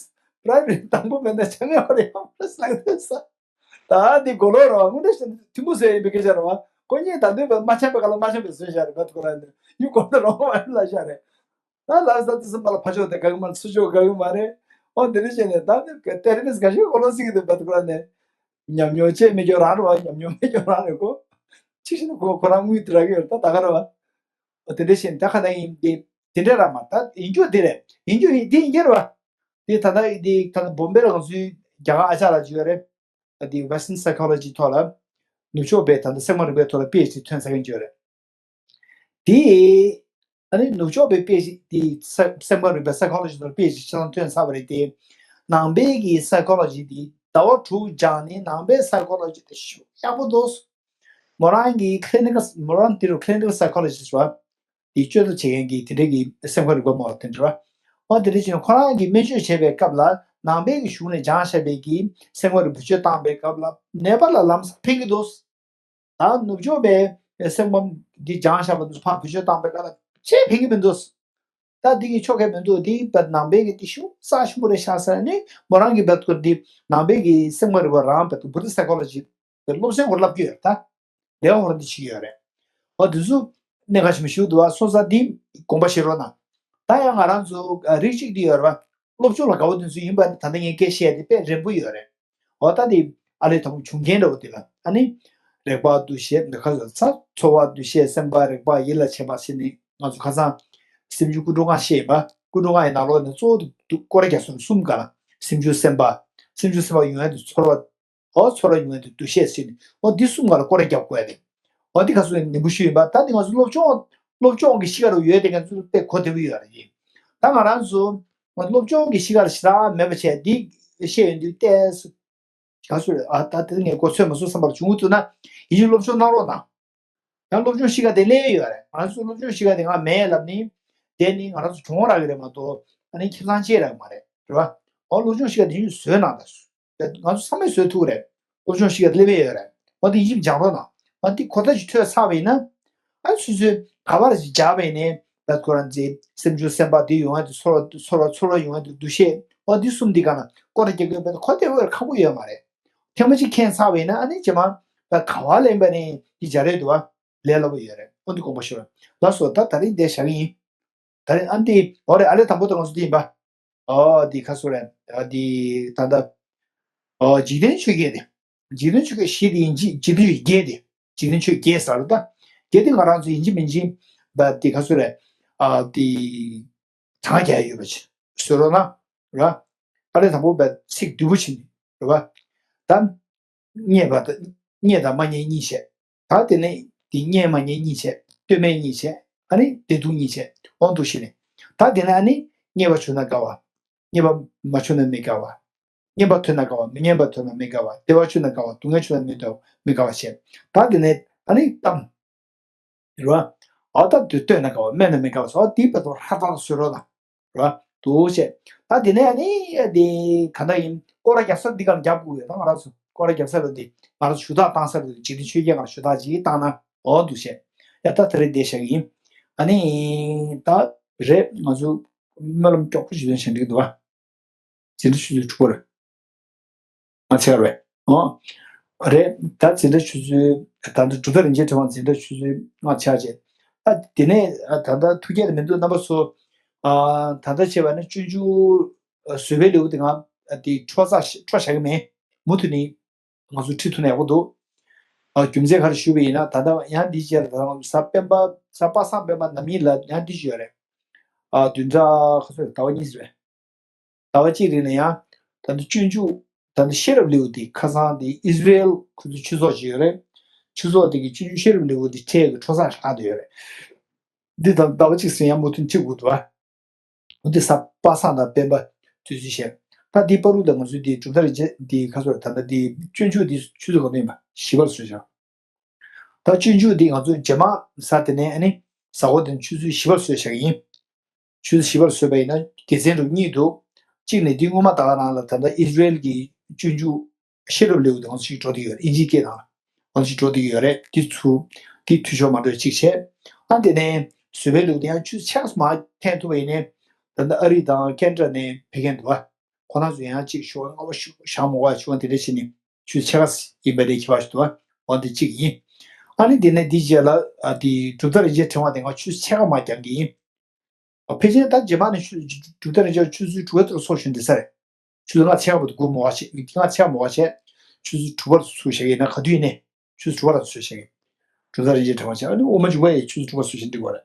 priority་དང་པོ་མེད་ན་ཆ་མེད་པ་རེད་ཡང་ལབ་འདུག་ས། ད་འདི་གོ་ལོག་རེད་བ། དངོས་གནས་བཤད་ན་ཐུན་མོང་བཟོས་ཡིན་པའི་སྐད་ཆ་རེད་བ། ཁོ་གཉིས་ད་འདོད་པ་མ་འཆམ་པའི་སྐབས་ལ་མ་འཆམ་པའི་བཟོས་བཞག་རེད་བ། ཁོ་རང་ནས་You got the wrong wife་ལབ་བཞག་རེད། ད་ལབ་ས་དེ་སེམས་པ་ལ་ཕ་ཕྱོགས་དེ་དགའ་གི་མ་རེད། ཚུར་ཕྱོགས་དགའ་གི་མ་རེད། ཨོ་དེ་འདྲ་བྱས་ནས་ད་ནི་ཏེ་རི་ནི་སི་ག་ཞིག་གོ་ལོག་སི་གི་འདུག་བ། ཁོ་རང་ནས་ཉམས་མྱོང་ཆེ་མེད་ཀྱང་རང་རེད་བ། ཉམས་མྱོང་མེད་ཀྱང་རང་རེད་གོ། ཅི་ཞིག་ནི་ཁོ་ཁོ་རང་དངུལ་དེ་རག་གི་ཡོད་ད་ད་ག་རེད་བ། ཨོ་དེ་འདྲ་བྱས་ནས་ད་ཁ་ན་ཡིན་དེ་དེ་འདྲ་ར་མ་ད་ཡིན་རྒྱུ་དེ་རེད། ཡིན་རྒྱུ་ཡིན་དེ་ཡིན་རྒྱུ་རེད་བ། དེ་ད་ལྟ་དེ་ད་ལྟ་བོམ་བེ་ལ་ང་ཚོའི་རྒྱ་གར་ཨ་ཅག་ལགས་ཅིག་ཡོད་རེད། དེ་Western psychology་ཐོག་ལ་ནུབ་ཕྱོགས་པའི་ད་ལྟ་སེམས་ཁམས་རིག་པའི་ཐོག་ལ་པི་ཨེཆ་ཌི་ཐོན་ཚར་མཁན་ཅིག་ཡོད་རེད། དེ་ཨ་ནི་ནུབ་ཕྱོགས་པའི་པི་ཨེཆ་ཌི་དེ་སེམས་ཁམས་རིག་པའི་psychology་ཐོག་པི་ཨེཆ་ཌི་ཆ་ཚང་ཐོན་ཚར་བ་རེད་དེ། ནང་པའི་གི་psychology་དེ་ཟླ་བ་དྲུག་སྦྱངས་ནས་ནང་པའི་psychology་དེ་ཞེ་པོ་ཡག་པོ་འདུག་མོ་རང་གི་clinical་མོ་རང་དེ་རུ་clinical psychologist་རེད་བ། དེ་བཅོས་ཐབས་བྱེད་མཁན་གྱི་དེ་འདྲ་གི་སེམས་ཁམས་རིག་པ་མོ་དེ་འདྲ་བ། ཨོ་དེ་འདྲ་བྱས་ནས་ཁོ་རང་གིས་སྨན་བཅོས་བྱེད་པའི་སྐབས་ལ་ནང་པའི་གི་གཞུང་ནས་སྦྱངས་བཞག་པའི་གི་སེམས་ཁམས་རིག་བེད་སྤྱོད་བཏང་པའི་སྐབས་ལ་ནད་པ་ལ་ལམ་སང་ཕན་གྱི་འདུག་ད་ནུབ་ཕྱོགས་པའི་སེམས་ཁམས་འདི་སྦྱངས་བཞག་པ་འདི་ཕར་བེད་སྤྱོད་བཏང་པའི་སྐབས་ལ་ཆེས་ཕན་གྱི་མི་འདུག་ད་འདི་གི་ཆོ་ག་མི་འདུག་འདི་བད་ནང་པའི་གི་འདི་ཤུགས་རྩ་ཆེན་པོ་རེད་ཤག་ཟེར་ནས་མོ་རང་གི་བད་ཀོ་འདི་ནང་པའི་གི་སེམས་ཁམས་རིག་པ་རང་བད་ཀོ་Buddhist psychology་གི་སློབ་ཚན་ཧོར་བསླབ་ཀྱི་ཡོད་ད། ལས་ཀ་ཧོར་འདི་བྱེད་ཀྱི་ཡོད་རེད། ཨོ་དེ་ཚོ་གནད་འགག་ཆེན་པོ་ཞིག་འདུག་བ། སོང་ཙང་འདི་དགོངས་པ་བཞེས་རོགས་གནང་། ད་ཡང་ང་རང་ཚོ་ཨ་རིགས་གཅིག་འདི་ཡོད་རེད་བ། སློབ་སྦྱོང་ལ་དགའ་བོ་དེ་ཚོ་ཡིན་པ་ནི་ད་ལྟ་ངས་སྐད་བཤད་དེ་དཔེ་རན་པོ་ཡོད་རེད། འོ་ད་དེ་ཨ་ལས་དང་པོ་བྱུང་རྐྱེན་འདྲ་བོ་དེ་ལ་ཨ་ནི། རེག་པ་འདུ་ཤེས་འདི་ཁ་ཚ་ཚོར་བ་འདུ་ཤེས་སེམས་པ་རེག་པ་ཡིད་ལ་བྱེད་པ་ཟེར་ནི་ང་ཚོ་ཁ་སང་། སེམས་བྱུང་ཀུན་འགྲོ་ལྔ་བཤད་ཡིན་པ། ཀུན་འགྲོ་ལྔ་ཡི་ནང་ལོགས་ནས་གཙོ་བོ་དེ་སྐོར་ར་རྒྱག་སོང་གསུམ་ག་ལ། སེམས་བྱུང་སེམས་པ། སེམས་བྱུང་སེམས་པ་ཡོང་ཡ་དེ་ཚོར་བ། འོ་ཚོར་བ་ཡོང་ཡ་དེ་འདུ་ཤེས་ཟེར་ནི་འོ་འདི་གསུམ་ག་ལ་སྐོར་ར་རྒྱག་དགོས་ཡ་དེ། འོ་འདི་ཁ་སང་ནི་ནན་པོ་ཞུས་ཡིན་པ། ད་འདི་ང་ཚོ་སློབ་སྦྱོང་། སློབ་སྦྱོང་གི་གཤིས་ཀ་རུ་ཡོད་དེ་ང་ཚོ་དཔེ་གོ་བདེ་པོ་ཡོད་རེད། ད་ང་རང་ཚོ། སློབ་སྦྱོང་གི་གཤིས་ཀ་ལ་ཞེ་དྲག་མེད་པ་བྱས་འདི་བཤད་ཡོང་དུས་ཏོག་ཙམ། ག་ཚོད་རེད་ཨ། ད་དེ་ངས་གོ་ཚོད་མ་སོང་བསམ་པར་བྱུང་གི་འདུག་ན། ཡིན་གཅིག་སློབ་སྦྱོང་གནང་རོགས་གནང་། ཡང་སློབ་སྦྱོང་གཤིས་ཀ་དེ་སླེབས་ཡོད་རེད། ང་ཚོ་སློབ་སྦྱོང་གཤིས་ཀ་དེ་ང་མེད་ལབ་ནི། དེ་ནི་ང་རང་ཚོ་གྱོང་རག་གི་རེད་མ་གཏོགས་ཨ་ནི་ཁེ་བཟང་ཅིག་རག་གི་མ་རེད། རེད་བ། འོ་སློབ་སྦྱོང་གཤིས་ཀ་དེ་ཡིན་བཟོས་གནང་ད། ང་ཚོ་ཚང་མས་བཟོས་ཐུབ་རེད། སློབ་སྦྱོང་གཤིས་ཀ་དེ་སླེབས་ཡོད་རེད། འོ་དེ་ཡིན་གཅིག་སྦྱང་རོགས་གནང་། འོ་དེ་གོ་བརྡ་ཞིག་ཐོས་ཚར་བ་ཡིན་ན། ཨ་སོ་སོས་ག་པར་ཞིག་སྦྱར་བ་ཡིན་ནའི། ད་ཁོ་རང་ཚོའི་སེམས་བྱུང་སེམས་པ་འདི་ཡོང་ཡ་དེ་ཚོར་བ་ཚོར་བ་ཚོར་བ་ཡོང་ཡ་དེ་འདུ་ཤེས་འོ་འདི་གསུམ་འདི་ག་ན་སྐོར་ར་རྒྱག་གི་ཡོད་པས་ཁོ་དེ་འོས་ཁག་པོ་ཡོད་མ་རེད། ཐེངས་མ་གཅིག་མཁྱེན་ཚར་བས་ན་ཨ་ནི་རྗེས་མ་ད་ག་བ་ལེན་པ་ནི་འདི་སྦྱར་རེད་འདུག་བ། ལས་སླ་པོ་ཡོད་རེད། འོ་འདི་དགོངས་པ་ཞུ་ར། ལགས་སོ། ད་ད་རིང་འདི་བཞག་གི་ཡིན། ད་རིང་ཨ་འདི་འོ་རེད། ཨ་ལས་དང་པོ་དང་ང་ཚོ་འདི་ཡིན་པ། ཨོ་འདི་ཁ་སོ་རེད། ཨ་འདི་ད་ལྟ་ཨོ་འཇིག་རྟེན་ཆོས་བརྒྱད་དེ། འཇིག་རྟེན་ཆོས་བརྒྱད་བཞི་དེ་ཡིན་གཅིག་འཇིག་རྟེན་ཆོས་བརྒྱད་དེ། འཇིག་རྟེན་ཆོས་བརྒྱད་ཟེར་ད། བརྒྱད་དེ་ང་རང་ཚོ་ཡིན་གཅིག་མིན་གཅིག་ད་འདི་ཁ་སོ་རེད། ཨ་འདི་གྲངས་རྒྱག་ཡོད་པ་ཅིག་བཟོ་རོགས་གནང་། ར། ཨ་ལས་དང་པོ་བས་ཚིག་བསྡུས་པོ་བྱིན་རེད་བ། ད། རྙེད་པ་དང་། རྙེད་དང་མ་རྙེད་གཉིས་བྱས། ད་དེ་ནས་དེ་རྙེད་མ་རྙེད་གཉིས་བྱས། ལྟོས་མེད་གཉིས་བྱས། ཨ་ནི་བདེ་སྡུག་གཉིས་བྱས། དབང་དུ་བྱས་ནས། ད་དེ་ནས་ཨ་ནི་རྙེད་པ་བྱུང་ན་དགའ་བ། རྙེད་པ་མ་བྱུང་ན་མི་དགའ་བ། རྙེད་པ་ཐོན་ན་དགའ་བ། མི་རྙེད་པ་ཐོན་ན་མི་དགའ་བ། བདེ་བ་བྱུང་ན་དགའ་བ། སྡུག་བསྔལ་བྱུང་ན་མི་དགའ་མི་དགའ་བ་བྱས། ད་དེ་ནས་ཨ་ནི་གཏམ། རེད་བ། ཨ་སྟབས་བདེ་ལྟོས་ན་དགའ་བ། སྨྲས་ན་མི་དགའ་བ་སོགས་འདི་བས་ཐོག་ཧྲ་ཐག་ཏུ་བཟོས་རོགས་དང་། རེད་བ། འདུག་བྱས། ད་དེ་ནས་ཨ་ནི་དེ་ག་འདྲ་ཡིན་སྐོར་ར་རྒྱབ་ས་འདི་ག་ལ་རྒྱབ་དགོས་ཡོད་ད་ང་རང་ཚོ་སྐོར་ར་རྒྱབ་ས་རེད་དེ་ང་རང་ཚོ་ཞུ་དག་བཏང་ས་རེད་དེ་འཇིག་རྟེན་ཆོས་བརྒྱད་ང་ཞུ་དག་ཅིག་བཏང་ན་འོ་འདུག་བྱས། ཡ་ད་ད་རེས་འདི་བཤད་གི་ཡིན། ཨ་ནི་ད་རེད་ང་ཚོ་སྨོན་ལམ་མགྱོགས་པོ་ཞུ་དོན་བྱེད་འགྲིག་འདུག་བ། འཛིན་གྲྭ་ཆུ་ཚོད་དྲུག་པ་རེད། ང་ཚེ་རེད། ཨོ། རེད། ད་འཛིན་གྲྭ་ཆུ་ཚོད་ད་ལྟ་གྲུབ་མཐའ་རིན་ཆེན་ཕྲེང་བ་འཛིན་གྲྭ་ཆུ་ཚོད་ལྔ་ཆགས་རྗེས། ད་དེ་ནས་ད་ལྟ་ཐུགས་བསྐྱེད་མི་འདུག་རྣམ་པ་ཚོ། ད་ལྟ་བྱས་པ་ནི་སྤྱོད་འཇུག་བཟོད་པའི་ལེའུ་དེ་ང་དེ་འཕྲོ་བརླག་འཕྲོ་བཞག་གི་མེད། མུ་མཐུད་ནས་ང་ཚོ་ཁྲིད་ཐུབ་ན་ཡག་པོ་འདུག་རྒྱུ་མཚན་ག་རེ་ཞུས་པ་ཡིན་ན་ད་ལྟ་ཡང་འདི་བྱས་ལ་ད་ལྟ་གཟའ་སྤེན་པ་གཟའ་པ་སངས་སྤེན་པ་ནམ་ཡིན་ལ་ཡང་འདི་ཞུས་ཡོད་རེད། བདུན་ཕྲག་ཁ་སོ་ཟླ་བ་གཉིས་རེད། ཟླ་བ་གཅིག་རིང་ལ་ཡང་ད་ལྟ་སྤྱོད་འཇུག་ད་ལྟ་ཤེས་རབ་ལེའུ་འདི་ཁ་སང་དེ་ཨིས་ར་ཨེལ་ཁོ་ཚོའི་ཆོས་ཚོགས་ཅིག་ཡོད་རེད། ཆོས་ཚོགས་དེ་གི་སྤྱོད་འཇུག་ཤེས་རབ་ལེའུ་འདི་ཁྲལ་གི་འཕྲོ་བརླག་ལྷག་བསྡད་ཡོད་རེད། འདི་ད་ཟླ་བ་གཅིག་ཟིན་ཡང་མུ་མཐུད་ཁྲིད་དགོས་འདུག་ཨ། འོ་འདི་གཟའ་པ་སངས་དང་སྤེན་པ་དུས་ཚོད་བཤད། ད་འདི་བར་དུ་ད་ང་ཚོའི་འདི་གྲུབ་མཐའ་རིན་ཆེན་འདི་ཁ་སོར་ད་ལྟ་འདི་སྤྱོད་འཇུག་འདི་ཆོས་ཚོགས་ག་ནས་ཡིན་པ་ཞི་བར་བཟོས་བཞག་ད་སྤྱོད་འཇུག་འདི་ང་ཚོ་རྗེས་མ་གཟའ་དེ་ནས་ཨ་ནི་གཟའ་འཁོར་དེ་ནས་ཆུ་ཚོད་བཞི་པར་བཟོས་བཞག་གི་ཡིན། ཆུ་ཚོད་བཞི་པར་བཟོས་པ་ཡིན་ན་སྡེ་ཚན་གྲུབ་གཉིས་འདུག་གཅིག་ནས་འདི་སྔོན་མ་ད་ག་རང་ལ་ད་ལྟ་ཨིས་ར་ཨེལ་གྱི་སྤྱོད་འཇུག་ཤེས་རབ་ལེའུ་དེ་ང་ཚོ་ཞིག་འགྲོ་བསྡད་ཡོད་རེད། ཨིན་ཇིའི་སྐད་ནང་ང་ཚོ་ཞིག་འགྲོ་བསྡད་ཡོད་རེད། འདི་ཚུར་འདི་འཐུས་ཤོར་མ་འགྲོ་གཅིག་བྱས། ཨ་དེ་ནས་བཟོད་པའི་ལེའུ་དེ་ཡང་ཆུ་ཚོད་ཕྱེད་ཀ་མ་འཐེན་ཐུབ་པ་ཡིན་ནའི་ད་ལྟ་ཨ་རི་དང་ཁེ་ན་ཌ་ནས་ཕེབས་མཁན་འདུག་བ། ཁོ་རང་ཚོ་ཡང་གཅིག་ཞུ་བ་སྔ་པོ་ཞུ་བཞག་མ་དགོས་པ་ཞུ་བ་དེ་འདྲ་བྱས་ནས་ཆུ་ཚོད་ཕྱེད་ཀ་ཡིན་པ་རེད། ཁྱད་པར་ཞིག་འདུག་བ། འོ་འདི་གཅིག་ཡིན། ཨ་ནི་དེ་ནས་འདི་རྗེས་ལ་ཨ་དེ་གྲུབ་མཐའ་རིན་ཆེན་ཕྲེང་བ་དེ་ང་ཆུ་ཚོད་ཕྱེད་ཀ་མ་རྒྱག་གི་ཡིན། ཨ་ཕལ་ཆེར་ད་རྗེས་མ་ནས་ཆུ་གྲུབ་མཐའ་རིན་ཆེན་ཆུ་ཚོད་དྲུག་པ་ལྟར་ཚོགས་བཞིན་བསྡད་ས་རེད། ཆུ་ཚོད་ལྔ་ཚེག་བར་དུ་སྒུག་མོ་བ་བྱེད། ལྔ་ཚེག་མོ་བ་བྱས། ཆུ་ཚོད་དྲུག་པར་ཚུགས་བཞག་ཡིན་ན་ག་དུས་ཡིན་ནའི་ཆུ་ཚོད་དྲུག་པར་ཚུགས་བཞག་ཡིན། གྲུབ་མཐའ་རིན་ཆེན་ཕྲེང་བ་བྱས། ཨ་ནི་དབུ་མ་འཇུག་པ་ཡི་ཆུ་ཚོད་དྲུག་པར་ཚུགས་བཞག་འགྲིག་པ་རེད།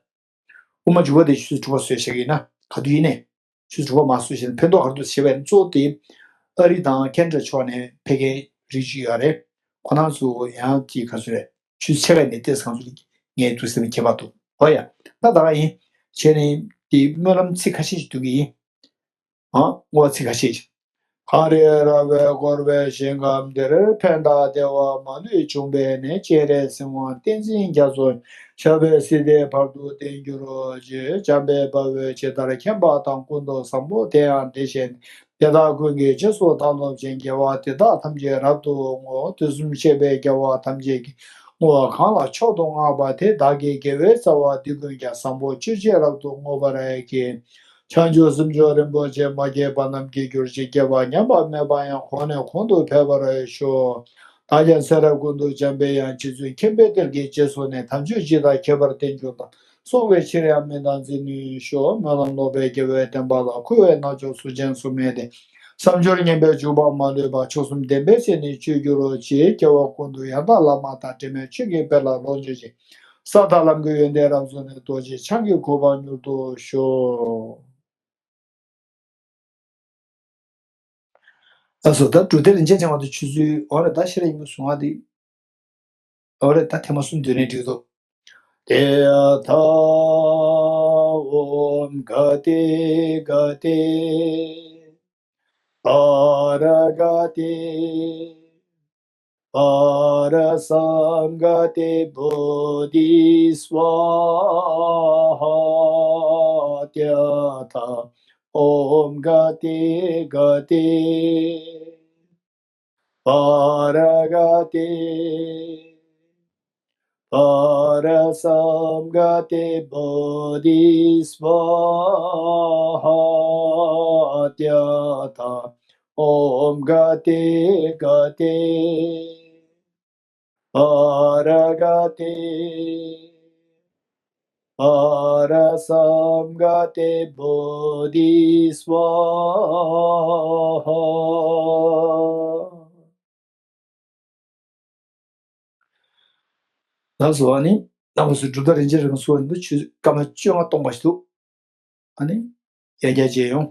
དབུ་མ་འཇུག་པ་དེ་ཆུ་ཚོད་དྲུག་པར་ཚུགས་བཞག་ཡིན་ན་ག་དུས་ཡིན་ནའི་ཆུ་ཚོད་དྲུག་པར་མ་ཚུགས་བཞག་ན་ཕན་ཐོགས་ག་རེ་འདུག་ཟེར་བས་གཙོ་བོ་དེ་ཨ་རི་དང་ཁེ་ན་ཌ་ཕྱོགས་ནས་ཕེབས་མཁན་རིགས་ཅིག་ཡོད་རེད། ཁོ་རང་ཚོ་ཡང་ཅིག་ག་ཚོད་རེད། ཆུ་ཚོད་ཕྱེད་ཀ་ནས་ཏོག་ཙམ་ང་ཚོ་ངས་འདུག་ཟེར་ན་ཁྱད་པར་འདུག་འོ་ཡ། ད་ད་ག་ཡིན། བྱས་ནས་དེ་སྨོན་ལམ་ཚིག་ཁ་ཤས་ཤིག་འདོན་གི་ཡིན། ཨ། བསྔོ་བ་ཚིག་ཁ་ཤས་ཤིག་གངས་རི་ར་བས་བསྐོར་བའི་ཞིང་ཁམས་འདིར། ཕན་དང་བདེ་བ་མ་ལུས་འབྱུང་བའི་གནས། སྤྱན་རས་གཟིགས་དབང་བསྟན་འཛིན་རྒྱ་མཚོ། ཞབས་པད་སྲིད་མཐའི་བར་དུ་བརྟན་གྱུར་ཅིག་འཇམ་དཔལ་དཔའ་བོས་ཇི་ལྟར་མཁྱེན་པ་དང་། ཀུན་ཏུ་བཟང་པོ་དེ་ཡང་དེ་བཞིན་ཏེ། དེ་དག་ཀུན་གྱི་རྗེས་སུ་བདག་སློབ་ཅིང་། དགེ་བ་འདི་དག་ཐམས་ཅད་རབ་ཏུ་བསྔོ། དུས་གསུམ་གཤེགས་པའི་རྒྱལ་བ་ཐམས་ཅད་ཀྱིས། བསྔོ་བ་གང་ལ་མཆོག་ཏུ་བསྔགས་པ་དེས། བདག་གི་དགེ་བའི་རྩ་བ་འདི་ཀུན་ཀྱང་། བཟང་པོ་སྤྱོད་ཕྱིར་རབ་ཏུ་བསྔོ་བར་བགྱི། བྱང་ཆུབ་སེམས་མཆོག་རིན་པོ་ཆེ། མ་སྐྱེས་པ་རྣམས་སྐྱེ་གྱུར་ཅིག་སྐྱེས་པ་ཉམས་པ་མེད་པ་ཡང་། གོང་ནས་གོང་དུ་འཕེལ་བར་ཤོག་བདག་ཀྱང་ཚེ་རབས་ཀུན་ཏུ་འཇམ་པའི་དབྱངས། རྗེ་བཙུན་མཁྱེན་པའི་གཏེར་གྱི་རྗེས་སུ་ནི། དམ་ཆོས་ཇི་ལྟར་མཁས་པར་བསྟན་གྱུར་ཏམ། སྲོག་གི་ཕྱིར་ཡང་མི་བཏང་བརྩི་ནུས་ཤོག་སྨོན་ལམ་ལོག་པའི་དགེ་བའི་བསྟན་པ་ལ། འཁོར་བའི་རྣམ་ཅོག་གཟུགས་ཅན་གཟུགས་མེད་དེ། བསམ་སྦྱོར་ངན་པས་འཇུག་པ་མ་ལུས་པ། མཆོག་གསུམ་བདེན་པའི་ཚིག་ནི་སྤྱོད་འགྱུར་ཅིག་སྐྱེ་བ་ཀུན་ཏུ་ཡང་དག་བླ་མ་དང་། དྲི་མེད་ཆོས་ཀྱི་དཔལ་ལ་ལོངས་སྤྱོད་ཅིང་། ས་དང་ལམ་གྱི་ཡོན་ཏན་རབ་རྫོགས་ནས། རྡོ་རྗེ་འཆང་གི་གོ་འཕང་མྱུར་ཐོབ་ཤོག་ལགས་སོ། ད་གྲུབ་མཐའ་རིན་ཆེན་ཕྲེང་བ་དེ་ཆུ་ཚོད་འོ་རེད། ད་ཤེས་རབ་ཡིན་པ་གསུང་བ་དེ་འོ་རེད། ད་ཐེངས་མ་གསུམ་འདོན་ནས་འགྲིག་འདུག་ཏདྱ་ཐཱ། ཨོཾ་ག་ཏེ་ག་ཏེ་པཱ་ར་ག་ཏེ་པཱ་ར་སཾ་ག་ཏེ་བོ་དྷི་སྭཱ་ཧཱ། ཏདྱ་ཐཱ། ཨོཾ་ག་ཏེ་ག་ཏེ་པཱ་ར་ག་ཏེ་ परसंगते बोधि स्वाहा त्याथा ॐ गते गते परगते परसंगते बोधि स्वाहा। ད་གཟོད་ཨ་ནི་རྣམ་པ་ཚོས་སྒྲུབ་ད་རིན་ཆེན་རིང་གཟུགས་ཡིན་དུ་ཆུ་སྐར་མ་བཅོ་ལྔ་སྟོང་པ་ཞིག་འདུག་ཨ་ནི་ཡར་རྒྱས་བྱས་ཡོང་